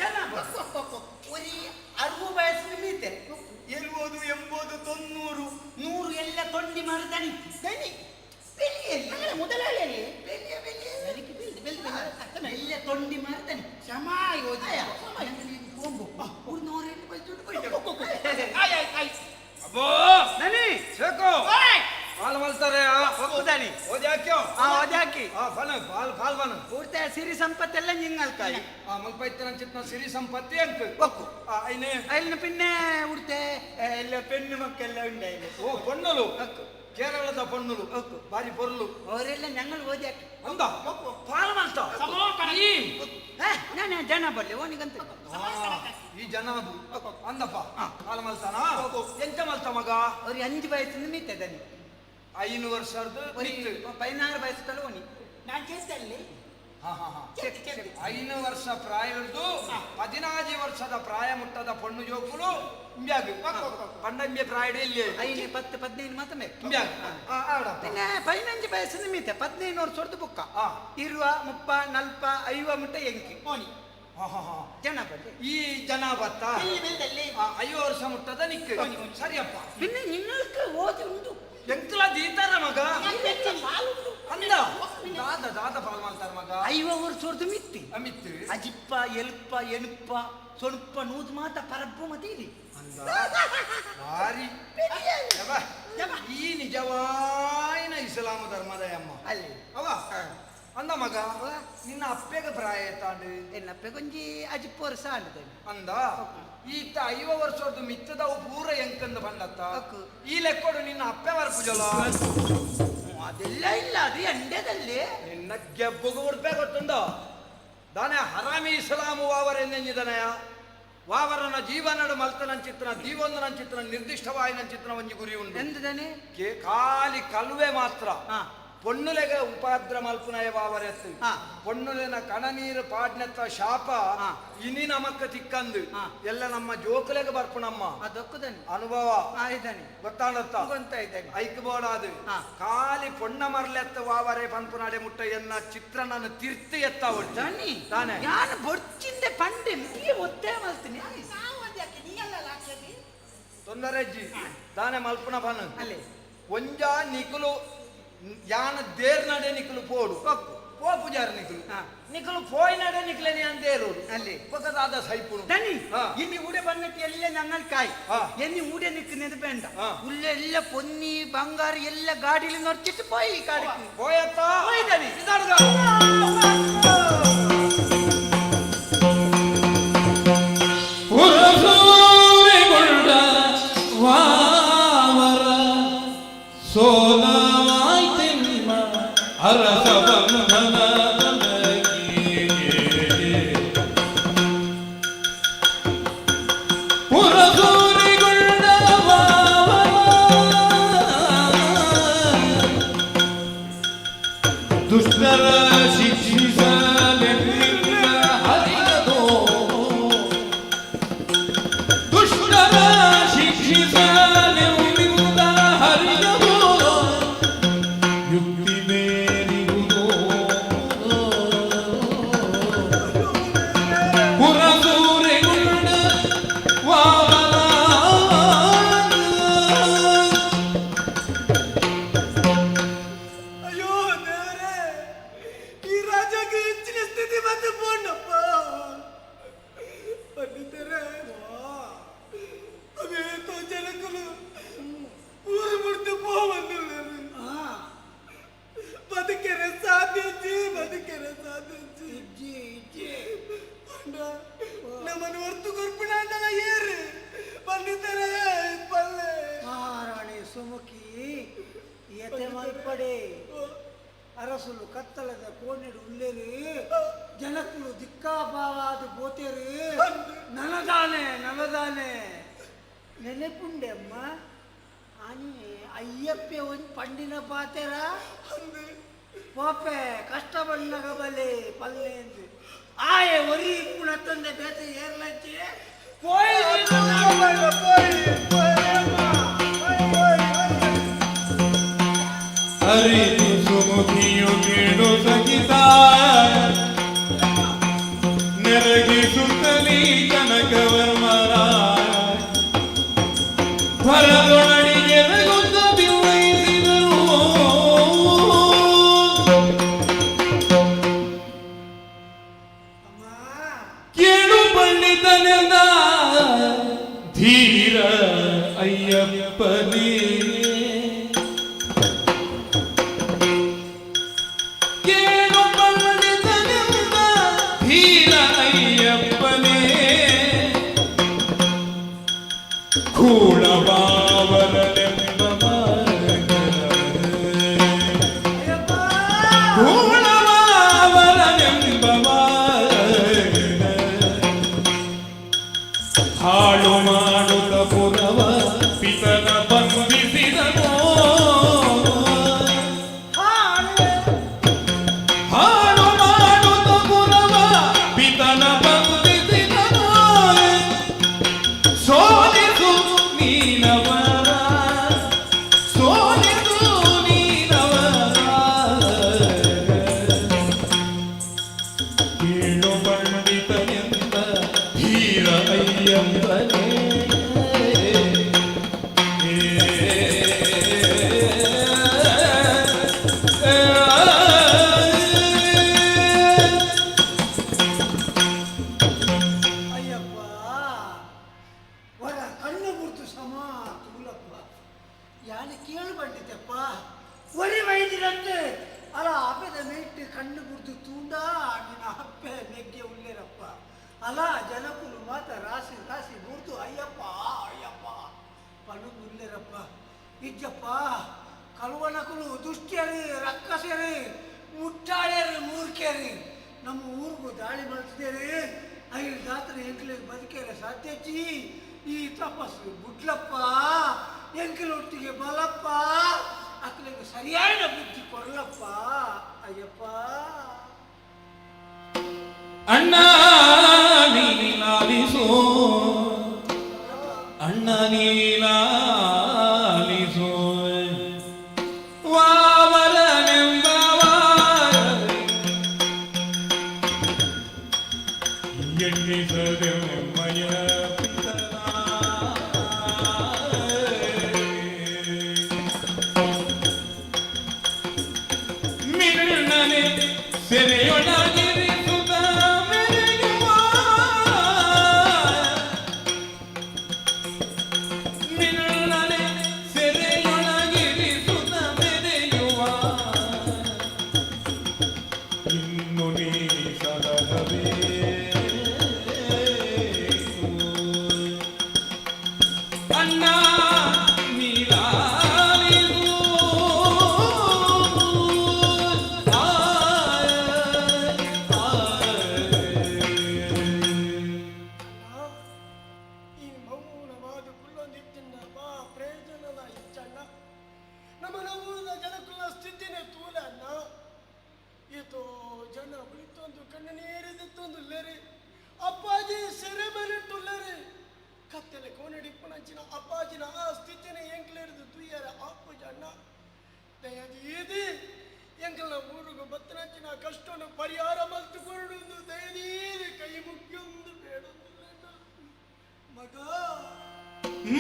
[SPEAKER 20] ജന ഒരു 60 വയസ്സിന് മീത്തെ 70 80 90 100 ಎಲ್ಲ ತೊಂಡಿ ಮಾರು ದನಿ
[SPEAKER 6] ದನಿ
[SPEAKER 20] ಬೆಲಿಯಲ್ಲಿ
[SPEAKER 6] മുതലാളിയല്ലേ?
[SPEAKER 20] ಬೆಲಿಯ ಬೆಲಿಯ ಎಲ್ಲ ತೊಂಡಿ ಮಾರು ದನಿ
[SPEAKER 6] ಶಮಾಯಿ ಓದಿ.
[SPEAKER 19] ಅಬ್ಬೋ ಶೇಖು ಪಾಲ್ ಮಲ್ತಾರೆ.
[SPEAKER 20] ಒಕ್ಕುದಾನಿ.
[SPEAKER 19] ಓದಿ ಹಾಕ್ಯೋ.
[SPEAKER 20] ಆ, ಓದಿ ಹಾಕಿ.
[SPEAKER 19] ಆ, ಫಲ ಪಾಲ್ ಪಾಲ್ ಬನ
[SPEAKER 20] ಪೂರ್ತಿ ಸಿರಿ ಸಂಪತ್ತೆಲ್ಲ ನಿಂಗಲ್ಕಾಯಿ.
[SPEAKER 19] ಆ ಮಲ್ಪ ಇತ್ತಿನ ಚಿತ್ನ ಸಿರಿ ಸಂಪತ್ತಿ ಅಂಕ
[SPEAKER 20] ಒಕ್ಕು.
[SPEAKER 19] ಆ ಐನೆ
[SPEAKER 20] ಅಲ್ಲಿ പിന്നെ ಉಡ್ತೆ ಎಲ್ಲ ಪೆಣ್ಣು ಮಕ್ಕೆಲ್ಲ ಉಂಡಾಯಿಲ್ಲ.
[SPEAKER 19] ಓ ಪೊಣ್ಣಲು, ಕೇರಳದ ಪೊಣ್ಣಲು ಬಾರಿ ಪೊರ್ಲು.
[SPEAKER 20] ಅವರೆಲ್ಲ ഞങ്ങൾ ಓದಿ ಹಾಕಿ.
[SPEAKER 19] ಅಂದ ಪಾಲ್ ಮಲ್ತ
[SPEAKER 20] ನಾನು ಜನ ಬರಲಿ ಓನಿಗಂತ.
[SPEAKER 19] ಈ ಜನ ಅಂದಪ್ಪ ಪಾಲ್ ಮಲ್ತಾನ ಎಂತ ಮಲ್ತ ಮಗ?
[SPEAKER 20] ಅವ್ರಿಗೆ 5 ವಯಸ್ಸಿಂದ ಮೀತೆ ದನಿ.
[SPEAKER 19] 5 ವರ್ಷದ.
[SPEAKER 20] 16 ವಯಸ್ಸು ತಲುವನಿ.
[SPEAKER 6] ನಾನು చేస్తಲ್ಲಿ.
[SPEAKER 19] 5 ವರ್ಷ ಪ್ರಾಯದ್ದು 14 ವರ್ಷದ ಪ್ರಾಯ ಮುಟ್ಟದ ಪಣ್ಣು ಜೋಕುಲು ಇಂಬ್ಯಾಗ್ ಪಂಡಂಬೆ ಪ್ರಾಯಡು ಇಲ್ಲಿ
[SPEAKER 20] 5 10 15 ಮಾತ್ರ
[SPEAKER 19] ಇಂಬ್ಯಾಗ್.
[SPEAKER 20] പിന്നെ 15 ವಯಸ್ಸಿನ ಮೀತೆ 15 ವರ್ಷದ ಬುಕ್ಕ ಇರುವ 30 40 50 ಮುಟ್ಟ ಎಂಕಿ ಜನ ಬಲ್ಲಿ
[SPEAKER 19] ಈ ಜನ ಬತ್ತ 5 ವರ್ಷ ಮುಟ್ಟದ ನಿಕ್ಕ ಸರಿಯಪ್ಪ.
[SPEAKER 20] പിന്നെ നിങ്ങൾക്ക് ಓದಿ ಉಂಟು.
[SPEAKER 19] ಎಂಕಲ ದೀತಾರ ಮಗ ಅಂದ ದಾದ ದಾದ ಪಾಲ್ ಮಾಡ್ತಾರ ಮಗ.
[SPEAKER 20] 50 ವರ್ಷದ ಮಿತ್ತಿ
[SPEAKER 19] ಮಿತ್ತಿ
[SPEAKER 20] ಅಜಿಪ್ಪ ಎಲ್ಪ ಎಣುಪ್ಪ ಸೊಣುಪ್ಪ ನೂದು ಮಾತ ಪರಬ್ಬು ಮತ್ತೆ ಇಲ್ಲಿ
[SPEAKER 19] ಭಾರಿ ಈ ನಿಜವಾಯಿನ ಇಸ್ಲಾಮ ಧರ್ಮದ ಅಮ್ಮ
[SPEAKER 20] ಅಲ್ಲಿ
[SPEAKER 19] ಅವ ಅಂದ ಮಗ ನಿನ್ನ ಅಪ್ಪೆಗೆ ಪ್ರಾಯ ಎತ್ತಾಂಡು?
[SPEAKER 20] ಎನ್ನ ಅಪ್ಪೆ ಕೊಂಜಿ ಅಜಿಪ್ಪ ವರ್ಷ ಆಂಡದೆ.
[SPEAKER 19] ಅಂದ ಈತ 50 ವರ್ಷದ ಮಿತ್ತದವು ಪೂರ ಎಂಕಂದು ಬಂದತ್ತ ಈ ಲೆಕ್ಕೊಡು ನಿನ್ನ ಅಪ್ಪೆ ವರ್ಪುಜಲ
[SPEAKER 20] ಅದೆಲ್ಲ ಇಲ್ಲ, ಅದು ಎಂಡೆದಲ್ಲಿ
[SPEAKER 19] ನಿನ್ನ ಗೆಬ್ಬುಗು ಉಡ್ಪೆ ಗೊತ್ತುಂಡ ದಾನೆ ಹರಾಮಿ ಇಸ್ಲಾಮು ವಾವರೆಂದೆಂಜಿದನಯ ವಾವರನ ಜೀವನಡು ಮಲ್ತನಂಚಿತ್ರನ ದೀವೊಂದನಂಚಿತ್ರನ ನಿರ್ದಿಷ್ಟವಾಯಿನಂಚಿತ್ರನ ಒಂಜಿ ಗುರಿ ಉಂಡು
[SPEAKER 20] ಎಂದದಾನೆ
[SPEAKER 19] ಖಾಲಿ ಕಲುವೆ ಮಾತ್ರ ಪೊಣ್ಣುಲೆಗ ಉಪಾದ್ರ ಮಲ್ಪುನಯ ವಾವರೆತ್ತು ಪೊಣ್ಣುಲೆನ ಕಣನೀರು ಪಾಡ್ನೆತ್ತ ಶಾಪ ಇನಿ ನಮಕ್ಕ ತಿಕ್ಕಂದು ಎಲ್ಲ ನಮ್ಮ ಜೋಕುಲೆಗ ಬರ್ಪುನಮ್ಮ ಅನುಭವ ಗೊತ್ತಾಡತ್ತ ಐಕ್ ಬೋಡಾದು ಖಾಲಿ ಪೊಣ್ಣ ಮರ್ಲೆತ್ತ ವಾವರೆ ಪನ್ಪುನಾಡೆ ಮುಟ್ಟ ಎನ್ನ ಚಿತ್ರ ನಾನು ತಿರ್ತಿ ಎತ್ತ ತಾನೆ
[SPEAKER 20] ನಾನು ಬೊಡ್ಚಿಂದೆ ಪಂಡೆ ಒತ್ತೆ ಮಲ್ತೀನಿ
[SPEAKER 19] ತೊಂದರೆ ಅಜ್ಜಿ ತಾನೆ ಮಲ್ಪುನ ಪನ್
[SPEAKER 20] ಅಲ್ಲಿ
[SPEAKER 19] ಒಂಜಾ ನಿಕುಲು ಯಾನ there ನಡೆ ನಿಕುಲು ಪೋಡು ಪೋ ಪೂಜಾರಿ ನಿಕುಲು ನಿಕುಲು ಪೋಯ್ ನಡೆ ನಿಕ್ಲೆ ನೀನ್ ದೇರು
[SPEAKER 20] ಅಲ್ಲಿ
[SPEAKER 19] ಪಕ್ಕದಾದ ಸೈಪುನು
[SPEAKER 20] ದನಿ ಇನ್ನು ಊಡೆ ಬಂದಿಟ್ಟು ಎಲ್ಲ ഞങ്ങൾ ಕಾಯಿ ಎನ್ನಿ ಊಡೆ ನಿಕ್ಕುന്നത് ಬೇണ്ട ಉಳ್ಳೆಲ್ಲ ಪೊನ್ನಿ ಬಂಗಾರ ಎಲ್ಲ ಗಾಡಿಲಿ ನೊರ್ಚಿಟ್ಟು ಪೋಯಿ ಕಾಡಿಗೆ
[SPEAKER 19] ಪೋಯತ್ತ
[SPEAKER 20] ಪೋಯ್ದನಿ.
[SPEAKER 12] ಪುರಸೂರಿಗೊಂಡ ವಾವರ ಸೋಲಾಯ್ತಿಮ್ಮ ಅರಸ ಬಂಧನ ಪುರಸೂರಿಗೊಂಡ ವಾವರ ದುಷ್ಟರ ಶಿಕ್ಷಿಸಲೆನ್ನಿಂದ ಹರಿಯದೋ, ದುಷ್ಟರ ಶಿಕ್ಷಿಸಲೆನ್ನಿಂದ ಹರಿಯದೋ, ಯುಕ್ತಿ ಮೇರಿಗುದೋ. ಪುರಸೂರೆಗುಂಡ ವಾವನ.
[SPEAKER 6] ಅಯ್ಯೋ ದೇವರೇ, ಈ ರಾಜಕ್ಕೆ ಹೆಚ್ಚಿನ ಸ್ಥಿತಿ ಮತ್ತೆ ಪೋಣಪ್ಪ. ಪಂಡಿತರೇ, ಅವೇತೋ ಜನಕುಲು ಊರು ಬಿಡ್ತು ಪೋವಂದಿಲ್ಲ. ಬದುಕೆರೆ ಸಾಧ್ಯಜ್ಜಿ, ಬದುಕೆರೆ ಸಾಧ್ಯಜ್ಜಿ.
[SPEAKER 20] ಇಜ್ಜಿ ಇಜ್ಜಿ.
[SPEAKER 6] ಅಂಡ ನಮ್ಮನ್ನು ಹೊರ್ತು ಕೊರ್ಪಿಣ ಅಂಡಲ ಏರು ಪಂಡಿತರೇ, ಪಲ್ಲೆ.
[SPEAKER 20] ಮಹಾರಾಣಿ ಸುಮುಖಿ, ಎತೆ ಮಲ್ಪಡೆ. ಅರಸುಲು ಕತ್ತಲದ ಕೋಣೆಡು ಉಲ್ಲೇರಿ, ಜನಕುಲು ದಿಕ್ಕಾಭಾವಾದ ಬೋತೇರಿ. ನನದಾನೆ ನನದಾನೆ ನೆನೆಪುಂಡೆ ಅಮ್ಮ, ಆನಿ ಅಯ್ಯಪ್ಪೆ ಒಂದು ಪಂಡಿನ ಪಾತೆರ ಪೋಪೆ ಕಷ್ಟ ಬಣ್ಣಗ ಬಲೆ ಪಲ್ಲೆ ಎಂದು ಆಯೆ ಒರಿ ಇಪ್ಪುಣ ತಂದೆ ಬೇತೆ ಏರ್ಲಂಚೆ ಪೋಯಿ.
[SPEAKER 12] ಅರಿತು ಸುಮುಖಿಯು ಕೇಳು ಸಹಿತ ನೆರಗಿಸುತ್ತಲೀ ಕನಕವರ್ಮರ ಭರದೊಳಡಿಗೆ ರಗುತ್ತ ಬಿವೈಸಿದರು. ಕೇಳು ಪಂಡಿತನೆಂದ ಧೀರ ಅಯ್ಯಪ್ಪನೇ, ಕೇಳು ಪಂಡಿತನೆಂದ ಧೀರ ಅಯ್ಯಪ್ಪನೇ, ಕೂಳಬಾವರನೆಂಬ ಕೂಳಬಾವರನೆಂಬ ಹಾಳು ಮಾಡುತ್ತ ಪುರವ ಪಿತನ ಬಂಧಿಸಿದನೋ, ಹಾಳು ಮಾಡುತ್ತ ಪುರವ ಪಿತನ ಬಂಧಿಸಿದನೋ, ಸೋಲಿಸು ನೀನವರ, ಸೋಲಿಸು ನೀನವರ. ಕೇಳು ಪಂಡಿತನೆಂದ ಧೀರ ಅಯ್ಯಪ್ಪನೇ.
[SPEAKER 20] ಅಯ್ಯಪ್ಪ, ವರ ಕಣ್ಣು ಗುರ್ತು ಸಮ ತೂಲಪ್ಪ. ಯಾನು ಕೇಳು ಬಂಡಿತಪ್ಪ, ಒರಿ ವೈದ್ಯರಂತೆ ಅಲ್ಲ ಅಪ್ಪದ ಮೇಟ್ ಕಣ್ಣು ಗುರ್ತು ತೂಂಡ ನಿನ್ನ ಅಪ್ಪೆ ನೆಗ್ಗೆ ಉಳ್ಳೇರಪ್ಪ. ಅಲ್ಲ ಜನಕುಲು ಮಾತ ರಾಶಿ ರಾಶಿ ಗುರ್ತು ಅಯ್ಯಪ್ಪ ಅಯ್ಯಪ್ಪ ಪಣ್ಣು ಉಳ್ಳೇರಪ್ಪ. ಇಜ್ಜಪ್ಪ, ಕಲ್ವನಕುಲು ದುಷ್ಟ್ಯರು, ರಕ್ಕಸರು, ಮುಟ್ಟಾಳ್ಯರು, ಮೂರ್ಖರು ನಮ್ಮ ಊರಿಗೂ ದಾಳಿ ಮಾಡ್ತಿದ್ದೇವೆ. ಐದು ಜಾತ್ರೆ ಎಂಕ್ಲಿಗೆ ಬದುಕೇರ ಸಾಧ್ಯಜ್ಜಿ. ಈ ತಪಸ್ಸು ಬುಡ್ಲಪ್ಪ, ಎಂಕಲೊಟ್ಟಿಗೆ ಬಲಪ್ಪ, ಅಕ್ಲಿಗೆ ಸರಿಯಾದ ಬುದ್ಧಿ ಕೊಡ್ಲಪ್ಪ ಅಯ್ಯಪ್ಪ.
[SPEAKER 12] ಅಣ್ಣ ನೀಲಾಲಿಸೋ, ಅಣ್ಣ ನೀಲಾಲಿಸೋ, ವಾವರನೆಂಬ ಎಣ್ಣಿಸದೆಮ್ಮಯ ಮಿನ್ನನೆ ಸೆರೆಯೊಳಗಿರಿಸುತ್ತ ಮೆರೆಯುವ, ಮಿನ್ನನೆ ಸೆರೆಯೊಳಗಿರಿಸುತ್ತ ಮೆರೆಯುವ, ಇನ್ನು ನೀ ಸಲಹಬೇಕು. ಅಣ್ಣ ನೀಲಾಲಿಸು. ಆ.
[SPEAKER 6] ಜನ ಬುಳಿತೊಂದು ಕಣ್ಣು ನೀರಿದಿತ್ತೊಂದುಲ್ಲೇರಿ. ಅಪ್ಪಾಜಿ ಸೆರೆಮನೆಟ್ಟುಲ್ಲೇರಿ. ಕತ್ತೆಲೆ ಕೋನಡಿ ಪುಣಂಚಿನ ಅಪ್ಪಾಜಿನ ಆ ಸ್ಥಿತಿನ ಎಂಕ್ಲೇರಿದು ತುಯ್ಯರ ಆಪು ಜಣ್ಣ. ದಯದೀದಿ ಎಂಕಲ್ನ ಊರುಗು ಬತ್ತನಂಚಿನ ಕಷ್ಟನು ಪರಿಹಾರ ಮಲ್ತು ಕೊರಡುಂದು ದಯದೀದಿ ಕೈ ಮುಖ್ಯೊಂದು ಬೇಡೊಂದಿಲ್ಲ ಮಗ.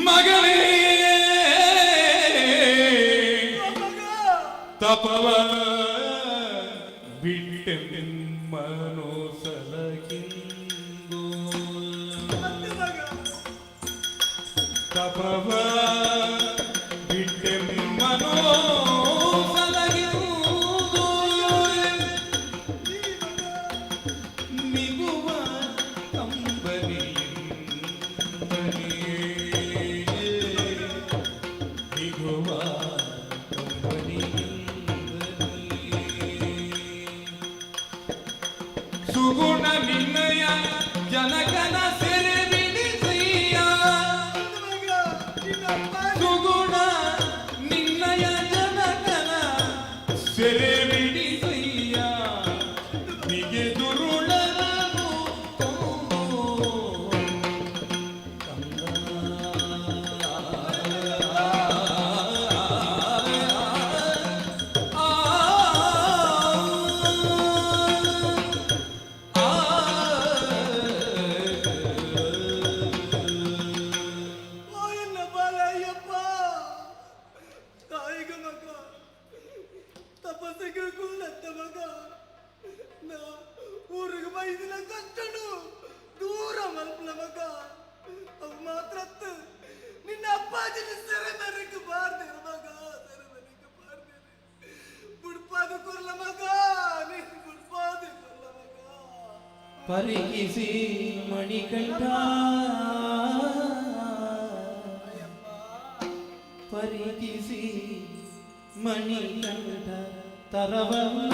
[SPEAKER 12] ಮಗಳೇ, ತಪವ ಬಿಟ್ಟೆಮ್ಮನು ಸಲಹಿಂದು, ತಪವ ಬಿಟ್ಟೆಮ್ಮನು ಸಲಹಿಂದು, ನಿಗುವ ಕಂಬನಿ, ನಿಗುವ ಕಂಬನಿ. ಸುಗುಣ ನಿನ್ನಯ ಜನಕನ ಸೆರೆ ಬಿಡಿಸಯ್ಯ, ಸುಗುಣ ನಿನ್ನಯ ಜನಕನ ಸೆರೆ ಬಿಡಿಸಯ್ಯ, ನಿಗೆ ದುರುಳರನು ಕೊಂದು.
[SPEAKER 6] ಓ ಎನ್ನ ಬಾಲಯ್ಯಪ್ಪ, ತಾಯಿಗ ಮಗ, ತಪಸ್ಸಿಗೆ ಕೂಲತ್ತ ಮಗ, ನಾ ಊರಿಗೆ ಬೈದಿನ ಕಷ್ಟನು ದೂರ ಮಲ್ಪಲ ಮಗ. ಅವು ಮಾತ್ರ ಅತ್ತು, ನಿನ್ನ ಅಪ್ಪಾಜಿನ ಸೆರೆ ಮರಕ್ಕೆ ಬಾರ್ದಿರು ಮಗ, ಸೆರೆ ಮರಕ್ಕೆ ಬಾರ್ದಿರು. ಬುಡ್ಪಾದ ಕೊರ್ಲ ಮಗ, ನೀನು ಬುಡ್ಪಾದ ಕೊರ್ಲ ಮಗ.
[SPEAKER 21] ಪರಿಕಿಸಿ ಮಣಿಕಂಠ, ಪರಿಕಿಸಿ ಮಣಿಕಂಠ ತರವಲ್ಲ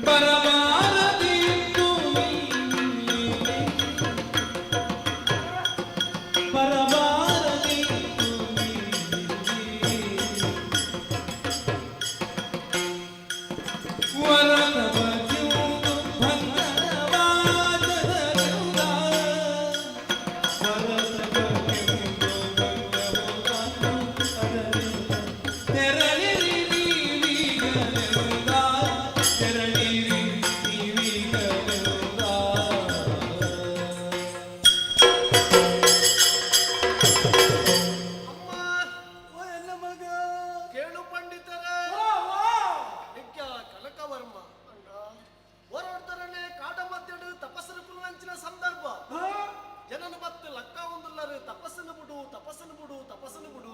[SPEAKER 12] ಬರಬಾರದಿತ್ತು, ಬರಬಾರದಿತ್ತು. ವರದವಜ್ಯೂದು ಭಂಗವಾದದರಿಂದ, ವರದವಜ್ಯೂದು ಭಂಗವಾದದರಿಂದ, ತೆರಳಿರಿ ನೀವೀಗಲೆಲ್ಲ, ತೆರಳಿರಿ ನೀವೀಗಲೆಲ್ಲ.
[SPEAKER 6] ಓ ಎನ್ನ ಮಗ, ಕೇಳು ಪಂಡಿತರೇ, ನಿತ್ಯ ಕನಕವರ್ಮ ಅಣ್ಣ ಹೋರಾಡ್ತಾರನೆ ಕಾಟ ಮಧ್ಯಡು ತಪಸ್ಸನ್ನು ಕುಲ್ಲಂಚಿನ ಸಂದರ್ಭ. ಜನನ ಬತ್ತು ಲಕ್ಕ ಒಂದುಲ್ಲರು, ತಪಸ್ಸನ್ನು ಬಿಡು, ತಪಸ್ಸನ್ನು ಬಿಡು, ತಪಸ್ಸನ್ನು ಬಿಡು.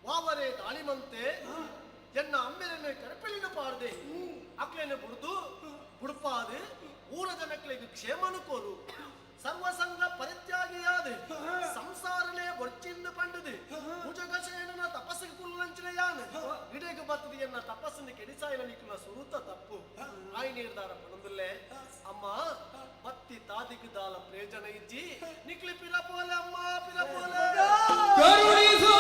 [SPEAKER 6] ವಾವರೆ ದಾಳಿಮಂತೆ ಎನ್ನ ಅಮ್ಮೆರನ್ನು ಕರಪಳಿನ ಪಾಡ್ದೆ. ಅಕ್ಲೆನ ಬುಡ್ದು ಬುಡ್ಪಾದು ಊರ ಜನಕ್ಲೆಗ್ ಕ್ಷೇಮನು ಕೋರು. ಸರ್ವಸಂಗ ಪರಿತ್ಯಾಗಿಯಾದ ಸಂಸಾರನೇ ಬೊರ್ಚಿಂದು ಪಂಡದು ಭುಜಗಶಯನ ತಪಸ್ಸಿಗೆ ಕುಲ್ಲಂಚಿನ ಯಾನ್ ಇಡೆಗ ಬತ್ತದ ಎನ್ನ ತಪಸ್ಸನ್ನು ಕೆಡಿಸಾಯನ ನಿಕ್ಕುನ ಸುರುತ ತಪ್ಪು ಆಯ್ ನೀರ್ದಾರ ಪಣಂದುಲ್ಲೆ. ಅಮ್ಮ, ಬತ್ತಿ ತಾದಿಗೆ ದಾಲ ಪ್ರಯೋಜನ ಇಜ್ಜಿ, ನಿಕ್ಲಿ ಪಿರಪೋಲೆ ಅಮ್ಮ, ಪಿರಪೋಲೆ.
[SPEAKER 12] ಕರುಣಿಸೋ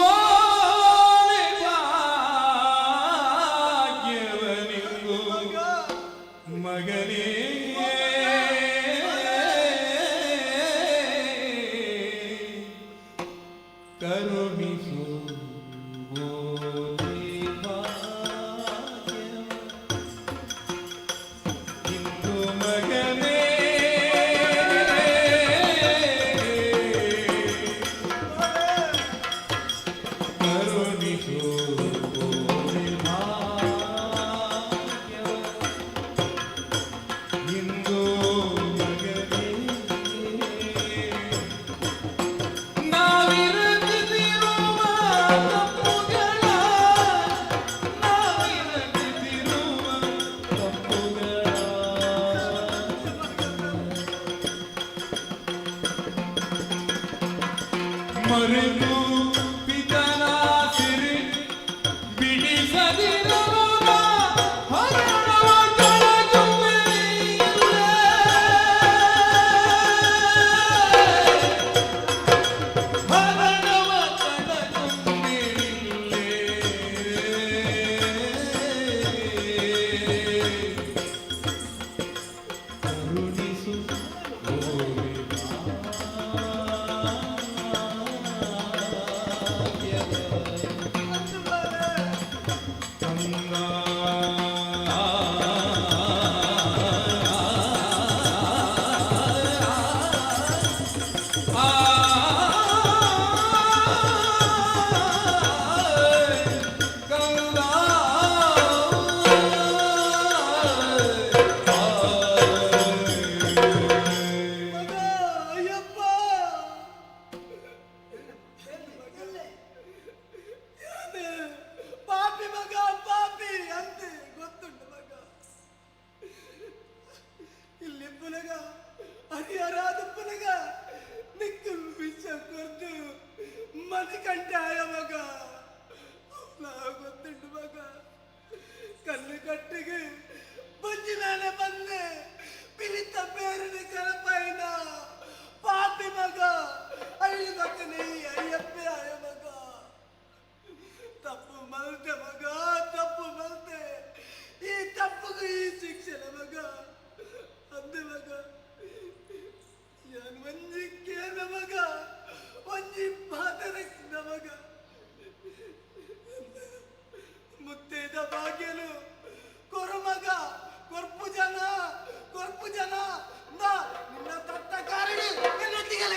[SPEAKER 12] ಓಲೆ ಭಾಗ್ಯವನಿಂಗು ಮಗನೇ, ಕರುಣಿಸು ಓಲೆ ಭಾಗ್ಯವ ಇಂದು ಮಗನೇ, ಕರುಣಿಸು ಓಲೆ ಭಾಗ್ಯವ ಇಂದು ಮಗನೇ. ನಾವಿರದಿರುವ ತಪ್ಪುಗಳ, ನಾವಿರದಿರುವ ತಪ್ಪುಗಳ ಮರೆತು ಪಿತನ ಸಿರಿ ಬಿಡಿಸದಿರುವ ಹರಣವ ಕಳಗುವೆಯಿಲ್ಲೇ.
[SPEAKER 6] ಕಟ್ಟಿಗೆ ಬಂಜಿ ಮೇಲೆ ಬಂದೆ ಪಿಲಿತ ಬೇರನೆ ಕರಪಾಯಿನ ಪಾಪಿ ಮಗ ಐದು ಮಗನೇ ಅಯ್ಯಪ್ಪೆ ಆಯ ಮಗ ತಪ್ಪು ಮಲ್ತೆ ಮಗ ತಪ್ಪು ಮಲ್ತೆ ಈ ತಪ್ಪುಗೆ ಈ ಶಿಕ್ಷಣ ಮಗ ಅಂದೆ ಮಗ ಯಾನ್ ಒಂಜಿ ಕೇನ ಮಗ ಒಂಜಿ ಪಾತರಕ್ಕಿನ ಮಗ ಮುತ್ತೈದ ಭಾಗ್ಯನು ಕೊರು ಮಗ ಕೊರ್ಪು ಜನ ಕೊರ್ಪು ಜನ ನಾ ನಿನ್ನ ತತ್ತ ಕಾರಣ ಎನ್ನೊಟ್ಟಿಗೆ.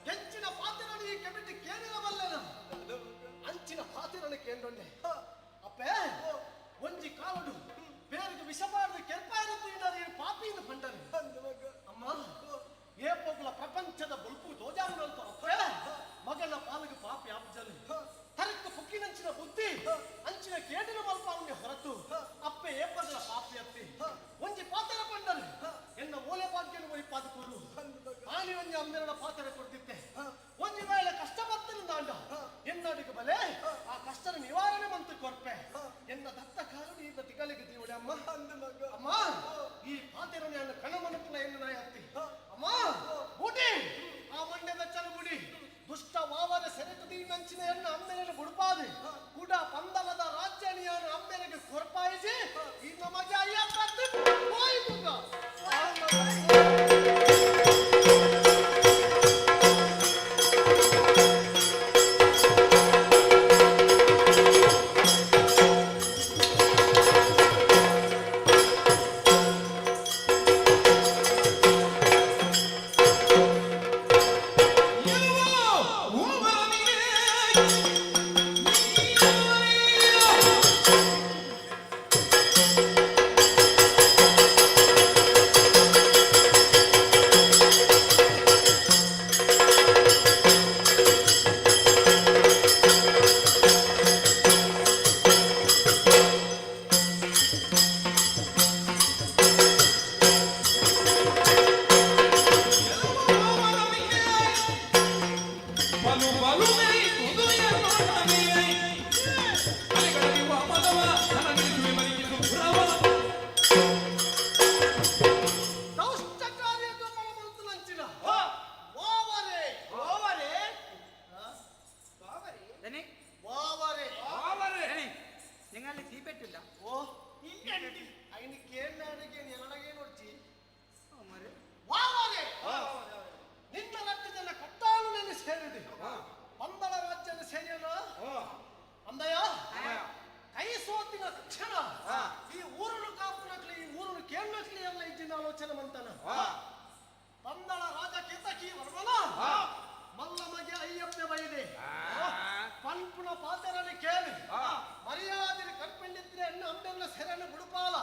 [SPEAKER 6] ಹೆಚ್ಚಿನ ಪಾತ್ರನ ಈ ಕಮಿಟಿ ಕೇಳಿರಬಲ್ಲೆನ ಅಂಚಿನ ಪಾತ್ರನ ಕೇಂದ್ರೊಂಡೆ ಅಪ್ಪೆ ಒಂಜಿ ಕಾಲಡು ಬೇರೆಗೆ ವಿಷಬಾರದು ಕೆರ್ಪಾಯಿರದ್ದು ಈ ಪಾಪಿಯಿಂದ ಪಂಡನೆ. ಅಮ್ಮ ಏಪೊಗ್ಲ ಪ್ರಪಂಚದ ಬೊಲ್ಪು ತೋಜಾರುನಂತ ಅಪ್ಪೆ ಮಗನ ಪಾಲಿಗೆ ಪಾಪಿ ಆಪಜಲು ತರಕ್ಕೆ ಪುಕ್ಕಿನಂಚಿನ ಬುದ್ಧಿ ಅಂಚಿನ ಕೇಡಿನ ಮಲ್ಪಾವನೆ ಹೊರತು ಅಪ್ಪೆ ಏಪಗಲ ಪಾಪಿ ಅತ್ತಿ ಒಂಜಿ ಪಾತ್ರ ಪಂಡರು ಎನ್ನ ಓಲೆ ಭಾಗ್ಯನು ಒಯ್ಪಾದ ಕೂರು ಆನಿ ಒಂಜಿ ಅಮ್ಮೆರಡ ಪಾತ್ರ ಕೊಡ್ತಿತ್ತೆ ಒಂಜಿ ವೇಳೆ ಕಷ್ಟ ಬತ್ತನ ದಾಂಡ ಎನ್ನಡಿಗೆ ಬಲೆ ಆ ಕಷ್ಟದ ನಿವಾರಣೆ ಮಂತು ಕೊರ್ಪೆ ಎನ್ನ ದತ್ತ ಕಾರಣ ಈ ತಿಗಲಿಗೆ ದೀವಡೆ ಅಮ್ಮ ಅಮ್ಮ ಈ ಪಾತೆರನ ಕಣಮನಪುನ ಎನ್ನು ನಾಯಿ ಹತ್ತಿ ಅಮ್ಮ ಬೂಟಿ ಆ ಮಂಡ್ಯ ಬೆಚ್ಚಲು ಗುಡಿ ದುಷ್ಟ ವಾವರ ಸೆರೆತು ನಂಚಿನ ಎನ್ನ ಅಮ್ಮೆಯನ್ನು ಬುಡುಪಾದೆ ಕುಡ ಪಂದಲದ ರಾಜ್ಯನಿಯನ್ನು ಅಮ್ಮೆನಿಗೆ ಕೊರ್ಪಾಯಿಸಿ ಈ ನಮಗೆ ಅಯ್ಯಪ್ಪ ಹೋಯ್ತು. ದೌಷ್ಟ ಕಾರ್ಯಕ್ಕೆ ಮನಮಂತು ವಾವರೆ ವಾವರೆ
[SPEAKER 20] ದನಿ
[SPEAKER 6] ವಾವರೆ
[SPEAKER 20] ದನಿ, ನಿಂಗಲ್ಲಿ ತೀಪೆಟ್ಟಿಲ್ಲ.
[SPEAKER 6] ಓ ಐನ ಕೇಳಾಡಿಗೆ ಎರಡಗೆ ನೋಡ್ಚಿ ವಾವರೆ ನಿನ್ನ ಲಕ್ಷ ಜನ ಕಟ್ಟಾಳು ನೆನೆ ಸೇರಿದೆ ಪಂದಳ ರಾಜ್ಯನ ಸೇರಿಯನ ಅಂದಯ ಕೈ ಸೋತಿನ ತಕ್ಷಣ ಈ ಊರನ್ನು ಕಾಪುನಕ್ಲಿ ಈ ಊರನ್ನು ಕೇಳನಕ್ಲಿ ಎಲ್ಲ ಇಜ್ಜಿನ ಆಲೋಚನೆ ಮಂತನ ಪಂದಳ ರಾಜ ಕೇತಕಿ ವರ್ಮನ ಮಲ್ಲಮಗೆ ಅಯ್ಯಪ್ಪೆ ಬೈದೆ ಪನ್ಪುನ ಪಾತೆರನೆ ಕೇಳಿ ಮರ್ಯಾದೆ ಕರ್ಪೆಂಡಿದ್ರೆ ಎನ್ನ ಅಂಬೆಲ್ಲ ಸೆರನ್ನು ಬುಡುಪಾಲ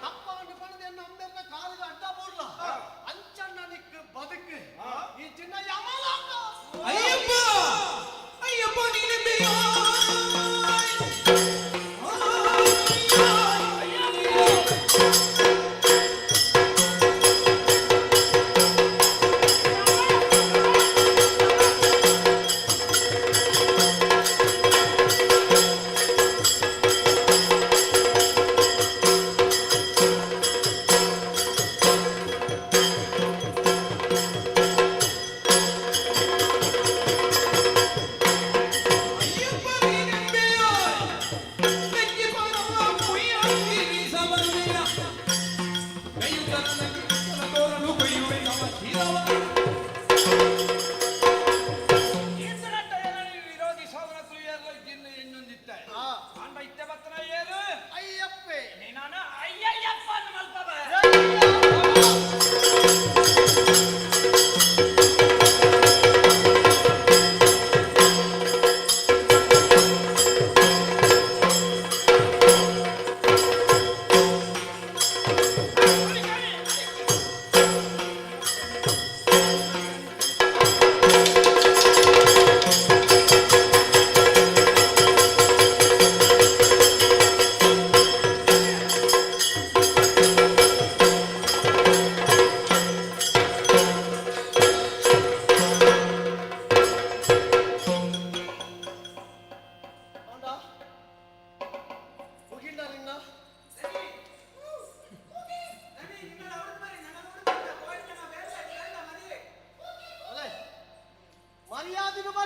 [SPEAKER 6] ತಪ್ಪವನ್ನು ಪಣದ ಎನ್ನ ಅಂಬೆಲ್ಲ ಕಾಲಿಗೆ ಅಡ್ಡ ಬೂರ್ಲ ಅಂಚಣ್ಣ ನಿಕ್ ಬದುಕು ಈ ಚಿನ್ನ ಯಮಲೋಕ.
[SPEAKER 21] ಅಯ್ಯಪ್ಪ ಅಯ್ಯಪ್ಪ ನೀನೆ.
[SPEAKER 6] ಆ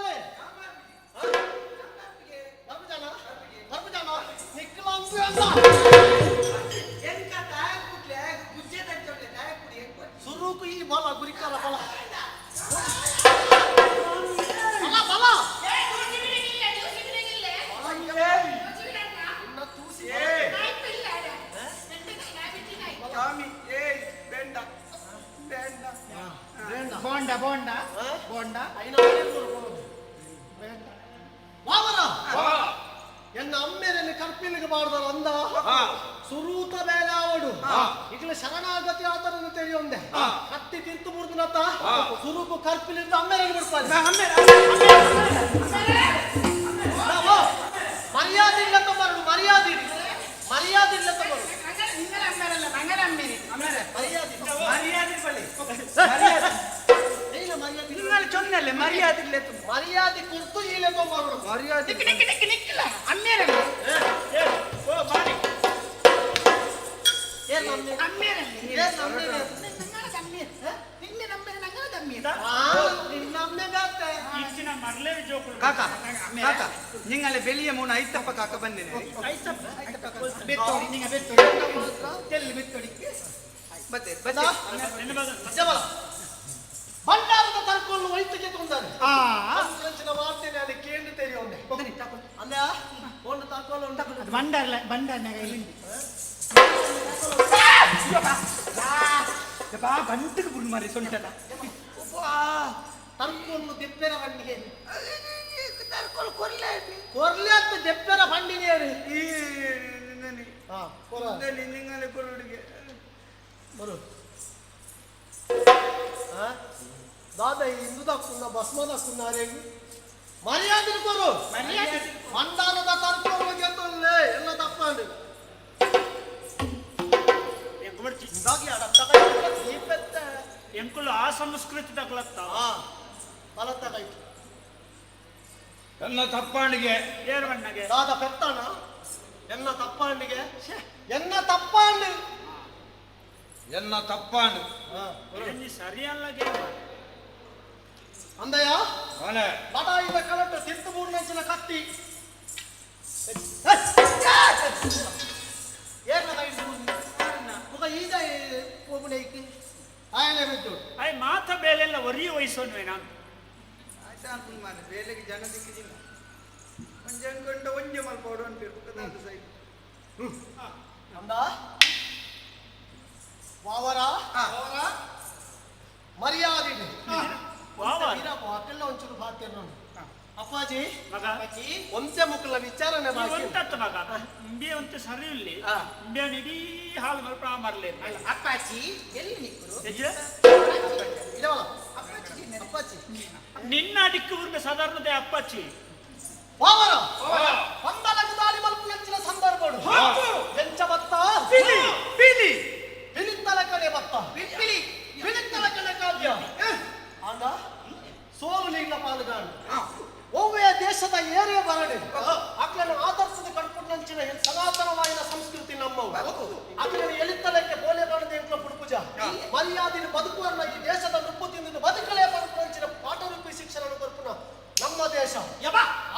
[SPEAKER 6] ಮೋನೆ ಬರ್ಬುಜಾನ ಬರ್ಬುಜಾನ ನಿಕ್ಕಲ
[SPEAKER 20] ಎಂಕ ತಾಯ ಕುಟ್ಲೆ ಗುಜ್ಜೆ ತಂಚೊಡ್ಲೆ ತಾಯ ಕುಡಿ.
[SPEAKER 6] ಸುರುಕು ಈ ಬಲ ಗುರಿಕಾರ ಬಲ ಬಲ ಬಲ.
[SPEAKER 20] ಬೋಂಡ ಬೋಂಡ ಬೋಂಡ.
[SPEAKER 6] ವಾವರ ಎನ್ನ ಅಮ್ಮೇನೆ ಕರ್ಪಿಲಿಗೆ ಬಾರ್ದಲ್ಲ ಅಂದ ಸುರೂತ ಮೇಲೆ ಅವಡು ಈಗಲೇ ಶರಣಾಗತಿ ಆತನನ್ನು ತೆರೆಯೊಂದೆ ಕತ್ತಿ ತಿಂತು ಮುರಿದನತ್ತ ಸುರೂಪು ಕರ್ಪಿಲಿಂದ ಅಮ್ಮೇಲೆ ಬಿಡ್ತಾರೆ. ಮರ್ಯಾದೆ ಇಲ್ಲ ತಮ್ಮರು, ಮರ್ಯಾದೆ ಮರ್ಯಾದೆ ಇಲ್ಲ ತಮ್ಮರು. ಮರ್ಯಾದೆ
[SPEAKER 20] ಮರ್ಯಾದೆ ಬಳ್ಳಿ.
[SPEAKER 6] ಇಲ್ಲ ಮರ್ಯಾದೆ.
[SPEAKER 20] ನಿನ್ನಲ್ಲಿ ಚೊನ್ನಲ್ಲೇ ಮರ್ಯಾದೆ ಇಲ್ಲ.
[SPEAKER 6] ಮರ್ಯಾದೆ ಕುರ್ತು ಇಲ್ಲ ತಮ್ಮರು.
[SPEAKER 19] ಮರ್ಯಾದೆ
[SPEAKER 20] ನಿಕ್ಕಿಲ್ಲ ಅಮ್ಮೇರಲ್ಲ.
[SPEAKER 7] ಕಾಕ ಕಾಕ, ನಿಂಗಲ್ಲ ಬೆಳಿಯ ಮೂನ ಐತಪ್ಪ ಕಾಕ ಬಂದಿನಿ. ಬತ್ತೆ ಬತ್ತೆ.
[SPEAKER 6] ಭಂಡಾರದ ತರ್ಕೊಂಡು ವೈದ್ಯಕ್ಕೆ ತೊಂದರೆ ವಾರ್ತೆ ನಾನು ಕೇಂದ್ರ ತೆರೆಯೊಂದೆ ಅಂದ ಒಂದು ತರ್ಕೊಂಡು ಉಂಟು.
[SPEAKER 20] ಬಂಡಾರ್ಲ ಬಂಡಾರ್ನಾಗ ಇಲ್ಲಿ
[SPEAKER 7] ಬಾ ಗಂಟೆಗೆ ಬುಡ್ ಮಾರಿ ಸೊಂಟದ.
[SPEAKER 6] ತರ್ಕೊಂಡು ದೆಪ್ಪೆರ ಬಂಡಿಗೆ
[SPEAKER 20] ತರ್ಕೊಂಡು ಕೊರ್ಲೆ.
[SPEAKER 6] ಕೊರ್ಲೆ ಅಂತ ದೆಪ್ಪೆರ ಬಂಡಿಗೆ.
[SPEAKER 7] ಈ ನಿಂಗಲ್ಲ ಕೊರುಡಿಗೆ
[SPEAKER 6] ಬರು ದಾದ ಇಂದು ದಾಕುನ್ನ ಭಸ್ಮ ದಾಕುನ್ನಾರೆ ಮರ್ಯಾದೆ ಕೊರು.
[SPEAKER 20] ಮರ್ಯಾದೆ.
[SPEAKER 6] ಭಂಡಾರದ ತರ್ಕೊಂಡು ಗೆದ್ದೊಲ್ಲೆ ಎಲ್ಲ ತಪ್ಪಂಡು.
[SPEAKER 5] ಎಂಕುಲು ಆ ಸಂಸ್ಕೃತಿ ತಗೊಳತ್ತ.
[SPEAKER 6] ಬಲತ್ತ ಕೈ.
[SPEAKER 19] ಎನ್ನ ತಪ್ಪಾಣಿಗೆ.
[SPEAKER 5] ಏರು ಬಣ್ಣಗೆ.
[SPEAKER 6] ದಾದ ಪೆತ್ತಣ ಎನ್ನ ತಪ್ಪಾಂಡಿಗೆ ಎನ್ನ ತಪ್ಪಾಂಡು
[SPEAKER 19] ಎನ್ನ ತಪ್ಪಾಂಡು.
[SPEAKER 5] ಸರಿಯಲ್ಲ.
[SPEAKER 6] ಅಂದಯ್ಯ
[SPEAKER 19] ಅವನೇ
[SPEAKER 6] ಬಟಾಯಿದ ಕಲಟ ತಿಂತು ಮೂರ್ನಂಚಿನ ಕತ್ತಿ ಏರ್ನ ಕೈ ಮುಖ ಈಗ ಪೋಪುನೈಕ್ ಆಯನೆ ಬಿದ್ದು.
[SPEAKER 5] ಆಯ್ ಮಾತ ಬೇಲೆಲ್ಲ ಒರಿಯ ವಯಸ್ಸೋನ್ವೆ ನಾನು.
[SPEAKER 7] ಆಯ್ತಾ ಅನ್ಕೊಂಡು ಮಾರೆ ಬೇಲೆಗೆ ಜನ ದಿಕ್ಕಿದಿಲ್ಲ ಒಂಜೆ ಅನ್ಕೊಂಡ ಒಂಜೆ ಮಲ್ಪೋಡು ಅಂತೀರು ಸೈಡ್.
[SPEAKER 6] ಅಂದ ವಾವರ ಮರ್ಯಾದೆ ವಾಕೆಲ್ಲ ಒಂಚೂರು ಬಾತೇನು ನೋಡಿ ಅಪ್ಪಾಜಿ ಒಂಚೆ ಮುಕ್ಕಲ ವಿಚಾರಣೆ ಬಾಕಿ.
[SPEAKER 5] ಒಂತತ್ತು ಮಗ ಇಂಬೆ ಒಂತೆ ಸರಿ ಇಲ್ಲಿ ಇಂಬೆ ಇಡೀ ಹಾಲು ಮಲ್ಪ ಮರ್ಲೆ.
[SPEAKER 20] ಅಪ್ಪಾಜಿ ಎಲ್ಲಿ ನಿಕ್ಕರು?
[SPEAKER 6] ಇದವಲ್ಲ ಅಪ್ಪಾಜಿ.
[SPEAKER 5] ನಿನ್ನ ಅಡಿಕ್ಕು ಊರ್ನ ಸಾಧಾರಣತೆ ಅಪ್ಪಾಚಿ.
[SPEAKER 6] ವಾವರ ಪಂದಲಗ ದಾಳಿ ಮಲ್ಪುನಂಚಿನ ಸಂದರ್ಭಡು ಎಂಚ ಬತ್ತ
[SPEAKER 7] ಪಿಲಿ ಪಿಲಿ
[SPEAKER 6] ಪಿಲಿತ್ತಲ ಕಡೆ ಬತ್ತ ಪಿಲಿ ಪಿಲಿತ್ತಲ ಕಡೆ ಕಾವ್ಯ ಆಂಡ ಸೋಲು ನೀರಿನ ಪಾಲುಗಾಣ ಒವ್ವೇ ದೇಶದ ಏರಿಯ ಬರಡೆ ಅಕ್ಲನ ಆದರ್ಶದ ಕಡ್ಪುನಂಚಿನ ಸನಾತನವಾಯಿನ ಸಂಸ್ಕೃತಿ ನಮ್ಮವು. ಅಕ್ಲನ ಎಳಿತಲಕ್ಕೆ ಬೋಲೆ ಬಾಣದ ಎಂಟ್ಲ ಪುಡುಪುಜ ಮರ್ಯಾದಿನ ಬದುಕುವನ್ನ ಈ ದೇಶದ ನುಪ್ಪು ತಿಂದು ಬದುಕಲೇ ಪಡುಪುನಂಚಿನ ಪಾಠರೂಪಿ ಶಿಕ್ಷಣ ಕೊರ್ಪುನ ನಮ್ಮ ದೇಶ.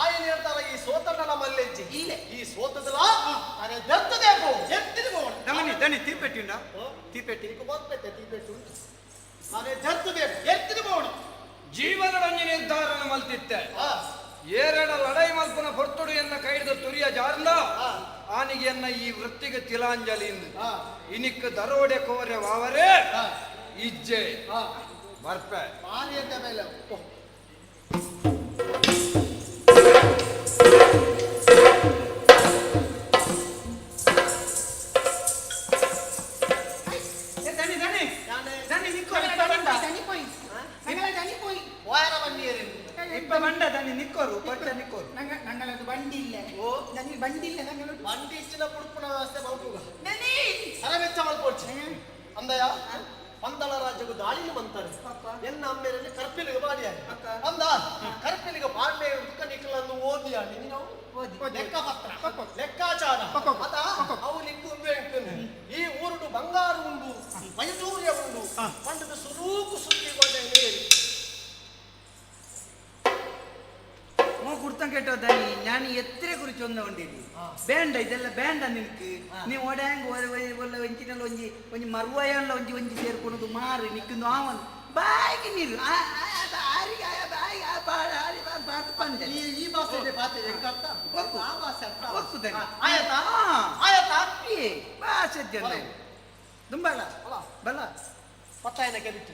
[SPEAKER 6] ಆಯನ ಹೇಳ್ತಾರ ಈ ಸೋತನ ಮಲ್ಲೆಜ್ಜಿ
[SPEAKER 20] ಇಲ್ಲೇ
[SPEAKER 6] ಈ ಸೋತದಲ ಅರೆ ದರ್ತದೇಕು ಎತ್ತಿದ
[SPEAKER 7] ದಮನಿ ದಣಿ ತೀಪೆಟ್ಟಿ ಉಂಟಾ ತೀಪೆಟ್ಟಿ
[SPEAKER 6] ಗೊತ್ತೈತೆ ತೀಪೆಟ್ಟಿ ಉಂಟು ಅರೆ ದರ್ತದೇಕು ಎತ್ತಿದ ಬೋಡು.
[SPEAKER 19] ಜೀವನಡೊಂಜಿ ನಿರ್ಧಾರನ ಮಲ್ತಿತ್ತೆ ಏರಡ ಲಡೈ ಮಲ್ಪನ ಹೊರ್ತುಡು ಎನ್ನ ಕೈದ ತುರಿಯ ಜಾರ್ಲ ಆನಿಗೆ ಎನ್ನ ಈ ವೃತ್ತಿಗೆ ತಿಲಾಂಜಲಿ ಇಂದು ಇನಿಕ್ ದರೋಡೆ ಕೋರೆ ವಾವರೇ ಇಜ್ಜೆ ಬರ್ಪೆ
[SPEAKER 6] ಮಾರಿಯದ್ದ ಮೇಲೆ.
[SPEAKER 7] ದಣಿ ದಣಿ ದಣಿ ನಿಕ್ಕೋ
[SPEAKER 6] ವಾಯರ ಬನ್ನಿಯರಿ
[SPEAKER 7] ಇಪ್ಪ ಬಂಡ ದಣಿ ನಿಕ್ಕೋರು ಪಟ್ಟ ನಿಕ್ಕೋರು.
[SPEAKER 20] ನಂಗಳದು ಬಂಡಿ ಇಲ್ಲ.
[SPEAKER 6] ಓ
[SPEAKER 20] ನನಗೆ ಬಂಡಿ ಇಲ್ಲ ನಂಗಳದು.
[SPEAKER 6] ಬಂಡಿ ಇಚ್ಚಿನ ಪುಡುಪುನ ವ್ಯವಸ್ಥೆ ಮಲ್ಪುಗ ಅರವೆಚ್ಚ ಮಲ್ಪೋಡ್ಚಿ ಅಂದಯ ಪಂದಳ ರಾಜ್ಯకు ದಾಳಿನ ಬಂತಾರೆ ಎನ್ನ ಅಮ್ಮೇರಲ್ಲಿ ಕರ್ಪಿಲಿಗೆ ಬಾಡಿಯ ಅಂದ ಕರ್ಪಿಲಿಗೆ ಬಾಡ್ಲೆ ನಿಕ್ಕಲಂದು ಓದಿಯ ನೀನು ಲೆಕ್ಕಪತ್ರ ಲೆಕ್ಕಾಚಾರ ಅತ ಅವು ನಿಕ್ಕು ಉಂಡು ಈ ಊರುಡು ಬಂಗಾರು ಉಂಡು ಮೈಸೂರ್ಯ ಉಂಡು ಪಂಡದ ಸುರೂಕು ಸುದ್ದಿ ಕೊಂಡೆ.
[SPEAKER 20] ಕೆಟ್ಟೋದಾನಿ ನಾನು ಎತ್ತರ ಕುರಿತು ಒಂದ ಉಂಡಿನಿ ಬೇಂಡ ಇದೆಲ್ಲ ಬೇಂಡ ನಿನ್ಕ್ ನೀವು ಒಡ್ಯಾಂಗ್ ಒಲ್ಲ ಒಂಚಿನಲ್ಲ ಒಂಜಿ ಒಂಜಿ ಮರ್ವಯಲ್ಲ ಒಂಜಿ ಒಂಜಿ ಸೇರ್ಕೊಳೋದು ಮಾರು ನಿಕ್ಕು ನಾವನ್ ಬಾಯಿಗೆ ನೀರು
[SPEAKER 6] ಈ ಭಾಷೆ ಭಾಷೆ ಎಂಕ ಅರ್ಥ ಆ ಭಾಷೆ ಅರ್ಥ
[SPEAKER 20] ಆಯತಾ
[SPEAKER 6] ಆಯತಾ
[SPEAKER 20] ಭಾಷೆ ಜನ ದುಂಬಲ್ಲ ಬಲ್ಲ
[SPEAKER 6] ಪತ್ತಾಯನ ಕೆಬಿಟ್ಟು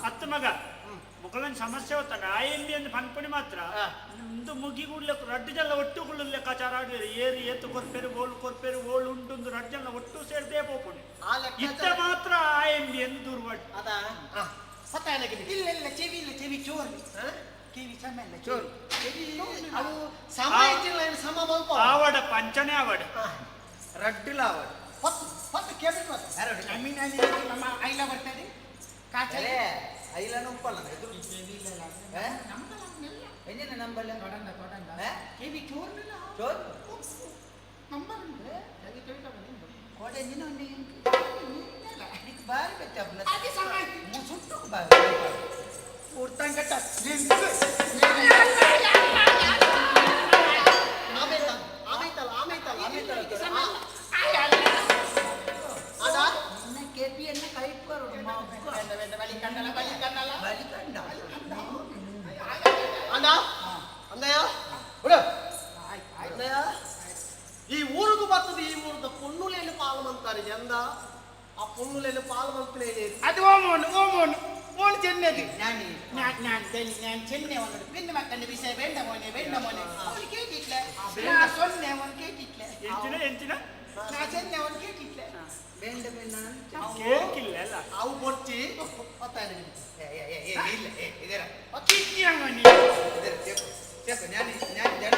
[SPEAKER 5] ಅತ್ತ ಮಗ ಮುಗಳನ್ ಸಮಸ್ಯೆ ಹೊತ್ತಾನೆ ಆಯಂಬಿ ಅಂದ್ ಪನ್ಪುಣಿ ಮಾತ್ರ ಇಂದು ಮುಗಿ ಕೂಡ್ಲೆ ರಡ್ಡು ಜನ ಒಟ್ಟು ಕುಳ್ಳು ಲೆಕ್ಕಾಚಾರ ಆಡುವೆರು ಏರು ಏತು ಕೊರ್ಪೇರು ಓಳು ಕೊರ್ಪೇರು ಓಳು ಉಂಟುಂದು ರಡ್ಡು ಜನ ಒಟ್ಟು ಸೇರ್ದೇ ಪೋಪುಣಿ ಇತ್ತ ಮಾತ್ರ ಆಯಂಬಿ ಎಂದು ದೂರ್ವಾಡಿ
[SPEAKER 6] ಅದಾ ಪತ್ತಾಯನ ಕೆಬಿಟ್ಟು
[SPEAKER 20] ಇಲ್ಲ ಇಲ್ಲ ಚೆವಿ ಇಲ್ಲ ಚೆವಿ ಚೋರು ಕಿವಿ ಸಮ ಇಲ್ಲ ಚೋರು
[SPEAKER 6] ಚೆವಿ ಅವು ಸಮ ಇದ್ದಿಲ್ಲ ಏನು ಸಮ ಮಲ್ಪ
[SPEAKER 5] ಆವಡ ಪಂಚನೇ ಆವಡ
[SPEAKER 20] ರಡ್ಡುಲ ಆವಡ
[SPEAKER 6] ಪತ್ತು ಪತ್ತು ಕೆಬಿಟ್ಟು
[SPEAKER 20] ನಮ್ಮ ಐಲ ಬರ್ತದೆ ಕಾಚಲೆ ಐಲನ ಉಪ್ಪಲ್ಲ ಎದುರು ಎಂಜಿನ ನಂಬಲ್ಲ
[SPEAKER 6] ಕೊಡಂಗ ಕೊಡಂಗ ಕೆವಿ ಚೋರ್ನಿಲ್ಲ
[SPEAKER 20] ಚೋರ್
[SPEAKER 6] ನಂಬರ್
[SPEAKER 20] ಕೋಡೆ ಎಂಜಿನ ಉಂಡೆ ನಿಕ್ ಬಾರಿ ಬೆಚ್ಚ
[SPEAKER 6] ಅದೇ ಸಮ ಆಯ್ತು.
[SPEAKER 20] ಸುಟ್ಟು ಬಾರಿ ಉರ್ತಂಗಟ್ಟ
[SPEAKER 6] ಆಮೇತಲ್ಲ ಆಮೇತಲ್ಲ ಆಮೇತಲ್ಲ ಆಮೇತಲ್ಲ ಅದಾ
[SPEAKER 20] ನಿನ್ನ ಕೆಪಿಯನ್ನ ಕೈ ಬರೋಡು
[SPEAKER 6] ಬಲಿ ಕಂಡಲ ಬಲಿ ಕಂಡಲ
[SPEAKER 20] ಬಲಿ ಕಂಡ
[SPEAKER 6] ಅಣ್ಣ ಅಣ್ಣಯ್ಯ ಬಿಡು ಅಣ್ಣಯ್ಯ ಈ ಊರಿಗೂ ಬರ್ತದೆ ಈ ಊರದ ಪೊನ್ನುಲೇನು ಪಾಲು ಮಂತಾರೆ ಎಂದ ಆ ಪೊನ್ನುಲೇನು ಪಾಲು ಮಂತಲೇನೆ
[SPEAKER 20] ಅದು ಓಮೋನು ಓಮೋನು ಓನು ಚೆನ್ನದು ನಾನು ನಾನು ನಾನು ಚೆನ್ನೆ ಅವನೋಡು ಬೆನ್ನ ಮಕ್ಕಳ ವಿಷಯ ಬೇಡ ಮೋನೆ ಬೇಡ ಮೋನೆ ಅವನು ಕೇಟಿಟ್ಲೆ ನಾ ಸೊನ್ನೆ ಅವನು ಕೇಟಿಟ್ಲೆ
[SPEAKER 5] ಎಂಚಿನ ಎಂಚಿನ
[SPEAKER 20] ನಾ ಚೆನ್ನೆ ಅವನು ಕೇಟಿಟ್ಲೆ ಬೇಡ ಬೇಡ
[SPEAKER 5] ಕೇಕಿಲ್ಲ ಅಲ್ಲ
[SPEAKER 6] ಅವು ಬೊರ್ಚಿ ಪತ್ತಾಯನ
[SPEAKER 20] ಇಲ್ಲ ಇದರ ನಾನು ನಾನು ಜನ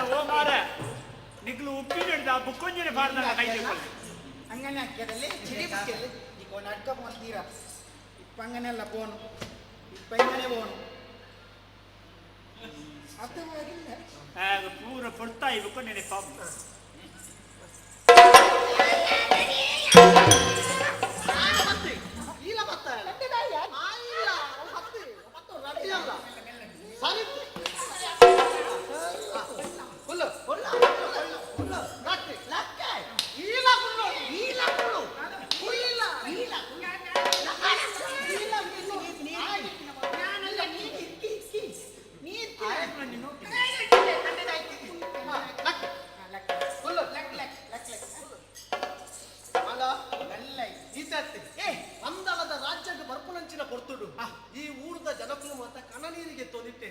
[SPEAKER 5] ಓ ಮಾರ ನಿಗ್ಲು ಉಪ್ಪಿನ ಹಿಡ್ದು ಆ ಬುಕ್ಕೊಂಜಿನ ಬಾರ್ದಲ್ಲ ಕೈ ತಗೊಳ್ಳಿ
[SPEAKER 20] ಅಂಗನೆ ಹಾಕ್ಯದಲ್ಲಿ ಚಿಡಿ ಬುಕ್ಕಿಯಲ್ಲಿ ಈಗ ಒಂದು ಅಡ್ಕ ತೀರ ಇಪ್ಪ ಅಂಗನೆಲ್ಲ ಬೋನು ಇಪ್ಪ ಇಂಗನೆ ಬೋನು ಅದು ಇಲ್ಲ
[SPEAKER 5] ಪೂರ ಪೊರ್ತಾ ಈ ಬುಕ್ಕೊಂಜಿನ ಪಾಪ
[SPEAKER 6] ಇಲ್ಲ ಬತ್ತಾಯ ಇಲ್ಲ ಹತ್ತಿ ಹತ್ತು ರಡ್ಡಿ ಅಲ್ಲ ಸರಿ ಹುಲ್ಲು ಹುಲ್ಲು ಹುಲ್ಲು ಲಕ್ಕೆ ಲಕ್ಕೆ ಇಲ್ಲ ಹುಲ್ಲು ಇಲ್ಲ ಹುಲ್ಲು ಹುಲ್ಲಿಲ್ಲ
[SPEAKER 20] ಇಲ್ಲ ನಾನಲ್ಲ ನೀನು ಇಕ್ಕಿ ಇಕ್ಕಿ ನೀರು
[SPEAKER 6] ಹುಲ್ಲು ಲಕ್ ಲಕ್ ಲಕ್ ಲಕ್ ಅಲ್ಲ ಈತತ್ತಿ ಅಂದಲದ ರಾಜ್ಯಕ್ಕೆ ಬರ್ಪುನಂಚಿನ ಕೊರ್ತುಡು ಈ ಊರದ ಜನಕ್ಕೂ ಮಾತ ಕಣ ನೀರಿಗೆ ತೊದಿಟ್ಟೆ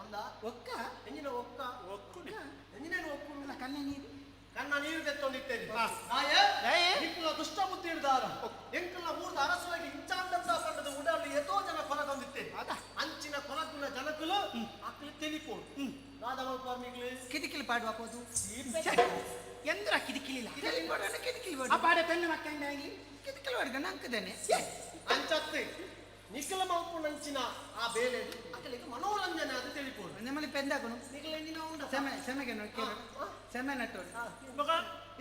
[SPEAKER 6] ಅಂದ
[SPEAKER 20] ಒಕ್ಕ
[SPEAKER 6] ಎಂಜಿನ ಒಕ್ಕ
[SPEAKER 5] ಒಕ್ಕುನೆ
[SPEAKER 6] ಎಂಜಿನೇನು ಒಕ್ಕುಲ್ಲ
[SPEAKER 20] ಕಣ್ಣ ನೀರು
[SPEAKER 6] ಕಣ್ಣ ನೀರು ತೆತ್ತೊಂದಿಟ್ಟೇನೆ ನಿಕ್ಕುಲ ದುಷ್ಟ ಬುದ್ಧಿ ಹಿಡ್ದಾರ ಎಂಕಲ್ನ ಊರದ ಅರಸುವಾಗಿ ಇಂಚಾಂದಂತ ಪಂಡದ ಉಡಲ್ಲಿ ಎತೋ ಜನ ಕೊಲಗೊಂದಿತ್ತೇನೆ ಅಂಚಿನ ಕೊಲಗುನ ಜನಕ್ಕಲು ಅಕ್ಲು ತಿಳಿಪೋಡು ರಾಧವ
[SPEAKER 20] ಕಿದಿಕಿಲಿ ಪಾಡುವ ಪೋದು ಎಂದ್ರ ಕಿದಿಕಿಲಿಲ್ಲ ಆ ಪಾಡ ಪೆನ್ನು ಮಕ್ಕಂಡಾಗಿ ಕಿದಿಕಿಲಿ ಪಾಡುಗ ನಂಕದೇನೆ
[SPEAKER 6] ಅಂಚತ್ತಿ ನಿಖಲ ಮಲ್ಪುನಂಚಿನ ಆ ಬೇಲೆ ಅಕಲಿಗೆ ಮನೋರಂಜನೆ ಅದು ತಿಳಿಪೋಡು
[SPEAKER 20] ನಮ್ಮಲ್ಲಿ ಪೆಂದಾಗುನು
[SPEAKER 6] ನಿಖಲ ಎಂಜಿನ ಉಂಡ
[SPEAKER 20] ಸೆಮೆ ಸೆಮೆಗೆ ನೋಡಿ ಸೆಮೆ ನಟ್ಟೋಡು
[SPEAKER 5] ಮಗ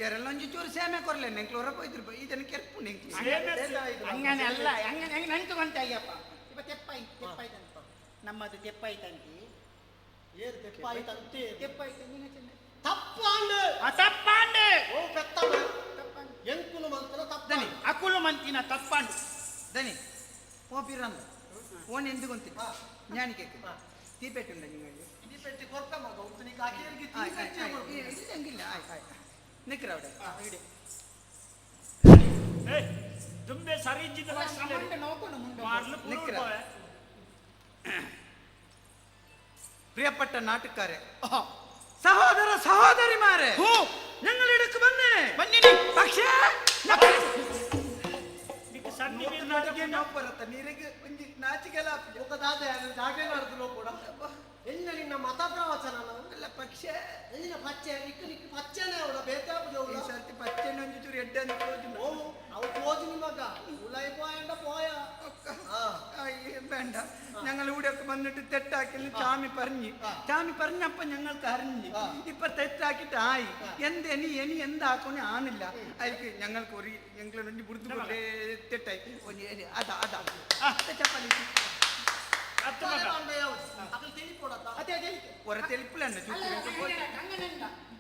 [SPEAKER 20] ಎರಲ್ಲ ಒಂಜಿ ಚೂರು ಸೇಮೆ ಕೊರ್ಲೆ ನೆಂಕ್ಲು ಹೊರ ಪೋಯ್ದ್ರು ಇದನ್ನು ಕೆರ್ಪು ನೆಂಕ್ಲು
[SPEAKER 5] ಹಂಗನೆ
[SPEAKER 20] ಅಲ್ಲ ಹಂಗನೆ ಹಂಗೆ ನಂಟು ಅಯ್ಯಪ್ಪ ಇಪ್ಪ ತೆಪ್ಪಾಯ್ತು ತೆಪ್ಪಾಯ್ತಂತ ನಮ್ಮದು ತೆಪ್ಪಾಯ್ತಂತಿ
[SPEAKER 6] ಏನ್ ತೆಪ್ಪಾಯ್ತಂತೆ
[SPEAKER 20] ತೆಪ್ಪಾಯ್ತು ನೀನು ಚೆನ್ನ
[SPEAKER 6] ತಪ್ಪಾಂಡು
[SPEAKER 5] ತಪ್ಪಾಂಡು
[SPEAKER 6] ಓ ಪೆತ್ತ ಎಂಕುಲು ಮಂತನ ತಪ್ಪ
[SPEAKER 20] ದನಿ ಅಕುಲು ಮಂತಿನ ತಪ್ಪಾಂಡು ದನಿ ಓ ಪಿರಂದ ಓನ್ ಎಂದು ಗೊಂತಿಲ್ಲ ಜ್ಞಾನಿಕೆ ತೀಪೆಟ್ಟು ಉಂಡ ನಿಮಗೆ
[SPEAKER 6] ತೀಪೆಟ್ಟಿ ಕೊರ್ತ ಮಗ ಉಂಟು ನೀ ಕಾಕೇರಿಗೆ ತೀಪೆಟ್ಟಿ
[SPEAKER 20] ಹಂಗಿಲ್ಲ ಆಯ್ತು ಆಯ್ತು ನಿಕ್ರ ಅವಡೆ ಇಡಿ
[SPEAKER 5] ಏಯ್ ದುಂಬೆ ಸರಿ ಇದ್ದಿದ್ದ
[SPEAKER 20] ನಿಕ್ರ ಪ್ರಿಯಪಟ್ಟ ನಾಟಕಾರೆ ಸಹೋದರ ಸಹೋದರಿಮಾರೆ ഞങ്ങൾ ಬನ್ನಿ ಬನ್ನಿ പക്ഷേ ನೀರಿಗೆ ಒಂಜಿ ನಾಚಿಕೆಲ
[SPEAKER 6] ಜಾಗೆ ನಡೆದು ಕೂಡ ಎನ್ನ ನಿನ್ನ ಮತ ಪ್ರವಚನ
[SPEAKER 20] ಅಲ್ಲ ಪಕ್ಷೆ
[SPEAKER 6] ಎಲ್ಲಿನ ಪಚ್ಚೆ ನಿಕ್ಕು ನಿಕ್ಕು ಪಚ್ಚೆನೆ ಅವಳ ಬೇತಾಪುಜ
[SPEAKER 20] ಈ ಸರ್ತಿ ಪಚ್ಚೆನೆ ಒಂಜಿ ಚೂರು ಎಡ್ಡೆ ಅಂತ ಪೋಜು
[SPEAKER 6] ಓ ಅವು ಪೋಜು ನಿಮಗ ಉಲೈ ಪೋಯಂಡ ಪೋಯ
[SPEAKER 20] വേണ്ട ഞങ്ങൾ ഇവിടെയൊക്കെ വന്നിട്ട് തെറ്റാക്കി ചാമി പറഞ്ഞു ചാമി പറഞ്ഞപ്പോ ഞങ്ങൾക്ക് അറിഞ്ഞ് ഇപ്പൊ തെറ്റാക്കിട്ട് ആയി എന്ത് ഇനി ഇനി എന്താക്കണേ ആണില്ല അതിക്ക് ഞങ്ങൾക്ക് ഒരു ഞങ്ങൾ ബുദ്ധി തെറ്റായി അതാ അതാ ചപ്പാലി. ಹೊರ ತೆಲಿಪುಲನ್ನ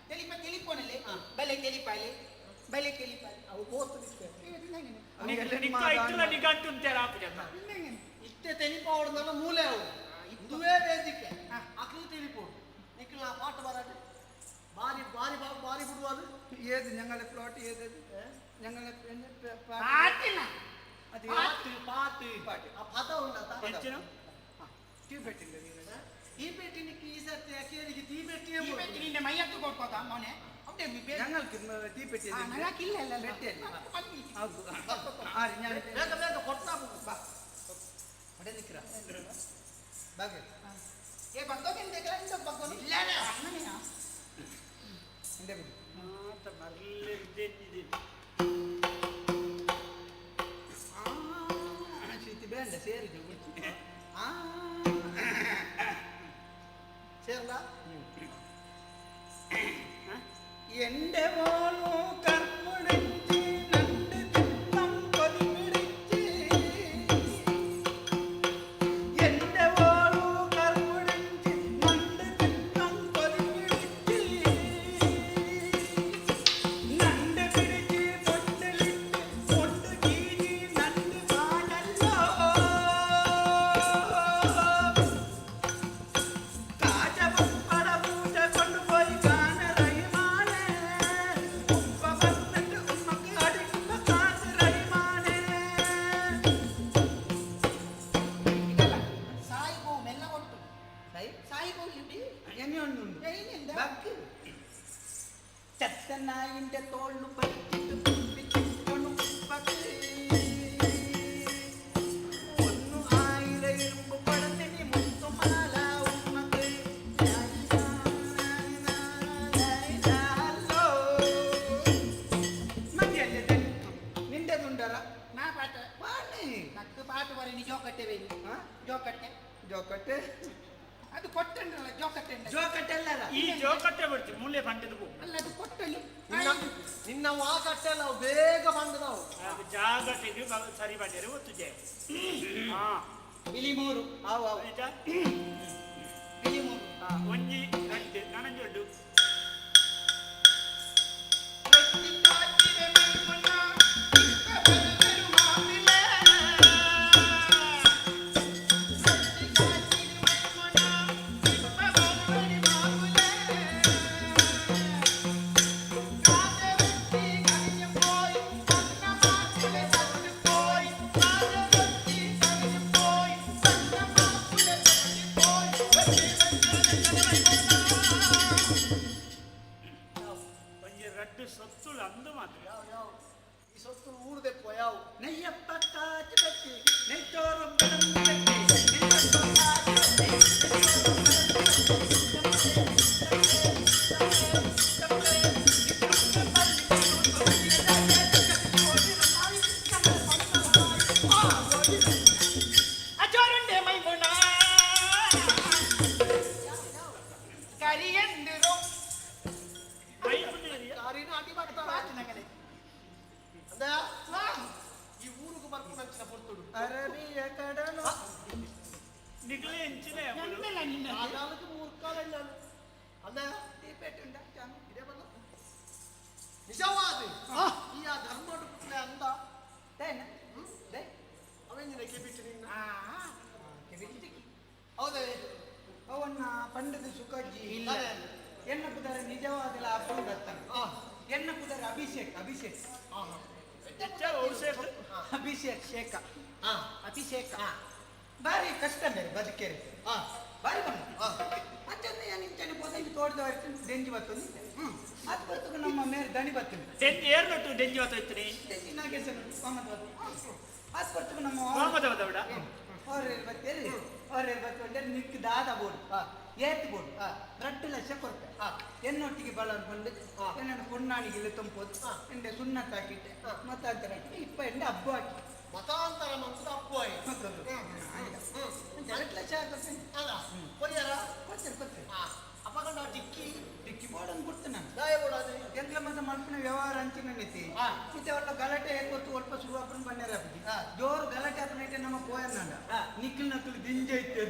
[SPEAKER 20] ತೆಲಿಪ ತೆಲಿಪೋನಲ್ಲಿ ಬಲೆ ತೆಲಿಪಾಲಿ ಬಲೆ ತೆಲಿಪಾಲಿ ಅವು ಬೋತು
[SPEAKER 6] ಇತ್ತೆ ತೆಲಿಪಾವಡ್ದಲ್ಲ ಮೂಲೆ ಅವು ಇದುವೇ ವೇದಿಕೆ ಅಕ್ಲಿ ತೆಲಿಪೋಡು ನಿಖಿಲ್ ಆ ಪಾಠ ಬರಾಟೆ ಬಾರಿ ಬಾರಿ ಬಾರಿ ಬಿಡುವುದು
[SPEAKER 20] ಏದು ഞങ്ങളെ ಪ್ಲಾಟ್ ಏದು ഞങ്ങളെ
[SPEAKER 6] ಪಾಟಿನ ಪಾಟ್ ಪಾಟ್ ಪಾಟ್ ಆ ಪದ ಉಂಡತ
[SPEAKER 20] ತೀಪೆಟ್ಟಿಲ್ಲ
[SPEAKER 6] ಈ ಪೆಟ್ಟಿನಿಕ್ಕೆ ಈ ಸರ್ತಿ ಅಕೇರಿಗೆ ತೀ ಪೆಟ್ಟಿ
[SPEAKER 20] ಈ ಪೆಟ್ಟಿ ನಿನ್ನೆ ಮೈಯತ್ತು ಕೊಡ್ಬೋದಾ ಮೊನೆ ഞങ്ങൾക്ക് തീപ്പെട്ടി
[SPEAKER 6] ಬೇಗ ಬೇಗ ಕೊಡ್ತಾ
[SPEAKER 20] ಬಾ അവിടെ നിൽക്കുക ബാഗ് ഏ ബഗ്ഗോക്കെ ബഗ്ഗോ ഇല്ല അങ്ങനെയാ എന്റെ വേണ്ട ಸೇರಿ
[SPEAKER 6] ಸೇರ್ಲಾ
[SPEAKER 20] എന്റെ മോളു കർപ്പുടഞ്ചി നണ്ട് തിന്നം കൊതി പിടിച്ച് എന്റെ മോളു കർപ്പുടഞ്ചി നണ്ട് തിന്നം കൊതി പിടിച്ച് നണ്ട് പിടിച്ച് പൊണ്ടലിട്ട് പൊണ്ട് കീരി നണ്ട് വാനല്ലോ കാജപട പൂജ കൊണ്ടുപോയി കാന റഹിമാനേ ഉപ്പ വന്നിട്ട് ഉമ്മക്ക് അടിക്കുന്ന കാശ് റഹിമാനേ
[SPEAKER 7] ಸಾಯಿಗೋ ಮೆಲ್ಲ ಕೊಟ್ಟು ಸಾಯಿಗೋ ಇಡಿ
[SPEAKER 20] എന്നെ ഒന്നുണ്ട് ബാക്ക് ചത്തനായിന്റെ തോളു പറ്റിട്ട് കുപ്പിച്ചിട്ടണു ഉപ്പക്ക് ഒന്നു ആയിര ഇരുമ്പ് പടന്നിനി മുത്തുമാല ഉമ്മക്ക് മതിയല്ലേ നിന്റെതുണ്ടറ
[SPEAKER 7] ನಾ ಪಾಟ
[SPEAKER 20] പാണി
[SPEAKER 7] ನಕ್ಕು ಪಾಟ ಬರೀನಿ ಜೋಕಟ್ಟೆ ಬೇನಿ ಜೋಕಟ್ಟೆ
[SPEAKER 20] ജോക്കട്ടെ
[SPEAKER 7] ಅದು ಕೊಟ್ಟಂಡ್ರಲ್ಲ ಜೋಕಟ್ಟೆ
[SPEAKER 20] ಜೋಕಟ್ಟೆಲ್ಲರ
[SPEAKER 5] ಈ ಜೋಕಟ್ಟೆ ಬಿಡ್ತಿ ಮೂಲೆ ಪಂಡದ
[SPEAKER 7] ಅಲ್ಲ ಅದು ಕೊಟ್ಟಲಿ
[SPEAKER 6] ನಿನ್ನ ಆ ಕಟ್ಟೆ ನಾವು ಬೇಗ ಬಂದು ನಾವು
[SPEAKER 5] ಅದು ಜಾಗಟೆಗೆ ಸರಿ ಬಂದರೆ ಒತ್ತುಜೆ ಹಾ
[SPEAKER 20] ಬಿಳಿ ಮೂರು ಆವು ಆವು
[SPEAKER 5] ಆಯ್ತಾ
[SPEAKER 20] ಬಿಳಿ ಮೂರು
[SPEAKER 5] ಒಂಜಿ രണ്ട് ನಾನಂಜೊಡ್ಡು ಒಂಜಿ ರಡ್ಡು ಸೊತ್ತುಳು ಅಂದು ಮಾತ್ರ
[SPEAKER 6] ಯಾವ ಈ ಸೊತ್ತು ಊರ್ದೆಪ್ಪ ಯಾವ
[SPEAKER 20] നെയ്യപ്പ കാറ്റ് പറ്റി നെയ്ച്ചോറും പറ്റി നെയ്യപ്പ കാറ്റ് പറ്റി
[SPEAKER 7] അജോരുണ്ടേ മൈമുന കരിയണ്ടിರೋ
[SPEAKER 6] ಕಾರಿನ ಅಡಿ ಮಾಡ್ತಾರ
[SPEAKER 7] ಪಾಟಿನಗಲೆ
[SPEAKER 6] ಅಂದ ಈ ಊರಿಗೆ ಬರ್ಕೊಂಡು ಪೊರ್ತುಡು
[SPEAKER 20] ಅರಬಿಯ ಕಡಲು
[SPEAKER 5] ನಿಗಲೇ ಎಂಚಿನ
[SPEAKER 7] ನನ್ನಲ್ಲ ನಿನ್ನ
[SPEAKER 6] ನಾಲ್ಕು ಮೂರ್ಕಾಲ ನಾನು ಅಂದ
[SPEAKER 20] തീപ്പെട്ടുണ്ട
[SPEAKER 6] ಇದೇ ಬಲ್ಲ ನಿಜವಾದ ಈ ಆ ಧರ್ಮ ಪುಟ್ಲೆ ಅಂದ ಅವೇಂಜಿನ ಕೆಬಿಟ್ಟು ನಿನ್ನ ಹೌದೇ
[SPEAKER 20] ಅವನ್ನ ಪಂಡದ ಸುಖಜ್ಜಿ ಇಲ್ಲ ಎನ್ನ ಕುದರೆ ನಿಜವಾದಲ ಅಪ್ಪನ ಎನ್ನ ಕುದರೆ ಅಭಿಷೇಕ್ ಅಭಿಷೇಕ್ ಅಭಿಷೇಕ್ ಶೇಖ ಅಭಿಷೇಕ ಭಾರಿ ಕಷ್ಟ ಮೇರೆ ಬದುಕೇರಿ ಭಾರಿ ಮತ್ತೆ ನಿಂಚನೆ ಪೋದ ತೋಟದ ಡೆಂಜಿ ಬತ್ತು ಅದು ಬರ್ತಕ ನಮ್ಮ ಮೇರೆ ದಣಿ ಬತ್ತು
[SPEAKER 5] ಡೆಂಜಿ ಏರ್ನೊಟ್ಟು ಡೆಂಜಿ ಬತ್ತು ಇತ್ತು
[SPEAKER 20] ಡೆಂಜಿ ನಾಗೇಶನ ವಾಮದ ಬತ್ತು ಅದು ಬರ್ತಕ ನಮ್ಮ
[SPEAKER 5] ವಾಮದ ಬದವಡ
[SPEAKER 20] ಅವ್ರೇನು ಬತ್ತೇರಿ ಅವ್ರೇನು ಬತ್ತು ನಿಕ್ ದಾದ ಬೋಡು ಏತ್ ಬೋಡು ರಟ್ಟು ಲಕ್ಷ ಕೊರ್ಪೆ ಎನ್ನೊಟ್ಟಿಗೆ ಬಲ ಬಂದು ಎನ್ನನ್ನು ಪೊನ್ನಾಣಿಗೆ ಇಲ್ಲಿ ತುಂಬೋದು ಎಂಡೆ ಸುಣ್ಣ ತಾಕಿಟ್ಟೆ ಮತಾಂತರ ಇಪ್ಪ ಎಂಡೆ ಹಬ್ಬ ಹಾಕಿ
[SPEAKER 6] ಮತಾಂತರ ಮಂತ್ರದ ಅಪ್ಪು ಆಯಿ
[SPEAKER 20] ಎರಡು ಲಕ್ಷ ಹಾಕಿ
[SPEAKER 6] ಅಲ್ಲ ಕೊರಿಯರ
[SPEAKER 20] ಕೊಡ್ತೇನೆ ಕೊಡ್ತೇನೆ
[SPEAKER 6] ಅಪ್ಪಗಂಡ ಟಿಕ್ಕಿ
[SPEAKER 20] ಟಿಕ್ಕಿ ಬೋಡನ್ ಕೊಡ್ತು ನಾನು ಎಂಕ್ಲ ಮತ್ತೆ ಮಲ್ಪಿನ ವ್ಯವಹಾರ ಅಂಚಿನ ನೆತ್ತಿ ಇತ್ತೆ ಒಲ್ಲ ಗಲಾಟೆ ಗೊತ್ತು ಅಲ್ಪ ಶುರು ಆಪನ ಬನ್ನೇರ ಜೋರು ಗಲಾಟೆ ಆಪನ ಇಟ್ಟೆ ನಮ್ಮ ಪೋಯನ್ನಾಂಡ ನಿಕ್ಲ್ ನಕ್ಲು ದಿಂಜ ಇತ್ತೆ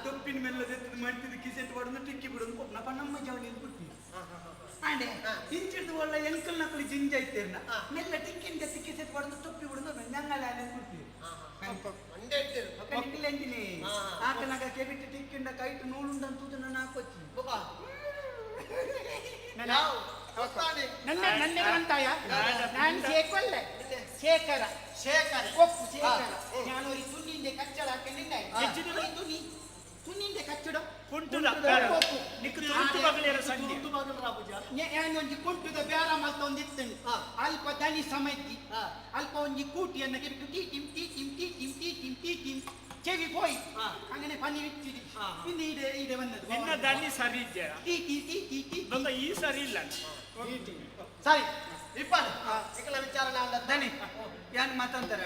[SPEAKER 20] ತೊಪ್ಪಿನ ಮೆಲ್ಲ ದೆತ್ತದ ಮಂಟಿದ ಕಿಸೆಟ್ ಬಡದು ಟಿಕ್ಕಿ ಬಿಡೋದು ಕೊಪ್ಪ ನಮ್ಮ ಜವನಿ ಬಿಟ್ಟು ಆಂಡೆ ಇಂಚಿಡ್ದು ಒಳ್ಳೆ ಎಂಕಲ್ ನಕ್ಲು ಜಿಂಜ ಇತ್ತೇರ್ನ ಮೆಲ್ಲ ಟಿಕ್ಕಿನ ದೆತ್ತಿ ಕಿಸೆಟ್ ಬಡದು ತೊಪ್ಪಿ ಬಿಡೋದು ನಂಗಲ ಅಲ್ಲೇ ಬಿಟ್ಟು ನಿಕ್ಲೆಂಜಿನಿ ಆಕನಾಗ ಕೆಬಿಟ್ಟು ಟಿಕ್ಕಿಂಡ ಕೈಟ್ ನೂಲುಂಡನ್ ತೂದು ನನ್ನ ಹಾಕೊಚ್ಚಿ
[SPEAKER 3] ನನ್ನ ನನ್ನ ಅಂತಾಯ ನಾನು ಶೇಕೊಲ್ಲೆ ಶೇಖರ
[SPEAKER 6] ಶೇಖರ
[SPEAKER 3] ಒಪ್ಪು ಶೇಖರ ನಾನು ಈ ತುಣ್ಣಿಂದೆ ಕಚ್ಚಡ ಹಾಕೊಂಡಿದ್ದೆ ತುಣಿ ತುಣ್ಣಿಂದೆ ಕಚ್ಚಡ
[SPEAKER 5] ಕುಂಟುದ
[SPEAKER 3] ಒಪ್ಪು.
[SPEAKER 5] ನಿಕ್ಕು ತುರುತು ಬಗಲೇರ ಸಂಧಿ
[SPEAKER 6] ತುರುತು ಬಗಲ್ ರಾಬುಜ
[SPEAKER 3] ನಾನು ಒಂಜಿ ಕುಂಟುದ ಬೇರ ಮಲ್ತ ಒಂದಿತ್ತೇನೆ ಅಲ್ಪ ದನಿ ಸಮಜ್ಜಿ ಅಲ್ಪ ಒಂಜಿ ಕೂಟಿಯನ್ನು ಕೆಬಿಟ್ಟು tea Tim tea Tim tea Tim tea Tim tea Tim ಚೆವಿ ಪೋಯಿ ಅಂಗನೆ ಪನಿ ಇಟ್ಟಿದಿ ಇನ್ನು ಈಡೆ ಈಡೆ ಬಂದದ್ದು
[SPEAKER 5] ನಿನ್ನ ದನಿ ಸರಿ ಇದ್ದೀರ
[SPEAKER 3] tea tea tea tea tea
[SPEAKER 5] ಬಂದ ಈ ಸರಿ ಇಲ್ಲ
[SPEAKER 6] ಸರಿ ಇಪ್ಪಾನೆ ಇಕಲ ವಿಚಾರಣೆ ಅಂದ
[SPEAKER 20] ದನಿ ಯಾನ್ ಮಾತಾಂತರ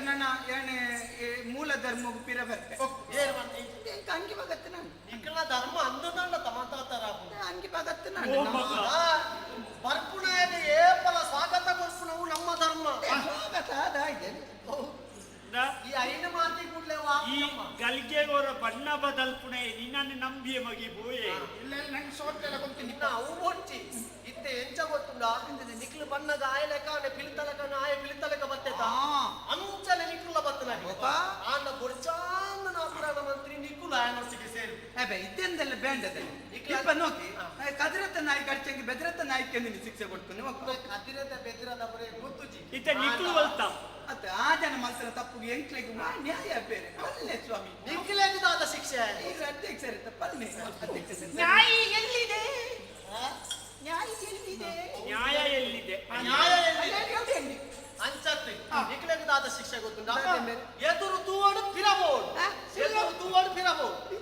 [SPEAKER 20] ನನ್ನ ಯಾನೆ ಮೂಲ ಧರ್ಮ ಪಿರ ಬರ್ತೆ
[SPEAKER 6] ಏನು ಮಾಡ್ತಿ
[SPEAKER 20] ಅಂಗಿ ಬಗತ್ತೆ ನಾನು
[SPEAKER 6] ಇಕಲ ಧರ್ಮ ಅಂದದಂಡ ತಮಾತಾತರ
[SPEAKER 20] ಅಂಗಿ ಬಗತ್ತೆ ನಾನು
[SPEAKER 6] ಬರ್ಪುಣೆಗೆ ಏಪಲ ಸ್ವಾಗತ ಕೊರ್ಪುಣವು ನಮ್ಮ ಧರ್ಮ
[SPEAKER 20] ಸ್ವಾಗತ ಅದಾಯ್ತು
[SPEAKER 6] ಈ ಐನ ಮಾತಿ ಕೂಡ್ಲೆ
[SPEAKER 5] ಈ ಗಲ್ಗೆಗೋರ ಬಣ್ಣ ಬದಲ್ಪುಣೆ ನಿನ್ನನ್ನು ನಂಬಿಯ ಮಗಿ ಬೋಯೆ
[SPEAKER 3] ಇಲ್ಲ ನಂಗೆ ಸೋತ್ರೆಲ್ಲ ಗೊತ್ತಿಲ್ಲ
[SPEAKER 6] ಇನ್ನ ಅವು ಬೊಂಚಿ ಇತ್ತೆ ಎಂಚ ಗೊತ್ತುಂಡ ನಿಕ್ಲು ಬಣ್ಣದ ಆಯಲೆಕ ಪಿಲಿತಲಕ ಆಯ ಪಿಲಿತಲಕ ಬತ್ತೆತ ಅಂಚನೆ ನಿಕ್ಕುಲ ಬತ್ತನ ಆಂಡ ಬೊರ್ಚಾಂದ ನಾಪುರಾಣ ಮಂತ್ರಿ ನಿಕ್ಕುಲ ಆಯನೊಟ್ಟಿಗೆ ಸೇರಿ
[SPEAKER 20] ಅಬ್ಬೆ ಇದ್ದೆಂದೆಲ್ಲ ಬೇಂಡದಲ್ಲಿ ಇಪ್ಪ ನೋಕಿ ಕದಿರತ ನಾಯಿ ಕಡ್ಚಂಗೆ ಬೆದರತ ನಾಯಿಗೆ ನೀನು ಶಿಕ್ಷೆ ಕೊಡ್ತೀನಿ
[SPEAKER 6] ಕದಿರದ ಬೆದರದ ಬರೇ ಗೊತ್ತುಜಿ
[SPEAKER 5] ಇತ್ತೆ ನಿಕ್ಲು ಬಲ್ತ
[SPEAKER 20] ಅತ್ತ ಆ ಜನ ಮಲ್ತನ ತಪ್ಪುಗೆ ಎಂಕ್ಲೆಗೆ ನ್ಯಾಯ ಬೇರೆ ಪಲ್ಲೆ ಸ್ವಾಮಿ
[SPEAKER 6] ನಿಕ್ಲೆಗಿದಾದ ಶಿಕ್ಷೆ
[SPEAKER 20] ಈಗ ಅಧ್ಯಕ್ಷರೇ ಪಲ್ಲೆ ಅಧ್ಯಕ್ಷರೇ
[SPEAKER 3] ನ್ಯಾಯ ಎಲ್ಲಿದೆ ನ್ಯಾಯ ಎಲ್ಲಿದೆ
[SPEAKER 5] ನ್ಯಾಯ ಎಲ್ಲಿದೆ
[SPEAKER 6] ನ್ಯಾಯ ಎಲ್ಲಿದೆ ಅಂಚತ್ತಿ ನಿಕ್ಲೆಗಿದಾದ ಶಿಕ್ಷೆ ಗೊತ್ತುಂಡ ಎದುರು ತೂವಡು ಫಿರಬಹುದು ಎದುರು ತೂವಡು ಫಿರಬಹುದು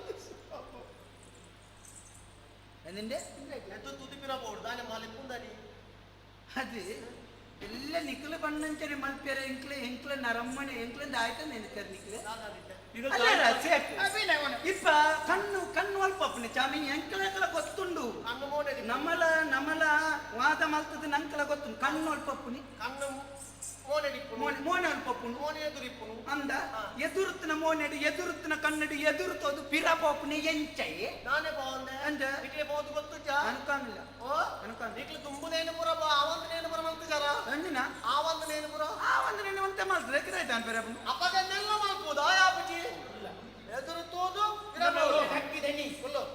[SPEAKER 20] ಎಂದಿಂಡೆ
[SPEAKER 6] ಎದುರು ತುದಿ ಫಿರಬಹುದು ದಾನೆ ಮಾಲಿಪುಂದನಿ
[SPEAKER 20] ಅದು ಎಲ್ಲ ನಿಕ್ಲು ಬಣ್ಣಂಚನೆ ಮಲ್ಪೆರೆ ಎಂಕ್ಲೆ ಎಂಕ್ಲೆ ನರಮ್ಮನೆ ಎಂಕ್ಲೆಂದ ಆಯ್ತಾ ನೆನಕರ್ ನಿಕ್ಲೆ ಇಪ್ಪ ಕಣ್ಣು ಕಣ್ಣು ಅಲ್ಪ ಅಪ್ಪನೆ ಚಾಮಿ ಎಂಕ್ಲ ಗೊತ್ತುಂಡು ನಮಲ ನಮಲ ವಾದ ಮಲ್ತದ ನಂಕಲ ಗೊತ್ತುಂಡು ಕಣ್ಣು ಅಲ್ಪ ಅಪ್ಪುನಿ
[SPEAKER 6] ಕಣ್ಣು
[SPEAKER 20] ಮೋನೆ ಅಲ್ಪ ಅಪ್ಪುನು
[SPEAKER 6] ಮೋನೆ ಎದುರಿಪ್ಪುನು
[SPEAKER 20] ಅಂದ ಎದುರುತ್ತಿನ ಮೋನೆಡು ಎದುರುತ್ತಿನ ಕನ್ನಡಿ ಎದುರುತ್ತೋದು ಪಿರಪೋಪುನಿ ಎಂಚೈ
[SPEAKER 6] ನಾನೇ ಬಾವಂದೆ
[SPEAKER 20] ಅಂದ
[SPEAKER 6] ನಿಕ್ಲೆ ಬಹುದು ಗೊತ್ತುಜ
[SPEAKER 20] ಅನ್ಕಾಮಿಲ್ಲ
[SPEAKER 6] ಓ ನಿಕ್ಲೆ ತುಂಬುನೇನು ಪುರ ಆವಂದನೇನು ಪುರ ಮಂತುಜಾರ
[SPEAKER 20] ಅಂದಿನ
[SPEAKER 6] ಆವಂದನೇನು ಪುರ
[SPEAKER 20] ಆವಂದನೇನು ಅಂತ ಮಾಡ್ತಾರೆ ಕಿರಾಯ್ತು ಅನ್ಪೇರೆ
[SPEAKER 6] ಅಪ್ಪಗನ್ನೆಲ್ಲ ಮಾಡ್ಬೋದು ಆ ಯಾಪುಜಿ ಎದುರು ತೋದು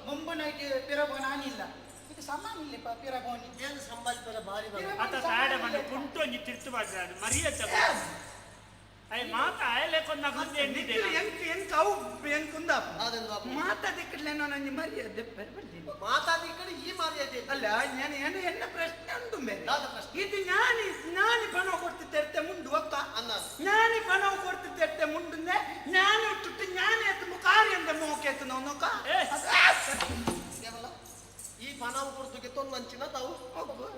[SPEAKER 3] ಮುಂಬನೈಟ್ ಪಿರಬೋ ನಾನಿಲ್ಲ ಇದು ಸಮಾನ ಇಲ್ಲ ಪಿರಬೋನಿ
[SPEAKER 6] ಏನು ಸಂಬಾಳಿಪರ ಬಾರಿ
[SPEAKER 5] ಆತ ತಾಡ ಮಣ್ಣು ಕುಂಟು ಒಂಜಿ ತಿರ್ತು ಮಾಡ್ತಾರೆ ಮರಿಯತ್ತ ಅಯ್ಯ ಮಾತ ಆಯಲೆ ಕೊಂದ ಗುಂದೆ ಎಣ್ಣಿದೆ
[SPEAKER 20] ಎಂಕ್ ಎಂಕ್ ಅವು ಎಂಕ್ ಉಂದಾಪ ಮಾತಾದಿಕ್ಕಡ್ಲೇನೋ ನಂಗೆ ಮರ್ಯಾದೆ
[SPEAKER 6] ಮಾತಾದಿಕ್ಕಡೆ ಈ ಮರ್ಯಾದೆ
[SPEAKER 20] ಅಲ್ಲ ನಾನು ಏನು ಎನ್ನ ಪ್ರಶ್ನೆ ಉಂಟು ಬೇರೆ ಇದು ಜ್ಞಾನಿ ಜ್ಞಾನಿ ಪಣ ಕೊಡ್ತಿದ್ದೆ ಮುಂಡು ಒಕ್ಕ ಜ್ಞಾನಿ ಪಣ ಕೊಡ್ತಿದ್ದೆ ಮುಂಡುಂದೆ ಜ್ಞಾನಿ ಉಟ್ಟುಟ್ಟು ಜ್ಞಾನಿ ಎತ್ತು ಮುಖಾರಿ ಅಂದ ಮೋಕೆ ನೋಕ
[SPEAKER 6] ಈ ಪಣವು ಕೊಡ್ತುಗೆ ತೊಂದಂಚಿನ ತಾವು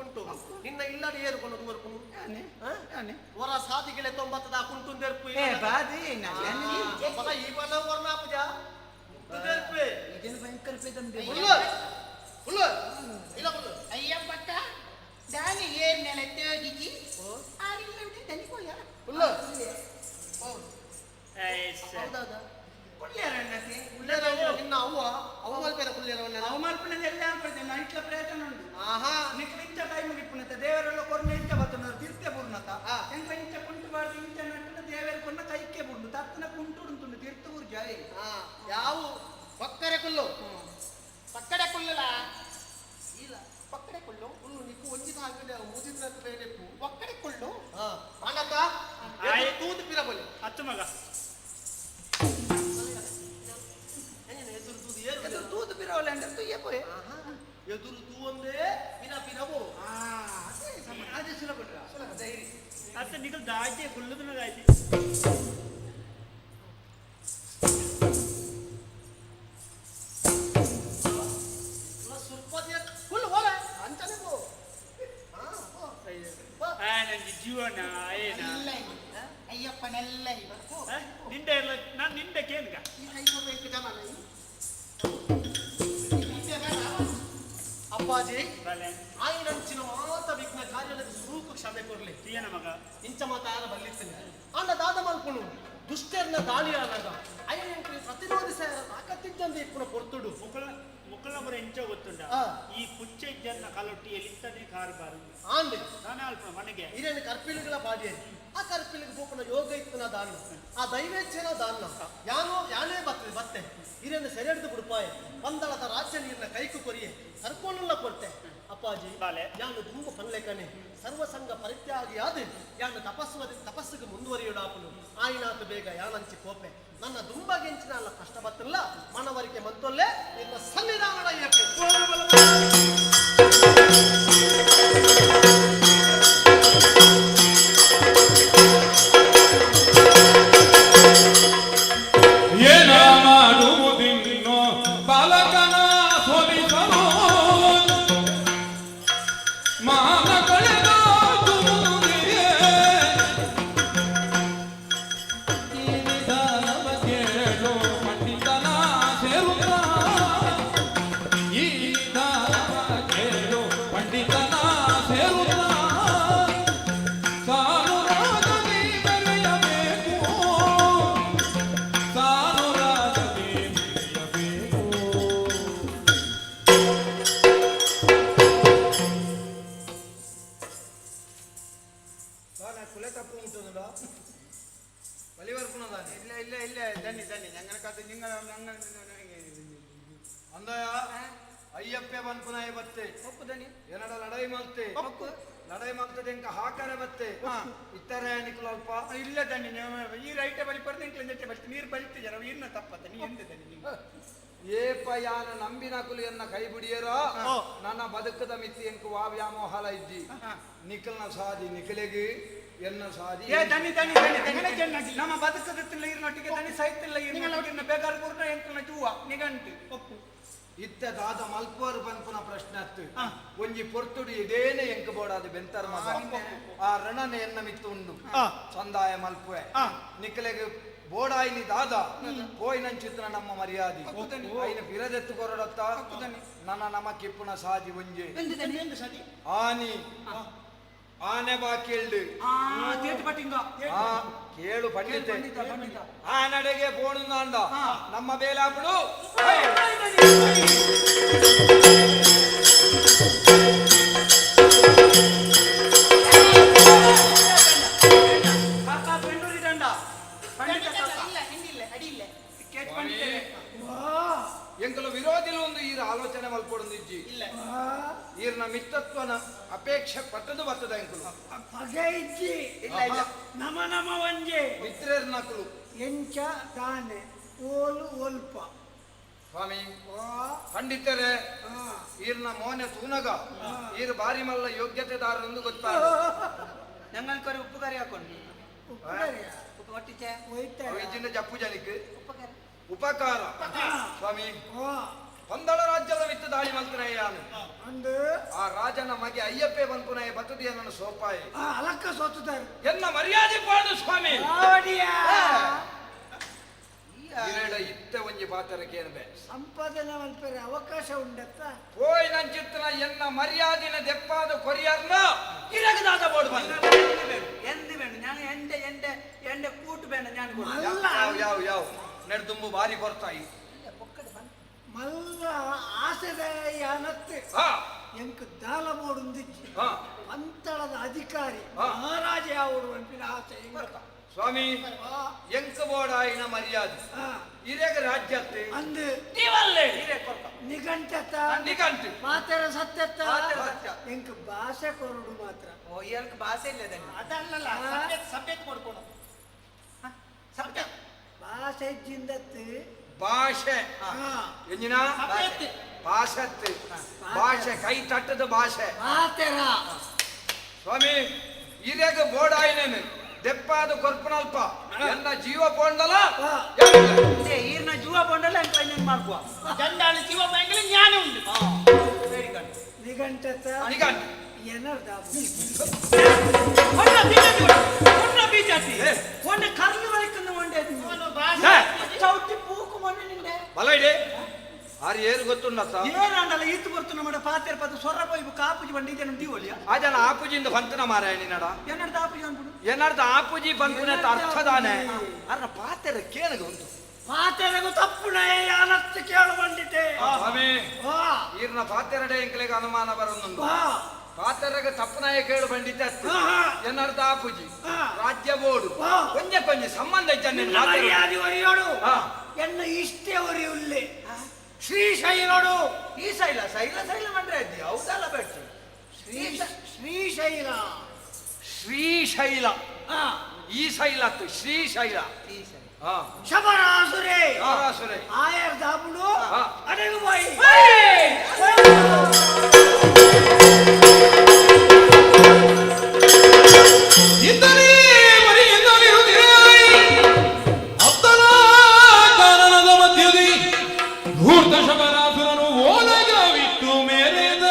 [SPEAKER 6] ಉಂಟು ನಿನ್ನ ಇಲ್ಲಡೆ ಏರುಕೊಂಡು ಬರ್ಪುನು ವರ ಸಾದಿಗೆಲೆ ತೊಂಬತ್ತದ ಕುಂಟುಂದೆರ್ಪು
[SPEAKER 20] ಏ ಬಾದಿ
[SPEAKER 6] ಈ ಪಣವು ವರ್ಣಾಪುಜ
[SPEAKER 20] ಇದೇನು ಭಯಂಕರ
[SPEAKER 6] ಇಲ್ಲ
[SPEAKER 3] ಅಯ್ಯಪ್ಪಕ್ಕ ದಾನಿ ಏರ್ ನೆಲೆ ತೇಜಿಜಿ ಆರಿಲ್ಲ ದನಿ ಪೋಯ
[SPEAKER 6] ಹೌದೌದಾ ನಿನ್ನ ಅವ್ವ ಅವ ಮಲ್ಪೆರ ಕುಲ್ಲೇರ
[SPEAKER 20] ಅವ ಮಲ್ಪನ ಎಲ್ಲ ಅನ್ಪಡ್ತೇನೆ ನಾ ಇಟ್ಲ ಪ್ರಯತ್ನ ಉಂಟು
[SPEAKER 6] ಆಹಾ
[SPEAKER 20] ನಿಕ್ಲ ಇಂಚ ಕೈ ಮುಗಿಪುನತ ದೇವರೆಲ್ಲ ಕೊರ್ನ ಇಂಚ ಬತ್ತನವರು ತೀರ್ತೆ ಪೂರ್ಣತ ಎಂಕ ಇಂಚ ಕುಂಟು ಬಾರ್ದು ಇಂಚ ನಟ್ಟನ ದೇವರ ಕೊರ್ನ ಕೈಕೆ ಬುಂಡು ತತ್ತನ ಕುಂಟು ಉಂಟು ತೀರ್ಥ ಊರು ಜಾಯ್
[SPEAKER 6] ಯಾವ ಪಕ್ಕರೆ ಕುಲ್ಲು
[SPEAKER 3] ಪಕ್ಕಡೆ ಕುಲ್ಲಲ ಇಲ್ಲ ಪಕ್ಕಡೆ ಕುಲ್ಲು
[SPEAKER 6] ಕುಲ್ಲು ನಿಕ್ಕು ಒಂಜಿದ ಹಾಕಿದೆ ಮೂಜಿದ್ರ ಬೇರೆಪ್ಪು
[SPEAKER 3] ಒಕ್ಕಡೆ ಕುಲ್ಲು
[SPEAKER 6] ಹಾ ಪಾಂಡಕ್ಕ ತೂದು ಪಿರಬಲಿ
[SPEAKER 5] ಹತ್ತು ಮಗ
[SPEAKER 6] ಎದುರು ತೂದು ಏರು
[SPEAKER 20] ಎದುರು ತೂದು ಪಿರವಲ್ಲ ಅಂದ್ರೆ ತುಯ್ಯ ಪೋಯೆ
[SPEAKER 6] ಎದುರು ತೂವಂದೇ ಪಿರ ಪಿರಬೋ
[SPEAKER 20] ಅದೇ ಸುಲಭ ಸುಲಭ ಧೈರ್ಯ
[SPEAKER 5] ಅತ್ತ ನಿಕಲ್ ದಾಟಿ ಕುಲ್ಲುದನ ದಾಟಿ
[SPEAKER 6] ಕುಲ್ಲು ಹೋಲ ಅಂಚನೆ ಪೋ
[SPEAKER 5] ನಂಗೆ ಜೀವನ ಏನ
[SPEAKER 3] ಅಯ್ಯಪ್ಪನೆಲ್ಲ
[SPEAKER 5] ನಿಂಡೆ ಎಲ್ಲ ನಾನು ನಿಂಡೆ ಕೇನ್ಗ
[SPEAKER 6] ಅಪ್ಪಾಜಿ ಆಯಿನಂಚಿನ ಮಾತ ವಿಘ್ನ ಕಾರ್ಯದ ಸುರೂಕು ಕ್ಷಮೆ ಕೊರ್ಲಿ
[SPEAKER 5] ತೀಯನ ಮಗ
[SPEAKER 6] ಇಂಚ ಮಾತ ಆರ ಬಲ್ಲಿತ್ತನೆ ಆಂಡ ದಾದ ಮಲ್ಪುನು ದುಷ್ಟರ್ನ ದಾಳಿ ಆನಾಗ ಅಯ್ಯಂಕ್ರಿ ಪ್ರತಿರೋಧಿಸ ತಾಕತ್ತಿದ್ದಂದೆ ಇಪ್ಪುನ ಪೊರ್ತುಡು
[SPEAKER 5] ಮುಕುಲ ಮುಕುಲಮುರ ಎಂಚ ಗೊತ್ತುಂಡ ಈ ಪುಚ್ಚ ಇಜ್ಜನ್ನ ಕಲೊಟ್ಟಿ ಎಲ್ಲಿತ್ತಾನೆ ಕಾರುಬಾರು
[SPEAKER 6] ಆಂಡೆ
[SPEAKER 5] ದಾನ ಅಲ್ಪ ಮನೆಗೆ
[SPEAKER 6] ಇರೇನು ಕರ್ಪಿಲುಗಳ ಬಾಡಿಯಲ್ಲಿ ಆ ಕರ್ಪಿಲಿಗೆ ಪೋಪುನ ಯೋಗ ಇತ್ತನ ದಾನ ಆ ದೈವೇಚ್ಛೆನ ದಾನ ಯಾನೋ ಯಾನೇ ಬರ್ತದೆ ಬತ್ತೆ ಹಿರಿಯನ ಸೆರೆಡ್ದು ಬಿಡುಪಾಯ ಪಂದಳದ ರಾಜ್ಯ ನೀರಿನ ಕೈಕು ಕೊರಿಯೆ ಕರ್ಕೋನುಲ್ಲ ಕೊಡ್ತೆ ಅಪ್ಪಾಜಿ ಯಾನು ದುಂಬು ಪನ್ಲೆಕನೆ ಸರ್ವಸಂಗ ಪರಿತ್ಯಾಗಿಯಾದ ಯಾನು ತಪಸ್ಸು ತಪಸ್ಸಿಗೆ ಮುಂದುವರಿಯುಡಾಪನು ಆಯಿನಾತು ಬೇಗ ಯಾನಂಚಿ ಕೋಪೆ ನನ್ನ ದುಂಬಗೆಂಚಿನ ಅಲ್ಲ ಕಷ್ಟ ಬತ್ತಲ್ಲ ಮನವರಿಕೆ ಮಂತೊಲ್ಲೆ ನಿನ್ನ ಸನ್ನಿಧಾನ
[SPEAKER 12] ಏನ ಮಾಡುವುದಿನ್ನೋ ಬಾಲಕನ ಸೋಲಿಸಲು ಮಾನ ಕಳೆದ ತುಮುದಿಯೇ. ಈ ನಿಧಾನವ ಕೇಳು ಪಂಡಿತನ ಸೇರುತ್ತ, ಈ ನಿಧಾನವ ಕೇಳು ಪಂಡಿತನ ಸೇರುತ್ತ, ಸಾನು ರಾಜನಿ ಬೆರೆಯಬೇಕು, ಸಾನು ರಾಜನಿ ಬೆರೆಯಬೇಕು.
[SPEAKER 19] ಕುಲೆ ತಪ್ಪು ಮುಟ್ಟುದುಂಡ ಬಲಿ ಬರ್ಪುನದಾನೆ
[SPEAKER 3] ಇಲ್ಲ ಇಲ್ಲ ಇಲ್ಲ ದನ್ನಿ ದನ್ನಿ ഞങ്ങൾക്കത് നിങ്ങൾ ഞങ്ങൾ
[SPEAKER 19] ಅಂದಯ ಅಯ್ಯಪ್ಪೆ ಬನ್ಪುನಾಯ ಬತ್ತೆ
[SPEAKER 3] ಒಪ್ಪುದನಿ
[SPEAKER 19] ಏನಡ ಲಡೈ ಮಲ್ತೆ ಲಡೈ ಮಲ್ತದೆ ಎಂಕ ಹಾಕರೆ ಬತ್ತೆ ಇತ್ತಾರೆ ನಿಕ್ಲು ಅಲ್ಪ
[SPEAKER 3] ಇಲ್ಲ ದನ್ನಿ ಈ ರೈಟ ಬಲಿ ಪರ್ದು ಇಂಕ್ಲ ನೆಟ್ಟೆ ಬಲಿ ನೀರು ಬಲಿತೆ ಜರ ನೀರ್ನ ತಪ್ಪತ್ತ ನೀ ಎಂದ ದನ್ನಿ ನಿಂಗೆ
[SPEAKER 19] ಏಪ ಯಾನ ನಂಬಿನ ಕುಲಿಯನ್ನ ಕೈ ಬಿಡಿಯರ ನನ್ನ ಬದುಕದ ಮಿತಿ ಎಂಕು ವಾ ವ್ಯಾಮೋಹಲ ಇಜ್ಜಿ ನಿಖಲ್ನ ಸಾದಿ ನಿಖಲೆಗೆ ಎನ್ನ ಸಾದಿ
[SPEAKER 3] ಏ ದನ್ನಿ ದನ್ನಿ ದನ್ನಿ ದನ್ನಿ ನಮ್ಮ ಬದುಕದತ್ತಿಲ್ಲ ಈರ್ನೊಟ್ಟಿಗೆ ದನ್ನಿ ಸಾಯ್ತಿಲ್ಲ ಈರ್ನೊಟ್ಟಿಗೆ ಬೇಕಾದ್ರೆ ಪೂರ್ಣ ಎಂಕಲ್ನ ಜೂವ ನಿಗಂಟು ಒಪ್ಪು
[SPEAKER 19] ಇತ್ತ ದಾದ ಮಲ್ಪುವರು ಪನ್ಪುನ ಪ್ರಶ್ನೆ ಅತ್ತು ಒಂಜಿ ಪೊರ್ತುಡು ಇದೇನೆ ಎಂಕು ಬೋಡಾದ ಬೆಂತರ ಮಗ ಆ ರಣನೆ ಎನ್ನ ಮಿತ್ತು ಉಂಡು ಸಂದಾಯ ಮಲ್ಪುವೆ ನಿಖಲೆಗೆ ಬೋಡಾಯಿನಿ ದಾದ ಪೋಯಿನಂಚಿತ್ರ ನಮ್ಮ ಮರ್ಯಾದಿ ಐನ ಪಿರದೆತ್ತು ಕೊರಡತ್ತ ನನ್ನ ನಮ ಕಿಪ್ಪುನ ಸಾದಿ ಒಂಜೆ ಆನಿ ಆನೆ ಬಾ ಕೇಳ್ದು ಆ ಕೇಳು ಪಂಡಿತೆ ಆ ನಡೆಗೆ ಪೋಣುಂದಾಂಡ ನಮ್ಮ ಬೇಲಾಪುಡು ಎಂಕಲು ವಿರೋಧಿಲು ಒಂದು ಈರ ಆಲೋಚನೆ ಮಲ್ಪೊಡೊಂದಿಜ್ಜಿ ಈರ್ನ ಮಿತ್ರತ್ವನ ಅಪೇಕ್ಷೆ ಪಟ್ಟದು ಬರ್ತದ ಎಂಕುಲು
[SPEAKER 20] ಪಗೆ ಇಜ್ಜಿ
[SPEAKER 19] ಇಲ್ಲ, ಇಲ್ಲ.
[SPEAKER 20] ನಮ ನಮ ಒಂಜೆ
[SPEAKER 19] ಮಿತ್ರರ್ನಕುಲು
[SPEAKER 20] ಎಂಚ ದಾನೆ ಓಲು ಒಲ್ಪ
[SPEAKER 19] ಸ್ವಾಮಿ ಪಂಡಿತರೇ ಈರ್ನ ಮೋನೆ ತೂನಗ ಈರ್ ಬಾರಿ ಮಲ್ಲ ಯೋಗ್ಯತೆದಾರರೆಂದು ಗೊತ್ತಾಗ
[SPEAKER 3] ഞങ്ങൾക്കൊരു ഉപ്പ് കറി ആക്കൊണ്ട് ഉപ്പ് പൊട്ടിച്ചേ
[SPEAKER 19] ಇಜ್ಜಿಂದ ಜಪ್ಪು ಜನಿಕ್ ಉಪಕಾರ ಸ್ವಾಮಿ ಪಂದಳ ರಾಜ್ಯದ ವಿತ್ತು ದಾಳಿ ಮಲ್ತನಯ್ಯಾನು ಆ ರಾಜನ ಮಗೆ ಅಯ್ಯಪ್ಪೆ ಬಂಪುನಯ್ಯ ಬತುದಿಯ ನನ್ನ ಸೋಪಾಯಿ
[SPEAKER 20] ಅಲಕ್ಕ ಸೋತುತ್ತಾರೆ
[SPEAKER 19] ಎನ್ನ ಮರ್ಯಾದೆ ಪಾಡು ಸ್ವಾಮಿ ಇರೇಡ ಇತ್ತೆ ಒಂಜಿ ಪಾತ್ರಕ್ಕೆ ಏನ್ಬೆ
[SPEAKER 20] ಸಂಪಾದನೆ ಮಲ್ಪೆರೆ ಅವಕಾಶ ಉಂಡತ್ತ
[SPEAKER 19] ಪೋಯ್ ನಂಚಿತ್ತನ ಎನ್ನ ಮರ್ಯಾದಿನ ದೆಪ್ಪಾದ ಕೊರಿಯರ್ನ ಇರಗದಾದ ಬೋರ್ಡ್ ಬಂದ
[SPEAKER 3] എന്ത് വേണം ഞാൻ എന്റെ എന്റെ എന്റെ കൂട്ട് വേണം ഞാൻ
[SPEAKER 19] ಯಾವ ಯಾವ ಯಾವ ನೆಡ್ದುಂಬು ಬಾರಿ ಕೊರ್ತಾಯಿ
[SPEAKER 20] ಮಲ್ಲ ಆಸೆದ ಯಾನತ್ತೆ ಎಂಕ್ ದಾಲ ಬೋಡುಂದಿಜ್ಜಿ ಪಂತಳದ ಅಧಿಕಾರಿ ಮಹಾರಾಜ ಯಾವಡು ಅನ್ಪಿನ ಆಸೆ ಎಂಕ.
[SPEAKER 19] ಸ್ವಾಮಿ ಎಂಕ ಬೋಡಾಯಿನ ಮರ್ಯಾದೆ ಇರೇಗ ರಾಜ್ಯತ್ತೆ
[SPEAKER 20] ಅಂದು
[SPEAKER 19] ನೀವಲ್ಲೇ
[SPEAKER 20] ನಿಘಂಟತ್ತ
[SPEAKER 19] ನಿಘಂಟು.
[SPEAKER 20] ಮಾತರ ಸತ್ಯತ್ತ
[SPEAKER 19] ಮಾತೆರ ಸತ್ಯ.
[SPEAKER 20] ಎಂಕ್ ಭಾಷೆ ಕೊರಡು ಮಾತ್ರ
[SPEAKER 3] ಓ ಇಯಲ್ಕ್ ಭಾಷೆ ಇಲ್ಲ
[SPEAKER 20] ಅದಲ್ಲಲ್ಲ
[SPEAKER 3] ಸಭ್ಯತೆ ಕೊಡ್ಕೊಡು
[SPEAKER 20] ಭಾಷೆ ಇಜ್ಜಿಂದತ್ತು
[SPEAKER 19] ಭಾಷೆ ಎಂಜಿನ ಭಾಷೆತ್ತು ಭಾಷೆ ಕೈ ತಟ್ಟದ ಭಾಷೆ
[SPEAKER 20] ಮಾತೆರ
[SPEAKER 19] ಸ್ವಾಮಿ ಇರೇಗ ಬೋಡಾಯಿನೇನು ದೆಪ್ಪಾದ ಕೊರ್ಪನಲ್ಪ ಎನ್ನ ಜೀವ ಪೋಂಡಲ
[SPEAKER 3] ಈರ್ನ ಜೀವ ಪೋಂಡಲ ಎಂಕ ಇನ್ನೇನು ಮಾಡ್ಕುವ
[SPEAKER 20] ಜಂಡಾಳ ಜೀವ ಬ್ಯಾಂಕಲ್ಲಿ ಜ್ಞಾನ ಉಂಟು
[SPEAKER 3] ವೆರಿ ಗುಡ್
[SPEAKER 20] ನಿಘಂಟತ್ತ
[SPEAKER 19] ನಿಘಂಟು.
[SPEAKER 20] ಏನರ್ದ
[SPEAKER 3] ಒನ್ನ ಬೀಜಾತಿ ಒನ್ನ ಕರ್ಲು ಬೈಕನ್ನು ಒಂಡೆ ಚೌಟಿ ಪೂಕು ಮೊನ್ನೆ ನಿಂಡೆ
[SPEAKER 19] ಬಲ ಇಡೆ ಆರು ಏರು ಗೊತ್ತುಂಡತ್ತ
[SPEAKER 3] ಏನಾಂಡಲ ಈತು ಬರ್ತುನ ಮಡ
[SPEAKER 20] ನಡ ಪಾತೆರ್ ಪದ ಸೊರ್ರ ಪೋಯಿ ಬುಕ್ಕ ಆಪುಜಿ ಬಂಡಿ ಇದನ್ನು ದೀವೊಲಿಯ
[SPEAKER 19] ಆಜನ ಆಪುಜಿಂದ ಪಂತನ ಮಾರಾಯಣಿ ನಡ
[SPEAKER 20] ಎನ್ನಡ್ದ ಆಪುಜಿ ಅನ್ಪುಡು
[SPEAKER 19] ಎನ್ನಡ್ದ ಆಪುಜಿ ಪನ್ಪುನ ಅರ್ಥ ದಾನೆ ಅರ್ನ ಪಾತೆರ ಕೇಳಗ ಉಂಟು
[SPEAKER 20] ಪಾತೆರಗು ತಪ್ಪುನ ಯಾನತ್ತು ಕೇಳು ಬಂಡಿತೆ
[SPEAKER 19] ಸ್ವಾಮಿ ಈರ್ನ ಪಾತೆರಡೆ ಎಂಕ್ಲೆಗೆ ಅನುಮಾನ ಬರೊಂದುಂಡು ಪಾತೆರಗ ತಪ್ಪುನಾಯ ಕೇಳು ಬಂಡಿತೆ ಅತ್ತು ಎನ್ನರ್ಥ ಆಪುಜಿ ರಾಜ್ಯ ಬೋರ್ಡು ಕೊಂಜ ಕೊಂಜ ಸಂಬಂಧ ಇದ್ದಾನೆ
[SPEAKER 20] ಮರ್ಯಾದೆ ಒರಿಯೋಡು ಎನ್ನ ಇಷ್ಟೇ ಒರಿಯುಲ್ಲೆ ಶ್ರೀಶೈಲೋಡು
[SPEAKER 19] ಈ ಶೈಲ ಶೈಲ ಶೈಲ ಮಂಡ್ರೆ ಅಜ್ಜಿ ಹೌದಲ್ಲ ಬೆಟ್ಟು
[SPEAKER 20] ಶ್ರೀಶೈಲ
[SPEAKER 19] ಶ್ರೀಶೈಲ ಈ ಶೈಲ ಅತ್ತು ಶ್ರೀಶೈಲ
[SPEAKER 20] ಶಬರಾಸುರೆ
[SPEAKER 19] ಶಬರಾಸುರೆ
[SPEAKER 20] ಆಯರ್ ದಾಪುಡು ಅಡಗು ಬಾಯಿ
[SPEAKER 12] ಶಬರಾಸುರನು ಓಲಗವಿಟ್ಟು ಮೇರೆದ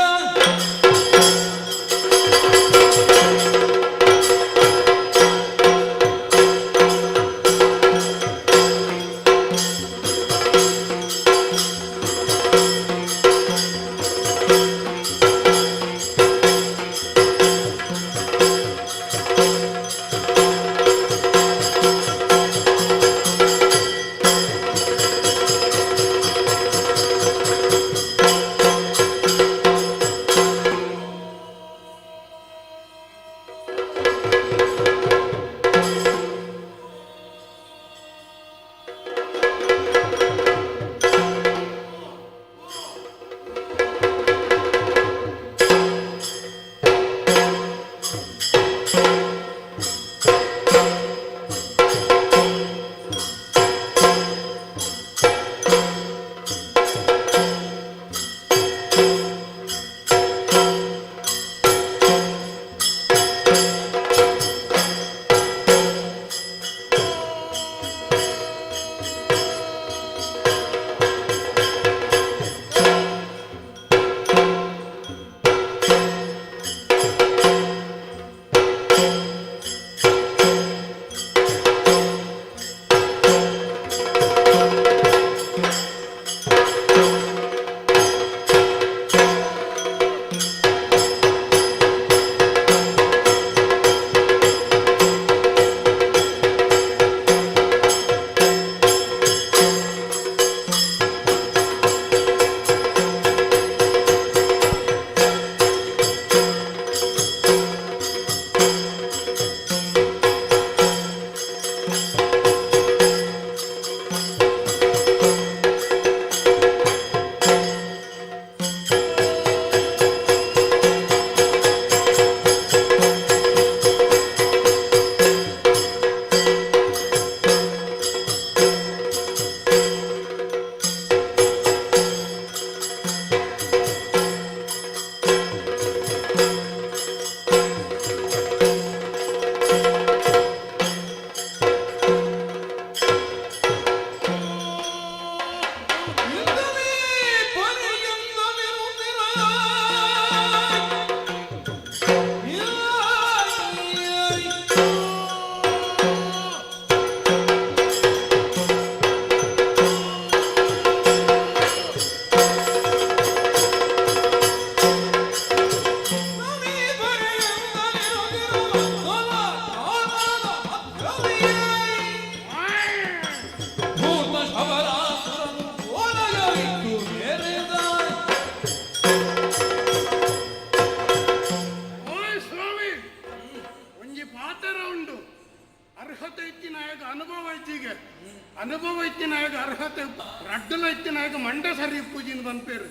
[SPEAKER 4] ಅನುಭವ ಇತ್ತಿನಾಗ ಅರ್ಹತೆ ರಡ್ಡಲ ಇತ್ತಿನಾಗ ಮಂಡ ಸರಿ ಪೂಜಿನ ಬಂದ್ಪೇರು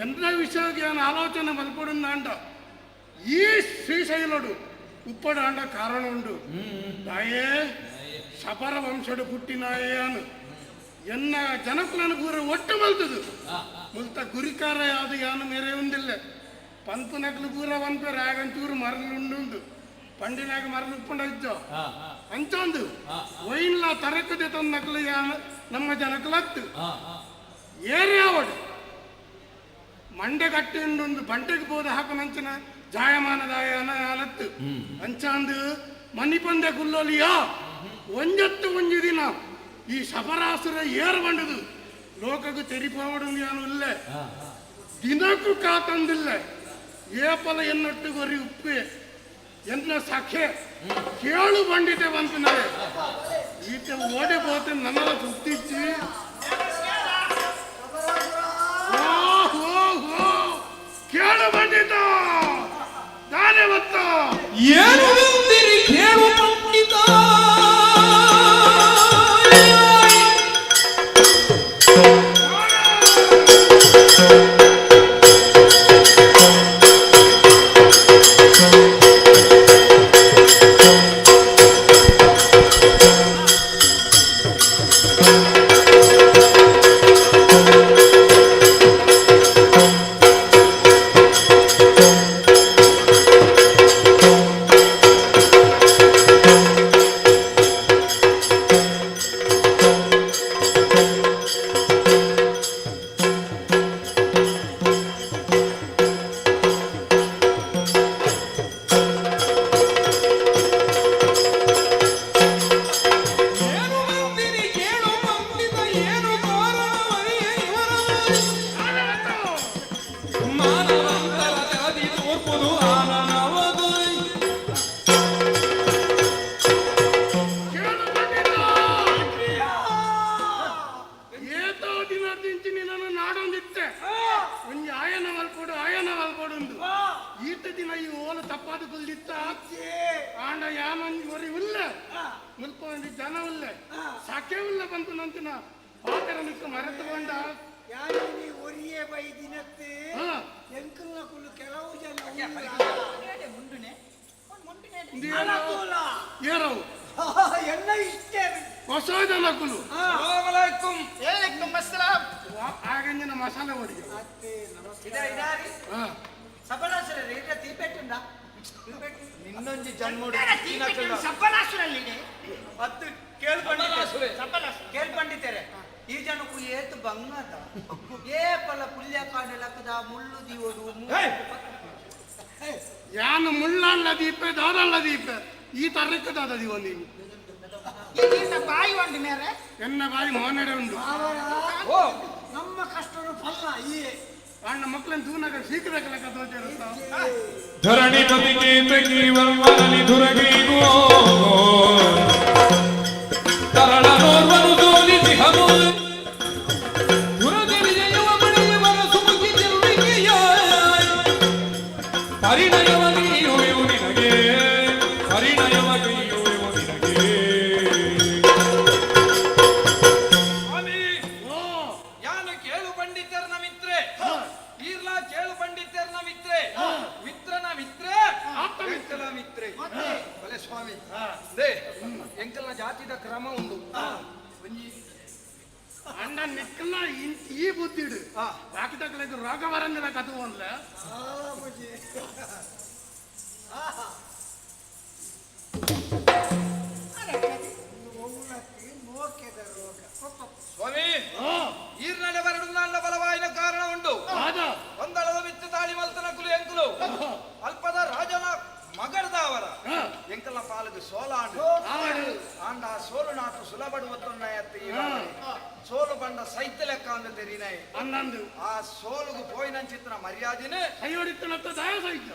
[SPEAKER 4] ಎಂದ್ರ ವಿಷಯಕ್ಕೆ ಏನು ಆಲೋಚನೆ ಮಲ್ಪಡುಂದಾಂಡ ಈ ಶ್ರೀಶೈಲಡು ಉಪ್ಪಡಾಂಡ ಕಾರಣ ಉಂಡು. ತಾಯೇ ಸಪರ ವಂಶಡು ಪುಟ್ಟಿನಾಯೇನು ಎನ್ನ ಜನಕುಲನ ಪೂರ ಒಟ್ಟು ಮಲ್ತದು. ಮುಲ್ತ ಗುರಿಕಾರ ಯಾವುದು ಯಾನು ಮೇರೆ ಉಂದಿಲ್ಲ. ಪಂಪು ನಕಲು ಪೂರ ಪನ್ಪೇರು ಆಗಂಚೂರು ಮರಲು ಉಂಡು ಪಂಡಿನಾಗ ಮರಲು ಉಪ್ಪುಂಡ ಇಜ್ಜೋ ಅಂಚೊಂದು ಒಯ್ನ್ಲ ತರಕದೆ ತಂದ ನಕಲು ಯಾನ ನಮ್ಮ ಜನಕುಲತ್ತು ಏರೇ ಅವಡು ಮಂಡೆ ಕಟ್ಟಿ ಉಂಡು ಬಂಟೆಗೆ ಬೋದ ಹಾಕುನಂಚಿನ ಜಾಯಮಾನದಾಯನ ಅಲತ್ತು ಅಂಚಾಂದು ಮನಿಪಂದೆ ಗುಲ್ಲೊಲಿಯ ಒಂಜತ್ತು ಒಂಜಿ ದಿನ ಈ ಶಬರಾಸುರ ಏರ್ ಬಂಡದು ಲೋಕకు ತೆರಿಪೋವಡು ಯಾನು ಇಲ್ಲೇ. ದಿನಕ್ಕೂ ಕಾತಂದಿಲ್ಲ ಏಪಲ ಎನ್ನೊಟ್ಟಿಗೊರಿ ಉಪ್ಪೆ ಎನ್ನ ಸಖೆ ಕೇಳು ಬಂಡಿತೆ ಬಂತು ಈತ ಓಡಿ ಹೋತೆ ನನ್ನಲ್ಲ ಸುತ್ತಿಚ್ಚಿ ಕೇಳು ಬಂಡಿತ ದಾನೆ ಬತ್ತ
[SPEAKER 12] ಏನು ಬಂದಿರಿ ಕೇಳು ಪಂಡಿತ. ಏನು ಬಂದಿರಿ ಕೇಳು ಪಂಡಿತ, ಏನು ಕಾರಣವರಿಯ ಮಾನವಂತರ ತೆರದಿ ತೋರ್ಪುದು ಆನನವದು.
[SPEAKER 4] ಏತೋ ದಿನ ತಿಂಚಿನಿ ನಾನು ನಾಡೊಂದಿತ್ತೆ ಒಂಜಿ ಆಯನ ಮಲ್ಪೊಡು ಆಯನ ಮಲ್ಪೊಡು ಉಂದು ಈತ ದಿನ ಈ ಓಲ ತಪ್ಪಾದ ಕುಲ್ದಿತ್ತ ಆಂಡ ಯಾನೊಂಜಿ ಒರಿ ಉಲ್ಲ ಮುಲ್ಪ ಒಂಜಿ ಜನ ಉಲ್ಲ ಸಖೆ ಉಲ್ಲ ಬಂತು ನಂತಿನ ಪಾತ್ರ ನಿಕ್ಕ ಮರೆತುಕೊಂಡ.
[SPEAKER 20] ಯಾರು ನೀ ಒರಿಯೇ ಬೈ ದಿನತ್ತೆ ಎಂಕಲ್ನ ಕುಲ್ಲು ಕೆಲವು ಜನ
[SPEAKER 4] ಏರವು
[SPEAKER 20] ಎಲ್ಲ ಇಷ್ಟೇ
[SPEAKER 4] ಹೊಸ ಜನ ಕುಲು.
[SPEAKER 19] ಅಲೈಕುಂ.
[SPEAKER 3] ಅಸ್ಸಲಾಂ.
[SPEAKER 4] ಆಗಂಜಿನ ಮಸಾಲೆ ಹೊಡಿಗೆ.
[SPEAKER 20] ಇದಾರಿ ಸಬಲಾಸುರ ಇದ್ರೆ ತೀಪೆಟ್ಟುಂಡ.
[SPEAKER 18] ನಿನ್ನೊಂಜಿ ಜನ್ಮೋಡು
[SPEAKER 3] ಸಬ್ಬಲಾಸುರಲ್ಲಿದೆ.
[SPEAKER 20] ಅತ್ತು ಕೇಳ್ಪಂಡಿತಾರೆ ಕೇಳ್ಪಂಡಿತಾರೆ ಈ ಜನಕ್ಕೂ ಏತು ಬಂಗದ ಏ ಪಲ ಪುಲ್ಯ ಕಾಂಡ ಲಕ್ಕದ ಮುಳ್ಳು ದಿವಡು.
[SPEAKER 4] ಯಾನು ಮುಳ್ಳಲ್ಲ ದೀಪೆ ದಾರಲ್ಲ ದೀಪೆ ಈ ತರಕ್ಕದಾದ ದಿವ ನೀನು.
[SPEAKER 3] ನಿನ್ನ ಬಾಯಿ ಉಂಟು ಮೇರೆ.
[SPEAKER 4] ಎನ್ನ ಬಾಯಿ ಮೋನೆಡೆ ಉಂಟು.
[SPEAKER 20] ಓ ನಮ್ಮ ಕಷ್ಟನು ಫಲ ಈ
[SPEAKER 4] ಅಣ್ಣ ಮಕ್ಕಳನ್ನು ದೂನಾಗ ಶೀಘ್ರ ದೋಜ.
[SPEAKER 12] ಧರಣಿ ಪತಿಕೇತಕಿ ವರ್ಮನಲ್ಲಿ ಧುರಗಿಗೋ ತರಳನೋರ್ವನು ಸೋಲಿಸಿಹನು ಧುರದಿ ವಿಜಯವ ಪಡೆಯುವರ ಸುಮುಖಿ ಚೆಲುವಿಕೆಯ ಪರಿಣಯವ ಗೈಯುವೆವು ನಿನಗೆ ಪರಿಣಯವ ಗೈಯುವೆವು ನಿನಗೆ.
[SPEAKER 19] ಸ್ವಾಮಿ, ಯಾನು ಕೇಳು ಪಂಡಿತರ್ನ ಮಿತ್ರೆ, ಈರ್ಲಾ ಕೇಳು ಪಂಡಿತರ್ನ ಮಿತ್ರೆ, ಮಿತ್ರನ ಮಿತ್ರೆ ಮಿತ್ರನ ಮಿತ್ರೆ. ಬಲೆ ಸ್ವಾಮಿ, they ಎಂಕಲ್ನ ಜಾತಿದ ಕ್ರಮ ಉಂಡು ಒಂಜಿ
[SPEAKER 4] ಅಣ್ಣ ನಿಕ್ಕಲ್ಲ ಈ ಬುದ್ಧಿಡು ಬಾಕಿ ತಕ್ಕಲಿದ್ದು ರೋಗ ಬರಂಗಿಲ್ಲ ಕತು ಅಂದ್ಲೆ.
[SPEAKER 19] ಸ್ವಾಮಿ, ಈರ್ನಡೆ ಬರಡು ನನ್ನ ಬಲವಾಯಿನ ಕಾರಣ ಉಂಟು. ಒಂದಳದ ಬಿತ್ತು ತಾಳಿ ಮಲ್ತನ ಕುಲು ಎಂಕುಲು ಅಲ್ಪದ ರಾಜನ ಮಗಡ್ದಾವರ ಎಂಕಲ್ನ ಪಾಲಿಗೆ ಸೋಲಾಂಡು ಆಂಡ ಆ ಸೋಲು ನಾಟು ಸುಲಭಡುವತ್ತೊನ್ನಯತ್ತು ಈ ಸೋಲು ಬಂಡ ಸೈತ ಲೆಕ್ಕ ಅಂದ ತೆರಿನೈ
[SPEAKER 4] ಅನ್ನಂದು
[SPEAKER 19] ಆ ಸೋಲುಗು ಪೋಯಿನಂಚಿತ್ರ ಮರ್ಯಾದಿನೇ
[SPEAKER 4] ಕೈಯೊಡಿತ್ತನತ್ತ ದಾಯ ಸಹಿತ.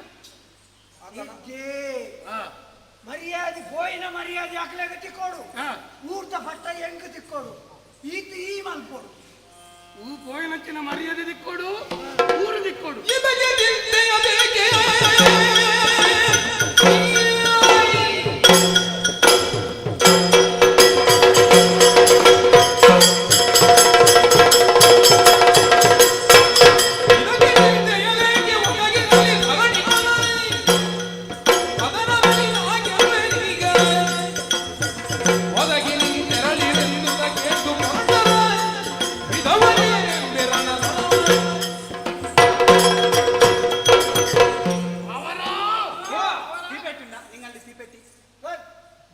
[SPEAKER 20] ಮರ್ಯಾದೆ ಪೋಯಿನ ಮರ್ಯಾದೆ ಅಕ್ಲೆಗ ತಿಕ್ಕೋಡು, ಊರ್ದ ಪಟ್ಟ ಎಂಕ್ ತಿಕ್ಕೋಡು, ಈತ ಈ ಮಲ್ಪೋಡು.
[SPEAKER 4] ಊ ಪೋಯಿನಂಚಿನ ಮರ್ಯಾದೆ ದಿಕ್ಕೋಡು, ಊರು ದಿಕ್ಕೋಡು.
[SPEAKER 20] ನಿಂಗಲ್ಲಿ ತೀಪೆಟ್ಟಿ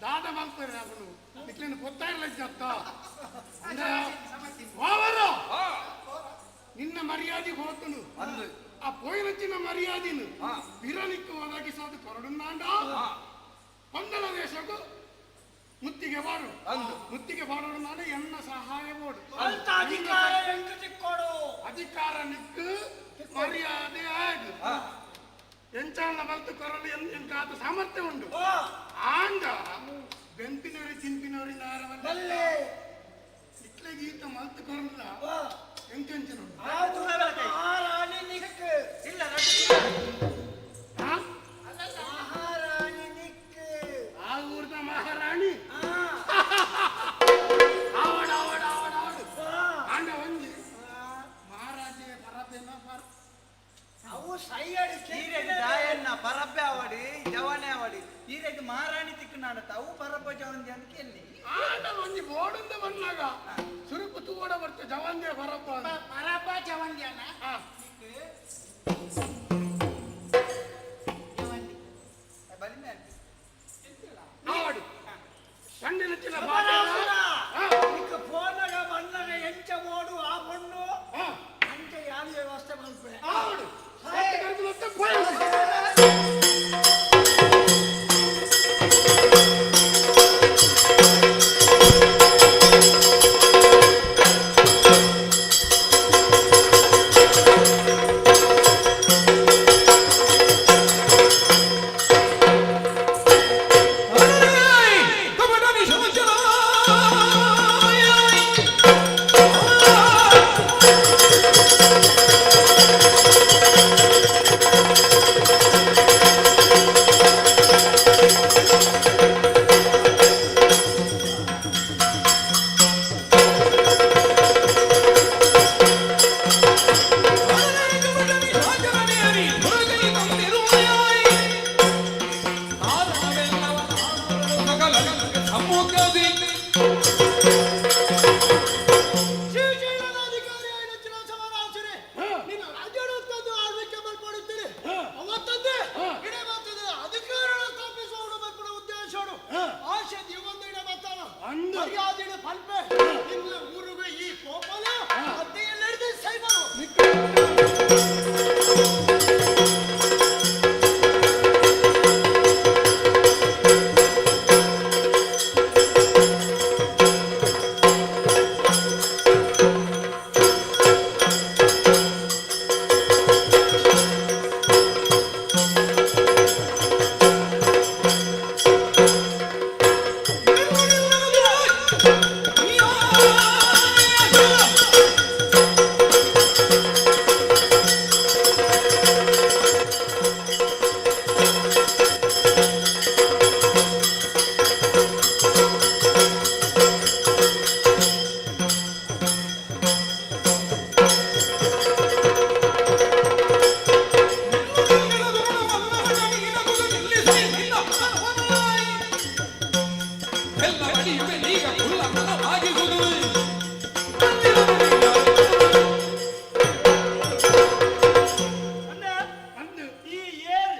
[SPEAKER 4] ದಾದ ಮಲ್ಪರೆ ಅವನು ನಿಕ್ಲೇನು ಗೊತ್ತಾಗಲ್ಲ ಜತ್ತ ವಾವರು ನಿನ್ನ ಮರ್ಯಾದೆ ಹೋತನು ಆ ಪೋಯಿನಂಚಿನ ಮರ್ಯಾದಿನು ಬಿರನಿಕ್ಕು ಒದಗಿಸೋದು ಕೊರಡುನ್ನಾಂಡ ಪಂದಲ ದೇಶಕ್ಕೂ ಮುತ್ತಿಗೆ ಬಾಡು ಮುತ್ತಿಗೆ ಬಾಡೋಡು ಎನ್ನ ಸಹಾಯ ಬೋಡು
[SPEAKER 20] ಅಂತ ಅಧಿಕಾರ ಎಂಕ್ ತಿಕ್ಕೋಡು.
[SPEAKER 4] ಅಧಿಕಾರ ನಿಕ್ಕು ಮರ್ಯಾದೆ ಆಗ ಎಂಚಾಲ ಮಲ್ತು ಕೊರಲು ಎಂಕಾದ ಸಾಮರ್ಥ್ಯ ಉಂಡು ಆಂಡ ಬೆಂಪಿನವರಿ ತಿನ್ಪಿನವರಿ ನಾರವಲ್ಲೇ ಇಟ್ಲೆ ಗೀತ ಮಲ್ತು ಕೊರಲ್ಲ ಎಂಕೆಂಚಿನ
[SPEAKER 20] ಮಹಾರಾಣಿ ನಿಕ್ ಇಲ್ಲ ಮಹಾರಾಣಿ ನಿಕ್
[SPEAKER 4] ಆ ಊರ್ದ ಮಹಾರಾಣಿ ಆವಡ ಆವಡ ಆವಡ ಆವಡ ಆಂಡ ಒಂಜಿ ಮಹಾರಾಜೆ ಪರಬೇನ ಪರ
[SPEAKER 20] ಅವು ಸೈಯಡಿ
[SPEAKER 7] ಈರೆಗ್ ದಾಯನ್ನ ಪರಬ್ಬೆ ಅವಡಿ ಜವಾನೆ ಅವಡಿ ಈರೆಗ್ ಮಹಾರಾಣಿ ತಿಕ್ಕನಾಡತ್ತ ಅವು ಪರಬ್ಬ ಜವಾನ್ ಅಂತ ಕೇಳಿ
[SPEAKER 4] ಆಂಡ ಒಂಜಿ ಬೋರ್ಡಿಂದ ಬಂದಾಗ ಸುರುಕು ತೂವಡ ಬರ್ತ ಜವಾನ್ದೆ ಪರಬ್ಬ
[SPEAKER 3] ಪರಬ್ಬ ಜವಂದ್ಯನ
[SPEAKER 4] ಆವಡು ಸಣ್ಣ ಚಿನ್ನ
[SPEAKER 20] ನಿಕ್ ಫೋನಾಗ ಬಂದಾಗ ಎಂಚ ಓಡು ಆ ಪೊಣ್ಣು ಅಂಚ ಯಾರು ವ್ಯವಸ್ಥೆ ಮಲ್ಪೆ
[SPEAKER 4] ಆವಡು
[SPEAKER 6] ನಿನ್ನ ರಾಜ್ಯಾಡಳಿತದ್ದು ಆಳ್ವಿಕೆ ಮಲ್ಪಡುತ್ತೀರಿ ಅವತ್ತಂದೆ ಇಡೇ ಮಾತದೆ ಅಧಿಕಾರ ಸ್ಥಾಪಿಸುವವನು ಮಲ್ಪಡ ಉದ್ದೇಶನು ಆಶೆ ಜೀವನ ಇಡ ಮಾತಾನ ಮರ್ಯಾದಿನ ಫಲ್ಪೆ ನಿನ್ನ ಊರಿಗೆ ಈ ಕೋಪನ ಅದ್ದೆಯಲ್ಲೆಡೆದು ಸೈಬರು
[SPEAKER 5] ಈ ಏರ್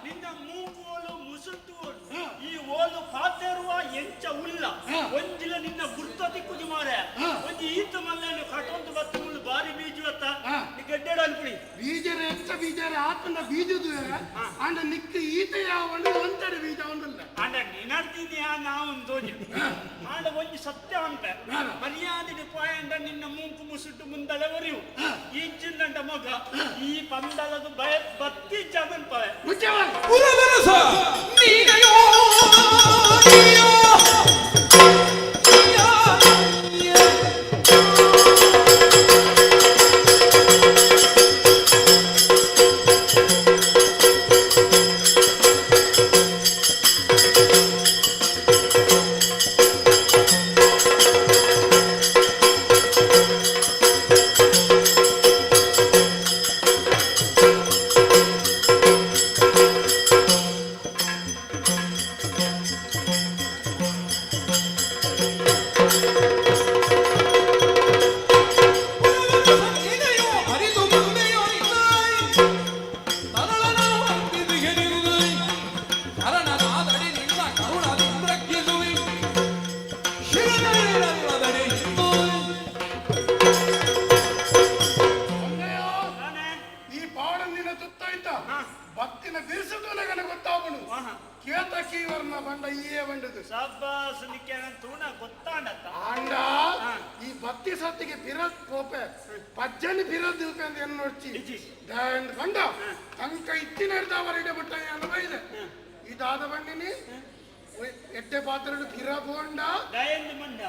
[SPEAKER 5] ನಿನ್ನ ಮೂಗೋಲು ಮುಸುಂತುವೋಲು ಈ ಓಲು ಪಾತೆರುವ ಎಂಚ ಉಲ್ಲ ಒಂಜಿಲ ನಿನ್ನ ಗುರ್ತ ತಿಕ್ಕುಜು ಮಾರೆ ಒಂಜಿ ಈತ ಮಲ್ಲೇನು ಕಟೊಂದು ಬತ್ತು ಮುಳ್ಳು ಬಾರಿ ಬೀಜುವತ್ತ ಗಡ್ಡೆಡ ಅನ್ಪುಡಿ
[SPEAKER 4] ಬೀಜರ ಎಚ್ಚ ಬೀಜರ ಆತನ ಬೀಜದು ಆಂಡ ನಿಕ್ಕ ಈತ ಯಾವ ಒಂದೆರಡು ಬೀಜ ಒಂದಲ್ಲ
[SPEAKER 5] ಆಂಡ ನಿನರ್ತೀನಿ ನಾವು ತೋಜು ಆಂಡ ಒಂಜಿ ಸತ್ಯ ಅಂತ ಮರ್ಯಾದೆ ಪಾಯಂಡ ನಿನ್ನ ಮೂಂಕು ಮುಸುಟು ಮುಂದಲೆ ಒರಿಯು ಈ ಚಿನ್ನಂಡ ಮಗ ಈ ಪಂದಲದ ಭಯ ಬತ್ತಿ ಜಮನ್ ಪಯ
[SPEAKER 4] ಈ ಪಾಡಂದಿನ ತುತ್ತಾಯ್ತ ಭಕ್ತಿನ ಬಿರುಸುದು ನಗನ ಗೊತ್ತಾವನು ಕೇತಕಿ ವರ್ಣ ಬಂಡ ಈಯೇ ಬಂಡದು.
[SPEAKER 5] ಸಬ್ಬಾಸ್ ನಿಕ್ಕೆ ತೂಣ ಗೊತ್ತಾಂಡತ್ತ.
[SPEAKER 4] ಆಂಡ ಈ ಭಕ್ತಿ ಸತ್ತಿಗೆ ಬಿರದ್ ಪೋಪೆ ಪಜ್ಜನಿ ಬಿರದ್ ಅಂತ ಏನು ನೋಡ್ಚಿ ದಂಡ್ ಬಂಡ ತಂಕ ಇತ್ತಿನರ್ದವರಿಡೆ ಬಿಟ್ಟ ಅನುಭವ ಇದೆ. ಇದಾದ ಬಣ್ಣಿನಿ ಎಡ್ಡೆ ಪಾತ್ರಡು ಪಿರ ಬೋಂಡ
[SPEAKER 5] ದಯಂದು ಮಂಡ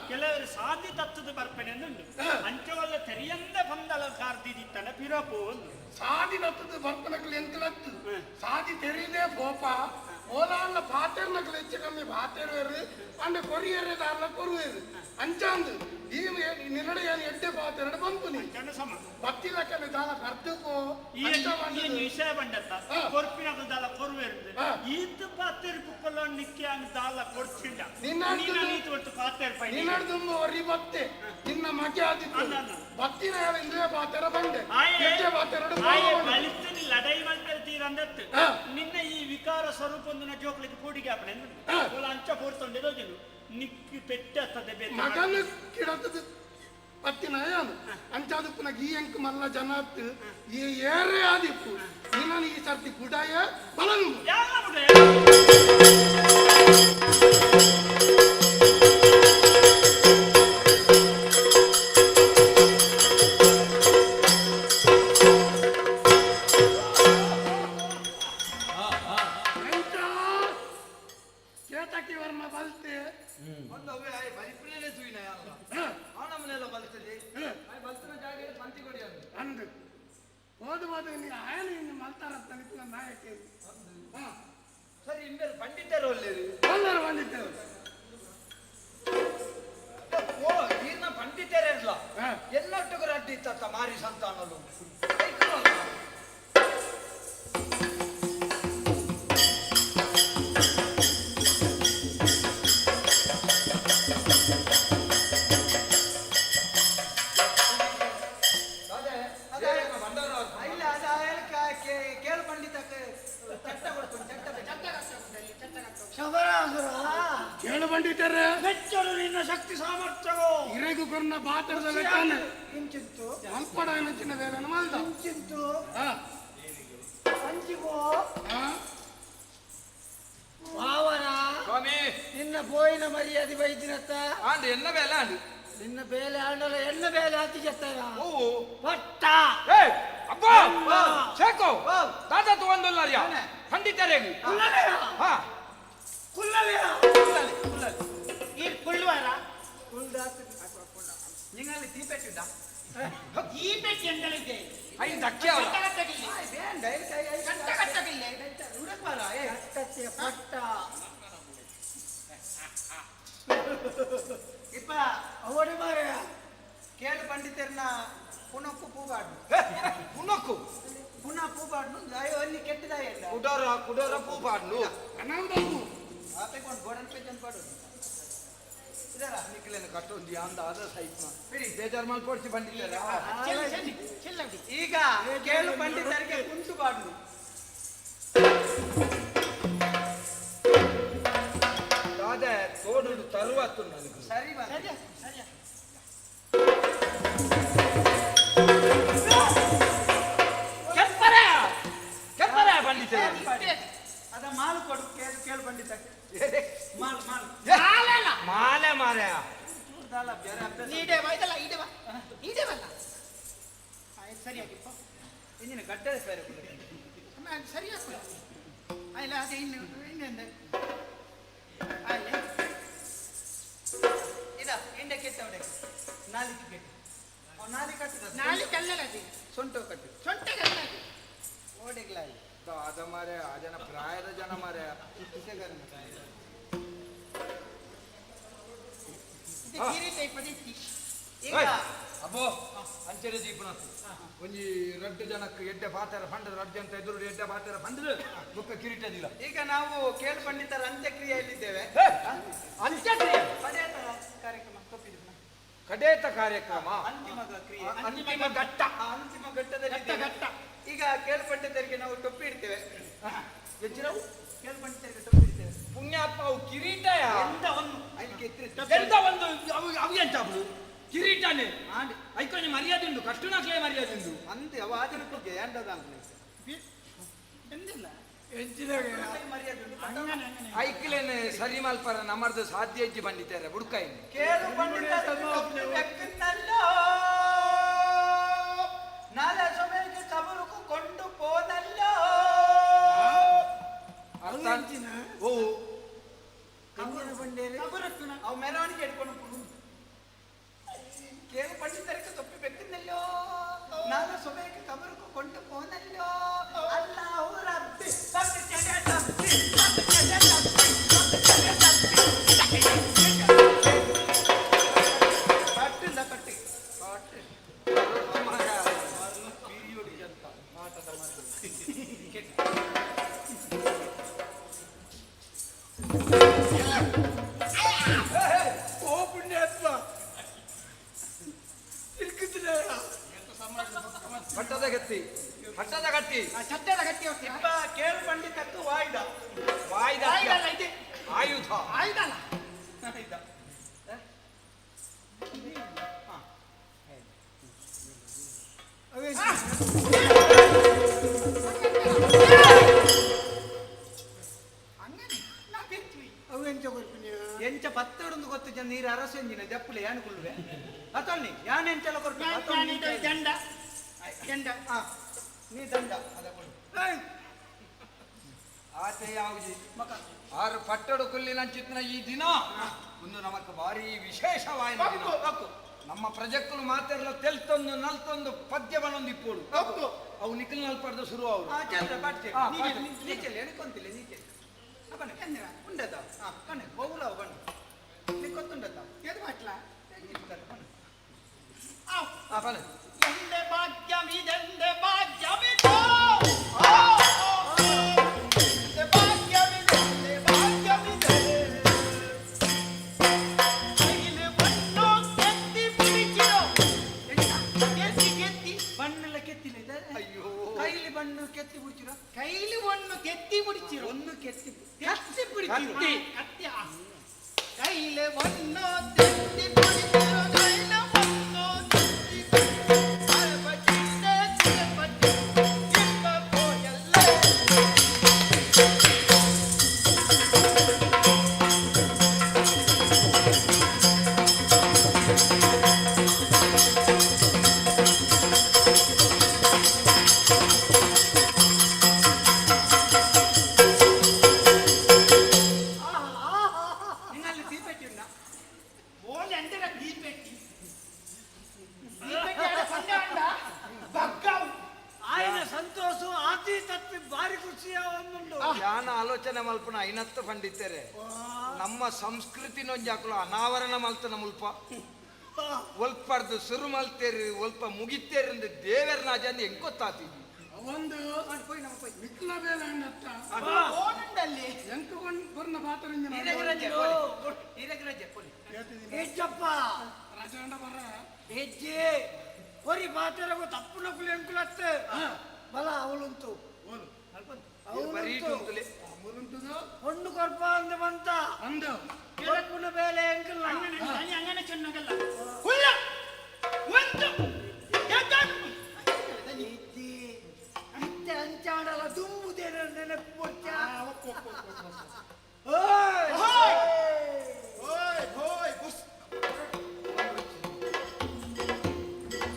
[SPEAKER 5] ಕೆಲವರು ಸಾಧಿ ತತ್ತದ ಬರ್ಪಣೆ ಉಂಟು ಅಂಚವಲ್ಲ ತೆರಿಯಂದ ಬಂದಲ ಕಾರ್ದಿತ್ತನ ಪಿರಪು
[SPEAKER 4] ಸಾಧಿ ತತ್ತದ ಬರ್ಪಣಕ್ಲು ಎಂತಲತ್ತು ಸಾಧಿ ತೆರಿದೆ ಪೋಪ ಓಲಾಂಡ ಪಾತೆರ್ನಕ್ಲು ಹೆಚ್ಚು ಕಮ್ಮಿ ಪಾತೆರ್ವೇರು ಅಂಡ ಕೊರಿಯರೇ ದಾರ್ಲ ಕೊರುವೇರು ಅಂಚಾಂದು ಈ ನಿನ್ನಡೆ ಏನು ಎಡ್ಡೆ ಪಾತೆರಡು ಬಂಪುನಿ ಬತ್ತಿ ಲೆಕ್ಕನೆ ದಾಲ ಕರ್ದು ಪೋ
[SPEAKER 5] ಈ ವಿಷಯ ಬಂಡತ್ತ ಕೊರ್ಪಿನಕಲ್ ದಾಲ ಕೊರುವೇರು ಈತ ಪಾತೆರ್ ಪುಕ್ಕಲ ನಿಕ್ಕೆ ಅಂಗ್ ದಾಲ ಕೊರ್ಚಿಂಡ ನಿನ್ನ ನೀತು ಒಟ್ಟು ಪಾತೆರ್ ಪೈ
[SPEAKER 4] ನಿನ್ನಡ್ದುಂಬ ಒರಿ ಬತ್ತೆ ನಿನ್ನ ಮಗೆ ಆದಿತ್ತು ಬತ್ತಿನ ಇಂದುವೆ ಪಾತೆರ ಬಂಡೆ ಎಡ್ಡೆ ಪಾತೆರಡು
[SPEAKER 5] ಬಲಿತನಿ ಲಡೈ ಮಲ್ಪೆಲ್ ತೀರಂದತ್ತು ನಿನ್ನ ಈ ವಿಕಾರ ಸ್ವರೂಪೊಂದಿನ ಜೋಕ್ಲಿಗೆ ಪೂಡಿಗೆ ಆಪಣೆ ಅಂಚ ಪೋರ್ತೊಂಡೆ ದೋಜನು ನಿಕ್ಕಿ ಪೆಟ್ಟತ್ತದೆ
[SPEAKER 4] ಮಗನ ಕಿಡತದ ಪತ್ತಿನ ಯಾನು ಅಂಚಾದಪ್ಪನ ಗೀ ಅಂಕ್ ಮಲ್ಲ ಜನಾತ್ ಈ ಏರೇ ಆದಿಪ್ಪು ನಿನ್ನ ಈ ಸರ್ತಿ ಗುಡಾಯ ಬಲನು ಕೇತಕಿ ವರ್ಮ ಬಲ್ತೆ
[SPEAKER 19] ಒಂದು ಅವೇ ಆಯ್ ಬಲಿಪುನೇನೆ ತೂಯಿನ ಯಾರಲ್ಲ ಅವನ ಬಲ್ತದೆ ಆಯ್ ಬಲ್ತನ ಜಾಗ ಪಂತಿ ಕೊಡಿ ಅಂದು
[SPEAKER 4] ಅಂದು ಹೋದ ಹೋದ ನೀ ಆಯನ ಇನ್ನು ಮಲ್ತಾರ ತನಿಪಿನ ನಾಯಕ
[SPEAKER 19] ಸರಿ ಇನ್ಮೇಲೆ ಪಂಡಿತರು ಒಲ್ಲೇರು
[SPEAKER 4] ಒಲ್ಲೇರು ಪಂಡಿತರು
[SPEAKER 19] ಓ ಈರ್ನ ಪಂಡಿತರೇ ಇಲ್ಲ ಎಲ್ಲೊಟ್ಟಿಗೂ ರಡ್ಡಿ ಇತ್ತ ಮಾರಿ ಸಂತಾನಲು
[SPEAKER 4] ಕೇಳು ಪಂಡಿತರೇ
[SPEAKER 5] ಮೆಚ್ಚಲು ನಿನ್ನ ಶಕ್ತಿ ಸಾಮರ್ಥ್ಯವೋ
[SPEAKER 4] ಇರೆಗು ಕೊರ್ನ ಬಾತರದ ಲೆಕ್ಕನೆ
[SPEAKER 20] ಇಂಚಿತ್ತು
[SPEAKER 4] ಅಲ್ಪಡ ಚಿನ್ನ ಬೇಲೆನ ಮಲ್ದ
[SPEAKER 20] ಇಂಚಿತ್ತು ಅಂಚಿಗೋ ವಾವನ
[SPEAKER 19] ಸ್ವಾಮಿ
[SPEAKER 20] ನಿನ್ನ ಬೋಯಿನ ಮರ್ಯಾದೆ ಬೈದಿನತ್ತ
[SPEAKER 19] ಆಂಡು ಎನ್ನ ಬೇಲೆ ಆಂಡು
[SPEAKER 20] ನಿನ್ನ ಬೇಲೆ ಆಂಡಲ ಎನ್ನ ಬೇಲೆ ಆತಿ ಜತ್ತಾಯ
[SPEAKER 19] ಓ
[SPEAKER 20] ಪಟ್ಟ
[SPEAKER 19] ಏ ಅಬ್ಬಾ ಶೇಕೋ ತಾತ ತಗೊಂಡಲ್ಲ ಪಂಡಿತರೇ ಹಾ
[SPEAKER 20] ಕುಲ್ಲಲೆಯ
[SPEAKER 19] ಕುಲ್ಲಲೆ ಕುಲ್ಲಲೆ
[SPEAKER 3] ಈ ಕುಳ್ಳುವಾರ
[SPEAKER 19] ನಿಂಗಲ್ಲಿ ತೀಪೆಟ್ಟಿದ್ದ
[SPEAKER 3] ಈ ಪೆಟ್ಟಿ ಎಂದಳಿದೆ
[SPEAKER 19] ಐದು ಧಕ್ಕೆ ಅವರ
[SPEAKER 20] ಪಟ್ಟ ಇಪ್ಪ ಅವಡಿ ಮಾರ ಕೇಳು ಪಂಡಿತರನ್ನ ಪುನಕ್ಕು ಪೂಬಾಡ್ನು
[SPEAKER 19] ಪುನಕ್ಕು
[SPEAKER 20] ಪುನಃ ಪೂಬಾಡ್ನು ಅಲ್ಲಿ ಕೆಟ್ಟದಾಯ
[SPEAKER 19] ಕುಡೋರ ಕುಡೋರ ಪೂಬಾಡ್ನು
[SPEAKER 4] ಅನಾಹುತ
[SPEAKER 20] ಆಪೆಕೊಂಡು ಗೋಡನ್ ಪೆಜ್ಜನ್ ಪಾಡು
[SPEAKER 19] ಇದರ ನಿಕ್ಲೇನು ಕಟ್ಟೊಂದು ಅಂದ ಅದ ಸೈಪ್ ಬಿಡಿ ಬೇಜಾರು ಮಲ್ಪೊಡ್ಸಿ ಬಂದಿದ್ದಾರೆ
[SPEAKER 20] ಈಗ ಕೇಳು ಪಂಡಿತರಿಗೆ ಕುಂಟು ಬಾಡ್ನು
[SPEAKER 19] ದಾದೆ ತೋಡು ತರುವತ್ತು ನನಗೆ
[SPEAKER 20] ಸರಿ
[SPEAKER 3] ಸರಿ ಸರಿ
[SPEAKER 19] ಕೆಪ್ಪರ ಕೆಪ್ಪರ ಪಂಡಿತರು
[SPEAKER 20] ಅದ ಮಾಲು ಕೊಡು ಕೇಳು ಕೇಳು ಪಂಡಿತ ಮಾಲು ಮಾಲು
[SPEAKER 19] ಮಾಲೆ ಮಾರೆ
[SPEAKER 3] ನೀಡೆ ಬಾ ಇದಲ್ಲ ಈಡೆ ಬಾ ಈಡೆ ಬಲ್ಲ ಆಯ್ತು ಸರಿಯಾಗಿಪ್ಪ
[SPEAKER 20] ಇಂಜಿನ ಗಡ್ಡದ ಬೇರೆ
[SPEAKER 3] ಅಮ್ಮ ಅದು ಸರಿಯಾಗಿ ಅಲ್ಲ ಅದೇ ಇನ್ನು ಇನ್ನೊಂದು ಅಲ್ಲೇ
[SPEAKER 20] ಇದ ಎಂಡೆ ಕೆಟ್ಟವಡೆ ನಾಲಿಗೆ ಕೆಟ್ಟು ಅವ್ ನಾಲಿ ಕಟ್ಟಿದ
[SPEAKER 3] ನಾಲಿ ಕಲ್ಲಲ್ಲ ಅದು
[SPEAKER 20] ಸೊಂಟ ಕಟ್ಟು
[SPEAKER 3] ಸೊಂಟ ಕಲ್ಲ ಅದು
[SPEAKER 20] ಓಡಿಗ್ಲ
[SPEAKER 19] ಅದ ಮಾರೆ ಆ ಜನ ಪ್ರಾಯದ ಜನ ಮಾರೆ
[SPEAKER 3] ಇದು ಕಿರೀಟ ಇಪ್ಪದಿತ್ತಿ
[SPEAKER 20] ಈಗ
[SPEAKER 19] ಅಬ್ಬೋ ಅಂಚೆರೆ ಜೀಪನತ್ತು ಒಂಜಿ ರಡ್ಡು ಜನಕ್ಕೆ ಎಡ್ಡೆ ಪಾತರ ಫಂಡದ ರಡ್ಡು ಅಂತ ಎದುರು ಎಡ್ಡೆ ಪಾತರ ಫಂಡದ ಬುಕ್ಕ ಕಿರೀಟದಿಲ್ಲ
[SPEAKER 20] ಈಗ ನಾವು ಕೇಳು ಪಂಡಿತರ ಅಂತ್ಯಕ್ರಿಯೆಯಲ್ಲಿದ್ದೇವೆ
[SPEAKER 19] ಅಂತ್ಯಕ್ರಿಯೆ
[SPEAKER 20] ಪದೇತ ಕಾರ್ಯಕ್ರಮ ತಪ್ಪಿದ್ರು
[SPEAKER 19] ಕಡೇತ ಕಾರ್ಯಕ್ರಮ
[SPEAKER 20] ಅಂತಿಮ ಕ್ರಿಯೆ
[SPEAKER 19] ಅಂತಿಮ ಘಟ್ಟ
[SPEAKER 20] ಆ ಅಂತಿಮ ಘಟ್ಟದಲ್ಲಿ ಘಟ್ಟ ಈಗ ಕೇಳು ಪಂಡಿತರಿಗೆ ನಾವು ಟೊಪ್ಪಿ ಇಡ್ತೇವೆ
[SPEAKER 19] ಎಜ್ಜಿರವು
[SPEAKER 20] ಕೇಳು ಪಂಡಿತರಿಗೆ ಟೊಪ್ಪಿ ಇಡ್ತೇವೆ
[SPEAKER 19] ಪುಣ್ಯಾತ್ಮ ಅವು ಕಿರೀಟ
[SPEAKER 20] ಎಂತ ಒಂದು ಅದಕ್ಕೆ
[SPEAKER 19] ಎಂತ ಒಂದು ಅವು ಅವು ಎಂತ ಅವು ಕಿರೀಟನೇ ಐಕೊಂಜಿ ಮರ್ಯಾದೆ ಉಂಟು ಕಷ್ಟುನಾಕ್ಲೇ ಮರ್ಯಾದೆ ಉಂಟು
[SPEAKER 20] ಅಂತೆ ಅವ ಆಚರಣೆ ಎಂದದ
[SPEAKER 3] ಎಂದಿಲ್ಲ
[SPEAKER 19] ಐಕ್ಲೇನು ಸರಿ ಮಲ್ಪರ ನಮ್ಮರ್ದು ಸಾಧ್ಯ ಹೆಜ್ಜೆ ಬಂದಿದ್ದಾರೆ ಬುಡ್ಕಾಯಿ
[SPEAKER 20] ಕೇಳು ಪಂಡಿತ ನಾಳೆ ಸಮಯಕ್ಕೆ ಕಬರುಕು ಕೊಂಡು ಪೋನಲ್ಲೋ.
[SPEAKER 19] ಅರ್ಥ ಓ
[SPEAKER 20] ಅವು ಮೆರವಣಿಗೆ ಇಟ್ಕೊಂಡು ಕೇಳು ಪಂಡಿತರಿಗೆ ತೊಪ್ಪಿ ಬೆಕ್ಕನಲ್ಲೋ ನಾನು ಸಮಯಕ್ಕೆ ಕಬರುಕು ಕೊಂಡು ಪೋನಲ್ಲೋ ಅಲ್ಲ ಅವರ ಕಟ್ಟಿಲ್ಲ ಕಟ್ಟಿ
[SPEAKER 4] ಓ ಪುಣ್ಯಾತ್ಮ
[SPEAKER 19] ಪಟ್ಟದ ಗತ್ತಿ ಪಟ್ಟದ ಗಟ್ಟಿ
[SPEAKER 3] ಚಟ್ಟದ ಗಟ್ಟಿ
[SPEAKER 20] ಇಪ್ಪ ಕೇಳು ಪಂಡಿತಕ್ಕೂ ವಾಯ್ದ
[SPEAKER 19] ವಾಯ್ದ
[SPEAKER 3] ಆಯ್ದಲ್ಲ ಇದೆ
[SPEAKER 19] ಆಯುಧ
[SPEAKER 3] ಆಯ್ದಲ್ಲ
[SPEAKER 20] ಆಯ್ದ ಎಂಚ ಪತ್ತಡೊಂದು ಗೊತ್ತು ಜನ ನೀರು ಅರಸು ಎಂಜಿನ ದಪ್ಪುಲೆ ಯಾನು ಕುಳ್ಳುವೆ ಅತೊಳ್ಳಿ ಯಾನ್ ಎಂಚಲ ಕೊರ್ಪೆ ಅತೊಳ್ಳಿ
[SPEAKER 3] ದಂಡ ದಂಡ
[SPEAKER 20] ನೀ ದಂಡ ಅದ ಕೊಡು
[SPEAKER 19] ಆತೆ ಯಾವುಜಿ ಆರು ಪಟ್ಟಡು ಕುಲ್ಲಿನಂಚಿತ್ತಿನ ಈ ದಿನ ಒಂದು ನಮಕ್ ಭಾರಿ ವಿಶೇಷವಾಯಿನ ದಿನ. ನಮ್ಮ ಪ್ರಜೆಕ್ಕಲು ಮಾತೆಲ್ಲ ತೆಲ್ತೊಂದು ನಲ್ತೊಂದು ಪದ್ಯ ಬನೊಂದು ಇಪ್ಪೋಡು ಅವು ನಿಖಲ್ ನಲ್ಪಡ್ದು ಶುರು ಅವರು
[SPEAKER 20] ಆ ಚಂದ್ರ ಪಾಟ್ಲೆ
[SPEAKER 19] ಆ, ಪಾಟ್ಲೆ.
[SPEAKER 20] ನೀಚೆಲ್ಲ ಎಣಕೊಂತಿಲ್ಲ ನೀಚೆಲ್ಲ ಬಣ್ಣ ಉಂಡದ ಕಣ್ಣೆ ಬಹುಲವು ಬಣ್ಣ ನೀ ಗೊತ್ತುಂಡದ
[SPEAKER 3] ಎದು ಮಾಡ್ಲಾ
[SPEAKER 19] ಆ, ಬನ್ನಿ.
[SPEAKER 3] ಎಂದೆ ಭಾಗ್ಯಮಿದೆಂದೆ ಭಾಗ್ಯಮಿದೋ ಎಂದೆ ಭಾಗ್ಯಮಿದೆಂದೆ ಭಾಗ್ಯಮಿದೆ ಕೈಲಿ ಬಣ್ಣು ಕೆತ್ತಿ ಬಿಡಿಸಿರೋ ಕೆತ್ತಿ ಕೆತ್ತಿ
[SPEAKER 20] ಬಣ್ಣೆಲ್ಲ ಕೆತ್ತಿಲ್ಲ ಇದೆ
[SPEAKER 19] ಅಯ್ಯೋ
[SPEAKER 20] ಕೈಲಿ ಬಣ್ಣು ಕೆತ್ತಿ ಬಿಡ್ತೀರ
[SPEAKER 3] ಕೈಲಿ ಒಂದು ಕೆತ್ತಿ ಬಿಡಿಸಿರೋ
[SPEAKER 20] ಒಂದು ಕೆತ್ತಿ
[SPEAKER 3] ಕತ್ತಿ ಬಿಡಿಸಿರೋ
[SPEAKER 19] ಕತ್ತಿ.
[SPEAKER 3] ಕತ್ತಿ ಆ. ಕೈಲಿ ಒಂದು ತೆತ್ತಿ ಬಿಡಿಸಿರೋ ಕೈಲ ಒಂದು ತೆತ್ತಿ ಅರಬಟ್ಟಿದ್ದೆ ತಿರುಪತಿ ಇಪ್ಪ ಪೋಯಲ್ಲ.
[SPEAKER 20] ನಿಂಗಲ್ಲಿ ತೀಪೆಟ್ಟಿ ಉಂಡ
[SPEAKER 3] ಓಲೆ ಅಂದರ ದೀಪೆಟ್ಟಿ ದೀಪೆಟ್ಟಿ ಆಡ ಕೊಂಡ ಬಗ್ಗವು
[SPEAKER 6] ఆయన ಸಂತೋಷ ಆತಿ ತಪ್ಪಿ ಭಾರಿ ಖುಷಿಯ ಒಂದುಂಡು
[SPEAKER 19] ಯಾನ ಆಲೋಚನೆ ಮಲ್ಪನ ಐನತ್ತು ಪಂಡಿತರೆ ನಮ್ಮ ಸಂಸ್ಕೃತಿನೊಂಜಾಕುಲು ಅನಾವರಣ ಮಲ್ತನ ಮುಲ್ಪ ಒಲ್ಪರ್ದು ಸುರು ಮಲ್ತೇರಿ ಒಲ್ಪ ಮುಗಿತೇರಿ ಅಂದ್ ದೇವೆರ್ ನಾಜಂದು ಹೆಂಗ್ ಗೊತ್ತಾತಿ
[SPEAKER 4] ಒಂದು ನಿಕ್ಲ ಬೇಲೆ ಅಂಡತ್ತ
[SPEAKER 3] ಓನುಂಡಲ್ಲಿ
[SPEAKER 4] ಎಂಕ್ ಬರ್ನ ಪಾತ್ರ
[SPEAKER 20] ಹಿರೇಗರಜೆ ಪೋಲಿ ಹಿರೇಗರಜೆ ಪೋಲಿ
[SPEAKER 6] ಹೆಜ್ಜಪ್ಪ
[SPEAKER 4] ರಾಜಂಡ ಬರ
[SPEAKER 6] ಹೆಜ್ಜೆ ಕೊರಿ ಪಾತ್ರಗೂ ತಪ್ಪು ನಕುಲು ಎಂಕುಲತ್ತೆ ಬಲ ಅವಳುಂಟು
[SPEAKER 19] ಬರೀ
[SPEAKER 6] ಅವಳುಂಟು ಹೊಣ್ಣು ಕೊರ್ಪ ಅಂದ ಬಂತ
[SPEAKER 4] ಅಂದು
[SPEAKER 6] ಕೆಳಕುನ ಬೇಲೆ ಎಂಕಲ್ಲ
[SPEAKER 3] ಅಂಗನೆ ಅಂಗನೆ ಚೆನ್ನಗಲ್ಲ ಹುಲ್ಲ ಒಂದು ಎದ್ದನು.
[SPEAKER 6] ಹೆಜ್ಜೆ ಇತ್ತೆ ಅಂಚಾಡಲ ದುಂಬುದೇನ ನೆನಪು ಬೊಚ್ಚ ಓಯ್
[SPEAKER 3] ಓಯ್ ಓಯ್ ಬುಸ್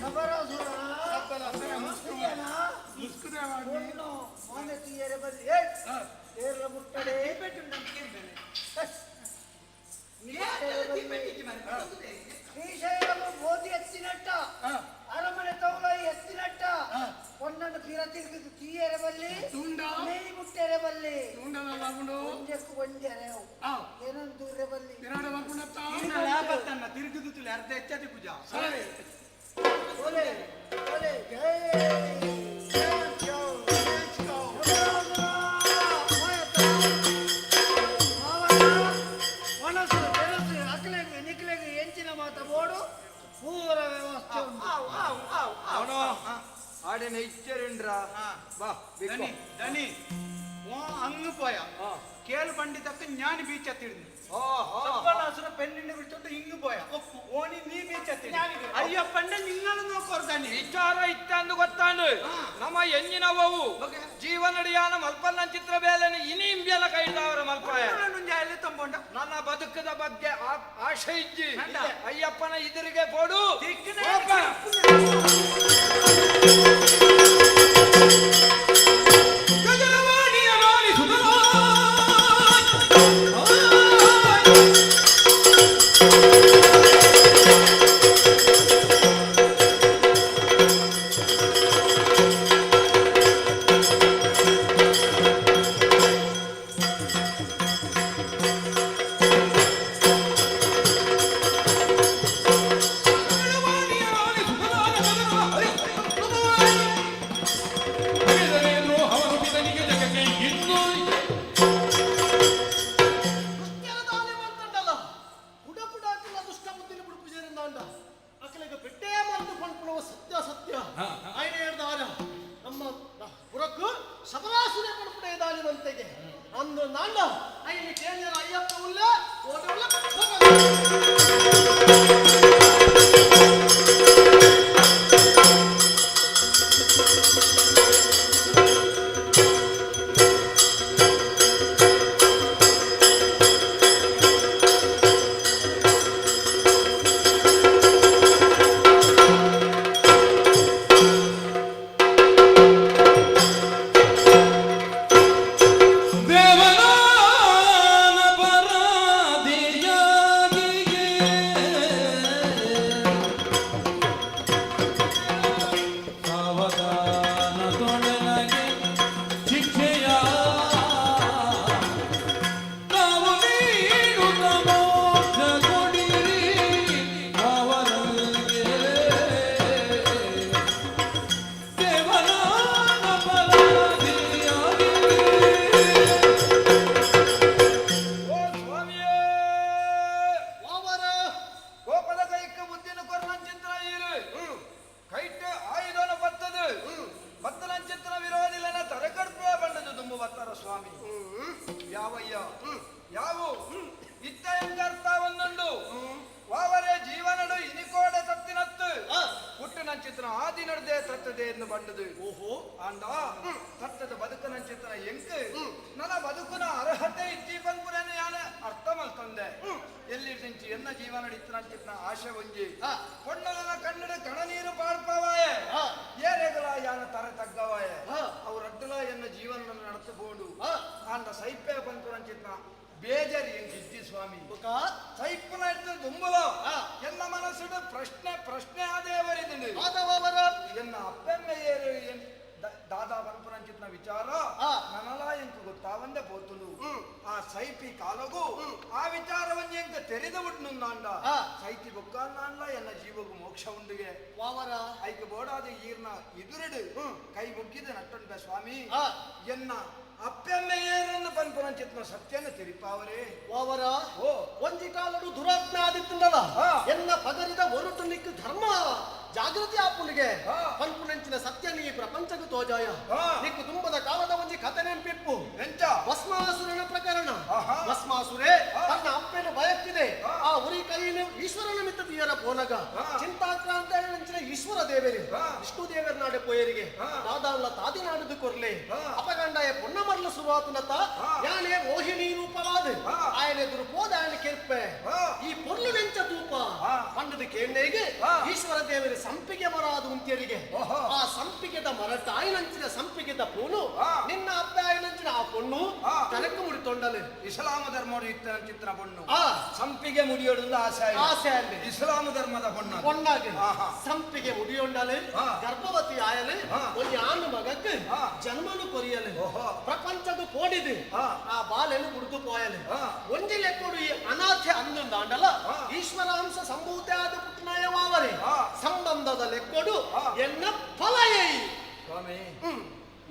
[SPEAKER 6] ಸಬರಾಸುರ ಹೊಣ್ಣು ಮೋನೆ ತೀಯರೆ ಬಲ್ಲಿ ಏಯ್ ಏರ್ಲ ಮುಟ್ಟಡೆ ಶ್ರೀಶೈಲము ಮೋದಿ ಎತ್ತಿನಟ್ಟ ಅರಮನೆ ತೌಲ ಎತ್ತಿನಟ್ಟ ಹೊನ್ನನ್ನು ಪಿರ ತಿರುಗಿದು ತೀಯರೆ ಬಲ್ಲಿ ಮೇಯಿ ಮುಟ್ಟೆರೆ ಬಲ್ಲಿ ಒಂಜಕ್ಕು ಒಂಜರೆ ಏನೊಂದು ದೂರ ಬಲ್ಲಿ
[SPEAKER 20] ಲಾಭತ್ತನ್ನ ತಿರುಗಿದು ತುಲೆ ಅರ್ಧ ಹೆಚ್ಚಾದಿ ಪೂಜಾ
[SPEAKER 4] ಸರಿ
[SPEAKER 6] ಓಲೆ ಓಲೆ ಜೈ ಮನಸ್ಸು ಬೆರಸು ಅಕ್ಲೆಗ್ ನಿಕ್ಲೆಗ್ ಎಂಚಿನ ಮಾತ ಬೋಡು ಪೂರ ವ್ಯವಸ್ಥೆ ಉಂಟು.
[SPEAKER 19] ಅವನು ಆಡೆನ ಇಚ್ಚರಿಂಡ್ರ ಬಾ ಬಿಕ್ಕೋ.
[SPEAKER 20] ದನಿ ದನಿ ಓ ಅಂಗು ಪೋಯ ಕೇಳು ಪಂಡಿತಕ್ಕ ಜ್ಞಾನಿ ಬೀಚ್ ಹತ್ತಿಡ್ದು ಸಬ್ಬಲಾಸುರ ಪೆಣ್ಣಿನ ಬಿಡ್ತೊಟ್ಟು ಹಿಂಗು ಪೋಯ ಓಣಿ ನೀ ಬೀಚ್ ಹತ್ತಿಡಿ ಅಯ್ಯಪ್ಪಂಡ ನಿಂಗಳ ನೋಕೋರ್ದ
[SPEAKER 19] ವಿಚಾರ ಇತ್ತಂದು ಗೊತ್ತಾಂಡು ನಮ್ಮ ಎಂಜಿನವವು ಜೀವನಡಿಯಾನ ಮಲ್ಪನ್ನ ಚಿತ್ರ ಬೇಲೆನ ಇನಿ ಇಂಬಿಯನ ಕೈದಾವರ ಮಲ್ಪಾಯ ನನ್ನ ಬದುಕದ ಬಗ್ಗೆ ಆಶೆ ಇಜ್ಜಿ ಅಯ್ಯಪ್ಪನ ಇದುರಿಗೆ ಪೋಡು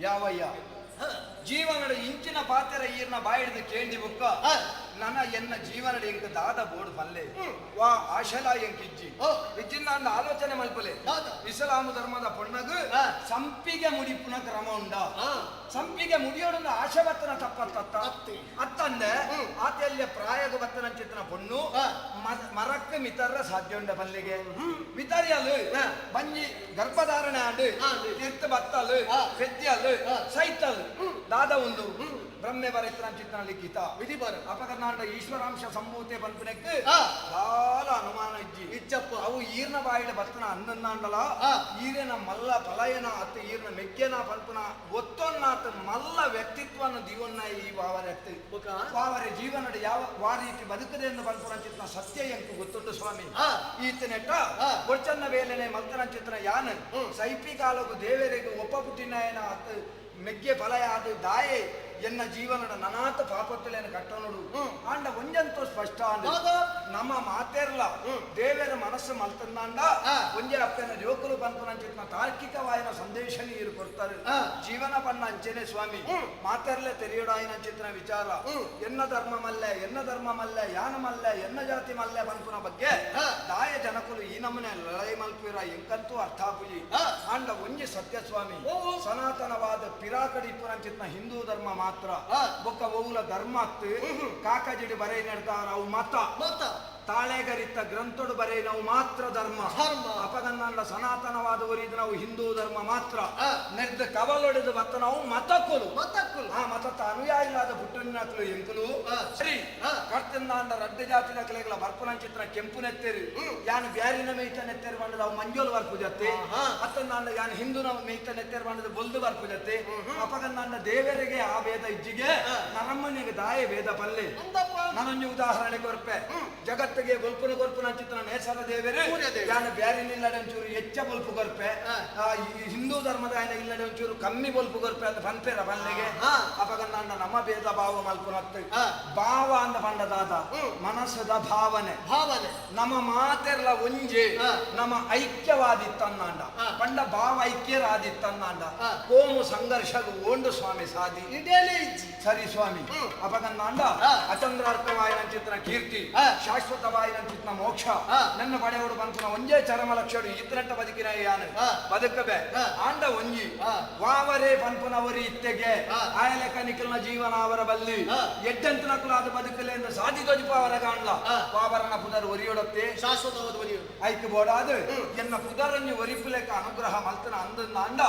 [SPEAKER 19] ಯಾವಯ್ಯ ಜೀವನದ ಇಂಚಿನ ಪಾತ್ರ ಈರ್ನ ಬಾಯಿಡಿದ ಕೇಂಡಿ ಬುಕ್ಕ ನನ ಎನ್ನ ಜೀವನದ ಎಂಕ ದಾದ ಬೋರ್ಡ್ ಪಲ್ಲೆ ವಾ ಆಶಲ ಎಂಕ ಇಜ್ಜಿ ಇಜ್ಜಿನ ಆಲೋಚನೆ ಮಲ್ಪಲೆ. ಇಸ್ಲಾಂ ಧರ್ಮದ ಪೊಣ್ಣಗು ಸಂಪಿಗೆ ಮುಡಿಪುನ ಕ್ರಮ ಉಂಡ. ಸಂಪಿಗೆ ಮುಡಿಯೋಡೊಂದು ಆಶೆ ಬತ್ತನ ತಪ್ಪತ್ತ ಅತ್ತಂದೆ ಆತೆಲ್ಯ ಪ್ರಾಯಗ ಬತ್ತನ ಚಿತ್ತನ ಪೊಣ್ಣು ಮರಕ್ಕೆ ಮಿತರ ಸಾಧ್ಯ ಉಂಡ ಪಲ್ಲಿಗೆ ಮಿತರಿಯಲು ಬಂಜಿ ಗರ್ಭಧಾರಣೆ ಆಂಡು ತೀರ್ಥ ಬತ್ತಲು ಪೆದ್ಯಲು ಸೈತಲು ದಾದ ಒಂದು ಬ್ರಹ್ಮೆ ಬರೆತ್ರ ಚಿತ್ರಣ ಲಿಖಿತ ವಿಧಿ ಬರ ಅಪಕರ್ನಾಟ ಈಶ್ವರಾಂಶ ಸಂಭೂತೆ ಪನ್ಪುನೆಕ್ ದಾಲ ಅನುಮಾನ ಇಜ್ಜಿ ಇಜ್ಜಪ್ಪ. ಅವು ಈರ್ನ ಬಾಯಿಡ ಬತ್ತನ ಅನ್ನನ್ನಾಂಡಲ ಈರೇನ ಮಲ್ಲ ಫಲಯನ ಅತ್ತ ಈರ್ನ ಮೆಗ್ಗೆನ ಪನ್ಪುನ ಒತ್ತೊನ್ನಾತ ಮಲ್ಲ ವ್ಯಕ್ತಿತ್ವನ ದಿವನ್ನ ಈ ವಾವರೆ ವಾವರೆ ಜೀವನದ ಯಾವ ವಾ ರೀತಿ ಬದುಕದೆ ಎಂದು ಪನ್ಪುನ ಚಿತ್ರಣ ಸತ್ಯ ಎಂಕು ಗೊತ್ತುಂಟು ಸ್ವಾಮಿ. ಈತನೆಟ್ಟ ಕೊರ್ಚನ್ನ ವೇಲೆನೆ ಮಲ್ತನ ಚಿತ್ರ ಯಾನ್ ಸೈಪಿ ಕಾಲಗು ದೇವರಿಗೆ ಒಪ್ಪ ಪುಟ್ಟಿನಾಯನ ಅತ್ತ ಮೆಗ್ಗೆ ಫಲಯಾದ ದಾಯೆ ಎನ್ನ ಜೀವನದ ನನಾತ ಪಾಪತ್ತಲೇನು ಕಟ್ಟೋನುಡು ಆಂಡ ಒಂಜಂತೂ ಸ್ಪಷ್ಟ ಅಂದ ನಮ್ಮ ಮಾತೇರ್ಲ ದೇವರ ಮನಸ್ಸು ಮಲ್ತಂದಾಂಡ ಒಂಜೆ ಅಪ್ಪನ ಜೋಕುಲು ಪನ್ಪುನಂಚಿತ್ನ ತಾರ್ಕಿಕವಾಯಿನ ಸಂದೇಶ ನೀರು ಕೊಡ್ತಾರೆ. ಜೀವನ ಪಣ್ಣ ಅಂಚೆನೆ ಸ್ವಾಮಿ ಮಾತೇರ್ಲೆ ತೆರೆಯಡಾಯಿನ ಚಿತ್ರ ವಿಚಾರ ಎನ್ನ ಧರ್ಮ ಮಲ್ಲೆ ಎನ್ನ ಧರ್ಮ ಮಲ್ಲೆ ಯಾನ ಮಲ್ಲೆ ಎನ್ನ ಜಾತಿ ಮಲ್ಲೆ ಪನ್ಪುನ ಬಗ್ಗೆ ದಾಯ ಜನಕುಲು ಈ ನಮನೆ ಲಡೈ ಮಲ್ಪಿರ ಎಂಕಂತೂ ಅರ್ಥಾಪುಜಿ. ಆಂಡ ಒಂಜಿ ಸತ್ಯ ಸ್ವಾಮಿ ಸನಾತನವಾದ ಪಿರಾಕಡಿ ಪುನಂಚಿತ್ನ ಹಿಂದೂ ಧರ್ಮ ಮಾತ್ರ ಬೊಕ್ಕ ಒವುಲ ಧರ್ಮ ಕಾಕಜಿಡಿ ಬರೈ ನಡ್ತಾರ ಅವು ಮತ ಮತ ತಾಳೆಗರಿತ್ತ ಗ್ರಂಥಡು ಬರೈ ನಾವು ಮಾತ್ರ ಧರ್ಮ ಧರ್ಮ ಅಪಗನ್ನಾಂಡ ಸನಾತನವಾದ ಒರಿದ ನಾವು ಹಿಂದೂ ಧರ್ಮ ಮಾತ್ರ ನೆಡ್ದ ಕವಲೊಡೆದು ಬತ್ತ ನಾವು ಮತಕ್ಕುಲು ಮತಕ್ಕುಲು ಆ ಮತ ಅನುಯಾಯಿಲಾದ ಪುಟ್ಟನಕ್ಲು ಎಂಕುಲು ಸರಿ ಕರ್ತಂದಾಂಡ ರಡ್ಡ ಜಾತಿ ನಕಲೆಗಳ ಬರ್ಪುನ ಚಿತ್ರ ಕೆಂಪು ನೆತ್ತೇರು ಯಾನು ಬ್ಯಾರಿನ ಮೇಯ್ತ ನೆತ್ತೇರು ಬಂದದ ಅವು ಮಂಜೋಲು ಬರ್ಪು ಜತ್ತೆ ಅತ್ತಂದಾಂಡ ಯಾನು ಹಿಂದೂನ ಮೇಯ್ತ ನೆತ್ತೇರು ಬಂದದ ಬೊಲ್ದು ಬರ್ಪು ಜತ್ತೆ ಅಪಗನ್ನಾಂಡ ದೇವರಿಗೆ ಆ ಭೇದ ಇಜ್ಜಿಗೆ ನರಮ್ಮನಿಗೆ ದಾಯ ಭೇದ ಪಲ್ಲೆ. ನಾನೊಂದು ಉದಾಹರಣೆ ಕೊರ್ಪೆ ಜಗತ್ತಿಗೆ ಬೊಲ್ಪುನ ಕೊರ್ಪುನ ಚಿತ್ರ ನೇಸರ ದೇವರೇ ಯಾನು ಬ್ಯಾರಿನ ಇಲ್ಲಡೆ ಒಂಚೂರು ಹೆಚ್ಚ ಬೊಲ್ಪು ಕೊರ್ಪೆ ಹಿಂದೂ ಧರ್ಮದ ಆಯನ ಇಲ್ಲಡೆ ಒಂಚೂರು ಕಮ್ಮಿ ಬೊಲ್ಪು ಕೊರ್ಪೆ ಅಂತ ಪನ್ಪೇರ ಪಲ್ಲೆಗೆ ಅಪಗನ್ನಾಂಡ ನಮ್ಮ ಭೇದ ಭಾವ ಮಲ್ಪುನತ್ತು ಭಾವ ಅಂದ ಪಂಡದಾದ ಮನಸ್ಸದ ಭಾವನೆ ಭಾವನೆ ನಮ್ಮ ಮಾತೆರ್ಲ ಒಂಜೆ ನಮ್ಮ ಐಕ್ಯವಾದಿತ್ತನ್ನಾಂಡ ಪಂಡ ಭಾವ ಐಕ್ಯರಾದಿತ್ತನ್ನಾಂಡ ಕೋಮು ಸಂಘರ್ಷದ ಓಂಡು ಸ್ವಾಮಿ ಸಾದಿ ಸರಿ ಸ್ವಾಮಿ ಅಪಗನ್ನಾಂಡ ಅಚಂದ್ರಾರ್ಥವಾಯಿನ ಚಿತ್ರ ಕೀರ್ತಿ ಶಾಶ್ವತವಾಯಿನ ಚಿತ್ರ ಮೋಕ್ಷ ನನ್ನ ಪಡೆಯವರು ಬಂತನ ಒಂಜೇ ಚರಮ ಲಕ್ಷಡು ಇತ್ತನಟ್ಟ ಬದುಕಿನ ಯಾನು ಬದುಕಬೆ ಆಂಡ ಒಂಜಿ ವಾವರೇ ಪನ್ಪುನವರಿ ಇತ್ತೆಗೆ ಆಯಲೆಕ ನಿಖಲ್ನ ಜೀವನ ಅವರ ಬಲ್ಲಿ ಎಡ್ಡಂತನಕುಲಾದ ಬದುಕಲೆ ಎಂದು ಸಾಧಿ ತೊಜಿಪ ಅವರ ಕಾಣ್ಲ ವಾವರನ ಪುದರ್ ಒರಿಯೊಡತ್ತೆ ಶಾಶ್ವತವಾದ ಒರಿಯೊಡು ಐಕ್ ಬೋಡಾದು ಎನ್ನ ಪುದರನ್ನು ಒರಿಪುಲೆಕ ಅನುಗ್ರಹ ಮಲ್ತನ ಅಂದನ್ನ ಅಂಡ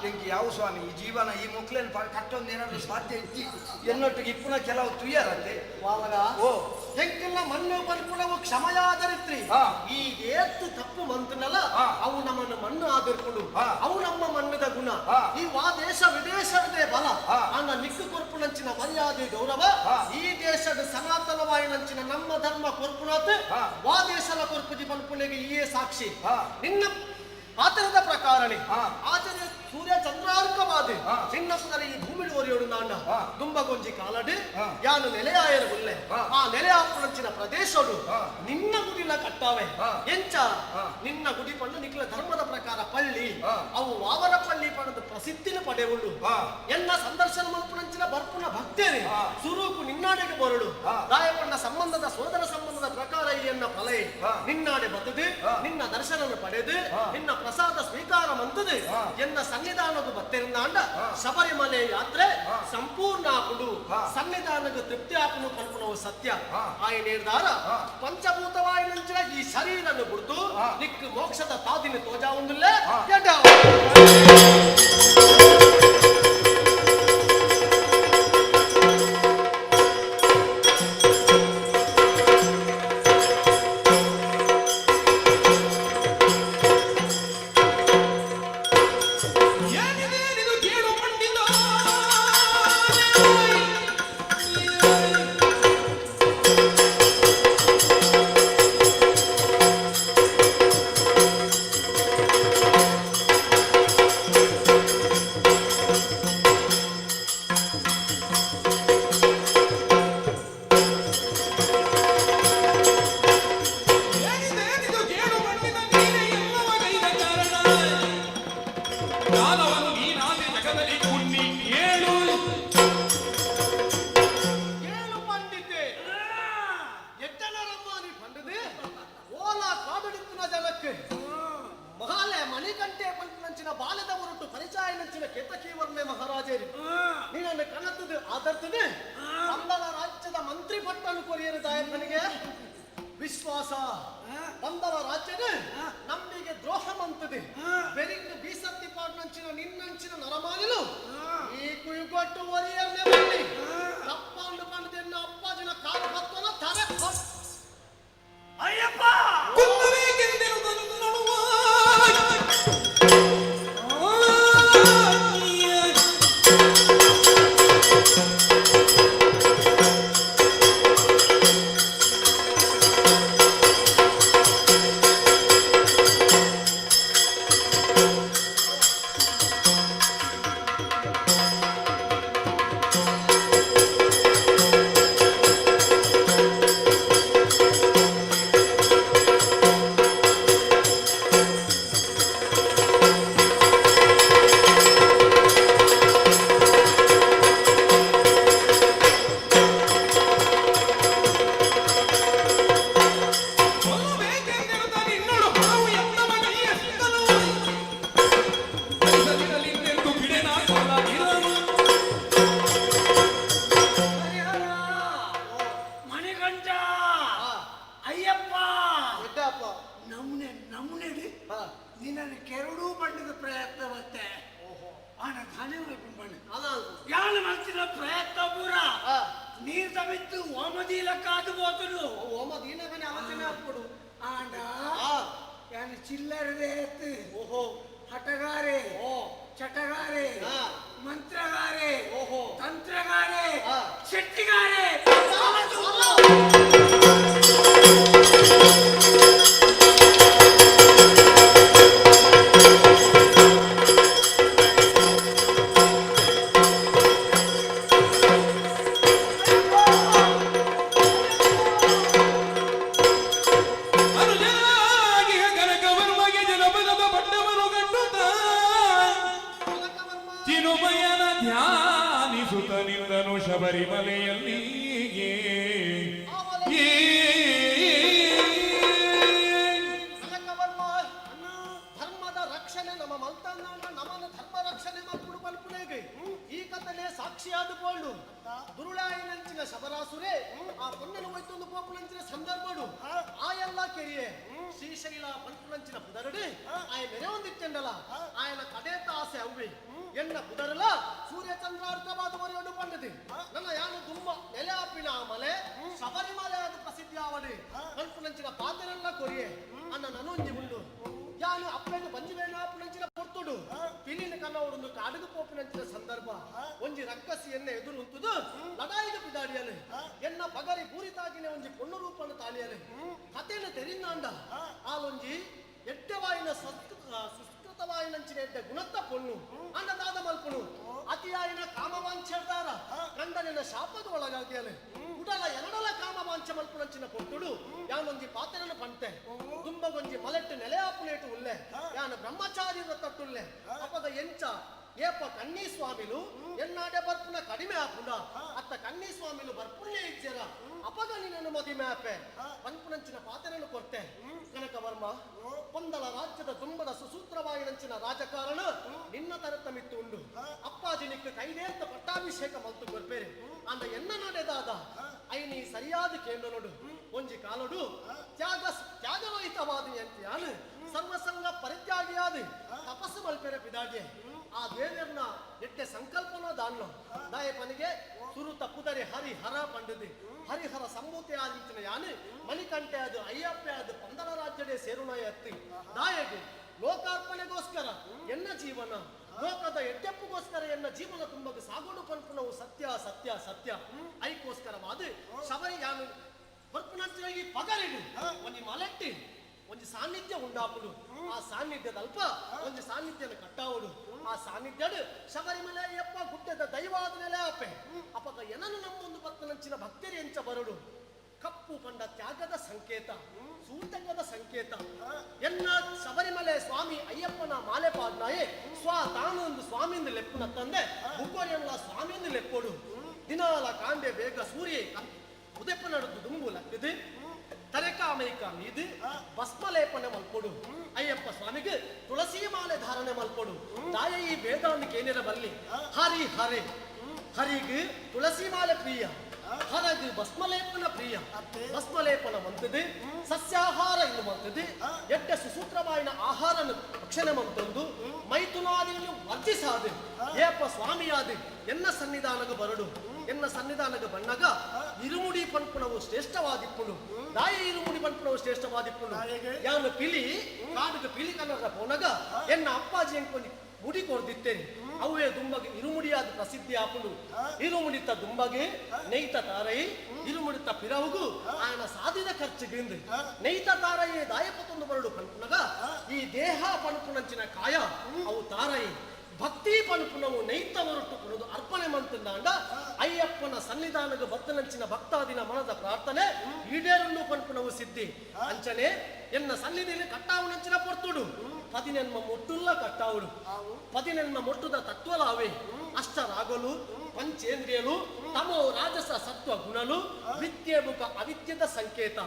[SPEAKER 19] ಎಂಕಿ ಯಾವ ಸ್ವಾಮಿ ಈ ಜೀವನ ಈ ಮುಕ್ಲೇನ್ ಕಟ್ಟೊಂದೇನಾದ್ರೂ ಸಾಧ್ಯ ಇತ್ತಿ ಎನ್ನೊಟ್ಟಿಗೆ ಇಪ್ಪುನ ಕೆಲವು ತುಯ್ಯರತ್ತೆ
[SPEAKER 6] ವಾವರ
[SPEAKER 19] ಓ
[SPEAKER 6] ಎಂಕೆಲ್ಲ ಮಣ್ಣು ಪನ್ಪುನವು ಕ್ಷಮಯಾದರಿತ್ರಿ ಈ ಏತ್ತು ತಪ್ಪು ಮಂತನಲ್ಲ ಅವು ನಮ್ಮನ್ನು ಮಣ್ಣು ಆದರ್ಕೊಂಡು ಅವು ನಮ್ಮ ಮಣ್ಣದ ಗುಣ ಈ ವಾ ದೇಶ ವಿದೇಶವಿದೆ ಬಲ ಅನ್ನ ನಿಕ್ಕು ಕೊರ್ಪುನಂಚಿನ ಮರ್ಯಾದೆ ಗೌರವ ಈ ದೇಶದ ಸನಾತನವಾಯಿನಂಚಿನ ನಮ್ಮ ಧರ್ಮ ಕೊರ್ಪುನಾತ್ ವಾ ದೇಶದ ಕೊರ್ಪುಜಿ ಪನ್ಪುನೆಗೆ ಈಯೇ ಸಾಕ್ಷಿ. ನಿನ್ನ ಆತರದ ಪ್ರಕಾರನೇ ಆಚರಣೆ ಸೂರ್ಯ ಚಂದ್ರಾರ್ಕವಾದ ನಿನ್ನ ಸುಂದರ ಈ ಭೂಮಿ ಒರಿಯೋಡು ನಾಂಡ ದುಂಬಗೊಂಜಿ ಕಾಲಡು ಯಾನು ನೆಲೆಯಾಯರ ಗುಲ್ಲೆ ಆ ನೆಲೆಯಾಪುನಂಚಿನ ಪ್ರದೇಶಡು ನಿನ್ನ ಗುಡಿಲ ಕಟ್ಟಾವೆ ಎಂಚ ನಿನ್ನ ಗುಡಿ ಪಂಡು ನಿಖಿಲ ಧರ್ಮದ ಪ್ರಕಾರ ಪಳ್ಳಿ ಅವು ವಾವರ ಪಳ್ಳಿ ಪಡೆದು ಪ್ರಸಿದ್ಧಿನ ಪಡೆಯುಳ್ಳು ಎನ್ನ ಸಂದರ್ಶನ ಮಲ್ಪುನಂಚಿನ ಬರ್ಪುನ ಭಕ್ತೇನೆ ಸುರೂಪು ನಿನ್ನಾಡೆಗೆ ಬರಳು ರಾಯಪಣ್ಣ ಸಂಬಂಧದ ಸೋದರ ಸಂಬಂಧದ ಪ್ರಕಾರ ಈ ಎನ್ನ ಫಲೇ ನಿನ್ನಾಡೆ ಬತ್ತದು ನಿನ್ನ ದರ್ಶನ ಪಡೆದು ನಿನ್ನ ಪ್ರಸಾದ ಸ್ವೀಕಾರ ಮಂತದು ಎನ್ನ ಸನ್ನಿಧಾನದ ಬತ್ತೆರಂದಾಂಡ ಶಬರಿಮಲೆ ಯಾತ್ರೆ ಸಂಪೂರ್ಣ ಆಪುಂಡು ಸನ್ನಿಧಾನದ ತೃಪ್ತಿ ಆಪುನು ಪನ್ಪುನವು ಸತ್ಯ ಆಯ ನೇರ್ದಾರ ಪಂಚಭೂತವಾಯಿನಂಚಿನ ಈ ಶರೀರನ್ನು ಬಿಡ್ದು ನಿಕ್ ಮೋಕ್ಷದ ತಾದಿನ ತೋಜಾ ಉಂದುಲ್ಲೆ ಎಡ್ಡ. ಮಂತ್ರಿಯಾಯಿನಂಚಿನ ಕೇತಕೀವರ್ಮೆ ಮಹಾರಾಜೇರಿ ನೀನನ್ನು ಕನತದು ಆದರ್ತದೆ ಪಂದಳ ರಾಜ್ಯದ ಮಂತ್ರಿ ಪಟ್ಟನು ಕೊರಿಯರು ದಾಯಪ್ಪನಿಗೆ ವಿಶ್ವಾಸ ಪಂದಳ ರಾಜ್ಯದ ನಂಬಿಗೆ ದ್ರೋಹ ಮಂತದೆ ಬೆರಿಂಗ್ ಬೀಸತ್ತಿ ಪಾಡ್ನಂಚಿನ ನಿನ್ನಂಚಿನ ನರಮಾನಿಲು ಈ ಕುಯುಗೊಟ್ಟು ಒರಿಯರ್ನೆ ಬನ್ನಿ ತಪ್ಪಾಂಡು ಪಂಡದೆನ್ನ ಅಪ್ಪಾಜಿನ ಕಾಲು ಬತ್ತನ ತಲೆ
[SPEAKER 20] ಅಯ್ಯಪ್ಪ ಮಣಿಕಂಠ ಅಯ್ಯಪ್ಪ ನಮ್ನೆ ನಮ್ನೆ ನಿನ್ನನ್ನು ಕೆರಡೂ ಬಣ್ಣದ ಪ್ರಯತ್ನ ಮತ್ತೆ ಆನ ಧಾನ್ಯ ಬಣ್ಣ ಯಾನು ಮಾಡ್ತಿನ ಪ್ರಯತ್ನ ಪೂರ ನೀರ್ ತಮಿತ್ತು ಓಮದೀಲ ಕಾದು ಹೋತನು
[SPEAKER 6] ಓಮದೀನವನೇ ಆಲೋಚನೆ ಹಾಕ್ಬಿಡು
[SPEAKER 20] ಆಂಡ ಯಾನು ಚಿಲ್ಲರದೆ ಓಹೋ ಹಟಗಾರೆ ಚಟಗಾರೆ ಮಂತ್ರಗಾರೆ ಓಹೋ ತಂತ್ರಗಾರೆ ಶೆಟ್ಟಿಗಾರೆ
[SPEAKER 12] ಅನುಜನಾಗಿಹ ಕನಕವರ್ಮಗೆ ಜನಪದದ ಪಟ್ಟವನು ಕಂಡುತ್ತ ಚಿನುಮಯನ ಧ್ಯಾನಿಸುತ್ತ ನಿಂದನು ಶಬರಿಮಲೆಯಲ್ಲಿ
[SPEAKER 6] ಕನಕವರ್ಮ ಧರ್ಮದ ರಕ್ಷಣೆ ನಮ್ಮ ಮಲ್ತನ್ನ ನಮನ ಧರ್ಮ ರಕ್ಷಣೆ ಮಲ್ಪುಡು ಪಲ್ಪುನೇಗೆ ಈ ಕಥನೆ ಸಾಕ್ಷಿಯಾದ ಪೋಳ್ಳು ದುರುಳಾಯಿನಂಚಿನ ಶಬರಾಸುರೆ ಆ ಪೊನ್ನನು ಒಯ್ತೊಂದು ಪೋಪುನಂಚಿನ ಸಂದರ್ಭಡು ಆ ಎಲ್ಲ ಕೆರಿಯೆ ಶ್ರೀಶೈಲ ಪಲ್ಪುನಂಚಿನ ಪುದರಡು ಆಯ ಮೆರೆ ಒಂದಿಟ್ಟೆಂಡಲ ಆಯನ ಕಡೇತ ಆಸೆ ಅವ್ವೆ ಎನ್ನ ಪುದರಲ ಸೂರ್ಯ ಚಂದ್ರಾರ್ಕವಾದ ಒರೆಯೊಡು ಪಂಡದಿ ನನ್ನ ಯಾನು ದುಮ್ಮ ನೆಲೆ ಆಪಿನ ಆ ಮಲೆ ಶಬರಿಮಲೆ ಅದು ಪ್ರಸಿದ್ಧಿ ಆವಡಿ ಪಲ್ಪುನಂಚಿನ ಪಾತೆರೆಲ್ಲ ಕೊರಿಯೆ ಅನ್ನ ನನೊಂಜಿ ಉಂಡು ಯಾನು ಅಪ್ಪೆಗೆ ಬಂಜಿ ವೇಣಾಪುನಂಚಿನ ಪೊರ್ತುಡು ಪಿಲಿನ ಕನ್ನವಡೊಂದು ಕಾಡುಗು ಪೋಪಿನಂಚಿನ ಸಂದರ್ಭ ಒಂಜಿ ರಕ್ಕಸಿ ಎನ್ನ ಎದುರು ಉಂತುದು ಲಡಾಯಿಗೆ ಬಿದಾಡಿಯಲು ಎನ್ನ ಪಗರಿ ಪೂರಿತಾಗಿನ ಒಂಜಿ ಪೊಣ್ಣು ರೂಪನ ತಾಳಿಯಲು ಕಥೆನ ತೆರಿಂದಾಂಡ ಆಲೊಂಜಿ ಎಡ್ಡೆವಾಯಿನ ಸುಸ್ಕೃತವಾಯಿನಂಚಿನ ಎಡ್ಡೆ ಗುಣತ್ತ ಪೊಣ್ಣು ಅಂಡ ದಾದ ಮಲ್ಪುಣು ಅತಿಯಾಯಿನ ಕಾಮವಾಂಛೆಡ್ದಾರ ಕಂಡನಿನ ಶಾಪದ ಒಳಗಾಗಿಯಲು ಉಡಲ ಎರಡಲ ಕಾಮವಾಂಛ ಮಲ್ಪುನಂಚಿನ ಪೊಟ್ಟುಡು ಯಾನೊಂಜಿ ಪಾತೆರನ ಪಂತೆ ದುಂಬಗೊಂಜಿ ಮಲೆಟ್ಟು ನೆಲೆಯಾಪುನೇಟು ಉಲ್ಲೆ ಯಾನ ಬ್ರಹ್ಮಚಾರಿ ತಟ್ಟುಲ್ಲೆ ಅಪದ ಎಂಚ ಏಪ ಕಣ್ಣಿ ಸ್ವಾಮಿಲು ಎನ್ನಾಡೆ ಬರ್ಪುನ ಕಡಿಮೆ ಆಪುಂಡ ಅತ್ತ ಕಣ್ಣಿ ಸ್ವಾಮಿಲು ಬರ್ಪುಣ್ಯ ಇಜ್ಜೆರ ಅಪಗ ನಿನ್ನನ್ನು ಮದಿಮೆ ಆಪೆ ಪನ್ಪುನಂಚಿನ ಪಾತೆರನ್ನು ಕೊರ್ತೆ ಕನಕವರ್ಮ ಪೊಂದಲ ರಾಜ್ಯದ ದುಂಬದ ಸುಸೂತ್ರವಾಯಿನಂಚಿನ ರಾಜಕಾರಣ ನಿನ್ನ ತರತಮಿತ್ತು ಉಂಡು ಅಪ್ಪಾಜಿ ನಿಕ್ಕ ಕೈನೇರ್ತ ಪಟ್ಟಾಭಿಷೇಕ ಮಲ್ತು ಕೊರ್ಪೇರೆ ಅಂದ ಎನ್ನ ನಡೆದಾದ ಐನಿ ಸರಿಯಾದ ಕೇಂದ್ರ ನೋಡು ಒಂಜಿ ಕಾಲೊಡು ತ್ಯಾಗ ತ್ಯಾಗರಹಿತವಾದ ಎಂತಿಯಾನು ಸರ್ವಸಂಗ ಪರಿತ್ಯಾಗಿಯಾದ ತಪಸ್ಸು ಮಲ್ಪೆರೆ ಬಿದಾಗೆ ಆ ದೇವರನ್ನ ಎಟ್ಟೆ ಸಂಕಲ್ಪನ ದಾನ್ನ ದಾಯಪನಿಗೆ ಸುರುತ ಪುದರೆ ಹರಿಹರ ಪಂಡದಿ ಹರಿಹರ ಸಂಭೂತಿ ಆದಿಂಚಿನ ಯಾನು ಮಣಿಕಂಠೆ ಅದು ಅಯ್ಯಪ್ಪೆ ಅದು ಪಂದಳ ರಾಜ್ಯಡೆ ಸೇರುಣಾಯ ಅತ್ತಿ ದಾಯಗೆ ಲೋಕಾರ್ಪಣೆಗೋಸ್ಕರ ಎನ್ನ ಜೀವನ ಲೋಕದ ಎಡ್ಡೆಪ್ಪುಗೋಸ್ಕರ ಎನ್ನ ಜೀವನ ತುಂಬಗ ಸಾಗೋಡು ಪನ್ಪುನವು ಸತ್ಯ ಸತ್ಯ ಸತ್ಯ ಐಕೋಸ್ಕರವಾದ ಶಬರಿ ಯಾನು ಬರ್ಪುನಂಚಿನ ಪಗರಿಡು ಒಂಜಿ ಮಲೆಟ್ಟಿ ಒಂಜಿ ಸಾನ್ನಿಧ್ಯ ಉಂಡಾಪುಡು ಆ ಸಾನ್ನಿಧ್ಯದ ಅಲ್ಪ ಒಂಜಿ ಸಾನ್ನಿಧ್ಯನ ಕಟ್ಟಾವುಡು ಆ ಸಾನ್ನಿಧ್ಯಡು ಶಬರಿಮಲೆ ಅಯ್ಯಪ್ಪ ಗುಡ್ಡದ ದೈವಾದ ನೆಲೆ ಆಪೆ ಅಪಗ ಎನನು ನಮ್ಮೊಂದು ಬರ್ತನಂಚಿನ ಭಕ್ತರಿ ಎಂಚ ಬರಡು ಕಪ್ಪು ಪಂಡ ತ್ಯಾಗದ ಸಂಕೇತ ಸೂತಕದ ಸಂಕೇತ ಎನ್ನ ಶಬರಿಮಲೆ ಸ್ವಾಮಿ ಅಯ್ಯಪ್ಪನ ಮಾಲೆ ಪಾಡ್ನಾಯೆ ಸ್ವ ತಾನೊಂದು ಸ್ವಾಮಿಂದ ಲೆಪ್ಪುನ ತಂದೆ ಬುಕ್ಕೋರಿಯಲ್ಲ ಸ್ವಾಮಿಂದ ಲೆಪ್ಪೋಡು ದಿನಾಲ ಕಾಂಡೆ ಬೇಗ ಸೂರ್ಯ ಉದೆಪ್ಪ ನಡುದು ದುಂಬು ಲಕ್ಕಿದೆ ತಲೆಕಾಮೆ ಮೈಕ ಮೀದು ಭಸ್ಮಲೇಪನೆ ಮಲ್ಪೊಡು. ಅಯ್ಯಪ್ಪ ಸ್ವಾಮಿಗೆ ತುಳಸಿ ಮಾಲೆ ಧಾರಣೆ ಮಲ್ಪೊಡು. ತಾಯ ಈ ವೇದಾಂತ ಕೇನಿರ ಬಲ್ಲಿ ಹರಿ ಹರೆ ಹರಿಗೆ ತುಳಸಿ ಮಾಲೆ ಪ್ರಿಯ, ಹರಗು ಭಸ್ಮಲೇಪನ ಪ್ರಿಯ. ಭಸ್ಮಲೇಪನ ಮಂತದೆ ಸಸ್ಯಾಹಾರ ಇನ್ನು ಮಂತದೆ ಎಡ್ಡೆ ಸುಸೂತ್ರವಾಯಿನ ಆಹಾರನ ಭಕ್ಷಣೆ ಮಂತಂದು ಮೈಥುನಾದಿಯನ್ನು ವರ್ಜಿಸಾದೆ ಏಪ ಸ್ವಾಮಿಯಾದೆ ಎನ್ನ ಸನ್ನಿಧಾನಗ ಬರಡು. ಎನ್ನ ಸನ್ನಿಧಾನಗ ಬಣ್ಣಗ ಇರುಮುಡಿ ಪನ್ಪುಣವು ಶ್ರೇಷ್ಠವಾದಿಪ್ಪುಡು. ದಾಯ ಇರುಮುಡಿ ಪನ್ಪುಣವು ಶ್ರೇಷ್ಠವಾದಿಪ್ಪುಡು. ಯಾನು ಪಿಲಿ ಕಾಡುಗ ಪಿಲಿ ಕನ್ನಡ ಪೋನಗ ಎನ್ನ ಅಪ್ಪಾಜಿ ಎಂಕೊಂಡು ಮುಡಿ ಕೊರ್ದಿತ್ತೇನೆ. ಅವೇ ದುಂಬಗೆ ಇರುಮುಡಿಯಾದ ಪ್ರಸಿದ್ಧಿ ಆಪುಂಡು. ಇರುಮುಡಿತ ದುಂಬಗೆ ನೈತ ತಾರೈ ಇರುಮುಡಿತ ಪಿರವುಗು ಆಯನ ಸಾಧಿದ ಖರ್ಚಿಗಿಂದು ನೈತ ತಾರೈ ದಾಯಪತ್ತೊಂದು ಬರಡು ಪನ್ಪುನಗ ಈ ದೇಹ ಪನ್ಪುನಂಚಿನ ಕಾಯ ಅವು ತಾರೈ ಭಕ್ತಿ ಪನ್ಪುನವು ನೈತ ಹೊರಟು ಕೊಡೋದು ಅರ್ಪಣೆ ಮಂತಂದಾಂಡ ಅಯ್ಯಪ್ಪನ ಸನ್ನಿಧಾನಗ ಭಕ್ತನಂಚಿನ ಭಕ್ತಾದಿನ ಮನದ ಪ್ರಾರ್ಥನೆ ಈಡೇರನ್ನು ಪನ್ಪುನವು ಸಿದ್ಧಿ. ಅಂಚನೆ ಎನ್ನ ಸನ್ನಿಧಿಯಲ್ಲಿ ಕಟ್ಟಾವುನಂಚಿನ ಪೊರ್ತುಡು ಪದಿನೆನ್ಮ ಮೊಟ್ಟುಲ್ಲ ಕಟ್ಟಾವುಡು. ಪದಿನೆನ್ಮ ಮೊಟ್ಟುದ ತತ್ವಲಾವೆ ಅಷ್ಟರಾಗಲು ಪಂಚೇಂದ್ರಿಯಲು ತಮೋ ರಾಜಸ ಸತ್ವ ಗುಣಲು ವಿದ್ಯೆ ಮುಖ ಅವಿದ್ಯದ ಸಂಕೇತ.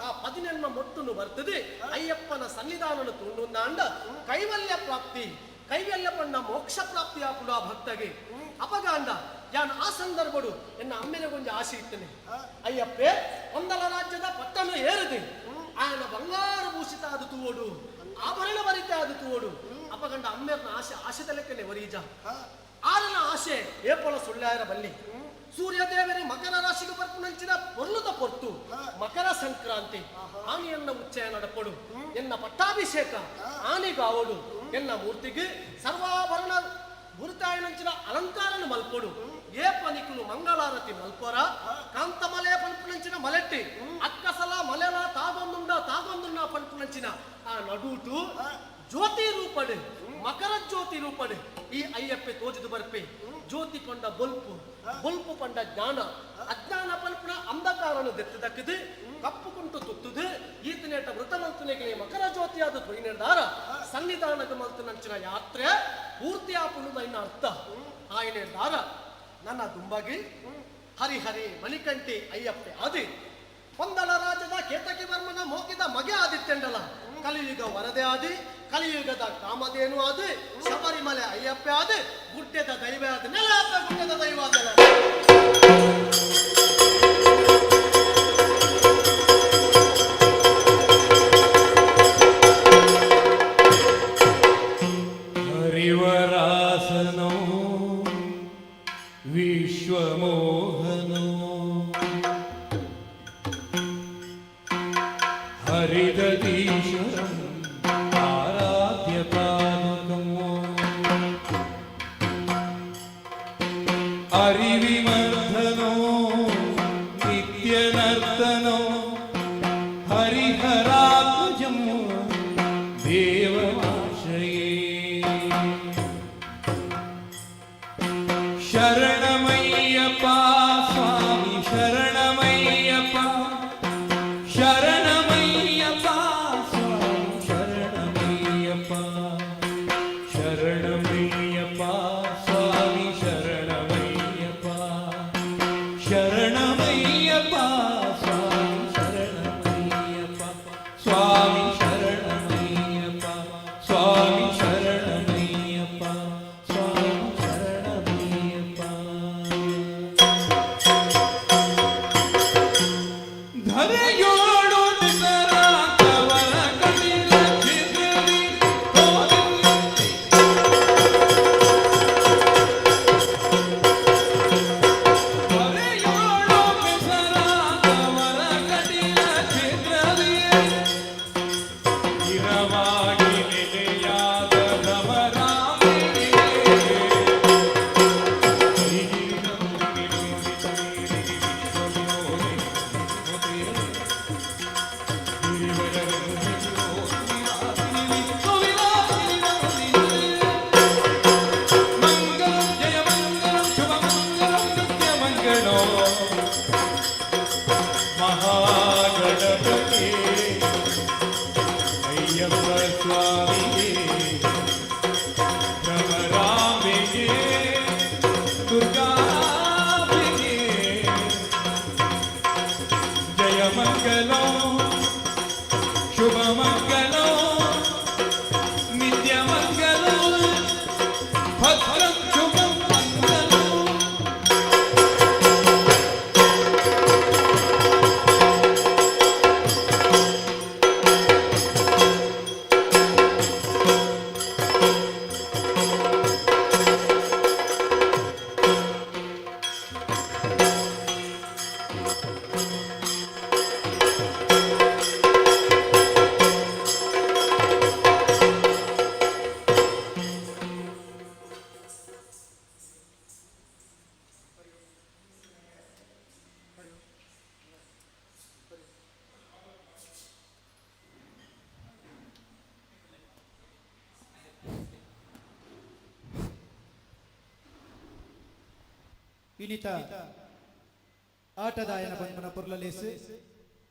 [SPEAKER 6] ಆ ಪದಿನೆನ್ಮ ಮೊಟ್ಟುನು ಬರ್ತದೆ ಅಯ್ಯಪ್ಪನ ಸನ್ನಿಧಾನನು ತುಂಡುಂದಾಂಡ ಕೈವಲ್ಯ ಪ್ರಾಪ್ತಿ ಕೈವಲ್ಯ ಪಣ್ಣ ಮೋಕ್ಷ ಪ್ರಾಪ್ತಿ ಆಪುಡು ಆ ಭಕ್ತಗೆ. ಅಪಗಾಂಡ ಯಾನ್ ಆ ಸಂದರ್ಭಡು ಎನ್ನ ಅಮ್ಮೆನ ಗೊಂಜ ಆಶೆ ಇತ್ತನೆ. ಅಯ್ಯಪ್ಪೆ ಒಂದಲ ರಾಜ್ಯದ ಪಟ್ಟನು ಏರದೆ ಆಯನ ಬಂಗಾರ ಭೂಷಿತ ಅದು ತೂವೋಡು ಆಭರಣ ಬರಿತ ಅದು ತೂವೋಡು. ಅಪಗಂಡ ಅಮ್ಮೆರ್ನ ಆಶೆ ಆಶೆದ ಲೆಕ್ಕನೆ ವರೀಜ ಆರನ ಆಶೆ ಏಪೊಳ ಸುಳ್ಯಾಯರ ಬಲ್ಲಿ. ಸೂರ್ಯದೇವರೇ ಮಕರ ರಾಶಿಗೆ ಬರ್ಪುನಂಚಿನ ಪೊರ್ಲುದ ಪೊರ್ತು ಮಕರ ಸಂಕ್ರಾಂತಿ ಆನೆಯನ್ನ ಉಚ್ಚಯ ನಡಪಡು ಎನ್ನ ಪಟ್ಟಾಭಿಷೇಕ ಆನೆಗಾವಡು ಎನ್ನ ಮೂರ್ತಿಗೆ ಸರ್ವಾಭರಣ ಗುರುತಾಯನಂಚಿನ ಅಲಂಕಾರನು ಮಲ್ಪೊಡು. ಏಪ ನಿಕುಲು ಮಂಗಳಾರತಿ ಮಲ್ಪೊರ ಕಾಂತಮಲೆ ಪನ್ಪುನಂಚಿನ ಮಲೆಟ್ಟಿ ಅಕ್ಕಸಲ ಮಲೆಲ ತಾಗೊಂದುಂಡ ತಾಗೊಂದುಂಡ ಪನ್ಪುನಂಚಿನ ಆ ನಡೂಟು ಜ್ಯೋತಿ ರೂಪಡು ಮಕರ ಜ್ಯೋತಿ ರೂಪಡು ಈ ಅಯ್ಯಪ್ಪೆ ತೋಜಿದು ಬರ್ಪೆ. ಜ್ಯೋತಿ ಪಂಡ ಬೊಲ್ಪು ಬೊಲ್ಪು ಪಂಡ ಜ್ಞಾನ ಅಜ್ಞಾನ ಪಲ್ಪುನ ಅಂಧಕಾರನು ದೆತ್ತದಕ್ಕದು ಕಪ್ಪು ಕುಂಟು ತುತ್ತುದು ಈತನೇಟ ಮೃತಮಂತನಿಗೆ ಮಕರ ಜ್ಯೋತಿಯಾದ ತೊಯ್ನೆದಾರ ಸನ್ನಿಧಾನದ ಮಲ್ತನಂಚಿನ ಯಾತ್ರೆ ಪೂರ್ತಿ ಆಪುಣದ ಇನ್ನ ಅರ್ಥ ಆಯನೆ ದಾರ ನನ್ನ ದುಂಬಗಿ ಹರಿಹರಿ ಮಣಿಕಂಠಿ ಅಯ್ಯಪ್ಪೆ ಆದಿ ಪಂದಳ ರಾಜದ ಕೇತಕಿ ವರ್ಮನ ಮೋಕಿದ ಮಗೆ ಆದಿತ್ಯಂಡಲ ಕಲಿಯುಗ ವರದೆ ಆದಿ ಕಲಿಯುಗದ ಕಾಮಧೇನು ಆದಿ ಶಬರಿಮಲೆ ಅಯ್ಯಪ್ಪೆ ಆದಿ ಗುಡ್ಡದ ದೈವ ಆದಿ ನೆಲ ಗುಡ್ಡದ ದೈವ ಆದಲ.
[SPEAKER 12] ಹರಿವರಾಸನೋ ವಿಶ್ವಮೋಹನೋ ಹರಿದೀಶ್ವರಂ ಆರಾಧ್ಯ ಪಾದಕಂ ಹರಿವಿಮರ್ಧನೋ ನಿತ್ಯನರ್ತನೋ ಹರಿಹರಾತ್ಮಜಂ ದೇವಮಾಶ್ರಯೇ. ಶರಣಮಯ್ಯಪ್ಪ ಸ್ವಾಮಿ ಶರಣಮಯ್ಯಪ್ಪ ಶರಣಮಯ್ಯಪ್ಪ ಸ್ವಾಮಿ ಶರಣಮಯ್ಯಪ್ಪ ಶರಣಮಯ್ಯಪ್ಪ ಸ್ವಾಮಿ ಶರಣಮಯ್ಯಪ್ಪ ಶರಣಮಯ್ಯಪ್ಪ ಸ್ವಾಮಿ ಶರಣಮಯ್ಯಪ್ಪ ಸ್ವಾಮಿ ಶರಣಮಯ್ಯಪ್ಪ ಸ್ವಾಮಿ ಶರಣಮಯ್ಯಪ್ಪ ಸ್ವಾಮಿ ಶರಣಮಯ್ಯಪ್ಪ. ಧರೆಯೋಳು ತವರ ಕಟಿಲ ಚಿದ್ರದಿ ಧರೆಯೋಳು ಮಿಸರ ತವರ ಕಟಿಲ ಚಿದ್ರದಿ
[SPEAKER 11] ಇನಿತ ಆಟದಾಯನ ಪನ್ಪುನ ಪೊರ್ಲಲೇಸ್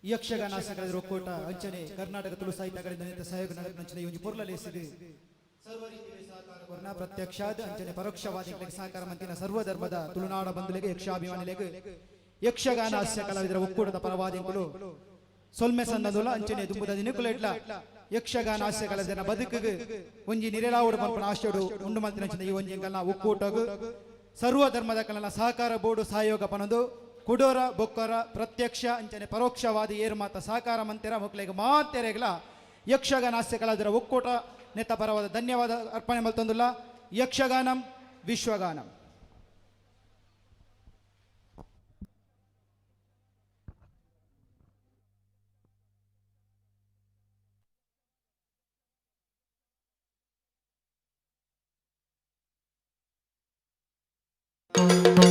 [SPEAKER 11] ಯಕ್ಷಗಾನ ಸಂಘದ ಒಕ್ಕೂಟ ಅಂಚನೆ ಕರ್ನಾಟಕ ತುಳು ಸಾಹಿತ್ಯ ಅಕಾಡೆಮಿ ಸಹಯೋಗ ನಡಪುನ ಈ ಒಂಜಿ ಪೊರ್ಲಲೇಸ್ ಕೊರ್ನ ಪ್ರತ್ಯಕ್ಷಾದ ಅಂಚನೆ ಪರೋಕ್ಷವಾದ ಸಹಕಾರ ಮಂತಿನ ಸರ್ವಧರ್ಮದ ತುಳುನಾಡ ಬಂಧುಲೆಗೆ ಯಕ್ಷಾಭಿಮಾನಿಲೆಗ್ ಯಕ್ಷಗಾನ ಹಾಸ್ಯ ಕಲಾವಿದರ ಒಕ್ಕೂಟದ ಪರವಾದಿಂಕುಲು ಸೊಲ್ಮೆ ಸಂದದುಲ ಅಂಚನೆ ದುಂಬುದ ದಿನಕುಲೆಡ್ಲ ಯಕ್ಷಗಾನ ಹಾಸ್ಯ ಕಲಾವಿದರ ಬದುಕಿಗೆ ಒಂಜಿ ನಿರೆಲಾವುಡು ಪನ್ಪುನ ಆಶಯೋಡು ಉಂಡು ಮಲ್ತಿನ ಈ ಒಂಜಿ ಎಂಕಲ್ನ ಒಕ್ಕೂಟಗು ಸರ್ವ ಧರ್ಮದ ಕಲನ ಸಹಕಾರ ಬೋರ್ಡು ಸಹಯೋಗ ಪನೊಂದು ಕುಡೋರ ಬೊಕ್ಕರ ಪ್ರತ್ಯಕ್ಷ ಅಂಚನೆ ಪರೋಕ್ಷವಾದ ಏರು ಮಾತ ಸಹಕಾರ ಮಂತಿರ ಮಕ್ಕಳಿಗೆ ಮಾತೆರೆಗ್ಲ ಯಕ್ಷಗಾನ ಹಾಸ್ಯ ಕಲಾವಿದರ ಒಕ್ಕೂಟ ನೆತ್ತ ಪರವಾದ ಧನ್ಯವಾದ ಅರ್ಪಣೆ ಮಲ್ತೊಂದುಲ್ಲ. ಯಕ್ಷಗಾನಂ ವಿಶ್ವಗಾನಂ.
[SPEAKER 8] Thank you.